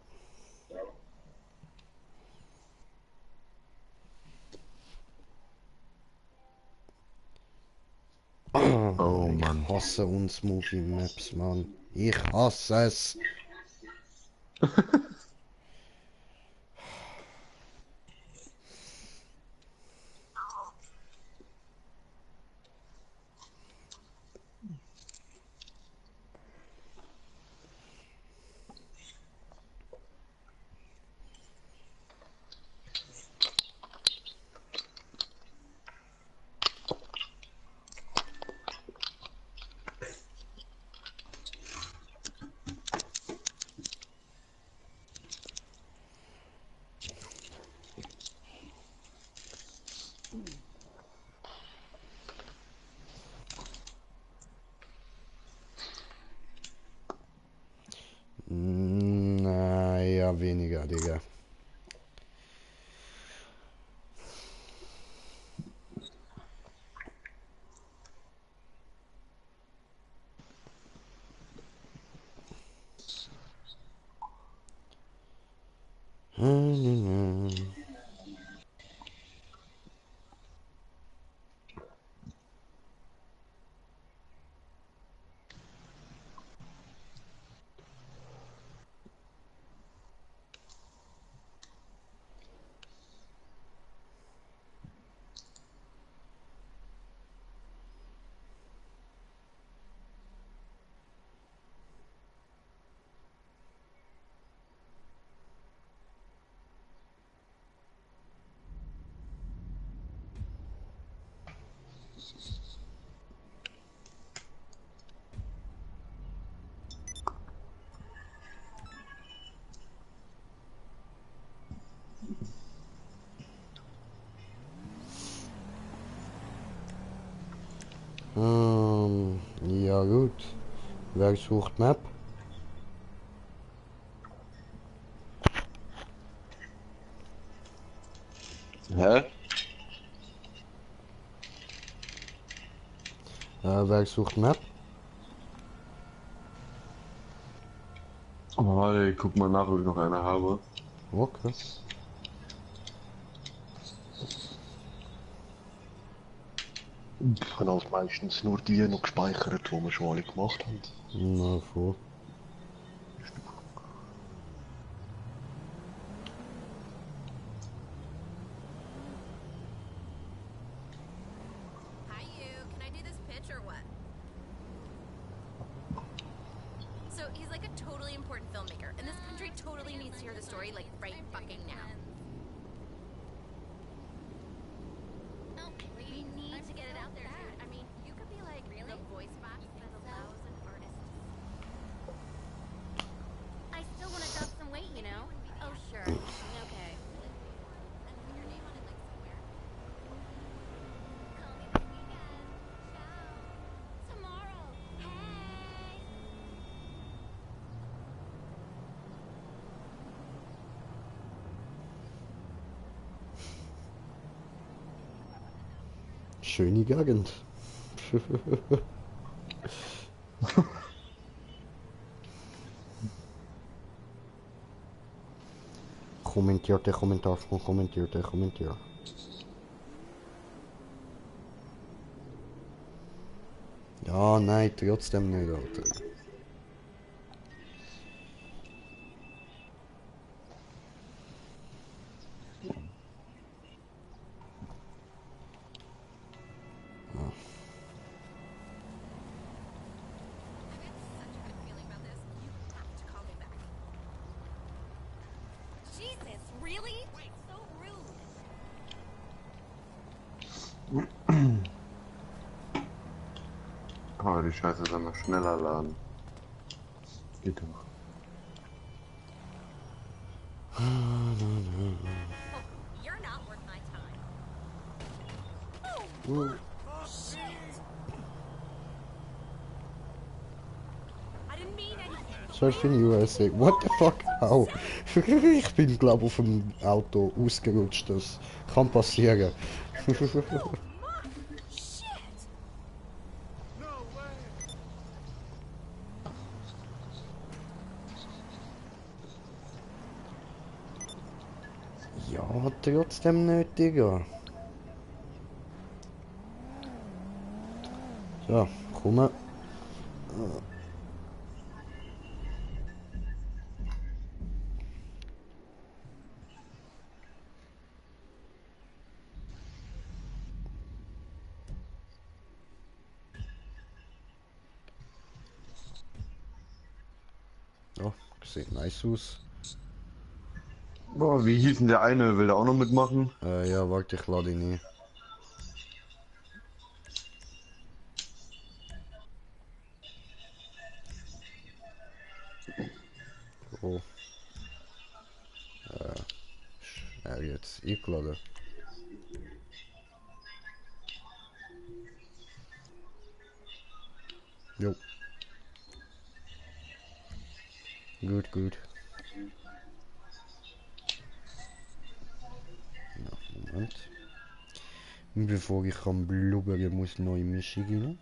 Oh Ich Mann. hasse unsmoothie Maps, Mann. Ich hasse es. Naja, weniger, Digga. Ja gut. Wer sucht Map? Hä? Wer sucht Map? Aber warte, ich guck mal nach, ob ich noch eine habe. Okay. Ich habe als meistens nur die noch gespeichert, die wir schon alle gemacht haben. Na, voll. Hi, you. Can I do this pitch or what? So he's like a totally important filmmaker, and this country totally needs to hear the story like right fucking now. Oh, we need to get it out there, dude. I mean, you could be like the voice box for the thousand artists. I still want to drop some weight, you know? Oh, sure. Okay. And put your name on it like somewhere. Call me this weekend. Ciao. Tomorrow. Hey. Schöne Gegend. Kommentiert der Kommentar von kommentiert der Kommentar. Ja, nein, trotzdem nicht, Alter. Such a good feeling about this. You have to call me back. Jesus, really? So rude. Aber die Scheiße soll mal schneller laden. Geht doch. Oh, you're not worth my time. I didn't mean anything. Surfing USA. What the fuck? Au. Ich bin, glaube auf dem Auto ausgerutscht. Das kann passieren. Ja, trotzdem nicht, Digga. So, komm. Oh, sieht nice aus. Boah, wie hieß denn der eine? Will der auch noch mitmachen? Ja, warte, ich lade ihn ein. Oh. Jetzt eingeladen. Jo. Gut, gut. Ja, Moment. Bevor ich kann blubbern, muss neue Mischung rein.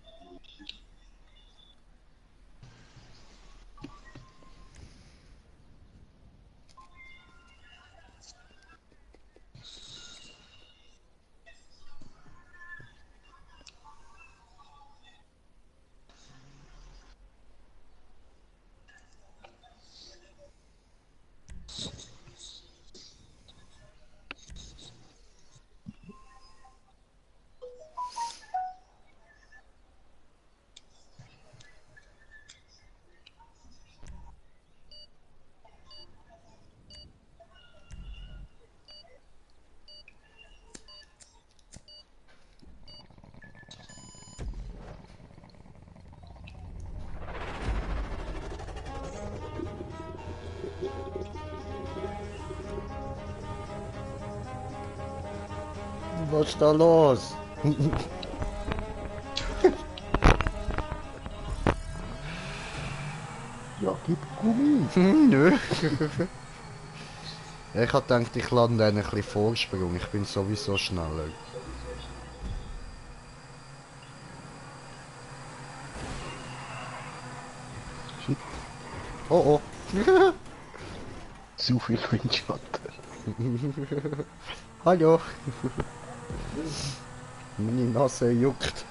Was ist da los? Ja, gib Gummi. Nö. Ich hab gedacht, ich lade einen ein bisschen Vorsprung. Ich bin sowieso schneller. Oh oh. Zu viel Windschatten. Hallo. Meine Nase juckt.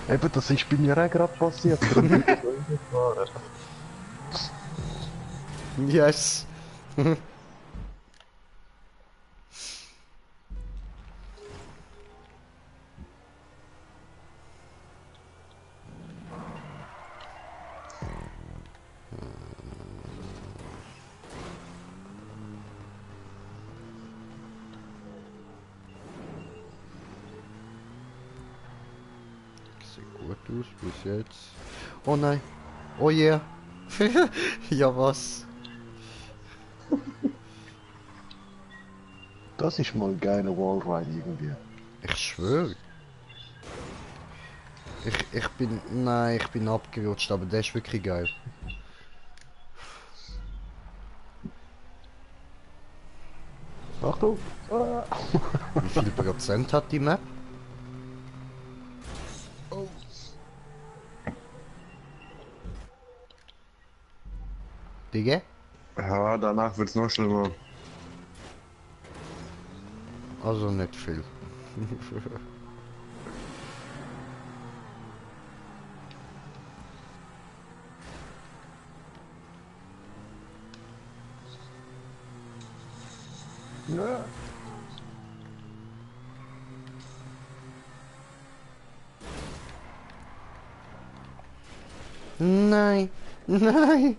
Eben, das ist bei mir auch gerade passiert. Darum bin ich so hingefahren. Yes. Sieht gut aus bis jetzt. Oh nein. Oh yeah. Ja was? Das ist mal ein geiler Wallride irgendwie. Ich schwöre. Ich bin... Nein, ich bin abgerutscht, aber der ist wirklich geil. Achtung! Ah. Wie viel Prozent hat die Map? Digga? Ja, danach wird's noch schlimmer. Also nicht viel. Ja. Nein! Nein!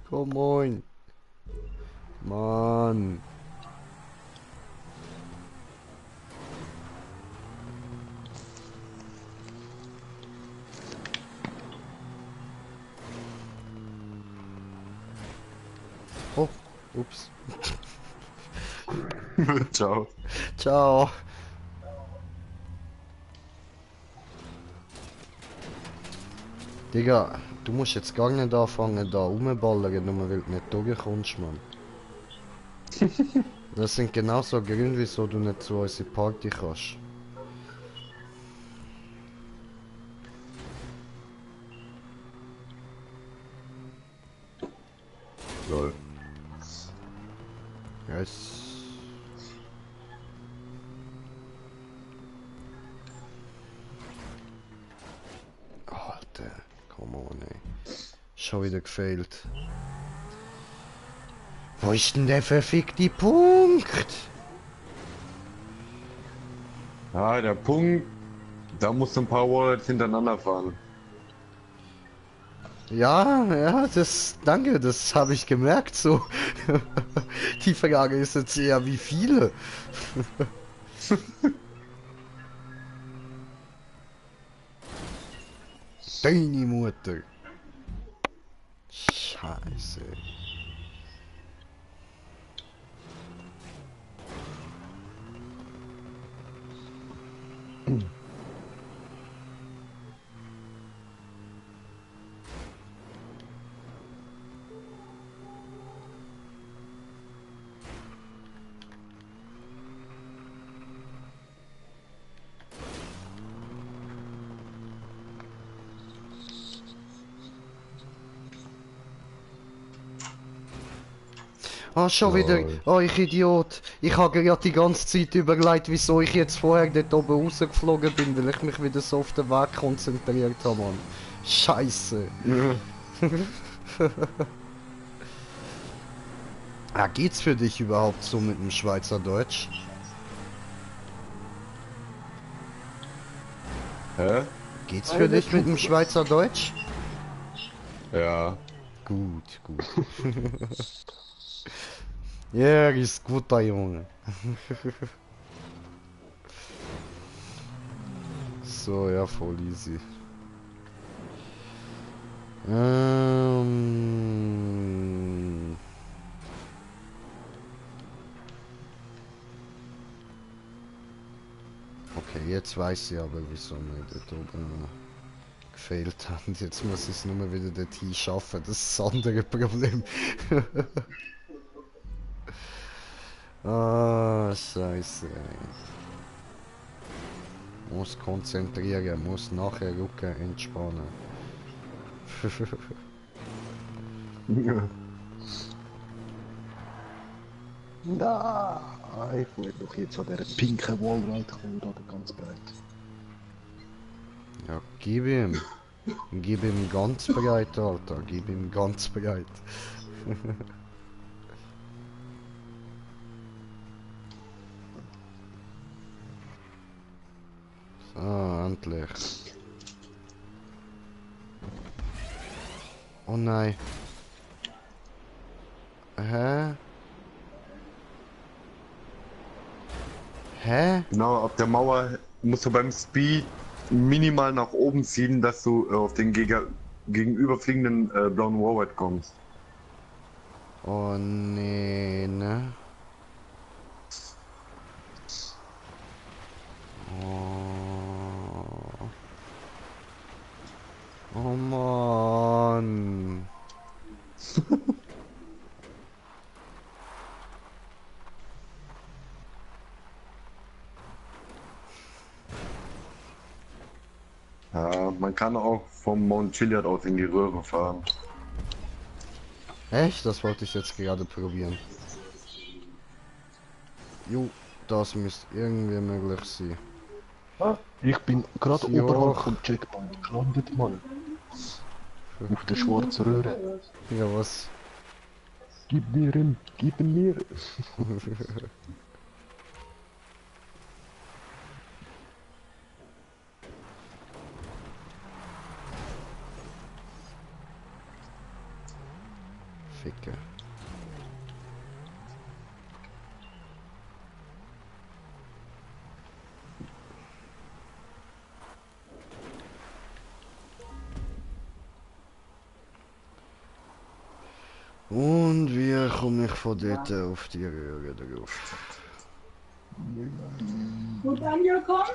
Come on! Mann! Oh, ups. Ciao. Ciao. Digga, du musst jetzt gar nicht anfangen da rumballern, nur weil du nicht durchkommst, Mann. Das sind genauso Gründe, wieso du nicht zu unserer Party kannst. Lol. Yes. Alter, come on, ey. Schon wieder gefehlt. Wo ist denn der verfickte Punkt? Ah, der Punkt. Da musst du ein paar Wallets hintereinander fahren. Ja, ja, danke, das habe ich gemerkt, so. Die Frage ist jetzt eher, wie viele? Deine Mutter. Scheiße. Ah, schon wieder. Oh, ich Idiot. Ich habe gerade die ganze Zeit überlegt, wieso ich jetzt vorher dort oben rausgeflogen bin, weil ich mich wieder so auf den Weg konzentriert habe, Mann. Scheiße. Ah, geht's für dich überhaupt so mit dem Schweizerdeutsch? Hä? Geht's für dich mit dem Schweizerdeutsch? Ja. Gut, gut. Ja, ist guter Junge. So, ja, voll easy. Okay, jetzt weiß ich aber, wieso mir dort oben gefehlt hat. Und jetzt muss ich es nur wieder dorthin schaffen. Das ist das andere Problem. Ah, scheiße. Muss konzentrieren, muss nachher rücken, entspannen. Na, ich will doch jetzt an der pinken Wallride kommen, da ganz breit. Ja, gib ihm. Gib ihm ganz breit, Alter. Gib ihm ganz breit. So, endlich. Oh nein. Hä? Hä? Genau, ab der Mauer musst du beim Speed minimal nach oben ziehen, dass du auf den gegenüberfliegenden blauen Warhead kommst. Oh nee, ne? Oh. Oh Mann. Ja, man kann auch vom Mount Chiliad aus in die Röhre fahren. Echt? Das wollte ich jetzt gerade probieren. Jo, das müsste irgendwie möglich sein. Ich bin gerade Ja. oberhalb vom Checkpoint gelandet, Mann. Auf der schwarzen Röhre. Ja, was? Gib mir ihn, gib ihn mir. Ficke. Und wie komme ich von dort auf die Röhre drauf? Gut angekommen?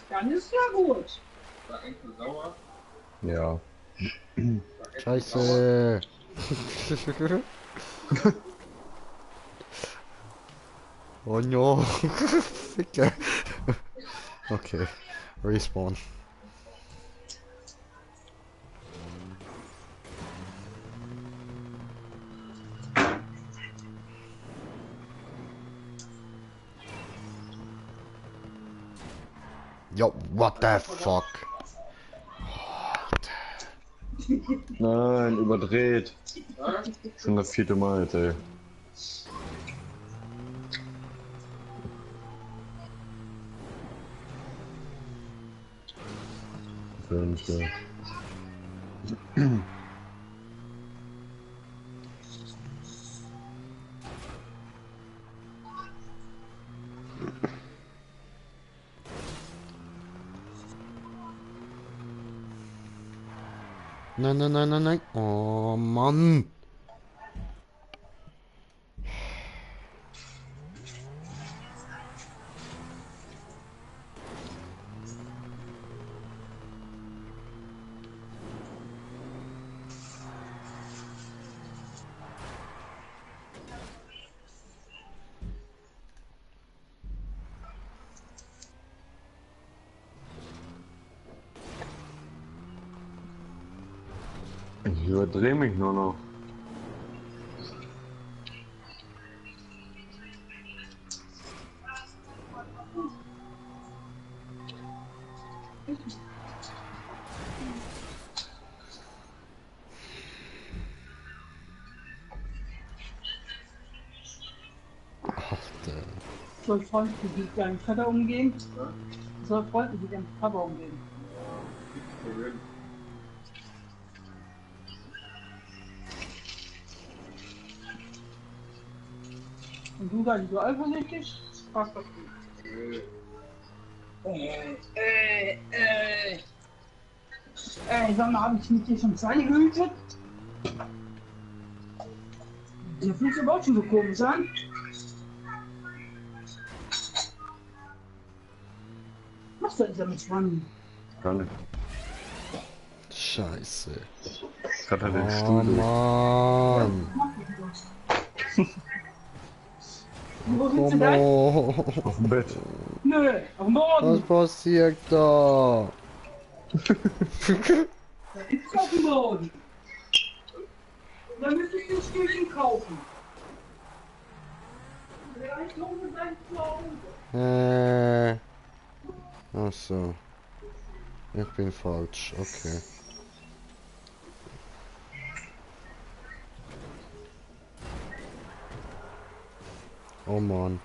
Dann ist ja gut. War Enkel sauer? Ja. Scheiße! Oh no! Ficke! Okay, respawn. Yo, what the fuck? Nein, überdreht. Schon das 4. Mal jetzt, ey. Fünfte. Nein, nein, nein, nein, nein. Oh Mann. Ich überdrehe mich nur noch. Soll freundlich mit deinem Vater umgehen? Soll freundlich mit deinem Papa umgehen? Und du gar nicht so eifersüchtig? Frag doch nicht. Sag mal, habe ich mit dir schon 2 gehütet? Der fühlt sich aber auch schon so komisch an. Was soll ich damit spannen? Gar nicht. Scheiße. Gerade hat den Oh Stuhl durch. Mann. Wo sitzt du Komm da? on. Auf dem Bett. Nö, auf dem Was Boden. passiert da? Da ist auf dem Boden. Und dann müsstest du ein Stückchen kaufen. Vielleicht lohnt es sich zu Hause. Ach so. Ich bin falsch, okay. Oh Mann.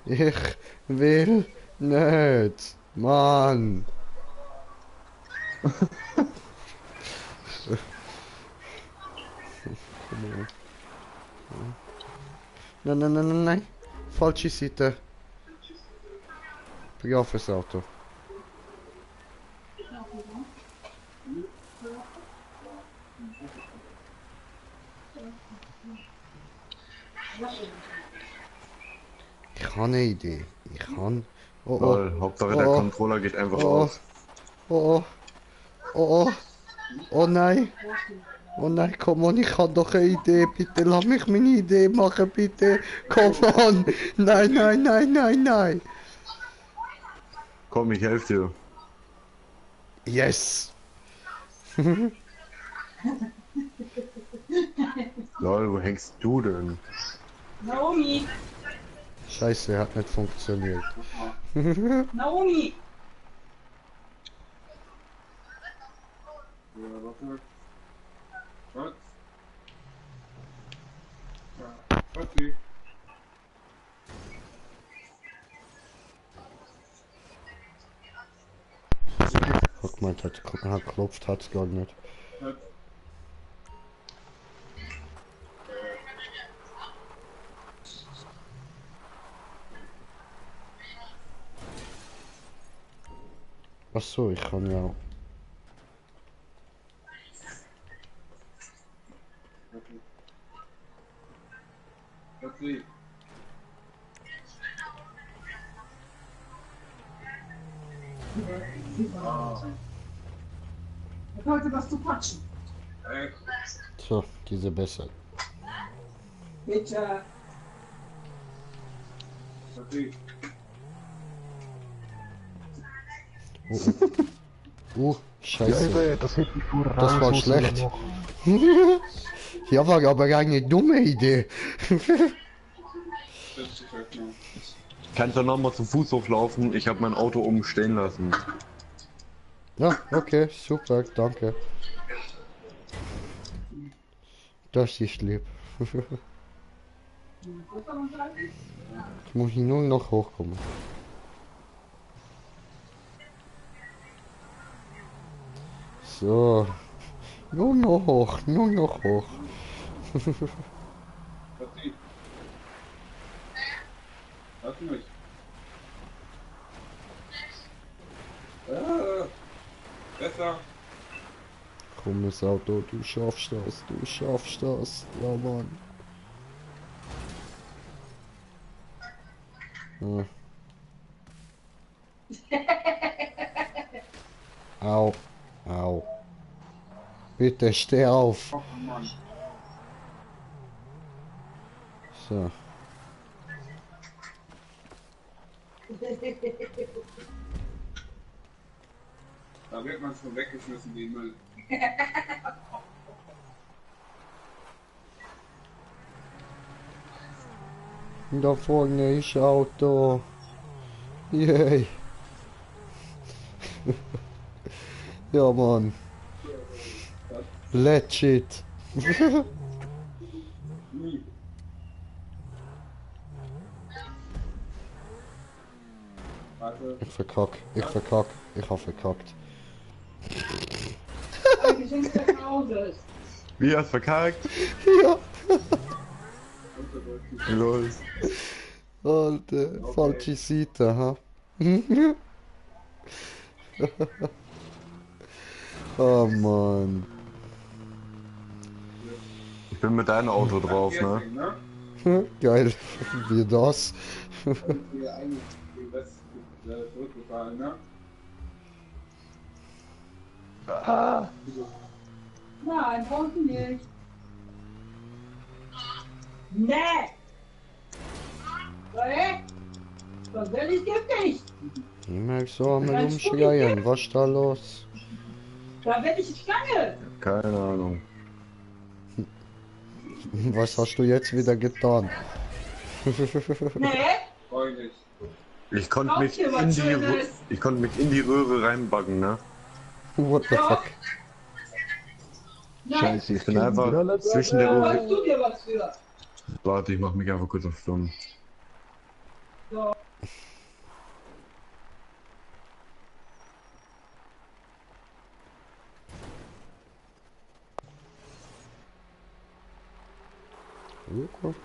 Ich will nicht. Mann. Nein, nein, nein, nein, nein. Falsche Seite. Bring fürs Auto. Ich habe eine Idee. Ich habe... Oh, oh. Toll, Hauptsache der Controller geht einfach aus. Oh, oh. Oh, oh. Oh nein. Oh nein, komm on, ich habe doch eine Idee. Bitte lass mich meine Idee machen, bitte. Komm on. Nein, nein, nein, nein, nein. Komm, ich helfe dir. Yes. Lol, wo hängst du denn? Naomi! Scheiße, hat nicht funktioniert. Naomi! Ja, warte. Was? Ja, okay. Guck mal, hat klopft, hat's gar nicht. Was? Ach so, ich kann ja auch. Okay. Ich habe heute was zu quatschen. So, diese besser. Bitte. Okay. Scheiße. Ja, das hätte ich vorher Das war raus schlecht. machen. Ja, war aber eine dumme Idee. Kannst du nochmal zum Fußhof laufen? Ich habe mein Auto oben stehen lassen. Ja, okay, super, danke. Das ist lieb. Jetzt muss ich nur noch hochkommen. So. Nur noch hoch, nur noch hoch. Okay. Lass mich. Besser. Komm, das Auto, du schaffst das, du schaffst das. Ja, Mann. Ja. Au, au. Bitte steh auf. Oh Mann. So. Da wird man schon weggeschmissen, den Müll. Da vorne ist Auto. Yay. Ja, Mann. Legit. Warte. Ich verkack, ich verkack, ich hab verkackt. Ein Geschenk nach Hause. Wie hast verkackt? Ja. Lol. Alter, falsche Seite, ha? Oh Mann. Ich bin mit deinem Auto drauf, ne? Geil. Wie das? Hier eigentlich den Rest zurückgefahren, ne? Nein, brauchst du nicht. Nee! Hey? Was will ich dir nicht? Immer so einmal umschreien. Was ist da los? Da will ich Schlange. Keine Ahnung. Was hast du jetzt wieder getan? Nee, Ich konnte Kauf mich dir was Schönes. ich konnte mich in die Röhre reinbaggen, ne? What the fuck? nein. Scheiße, Ich bin einfach zwischen der Kaufst Röhre. du dir was für? Warte, ich mach mich einfach kurz auf Stumm. So. Okay.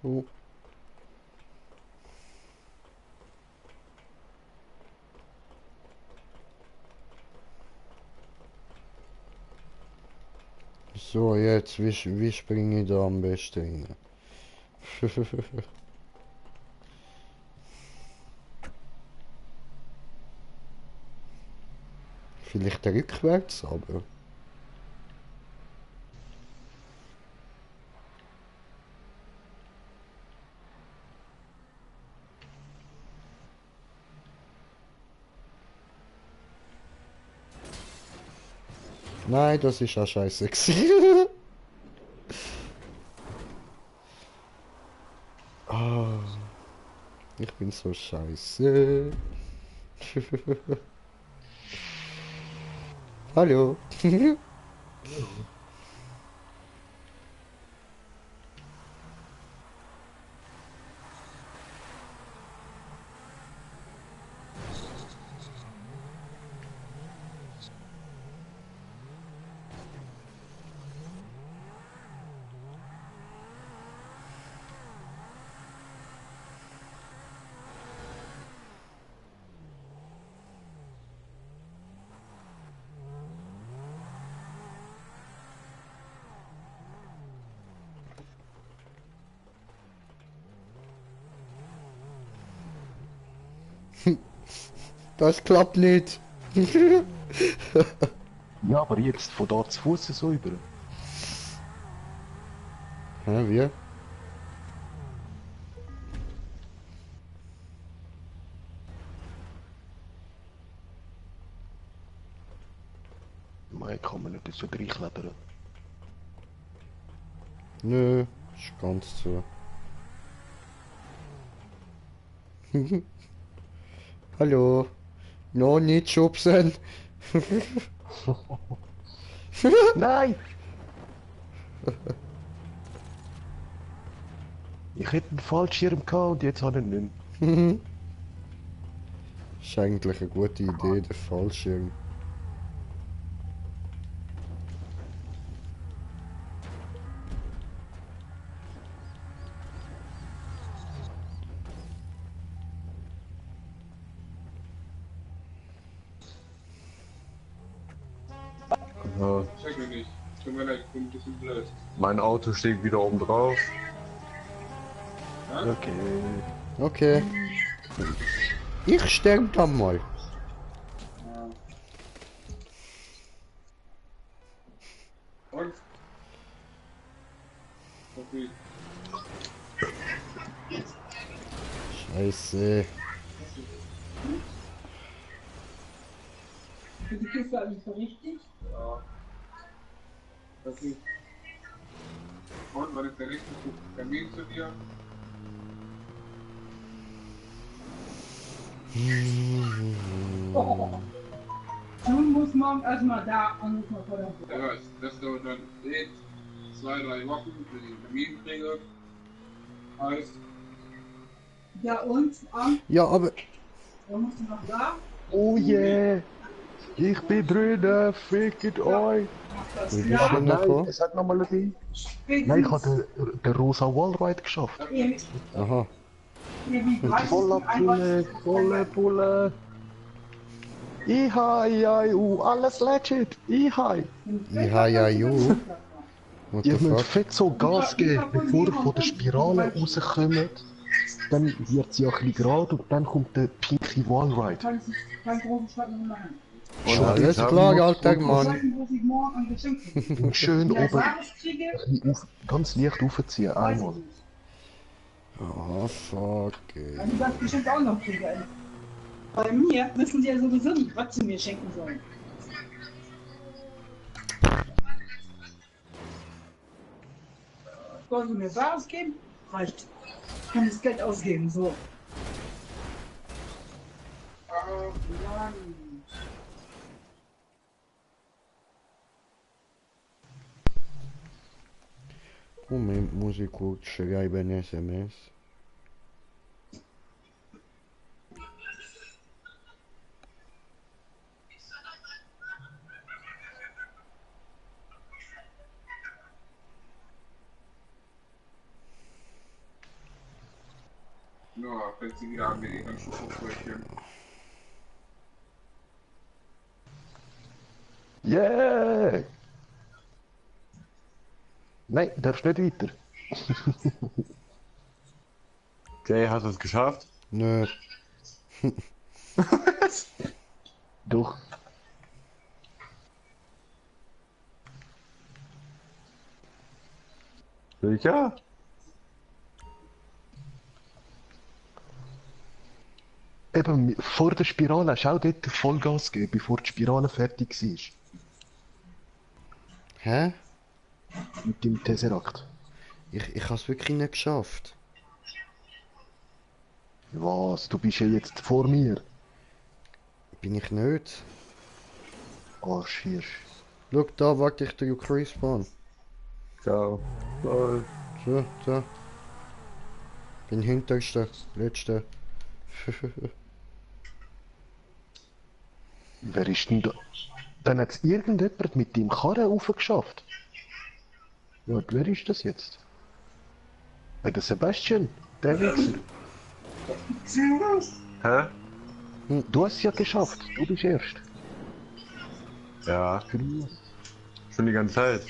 Oh. So, jetzt, wie springe ich da am besten hin? Vielleicht rückwärts, aber... Nein, das ist ja scheiße gewesen. Ah, ich bin so scheiße. Hallo. Das klappt nicht. Ja, aber jetzt von da zu Fuß so über. Hä, wie? Nein, kann man nicht so reinklettern. Nö, ist ganz so. Hallo. No, nicht schubsen. Nein! Ich hätte einen Fallschirm gehabt und jetzt habe ich ihn nicht. Ist eigentlich eine gute Idee, der Fallschirm. Ja, Check mich nicht. Tut mir leid, ich bin ein bisschen blöd. mein Auto steht wieder oben drauf. Okay. Okay. Ich sterbe dann mal. Und? Okay. Scheiße. Für die Kiste alles so richtig? Ja. Okay. Und, wann ist der nächste Termin zu dir? Oh. Nun muss man erstmal da anrufen vor der Tür. Ja, das dauert dann 2-3 Wochen, bis ich einen Termin kriege. Heißt, Ja und? Ja, aber... Dann musst du noch da. Oh yeah! Ich bin drin, fickt euch! Das Wie ja. bist du noch Nein, sag nochmal ein bisschen. Nein, ich habe den rosa Wallride geschafft. Aha. Voller Pulle, volle Pulle. IHIU, alles legit. IHI. IHIU. What the Ihr müsst fuck? fett so Gas geben, bevor ihr von der Spirale rauskommt. Dann wird sie ja ein bisschen gerade und dann kommt der Pink gleiche Wallride. Kann ich keinen großen Schritt mehr machen. Schon Alles das klar, noch alter voll- Mann. Sachen, was ich morgen an Geschenken kriege. Und schön Wenn ich oben Sachen kriege, ein bisschen ganz leicht aufziehen, weiß ich einmal. nicht. Oh, fuck, ey. Weil ich das Geschenk auch noch kriege. Ey. Bei mir wissen sie ja sowieso nicht, was sie mir schenken sollen. Wollen sie mir Wahres geben? Reicht. Ich kann das Geld ausgeben, so. Ach, Mann. Moment, muss ich kurz schreiben, SMS. Ja, fängt sie wieder an mit ihren Schokobrötchen. Yeah! Nein, darfst nicht weiter. Okay, hast du es geschafft? Nö. Doch. Sicher? Eben, vor der Spirale, schau dort Vollgas geben, bevor die Spirale fertig war. Hä? Mit dem Tesseract. Ich hab's wirklich nicht geschafft. Was? Du bist ja jetzt vor mir. Bin ich nicht? Arschhirsch. Schau, da warte ich den Respawn. Ciao. Toll. So. Bin hinterster, letzter. Wer ist denn da? Dann hat es irgendjemand mit dem Karren raufgeschafft. Ja, wer ist das jetzt? Der Sebastian, der Wichser. Hä? Du hast es ja geschafft, du bist erst. Ja. Schon die ganze Zeit.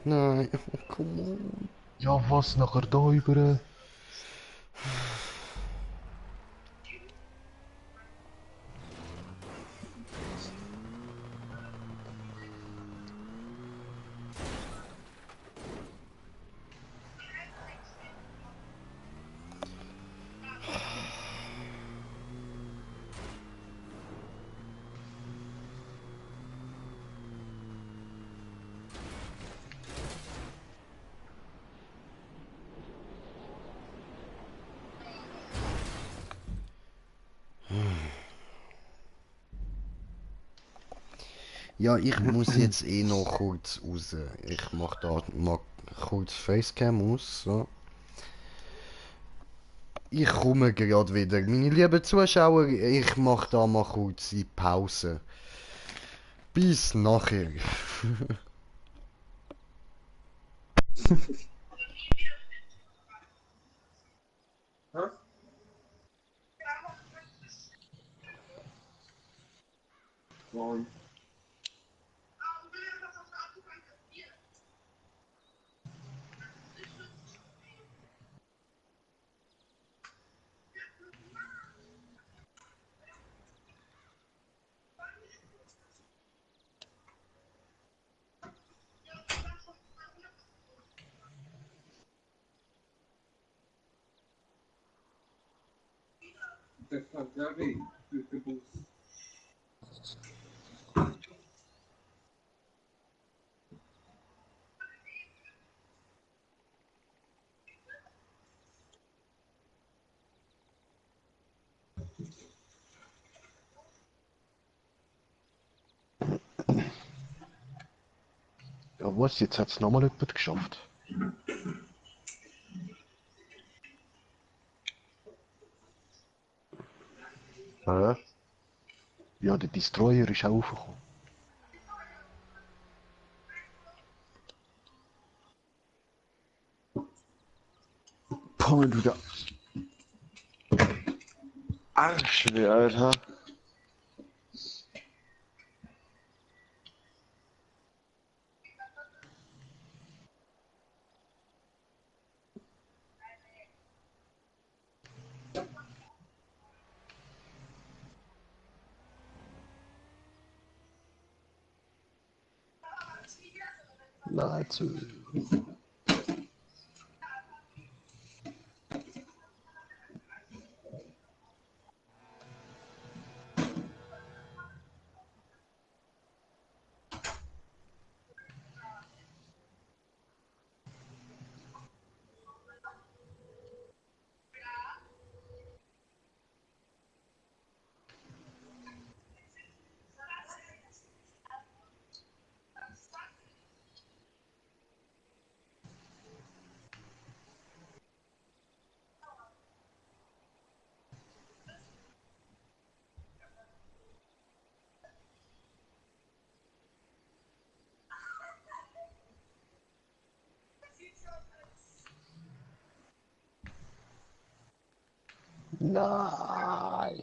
Nein, oh, come on. Ja, was nachher da über? Ja, ich muss jetzt eh noch kurz raus. Ich mach da mal kurz Facecam aus. So. Ich komme gerade wieder. Meine lieben Zuschauer, ich mach da mal kurz die Pause. Bis nachher. Und das war sehr weh für den Bus. Ja, was? Jetzt hat es nochmal jemand geschafft. Hä? Ja, der Destroyer ist auch aufgekommen. Boah, du da. Arschweh, Alter. Nahezu. Nein!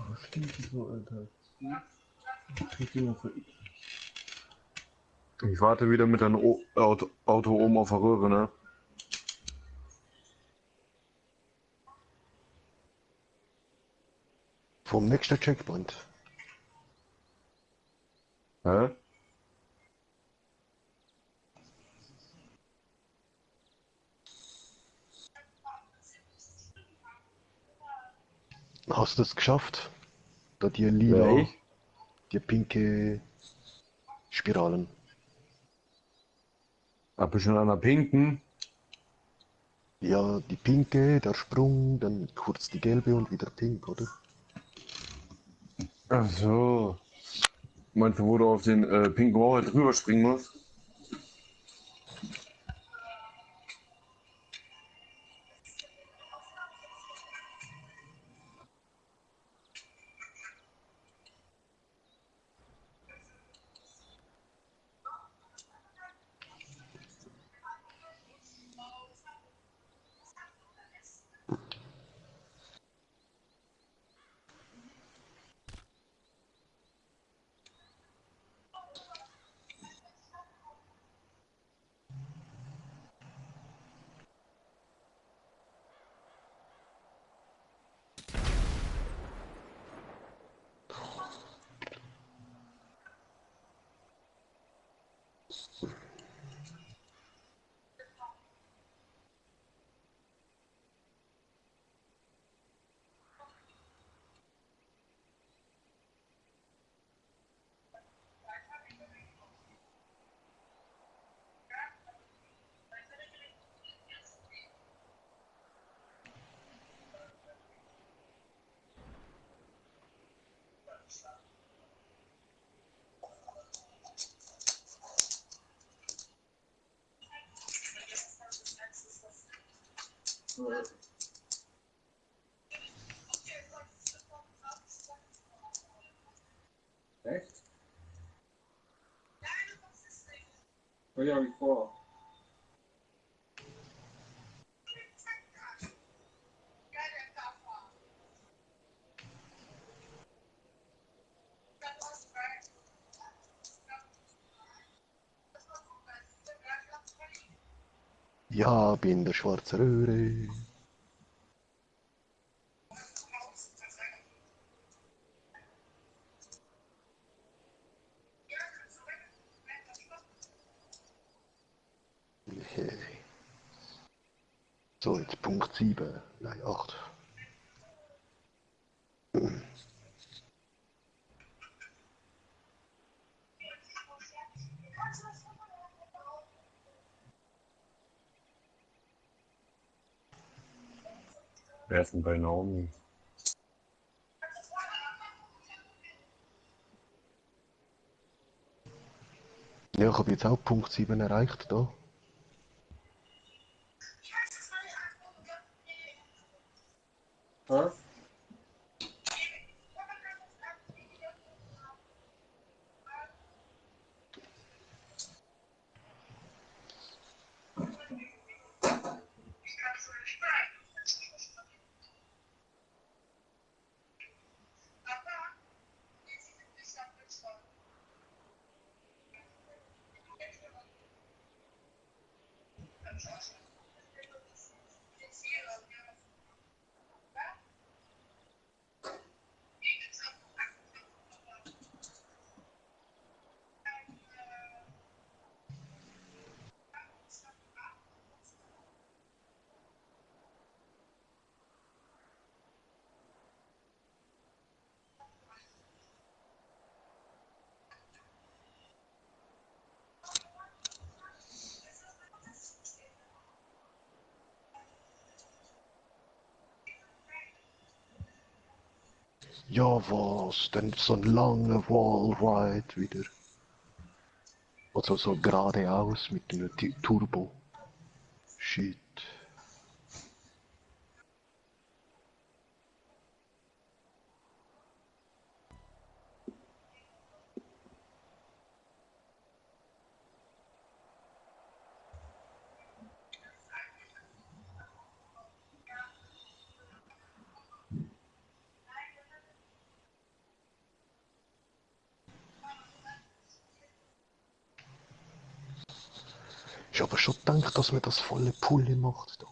Was stimmt so, Alter? Ich warte wieder mit deinem Auto oben auf der Röhre, ne? Vom nächsten Checkpoint. Hä? Hast du es geschafft? Da die lila, Ja, ich? die pinke Spiralen. Hab ich schon an der pinken? Ja, die pinke, der Sprung, dann kurz die gelbe und wieder pink, oder? Ach so. Meinst du, wo du auf den pinken Wall halt drüber springen musst? Echt? Ja, wie vor. Ja, bin der schwarze Röhre. Okay. So, jetzt Punkt 7. Nein, 8. Wer ist denn bei Naomi? Ja, ich habe jetzt auch Punkt 7 erreicht da. Hä? Ja, was? Dann so ein langer Wallride wieder. Also so geradeaus mit einem Turbo. Shit. Ich habe schon gedacht, dass man das volle Pulle macht da.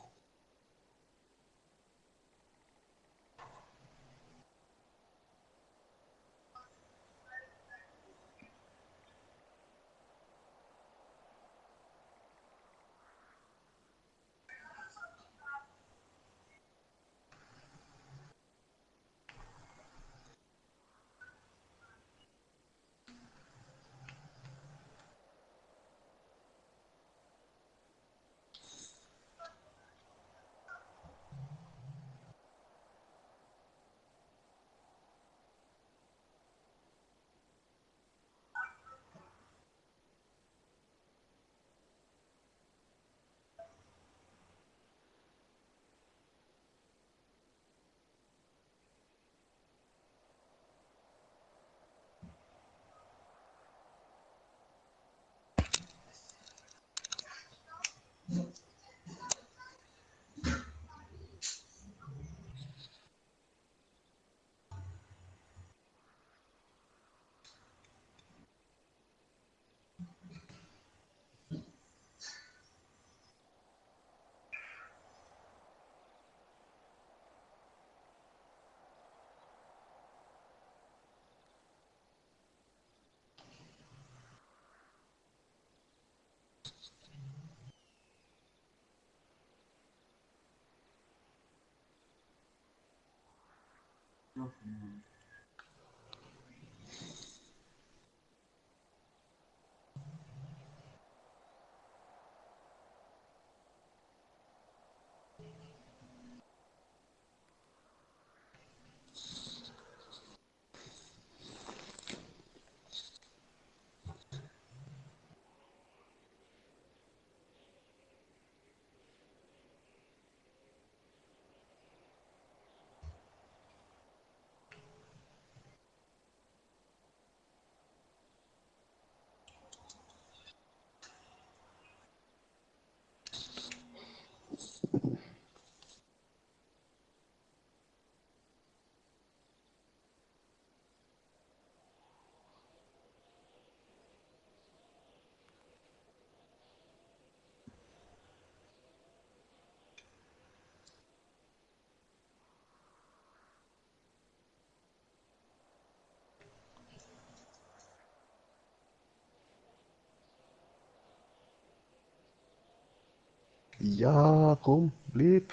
Ja, komm, bleib.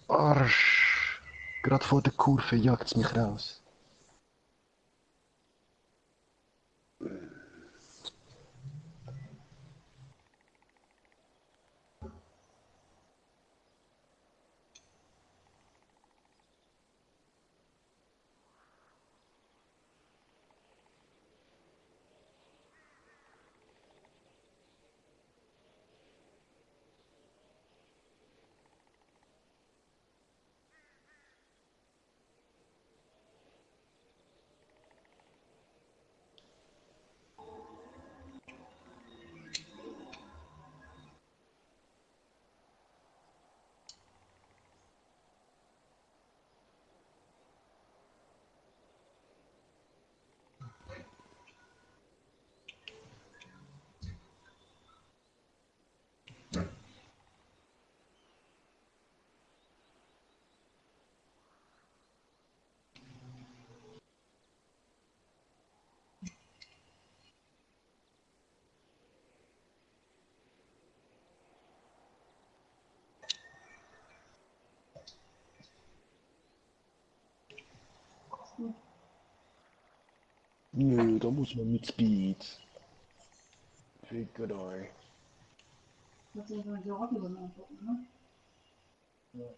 Arsch. Gerade vor der Kurve jagt's mich raus. Nö, da muss man mit Speed. Fickt euch. Das ist ja die Autos angucken, ne?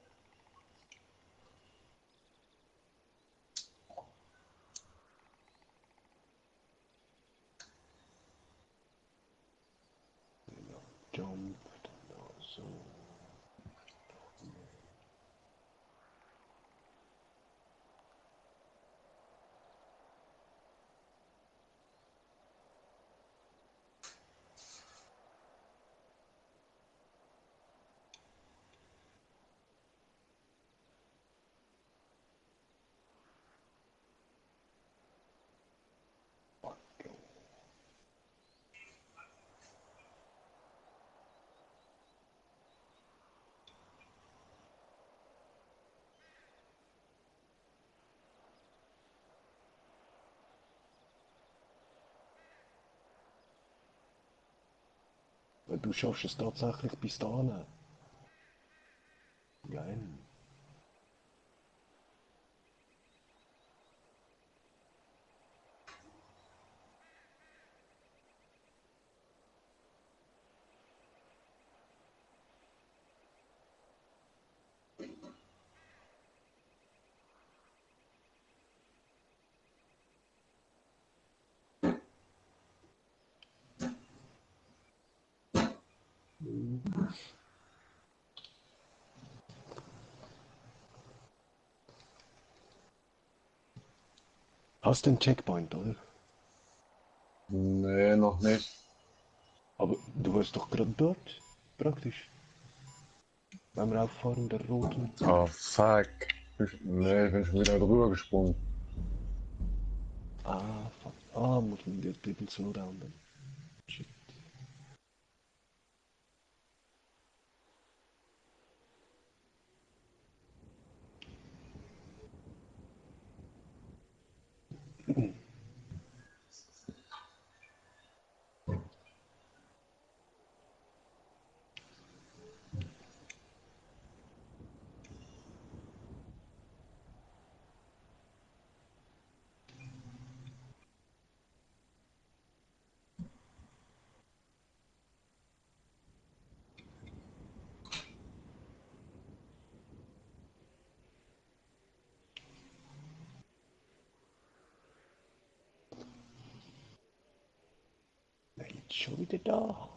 Jump. So. Du schaffst es tatsächlich bis dahin. Geil. Hast den Checkpoint, oder? Nee, noch nicht. Aber du warst doch gerade dort, praktisch. Beim Rauffahren der roten. Oh, fuck. Nee, ich bin schon wieder drüber gesprungen. Ah, fuck. Ah, muss man den dritten Slowdown dann. Shit. Nein, schon wieder da.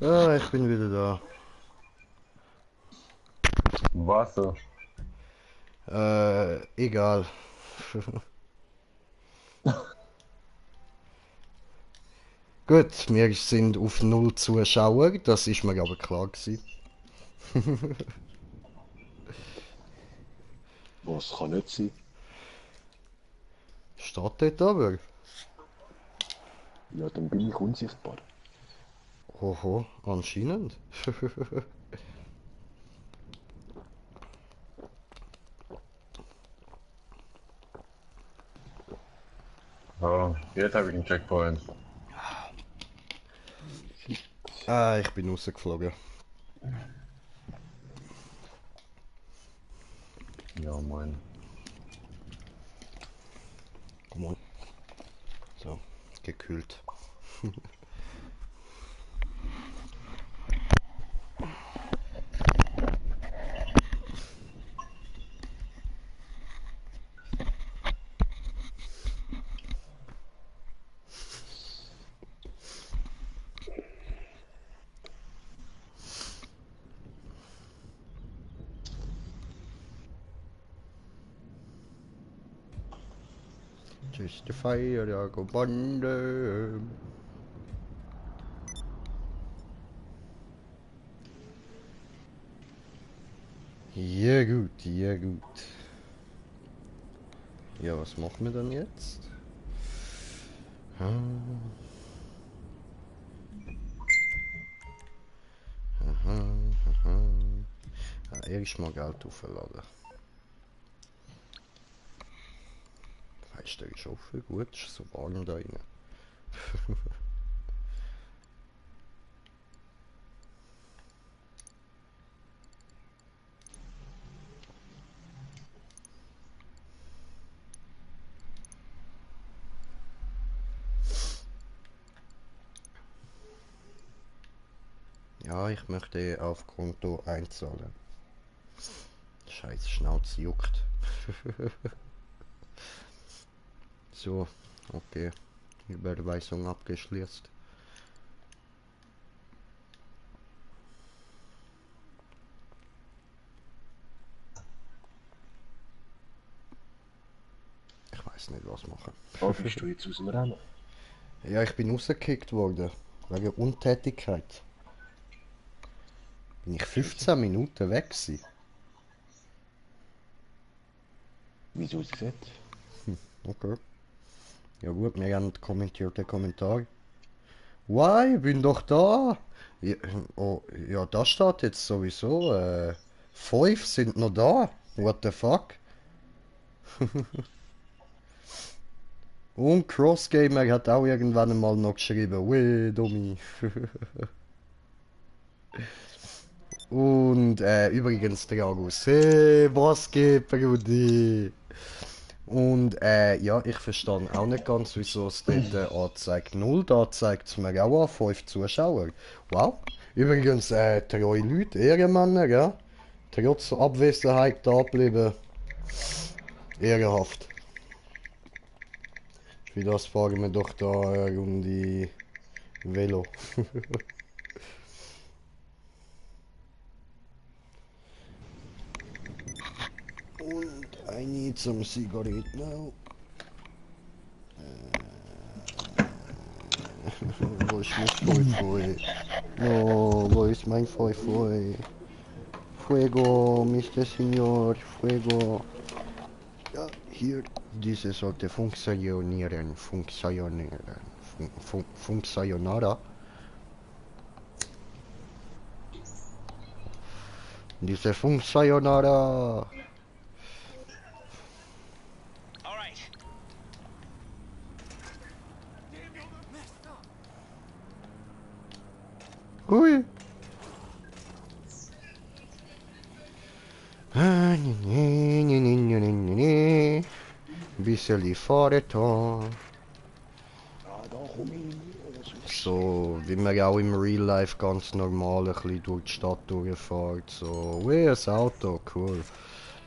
Ah, ich bin wieder da. Was so? Egal. Gut, wir sind auf 0 Zuschauer, das ist mir aber klar gewesen. Was kann nicht sein? Steht dort aber. Ja, dann bin ich unsichtbar. Oho, anscheinend. Oh, jetzt habe ich einen Checkpoint. Ah, ich bin rausgeflogen. Ja, moin. Komm on. So, gekühlt. Just a fire, I go bande. Ja gut, ja gut. Ja, was machen wir dann jetzt? Aha, aha. Ja, erstmal Geld aufladen. Fenster ist offen, gut, ist so warm da rein. Ja, ich möchte auf Konto einzahlen. Scheiß Schnauze juckt. So, okay. Überweisung abgeschlossen. Ich weiß nicht, was machen. Oh, bist du jetzt aus dem Rennen? Ja, ich bin rausgekickt worden. Wegen Untätigkeit. Bin ich 15 Minuten weg gewesen. Wieso ist es jetzt? Okay. Ja gut, wir haben kommentiert den Kommentar. Why, bin doch da. Ja, oh, ja, da steht jetzt sowieso. 5 sind noch da. What the fuck? Und Crossgamer hat auch irgendwann einmal noch geschrieben. Weh, Dummi. Und übrigens Dragus. Hey, was geht, Brudi? Und ja, ich verstehe auch nicht ganz, wieso es dort anzeigt 0, da zeigt es mir auch an 5 Zuschauer. Wow. Übrigens, treue Leute, Ehrenmänner, ja. Trotz Abwesenheit da bleiben. Ehrenhaft. Für das fahren wir doch da eine Runde Velo. Und I need some cigarette now. Wo ist mein Feu? No, wo ist mein Feu? Fuego, Mr. Signor, Fuego. Ja, hier. Diese sollte funktionieren. Funktionara. Diese Funktionara. Hui. Bisschen fahren da. So, wie man auch im Real Life ganz normal ein bisschen durch die Stadt durchfährt. So, wie ein Auto, cool.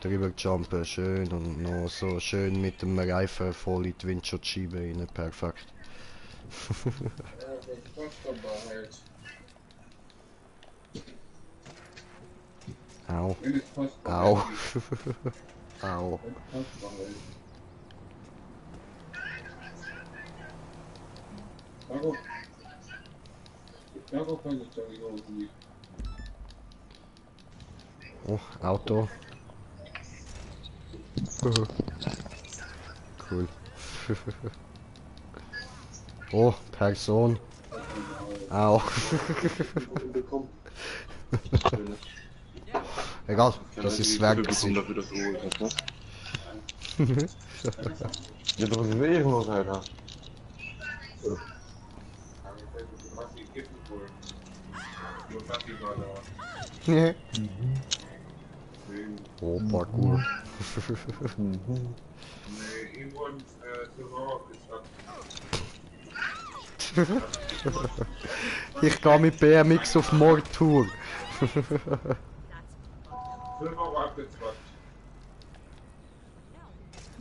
Drüber jumpen, schön und noch so schön mit dem Reifen voll in die Windschutzscheibe rein, perfekt. Au. Au. Au. Oh, Auto. Cool. Oh, Person. Au. Egal, das ist Werk. Ja, doch ist irgendwas, Alter. Nee. Oh, Parkour. Ich gehe mit BMX auf Mordtour.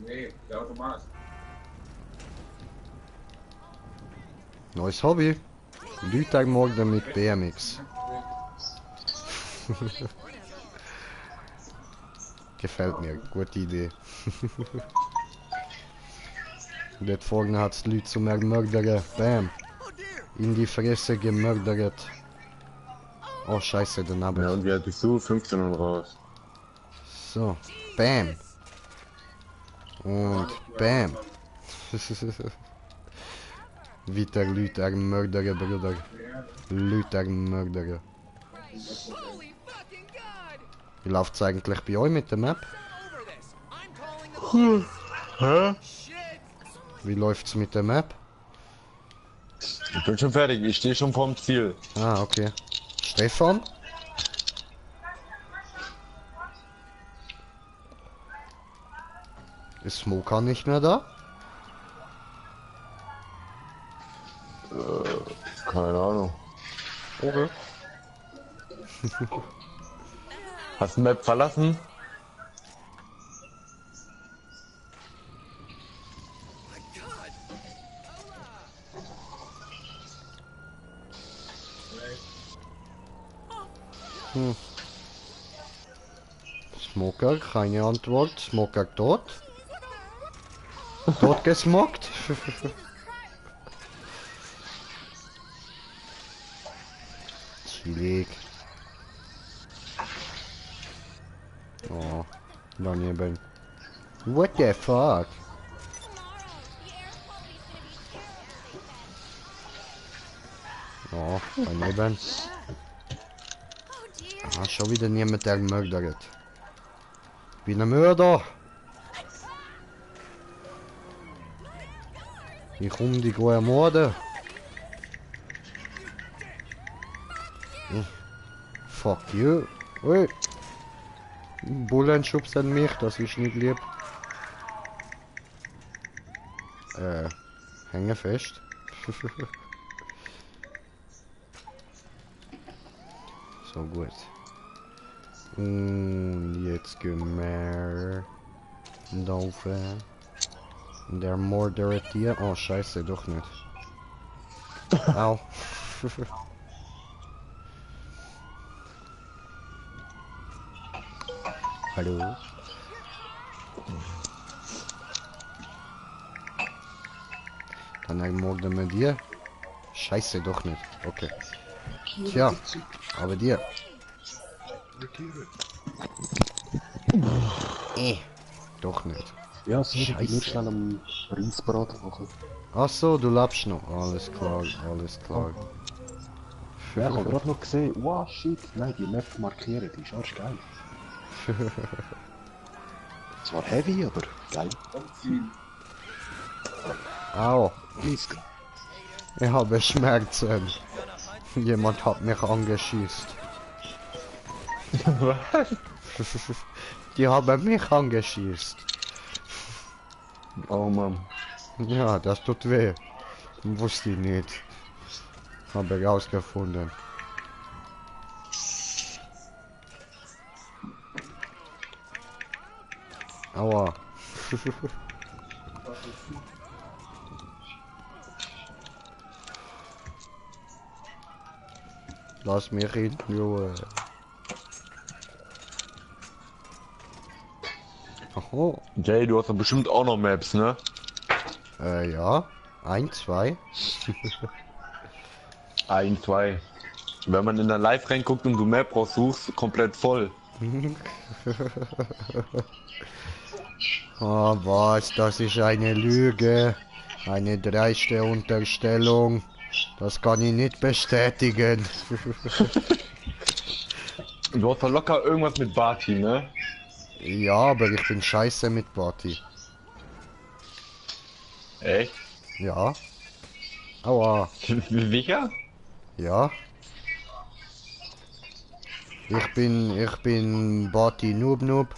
Nee, der Automat. Neues Hobby. Leute morgen mit BMX. Gefällt mir, gute Idee. Dort vorne hat es Leute zum Ermördern. Bam. In die Fresse gemördert. Oh scheiße, daneben. Ja, und wie alt bist du? 15 und raus. So. Bam. Und bam. Weiter Leute ermördern, Bruder. Leute ermördern. Wie läuft's eigentlich bei euch mit der Map? Hä? Wie läuft's mit der Map? Ich bin schon fertig, ich stehe schon vorm Ziel. Ah, okay. Stefan? Ist Smoker nicht mehr da? Keine Ahnung. Okay. Hast du Map verlassen? Smoker, keine Antwort. Smoker tot. Tot gesmockt. Chillig. Oh, daneben. What the fuck? Oh, daneben. Ah, schon wieder niemand, der mördert. Ich bin ein Mörder. Ich komme die ermorden. Fuck you. Ui. Bullen schubsen mich, das ist nicht lieb. Hänge fest. So gut. Und jetzt gehen wir laufen. Der mordert hier. Oh scheiße, doch nicht. Au. Hallo. Dann ermorden wir dir. Scheiße, doch nicht. Okay. Tja, aber dir. Doch nicht. Ja, so ich Scheiße. nur schnell am Reisbraten machen. Ach so, du lebst noch. Alles klar, alles klar. Ja, ich habe gerade noch gesehen, wow, shit, nein, die Map markieren, die ist arsch geil. Zwar heavy, aber geil. Au, Mist. ich habe Schmerzen. Jemand hat mich angeschießt. Was? Die haben mich angeschießt. Oh Mann. Ja, das tut weh. Wusste ich nicht. Habe ich rausgefunden. Aua. Lass mich in Ruhe. Oh, Jay, du hast doch bestimmt auch noch Maps, ne? ja. 1, 2. 1, 2. Wenn man in der Live reinguckt und du Map raussuchst, komplett voll. Oh, was? Das ist eine Lüge. Eine dreiste Unterstellung. Das kann ich nicht bestätigen. Du hast doch locker irgendwas mit Barty, ne? Ja, aber ich bin scheiße mit Party. Echt? Ja. Aua. Sicher? Ja. Ich bin Party Noob Noob.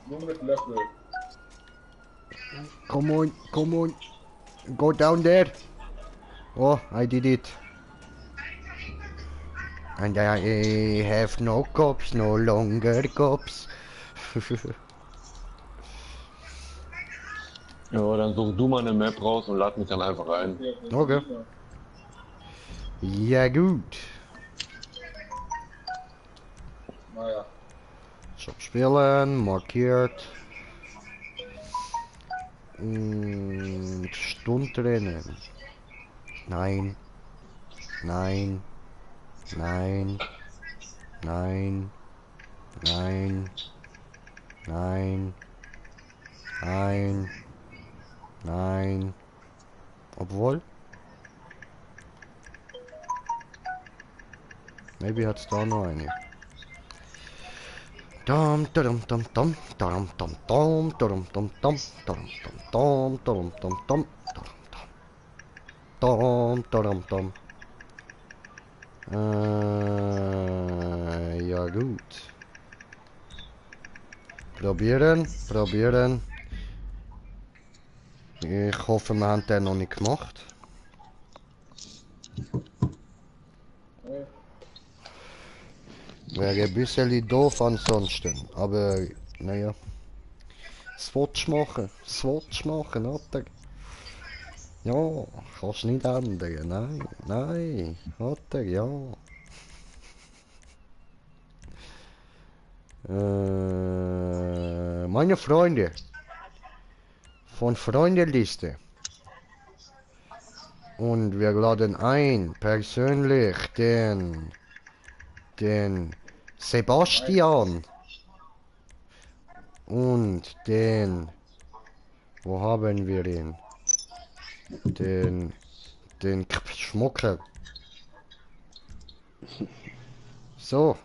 Nur mit Löffel. Come on. Go down there. Oh, I did it. And I have no cops, no longer cops. Ja, dann such du mal eine Map raus und lad mich dann einfach ein. Okay. Ja gut. Naja. Stop spielen, markiert. Stundrennen. Nein. Nein. Nein. Nein. Nein. Nein. Nein. Nein. Obwohl? Maybe hat's da noch eine. Dum dum dum dum dum dum dum dum dum dum dum dum dum dum dum dum dum. Ja gut. Probieren. Ich hoffe, wir haben den noch nicht gemacht. Wäre ein bisschen doof ansonsten, aber naja. Was willst du machen? Was willst du machen, Alter? Ja, kannst nicht ändern. Nein, nein, Alter, ja. Meine Freunde von Freundeliste. Und wir laden ein, persönlich, den Sebastian und wo haben wir ihn? Den Schmucker. So,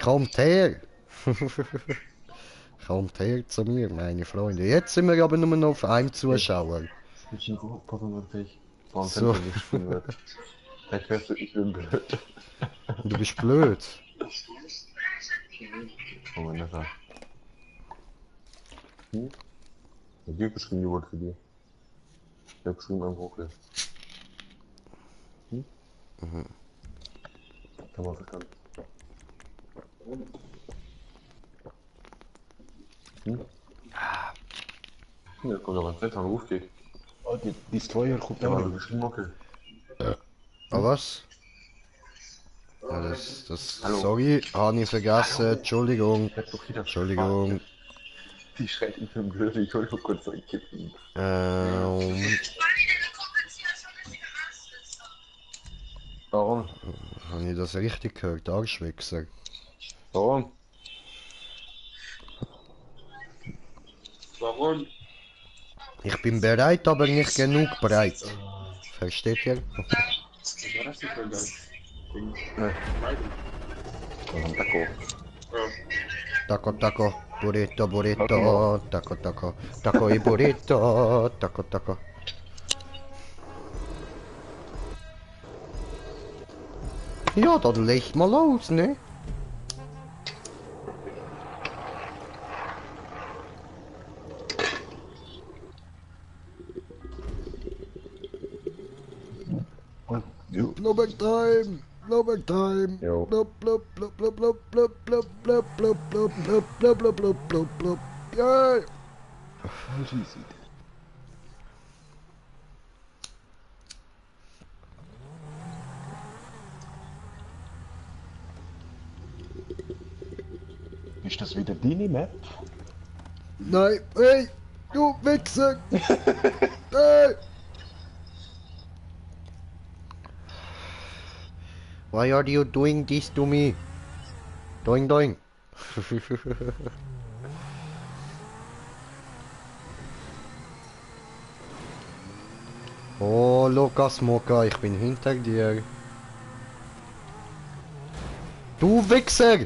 kommt her. Kommt her zu mir, meine Freunde. Jetzt sind wir aber nur noch auf einem Zuschauer. So. Ich bin blöd. Du bist blöd. Oh mein Gott. Hm? Der Dirk geschrieben, die Wort für dir. Ich hab geschrieben am Hochel. Hm? Mhm. Kann man verstanden. Hm? Ja, kommt aber ein fetter Ruf geht. Oh, die Destroyer kommt da mal geschrieben, okay. Aber was? Ja, Hallo. sorry, habe ich vergessen. Entschuldigung. Entschuldigung. Die schreit in dem Blöde, ich wollte kurz zurückkippen. Warum? Habe ich das richtig gehört? Arschwichser. Warum? Warum? Ich bin bereit, aber nicht genug breit. Versteht ihr? Taco, taco, burrito, burrito, taco, taco, taco y burrito, taco, taco. Ja, dann leg mal los, ne? Blubber time! Blubber time! Jo. Blub, blub, blub, blub, blub, blub, blub, blub, blub, blub, blub, blub, blub, blub, blub, blub. Ja! Ist das wieder deine Map? Nein, hey! Du Wichser! Hey! Why are you doing this to me? Doing, doing. Oh, Lukas Moka, ich bin hinter dir. Du Wichser!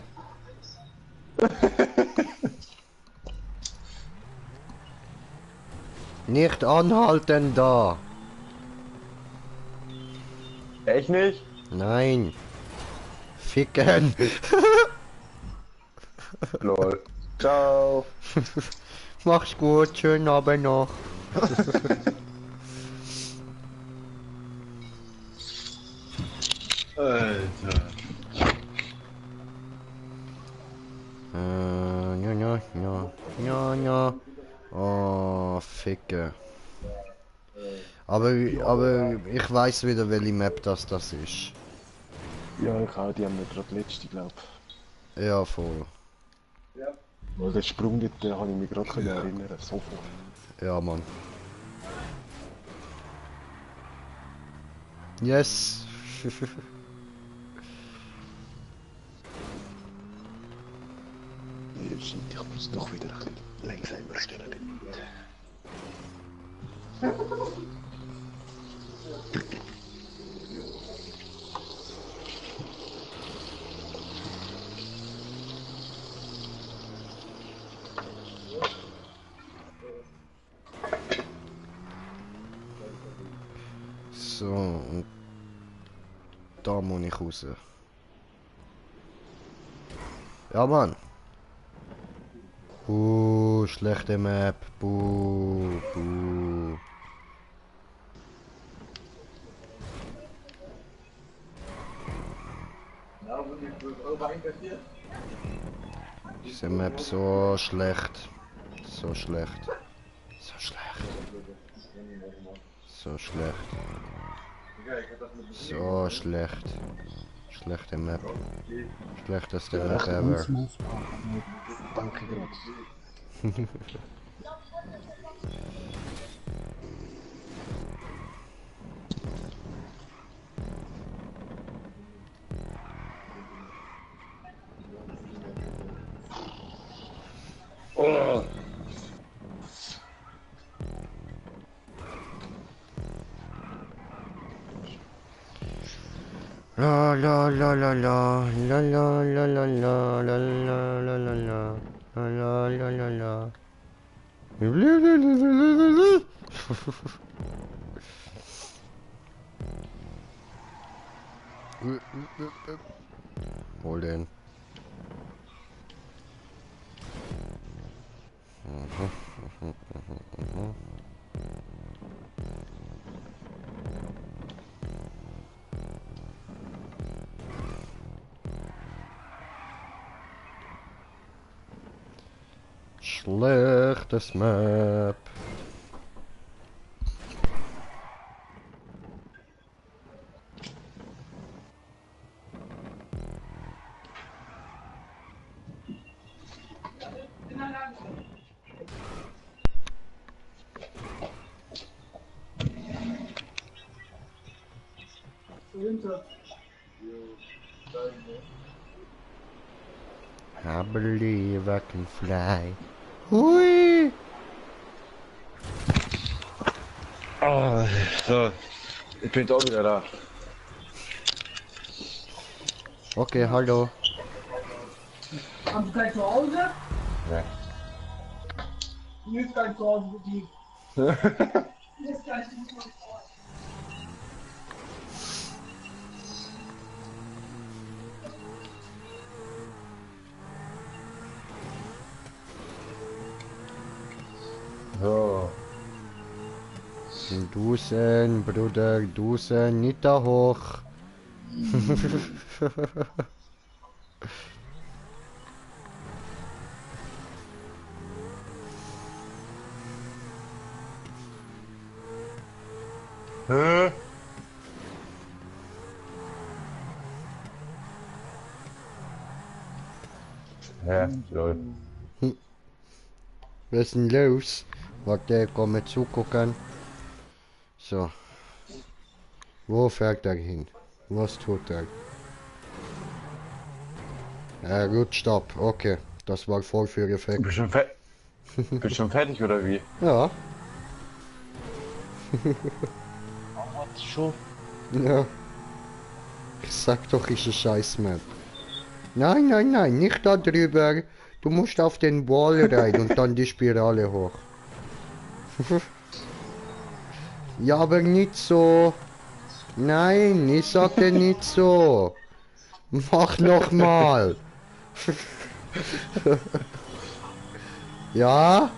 Nicht anhalten da! Echt nicht? Nein! Ficken! Lol. Ciao. Mach's gut, schönen Abend noch. Alter. Ja, ja, ja, ja, ja. Oh, Ficke. Aber ich weiß wieder, welche Map das ist. Ja, ich auch, die haben wir gerade letzte, glaub. Ja, voll. Weil der Sprung dort, den habe ich mich gerade erinnern, sofort. Ja, Mann. Yes. Ich muss doch wieder ein bisschen langsamer stellen. So, und da muss ich raus. Ja, Mann. Schlechte Map. Buh. Diese Map so schlecht. So schlecht. So schlecht. Schlechte Map. Schlechteste Map ever. Danke, Gott. La la la la la la la la la la la la la la la la la la la. Hol den. Schlechtes Map. I believe I can fly. Hui! Ah, so. Ich bin auch wieder da. Okay, hallo. Hast du gleich zu Hause? Ja. Mir ist gleich zu Hause geblieben. Mir ist gleich zu Hause. So. Dusen, Bruder, Dusen, nicht da hoch. Hä? Ja, lol. Was ist denn los? Warte, komm mal zugucken. So. Wo fährt er hin? Was tut er? Er rutscht ab. Okay, das war Vollführeffekt. Bist du schon fertig oder wie? Ja. Schon? Ja. Ich sag doch, ist ein Scheiß-Map. Nein, nein, nein, nicht da drüber. Du musst auf den Wall rein und dann die Spirale hoch. Ja, aber nicht so. Nein, ich sagte nicht so. Mach nochmal. Ja,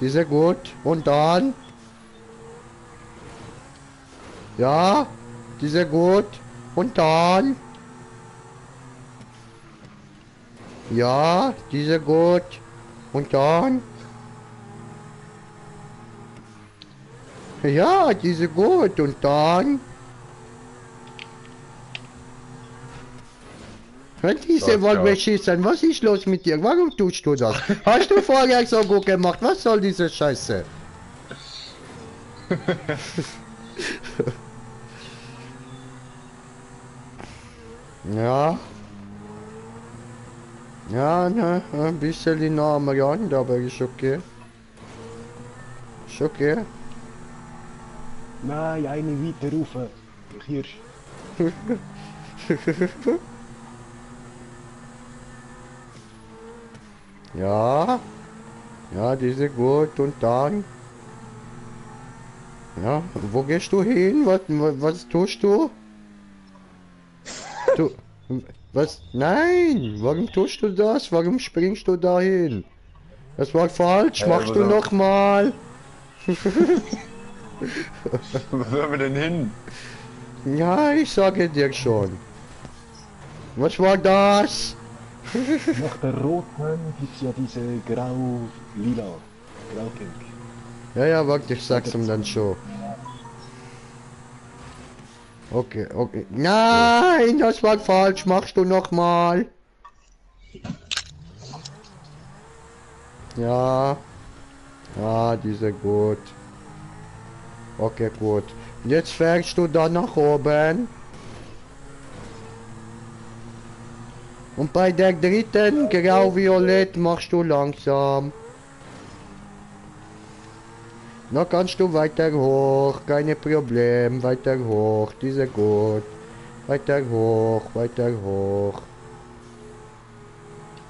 diese gut. Und dann. Ja, diese gut. Und dann. Ja, diese gut. Und dann. Ja, diese gut. Und dann. Diese wollen wir schießen. Was ist los mit dir? Warum tust du das? Hast du vorher so gut gemacht? Was soll diese Scheiße? Ja. Ja, ne, ein bisschen nah am Rand, aber ist okay. Ist okay. Nein, eine weiter rauf. Hier. Ja. Ja, diese gut und dann. Ja, wo gehst du hin? Was tust du? Was? Nein! Warum tust du das? Warum springst du dahin? Das war falsch, machst du aber- nochmal. Wo sollen wir denn hin? Ja, ich sage dir schon. Was war das? Nach der roten gibt's ja diese grau-lila. Grau-pink. Ja, ja, warte, ich sag's ihm dann schon. Okay, okay. Nein, das war falsch, machst du nochmal. Ja. Ja, diese gut. Okay, gut. Jetzt fährst du da nach oben. Und bei der dritten, grau-violett, machst du langsam. Na kannst du weiter hoch, keine Problem, weiter hoch, diese gut. Weiter hoch, weiter hoch.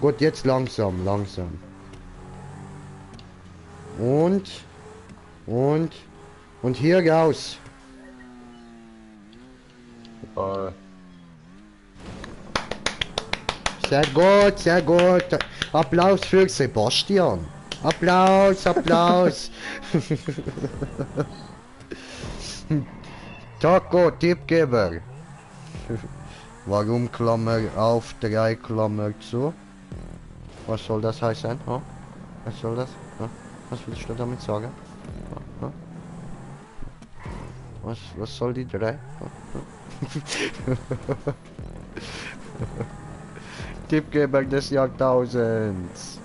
Gut, jetzt langsam, langsam. Und hier raus. Sehr gut, sehr gut. Applaus für Sebastian. Applaus, Applaus. Taco, Tippgeber. Warum Klammer auf, 3 Klammer zu? Was soll das heißen? Huh? Was soll das? Huh? Was willst du damit sagen? Huh? Was soll die 3? Tippgeber des Jahrtausends.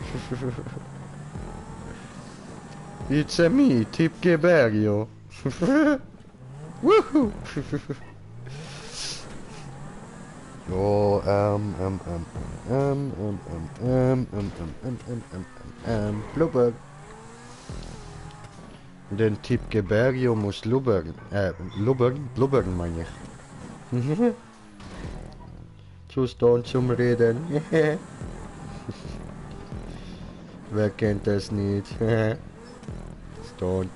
It's a me, Tippgeber, yo. Woohoo! Jo, Blubber. Den Tippgebergio muss lubbern. Blubbern meine ich. Zustand zum Reden. Wer kennt das nicht? Stunt.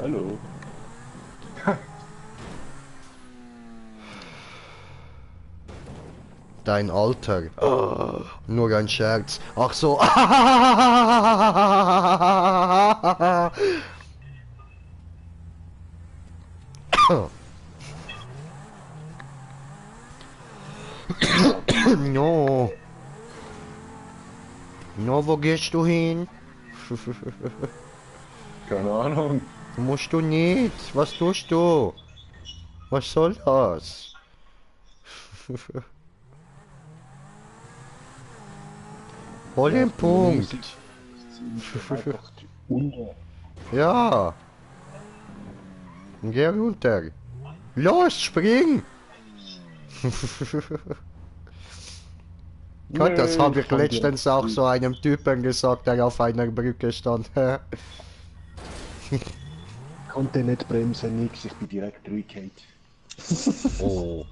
Hallo. Dein Alter. Oh, nur ein Scherz. Ach so. No. No, wo gehst du hin? Keine Ahnung. Musst du nicht. Was tust du? Was soll das? Hol den Punkt. Einfach unter. Ja. Geh runter. Los, spring! Gott, das habe ich letztens auch so einem Typen gesagt, der auf einer Brücke stand. Konnte nicht bremsen, nix, ich bin direkt durchgefallen. Oh.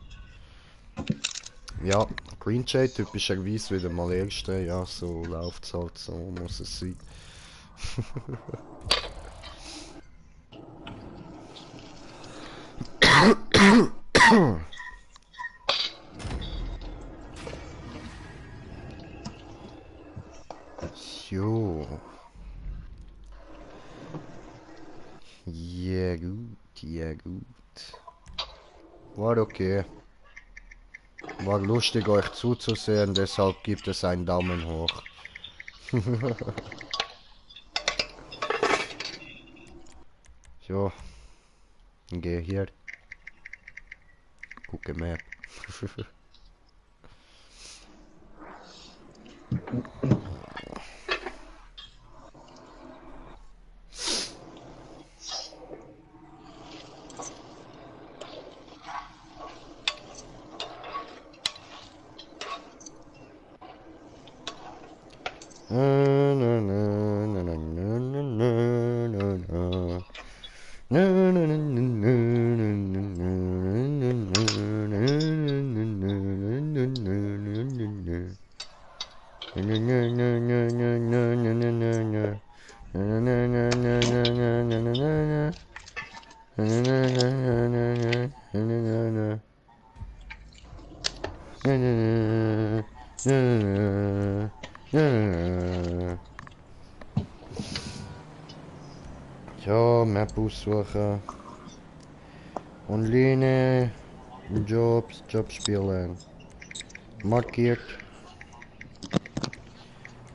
Ja, Green Jay typischerweise wieder mal Erste, ja, so läuft's halt, so muss es sein. So. Ja gut, ja gut. War okay. War lustig euch zuzusehen, deshalb gibt es einen Daumen hoch. So. Geh hier. Gucke Map. Ja, Map aussuchen. Online. Jobs, Jobspielen. Markiert.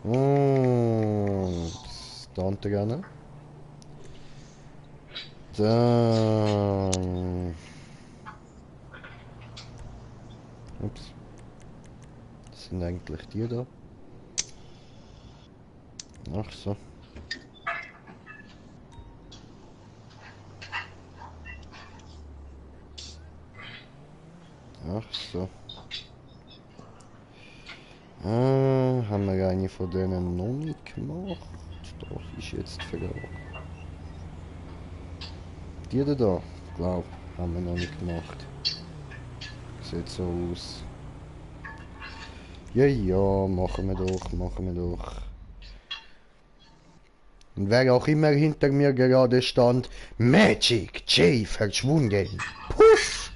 Und dann gerne. Dann. Ups. Das sind eigentlich die da. Ach so. Ach so. Haben wir eine von denen noch nicht gemacht? Doch, ist jetzt verloren. Die da, glaub, haben wir noch nicht gemacht. Sieht so aus. Ja, ja, machen wir doch, machen wir doch. Und wer auch immer hinter mir gerade stand, Magic J verschwunden. Puff!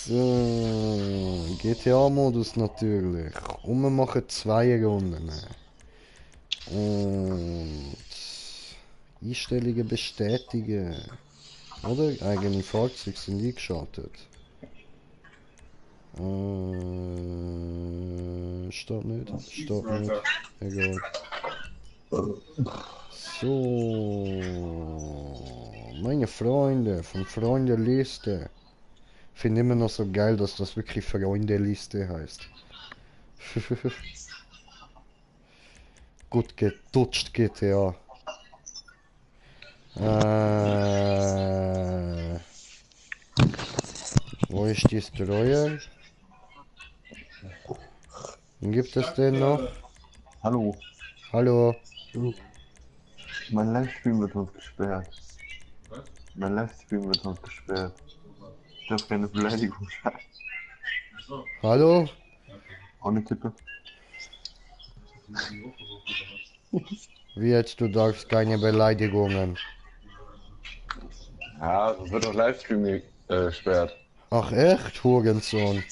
So, GTA-Modus natürlich. Und wir machen 2 Runden. Und Einstellungen bestätigen. Oder? Eigene Fahrzeuge sind eingeschaltet. Steht nicht. Steht nicht. Egal. So. Meine Freunde von Freundeliste. Finde immer noch so geil, dass das wirklich Freundeliste heißt. Gut getutscht GTA. Wo ist die Destroyer? Gibt es den noch? Hallo. Hallo. Mein Livestream wird uns gesperrt. Mein Livestream wird uns gesperrt. Ich darf keine Beleidigung sagen. Hallo? Ohne Kippe. Wie jetzt, du darfst keine Beleidigungen. Ja, es wird auch Livestream gesperrt. Ach echt, Hurensohn?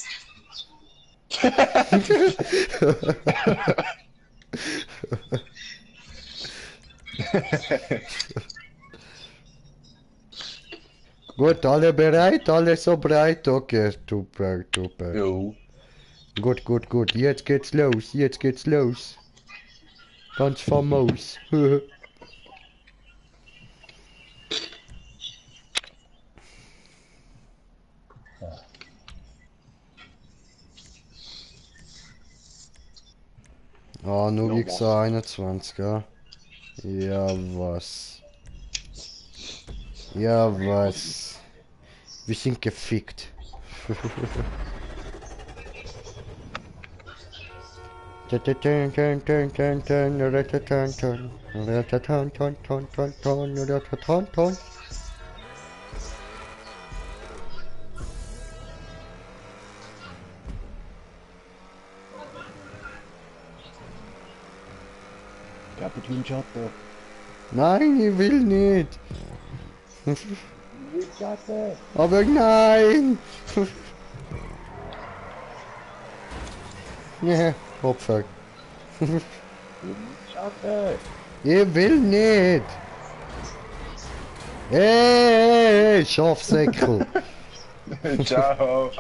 Gut, alle bereit? Alle so breit? Okay, super, super. Jo. Gut, gut, gut. Jetzt geht's los, jetzt geht's los. Ganz famos. Ah, nur Gixer 21, ja. Ja, was? Ja, was? Wir sind gefickt. Gebt ihm Schatten. Nein, ich will nicht. Schatten. Aber nein. Ja, Opfer. Schatten. Ich will nicht. Hey, Schafsäckel. Ciao.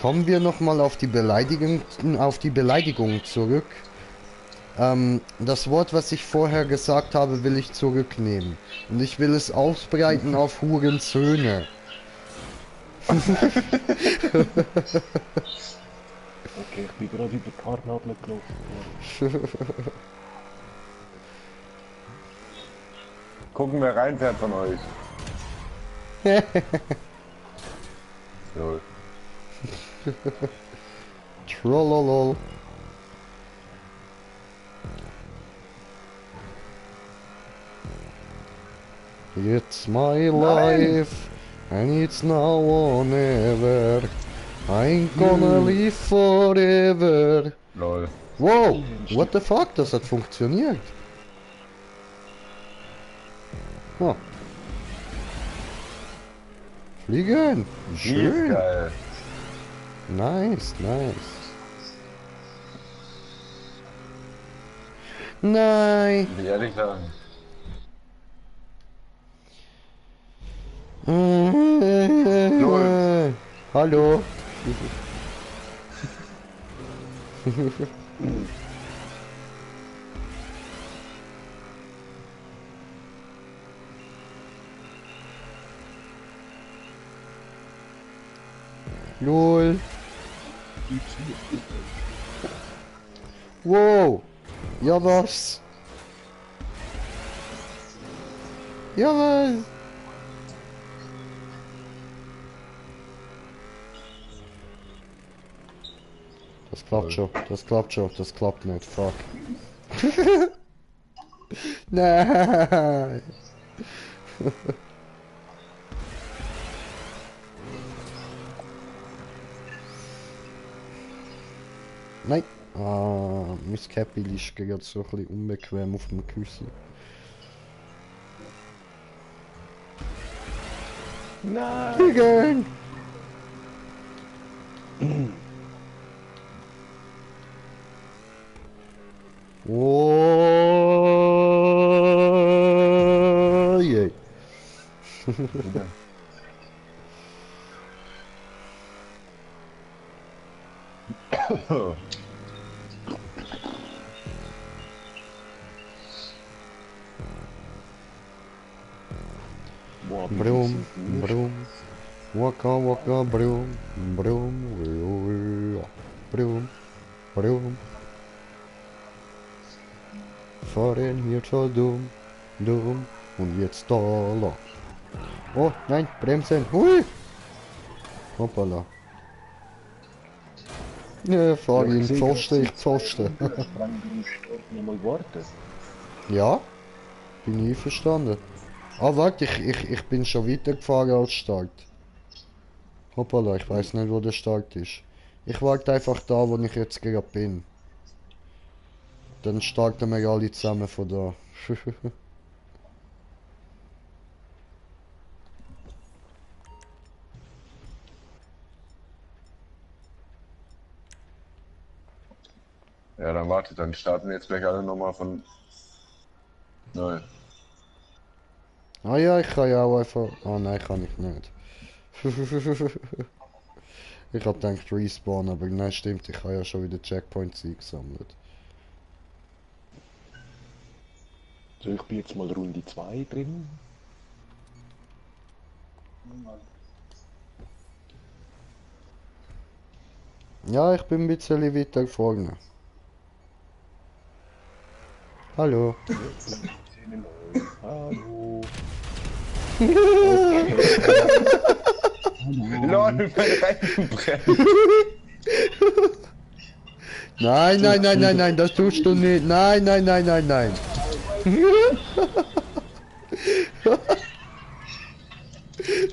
Kommen wir nochmal auf die Beleidigung zurück. Das Wort, was ich vorher gesagt habe, will ich zurücknehmen. Und ich will es ausbreiten auf Hurensöhne. Okay, ich bin gerade über die Karnadel gelaufen. Gucken, wer reinfährt von euch. So. Trollolol. It's my life, and it's now or never. I ain't gonna live forever. Lol. Wow, what the fuck, das hat funktioniert. Oh. Fliegen, schön. Geil. Nice, nice. Nein. Wie ehrlich sagen. Hallo. Lol. Wow. Ja was? Ja was? Das klappt schon, das klappt schon, das klappt nicht, fuck. Nein. Nein. Ah, mein Cappy ist gerade so ein bisschen unbequem auf dem Küssen. Nein! Fliegen! Oh je. Boah, Brum, brum. Waka waka brum, brum, brum, brum. Fahren hier so dumm, dumm und jetzt da lang. Oh nein, bremsen, hui! Hoppala. Ja, fahr in Pfosten, ich Pfosten. Mal warten. Ja, bin ich einverstanden. Ah, warte, ich bin schon weitergefahren als Start. Hoppala, ich weiß nicht, wo der Start ist. Ich warte einfach da, wo ich jetzt gerade bin. Dann starten wir alle zusammen von da. Ja, dann warte, dann starten wir jetzt gleich alle nochmal von neu. Ah ja, ich kann ja auch einfach... Ah nein, kann ich nicht. Ich hab gedacht Respawn, aber nein, stimmt, ich habe ja schon wieder Checkpoints eingesammelt. So, ich bin jetzt mal Runde 2 drin. Ja, ich bin ein bisschen weiter vorne. Hallo. Hallo. Lol, mein Reifen brennt. Nein, nein, nein, nein, nein, das tust du nicht. Nein, nein, nein, nein, nein.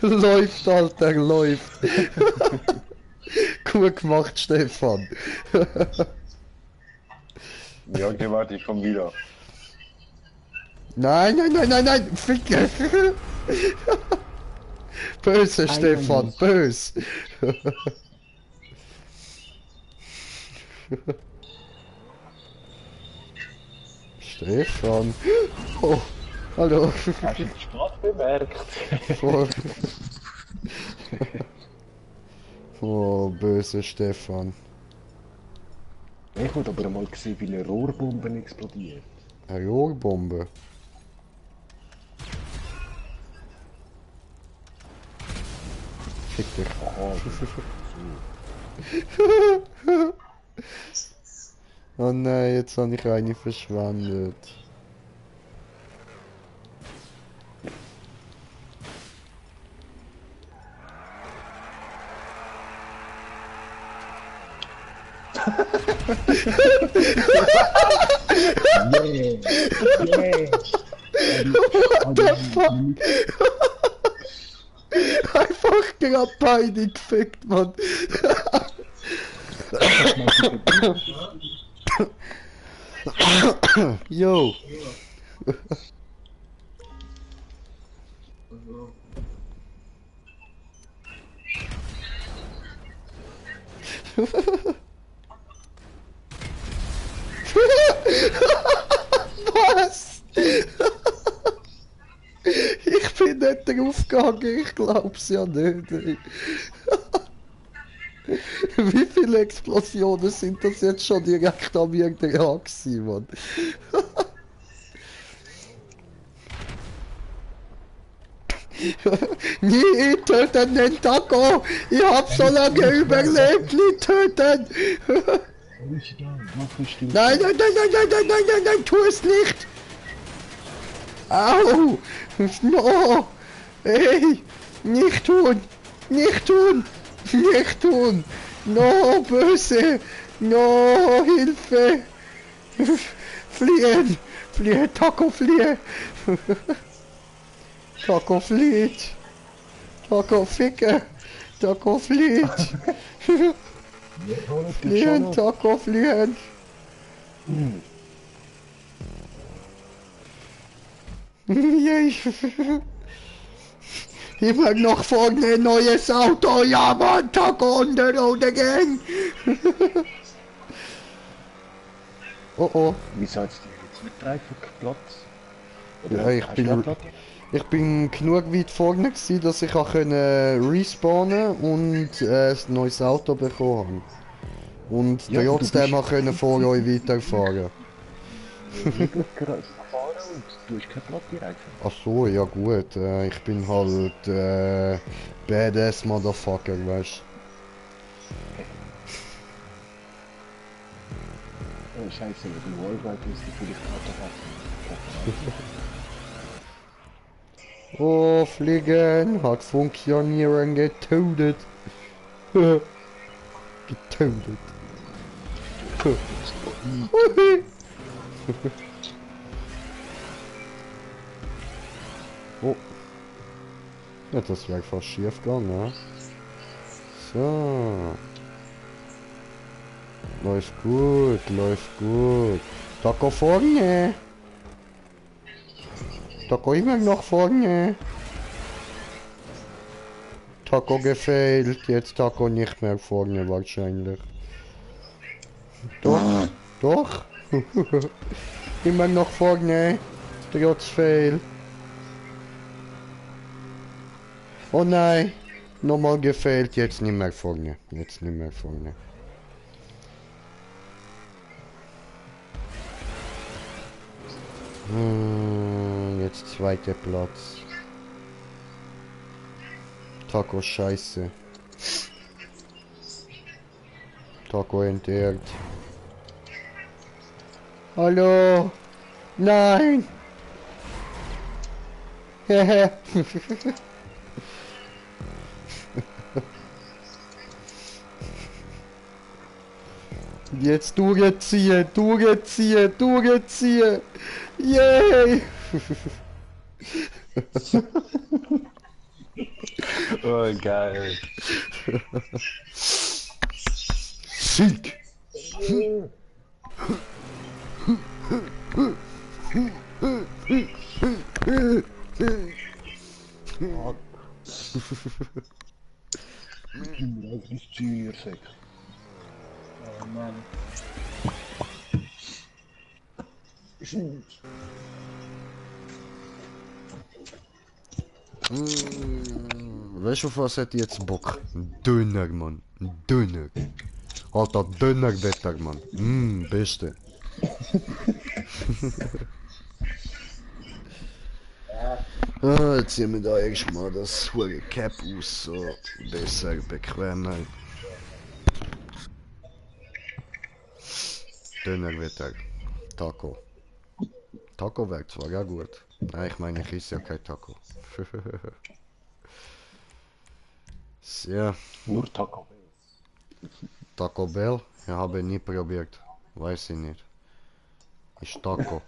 Läuft, Alter, läuft. Gut gemacht, Stefan. Ja, okay, warte, ich komm wieder. Nein, nein, nein, nein, nein, Ficke. Böse, Stefan, böse. Stefan. Oh, hallo. Hast du den Spaß bemerkt? Oh, böse Stefan. Ich wollte aber mal sehen, wie eine Rohrbombe explodiert. Eine Rohrbombe? Fick dich. Oh nein, jetzt habe ich eine verschwendet. What the fuck? Einfach gerade beide gefickt, Mann. Yo. Was? Ich bin nicht drauf gegangen, ich glaub's ja nicht. Ey. Wie viele Explosionen sind das jetzt schon direkt an mir dran gewesen, Mann? Nie töten den Taco! Ich hab so lange überlebt, nicht töten! Nein, nein, nein, nein, nein, nein, nein, nein, nein, tu es nicht! Au! No! Ey! Nicht tun! Nicht tun! Nicht tun! No, böse! No, Hilfe! Fliehen! Fliehe, Taco, fliehe! Taco flieht! Taco ficke! Taco flieht! Fliehen, Taco, fliehen! Yay! Immer noch vorne ein neues Auto! Ja, Mann! Taco on the road again! Oh oh! Wie seid ihr jetzt mit Dreifachplatz? Ja, ich bin genug weit vorne gewesen, dass ich auch respawnen und ein neues Auto bekommen habe. Und Ja, trotzdem auch vor euch weiterfahren. gefahren und du hast keine Platte erreicht. Ach so, ja gut. Ich bin halt Badass Motherfucker, weißt Oh scheiße, mit dem Wallride ist die vielleicht du? Oh, Fliegen hat funktionieren getötet. Getötet. Oh. Ja, das wäre fast schief gegangen, ne? So. Läuft gut, läuft gut. Taco vorne. Taco immer noch vorne. Taco gefailt, jetzt Taco nicht mehr vorne wahrscheinlich. Doch, doch. Immer noch vorne, trotz Fail. Oh nein, nochmal gefailt, jetzt nicht mehr vorne. Jetzt nicht mehr vorne. Jetzt zweiter Platz. Taco scheiße. Taco entehrt. Hallo? Nein! Hehe. Jetzt durchziehen, durchziehen, durchziehen! Yay! Oh, geil. Sieg! Ich bin eigentlich sehr sexy. Oh Mann. Weißt du, auf was hätte ich jetzt Bock? Ein Döner, Mann. Ein Döner. Alter, Dönerwetter, Mann. Beste. Jetzt ziehen wir da erstmal das hohe Cap aus, so besser, bequemer. Dönerwetter. Taco. Taco wäre zwar ja gut. Nein, ich meine, ich esse ja kein Taco. So. Nur Taco Bell. Taco Bell? Ja, habe ich nie probiert. Weiß ich nicht. Ist Taco.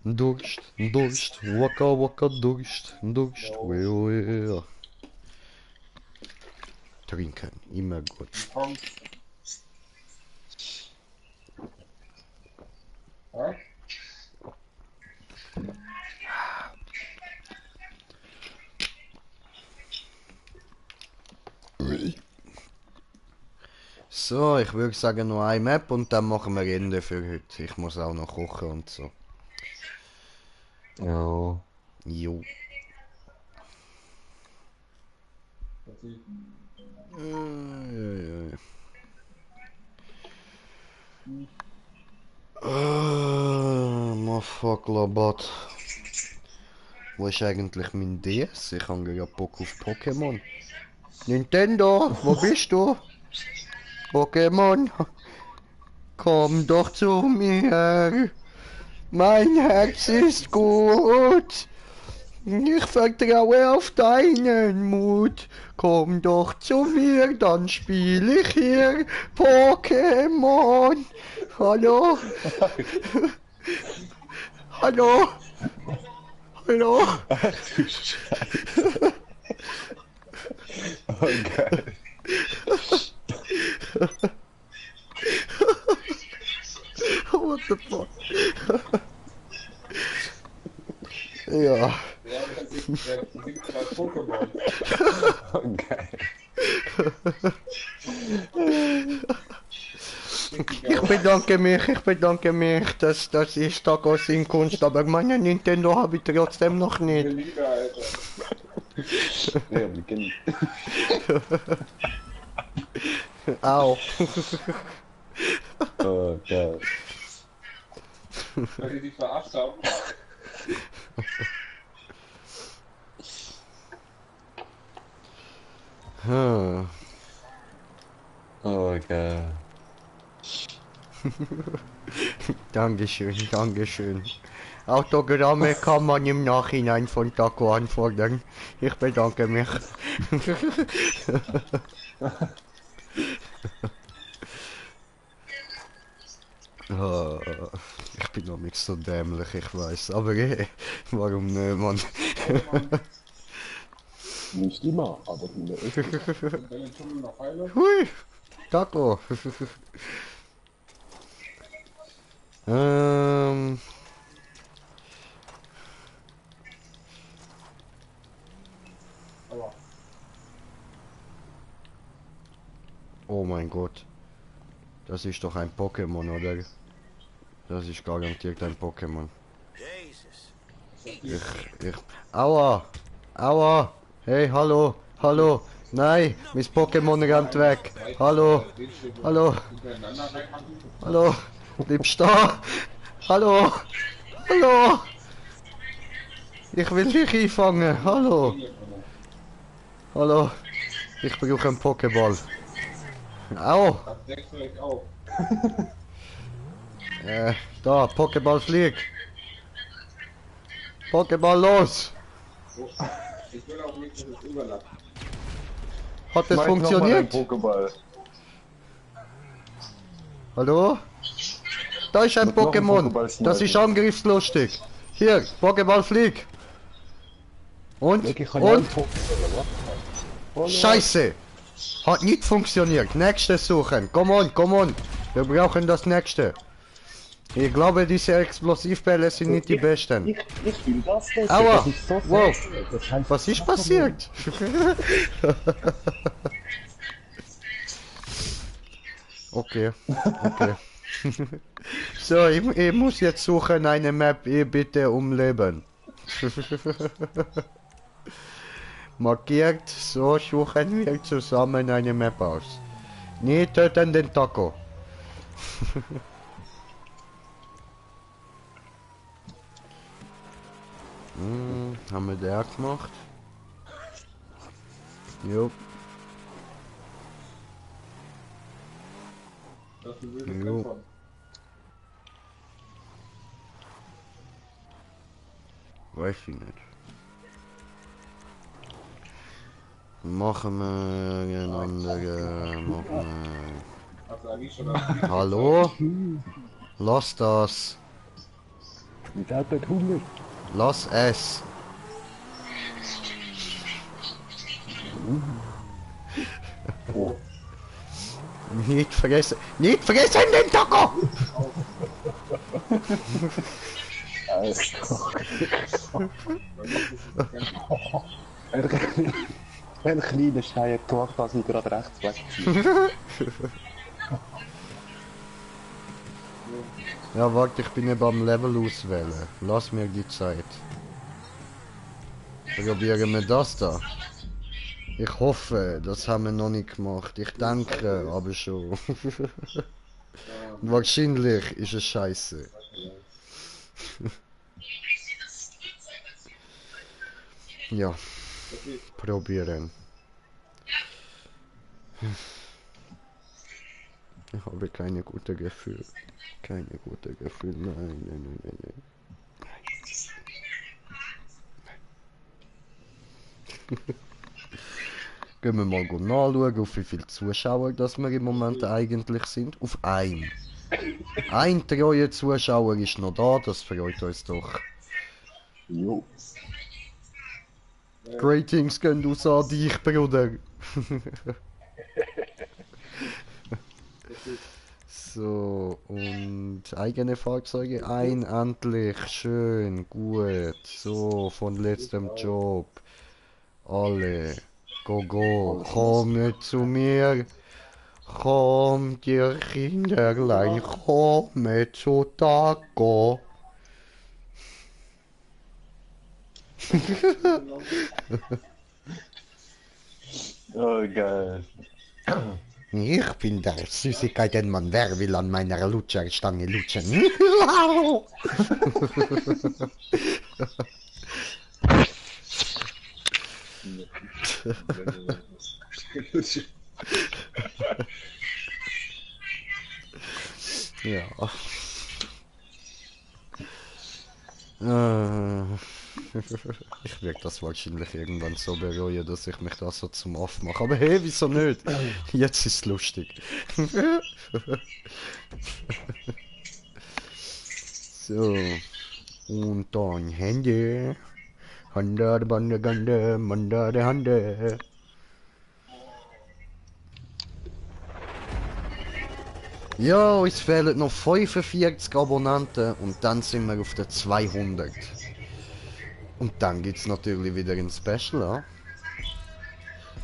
Durst, Durst, Waka Waka Durst, Durst, ja. Trinken, immer gut. Komm. Ja? So, ich würde sagen noch eine Map und dann machen wir Ende für heute. Ich muss auch noch kochen und so. Ja. Jo. Motherfucker, wo ist eigentlich mein DS? Ich habe ja Bock auf Pokémon. Nintendo, wo bist du? Pokémon, komm doch zu mir. Mein Herz ist gut. Ich vertraue auf deinen Mut. Komm doch zu mir, dann spiele ich hier Pokémon. Hallo? Hallo? Hallo? Ach du Scheiße. Oh, geil. What the fuck? Ja. Pokémon. Oh, geil. Ich bedanke mich, das ist Tacos in Kunst, aber meine Nintendo habe ich trotzdem noch nicht. Liebe, Alter. Ja, wir kennen. Au. Oh, geil. Weil die dich verarscht haben. Hm. Oh, geil. Dankeschön, Dankeschön. Autogramme kann man im Nachhinein von Taco anfordern. Ich bedanke mich. Ah, ich bin noch nicht so dämlich, ich weiß. Aber warum nicht, Mann? Nicht immer, aber immer öfter. Wenn ich schon noch heile. Hui, Taco. Aber. Oh mein Gott. Das ist doch ein Pokémon, oder? Das ist garantiert ein Pokémon. Aua! Aua! Hey, hallo! Hallo! Nein! Mein Pokémon rennt weg! Hallo! Hallo! Hallo! Bleibst da! Hallo! Hallo! Ich will dich einfangen! Hallo! Hallo! Ich brauche einen Pokéball! Au! Das deckst du euch auf. Da, Pokéball fliegt! Pokéball los! Ich will auch nicht, dass es überlappt. Hat es Schmeiß funktioniert? noch mal einen Pokéball. Hallo? Da ist ein Noch einen Pokémon. Pokéball Das schmeißen. ist angriffslustig. Hier, Pokéball flieg. Und? Ich kann ja einen Und? Pokéball, oder? Scheiße. Hat nicht funktioniert. Nächstes suchen. Come on, come on. Wir brauchen das nächste. Ich glaube, diese Explosivbälle sind nicht die besten. Ich will das nicht. Aua. Das ist so Wow. fair. Das heißt, Was ist passiert? Okay, okay. So, ich muss jetzt suchen eine Map, bitte umleben. Markiert, so suchen wir zusammen eine Map aus. Nie töten den Taco. Haben wir der gemacht? Jo. Das ist ein wildes Jo. Kämpfer. Weiß ich nicht. Machen wir eine andere. Machen Hast du eigentlich schon das wir. Hallo? Lass das. Mit Auto hat Hunger. Lass es. Oh. Nicht vergessen. Nicht vergessen den Taco! Ein kleiner Stein hat gemacht, dass ich gerade rechts wegziehe. Ja, warte, ich bin eben am Level auswählen. Lass mir die Zeit. Probieren wir das da. Ich hoffe, das haben wir noch nicht gemacht. Ich denke, aber schon. Wahrscheinlich ist es scheiße. Ja, probieren. Ich habe keine gute Gefühl. Keine gute Gefühl. Nein, nein, nein, nein, nein. Gehen wir mal nachschauen, auf wie viele Zuschauer das wir im Moment eigentlich sind. Auf einen. Ein treuer Zuschauer ist noch da, das freut uns doch. Jo. Greetings gehen aus an dich, Bruder. So, und eigene Fahrzeuge ein, endlich, schön, gut. So, von letztem Job. Alle. Go, go, kommt zu mir. Kommt ihr Kinderlein, kommt zu Taco. Oh, geil. Ich bin der Süßigkeitenmann, wer will an meiner Lutscherstange lutschen? Ja. Ich werde das wahrscheinlich irgendwann so bereuen, dass ich mich da so zum Aff mache. Aber hey, wieso nicht? Jetzt ist es lustig. So. Und dann Hände. Hande, Bande, Gande, Mande, Hande. Ja, uns fehlen noch 45 Abonnenten und dann sind wir auf der 200. Und dann gibt's natürlich wieder ein Special, ja?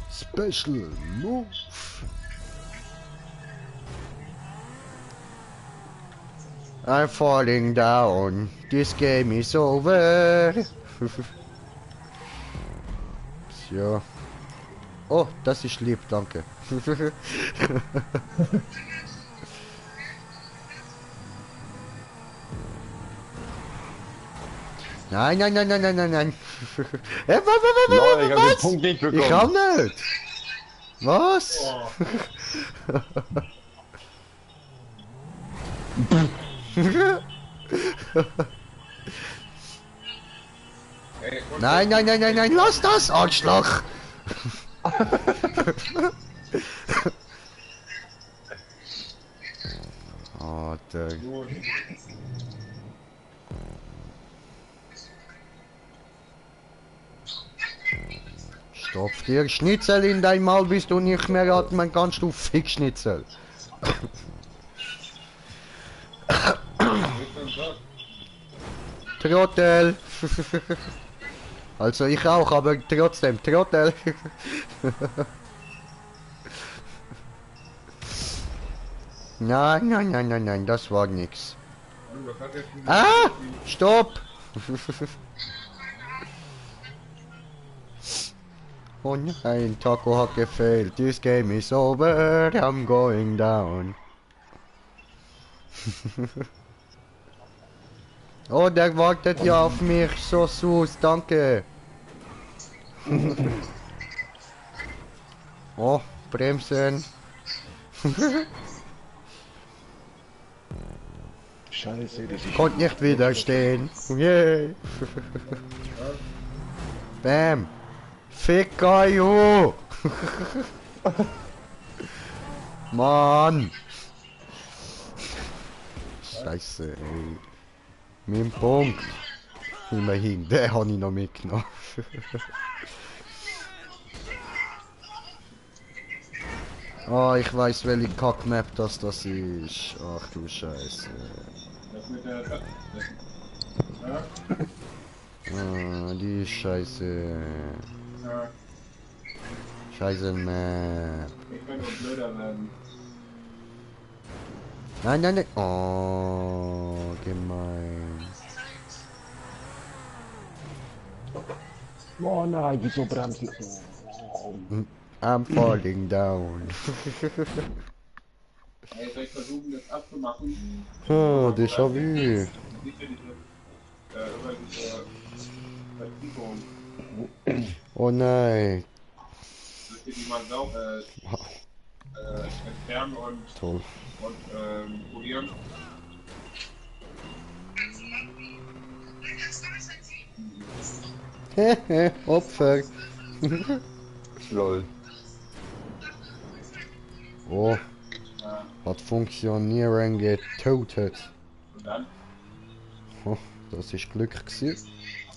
Special Move. I'm falling down. This game is over. Ja. Oh, das ist lieb, danke. Nein, nein, nein, nein, nein, nein, nein. Nein, ich hab den Punkt nicht bekommen. Ich kann nicht. Was? Nein, nein, nein, nein, nein, lass das, Arschloch! Oh, der... Stopf dir Schnitzel in dein Maul, bis du nicht mehr atmen kannst, du Fickschnitzel. Trottel. Also ich auch, aber trotzdem, Trottel. Nein, nein, nein, nein, nein, das war nix. Ah! Stopp! Oh nein, Taco hat gefehlt. This game is over, I'm going down. Oh, der wartet ja auf mich, so süß, danke. Oh, bremsen. Scheiße, das ist... Konnte nicht widerstehen. Yeah. Bam. Fick you. Scheiße, ey. Mein Punkt. Immerhin, den habe ich noch mitgenommen. Ah, ich weiß, welche Kackmap das ist. Ach du Scheiße. Das mit der... Ah, die Scheiße. Ja, Scheiße Map. ich kann nur blöder werden. Nein, nein, nein. Oh, gemein. Oh nein, wieso bremse ich so? I'm falling down. Hey, soll ich versuchen, das abzumachen? Oh, déjà-vu. Sicher über diese Vertiefung. Oh nein. Dass wir die mal entfernen und Toll. polieren. Hehe, Opfer. Lol. Oh, hat funktionieren getotet. Und dann? Oh, das ist Glück gewesen.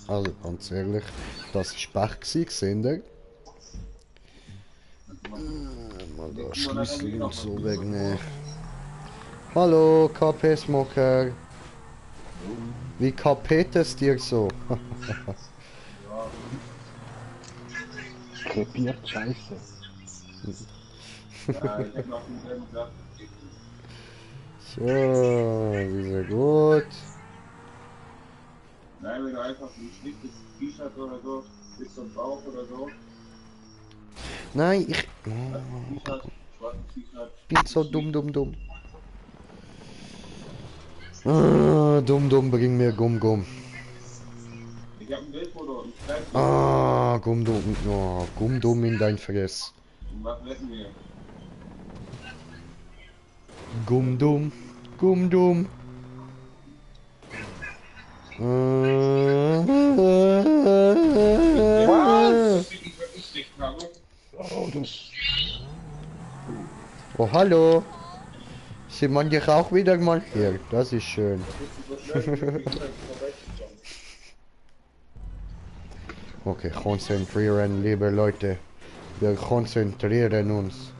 Also ganz ehrlich, das ist Pech gewesen, gesehen ihr? Mal da Schlüssel und so wegnehmen. Hallo, KP-Smoker. Wie kapet es dir so? Krepiert Scheiße. Ja, ich hab noch denselben Satz. So, sehr gut. Nein, wenn du einfach ein schlichtes T-Shirt oder so, bis zum Bauch oder so, Nein, ich T-Shirt, schwarzes T-Shirt. bin so dumm. Ah, dumm, bring mir Gum. Ich hab ein Bildfoto, ein Kleid. Ah, Gum in dein Fress. Und was wetten wir? Gum dumm. Was? Ich wirklich nicht habe. Oh, das... Oh, hallo. Sieht man dich auch wieder mal hier? Das ist schön. Okay, konzentrieren, liebe Leute. Wir konzentrieren uns.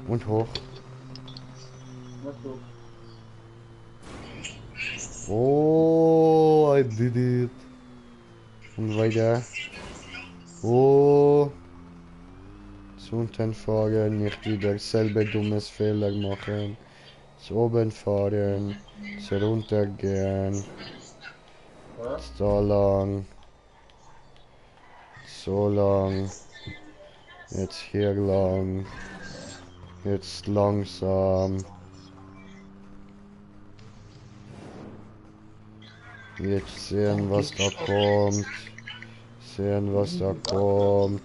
Und hoch. Oh, I did it. Und weiter. Oh. Zu unten fahren, nicht wieder selber dummes Fehler machen. Zu oben fahren, zu runter gehen. Da lang. So lang. Jetzt hier lang. Jetzt langsam. Jetzt sehen, was da kommt.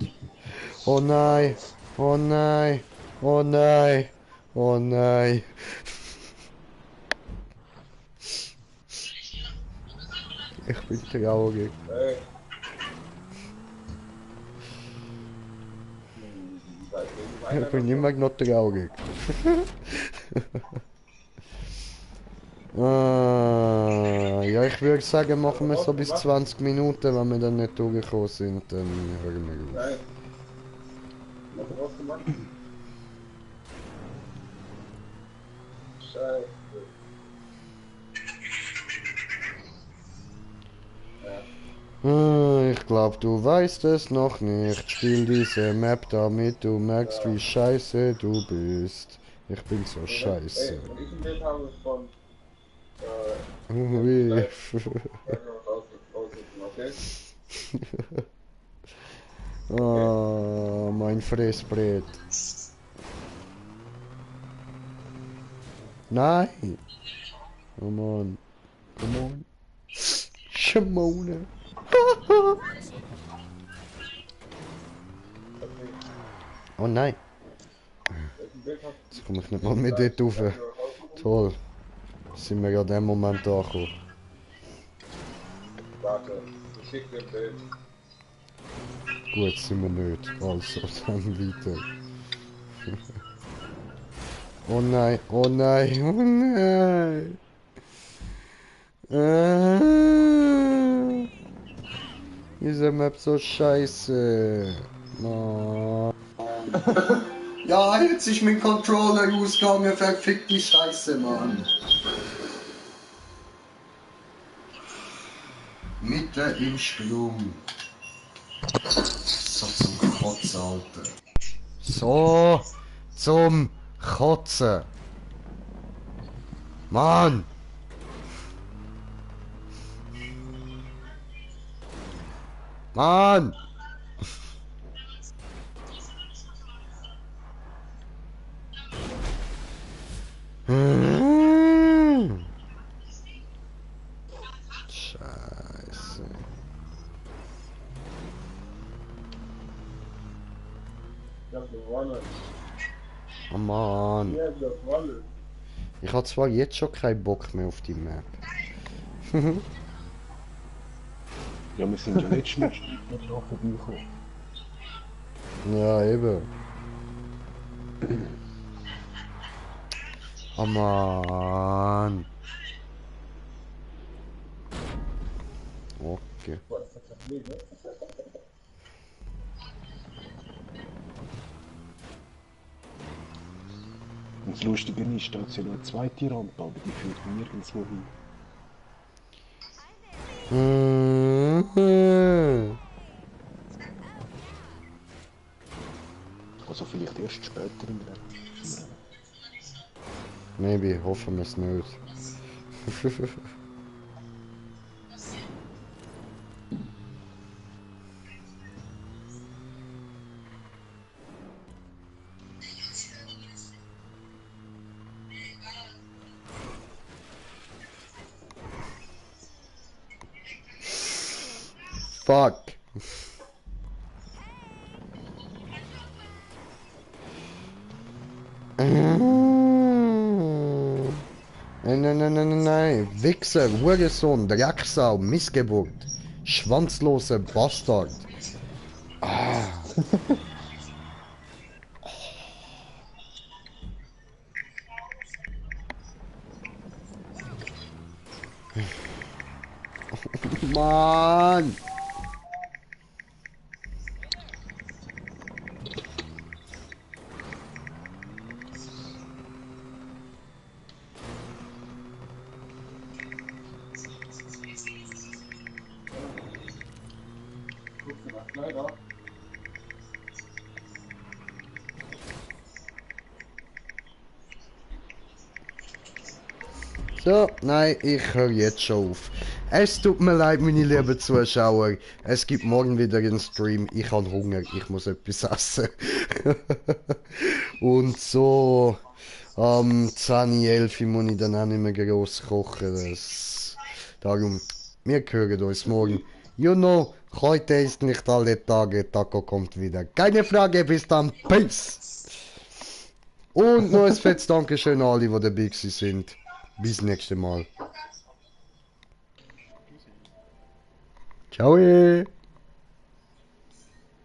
Oh nein. Oh nein. Ich bin traurig. Ich bin immer noch traurig. Ja, ich würde sagen, machen wir so bis 20 Minuten, wenn wir dann nicht durchgekommen sind, dann hören wir auf. Nein. Was brauchst du machen? Scheiße. Ich glaube, du weißt es noch nicht. Spiel diese Map, damit du merkst, wie scheiße du bist. Ich bin so scheiße. Ey, und ich ein Bild habe von... Ui. Okay? Oh, mein Fressbrett. Nein. Come on. Shimone. Oh nein. Jetzt komme ich nicht mal mit dort rauf. Toll. Sind wir ja dem Moment angekommen. Warte, ich schick dir ein Bild. Gut, sind wir nicht. Also, dann weiter. Oh nein, oh nein, oh nein. Diese Map so scheiße. Mann. Ja, jetzt ist mein Controller ausgegangen, verfickt die Scheiße, Mann. Mitten im Strom. So zum Kotzen, Alter. So zum Kotzen. Mann! Mann! Scheiße. Oh Mann. Ich habe zwar jetzt schon keinen Bock mehr auf die Map. Ja, wir sind ja letztes Mal noch vorbeigekommen. Ja, eben. Oh Mann. Okay. Und das Lustige ist, da ist ja noch eine zweite Rampe, aber die führt nirgendwo hin. Also vielleicht erst später im Rennen. Maybe, hoffen wir es nicht. Fuck. Nein. Wichser, Hurensohn, Drecksau, Missgeburt. Schwanzloser Bastard. Ah. Mann. So, nein, ich höre jetzt schon auf. Es tut mir leid, meine lieben Zuschauer. Es gibt morgen wieder einen Stream. Ich habe Hunger, ich muss etwas essen. Und so am 10, 11 muss ich dann auch nicht mehr gross kochen. Darum, wir hören uns morgen. You know, heute ist nicht alle Tage, Taco kommt wieder. Keine Frage, bis dann. Peace! Und noch ein fettes Dankeschön an alle, die dabei sind. Bis nächstes Mal. Ciao.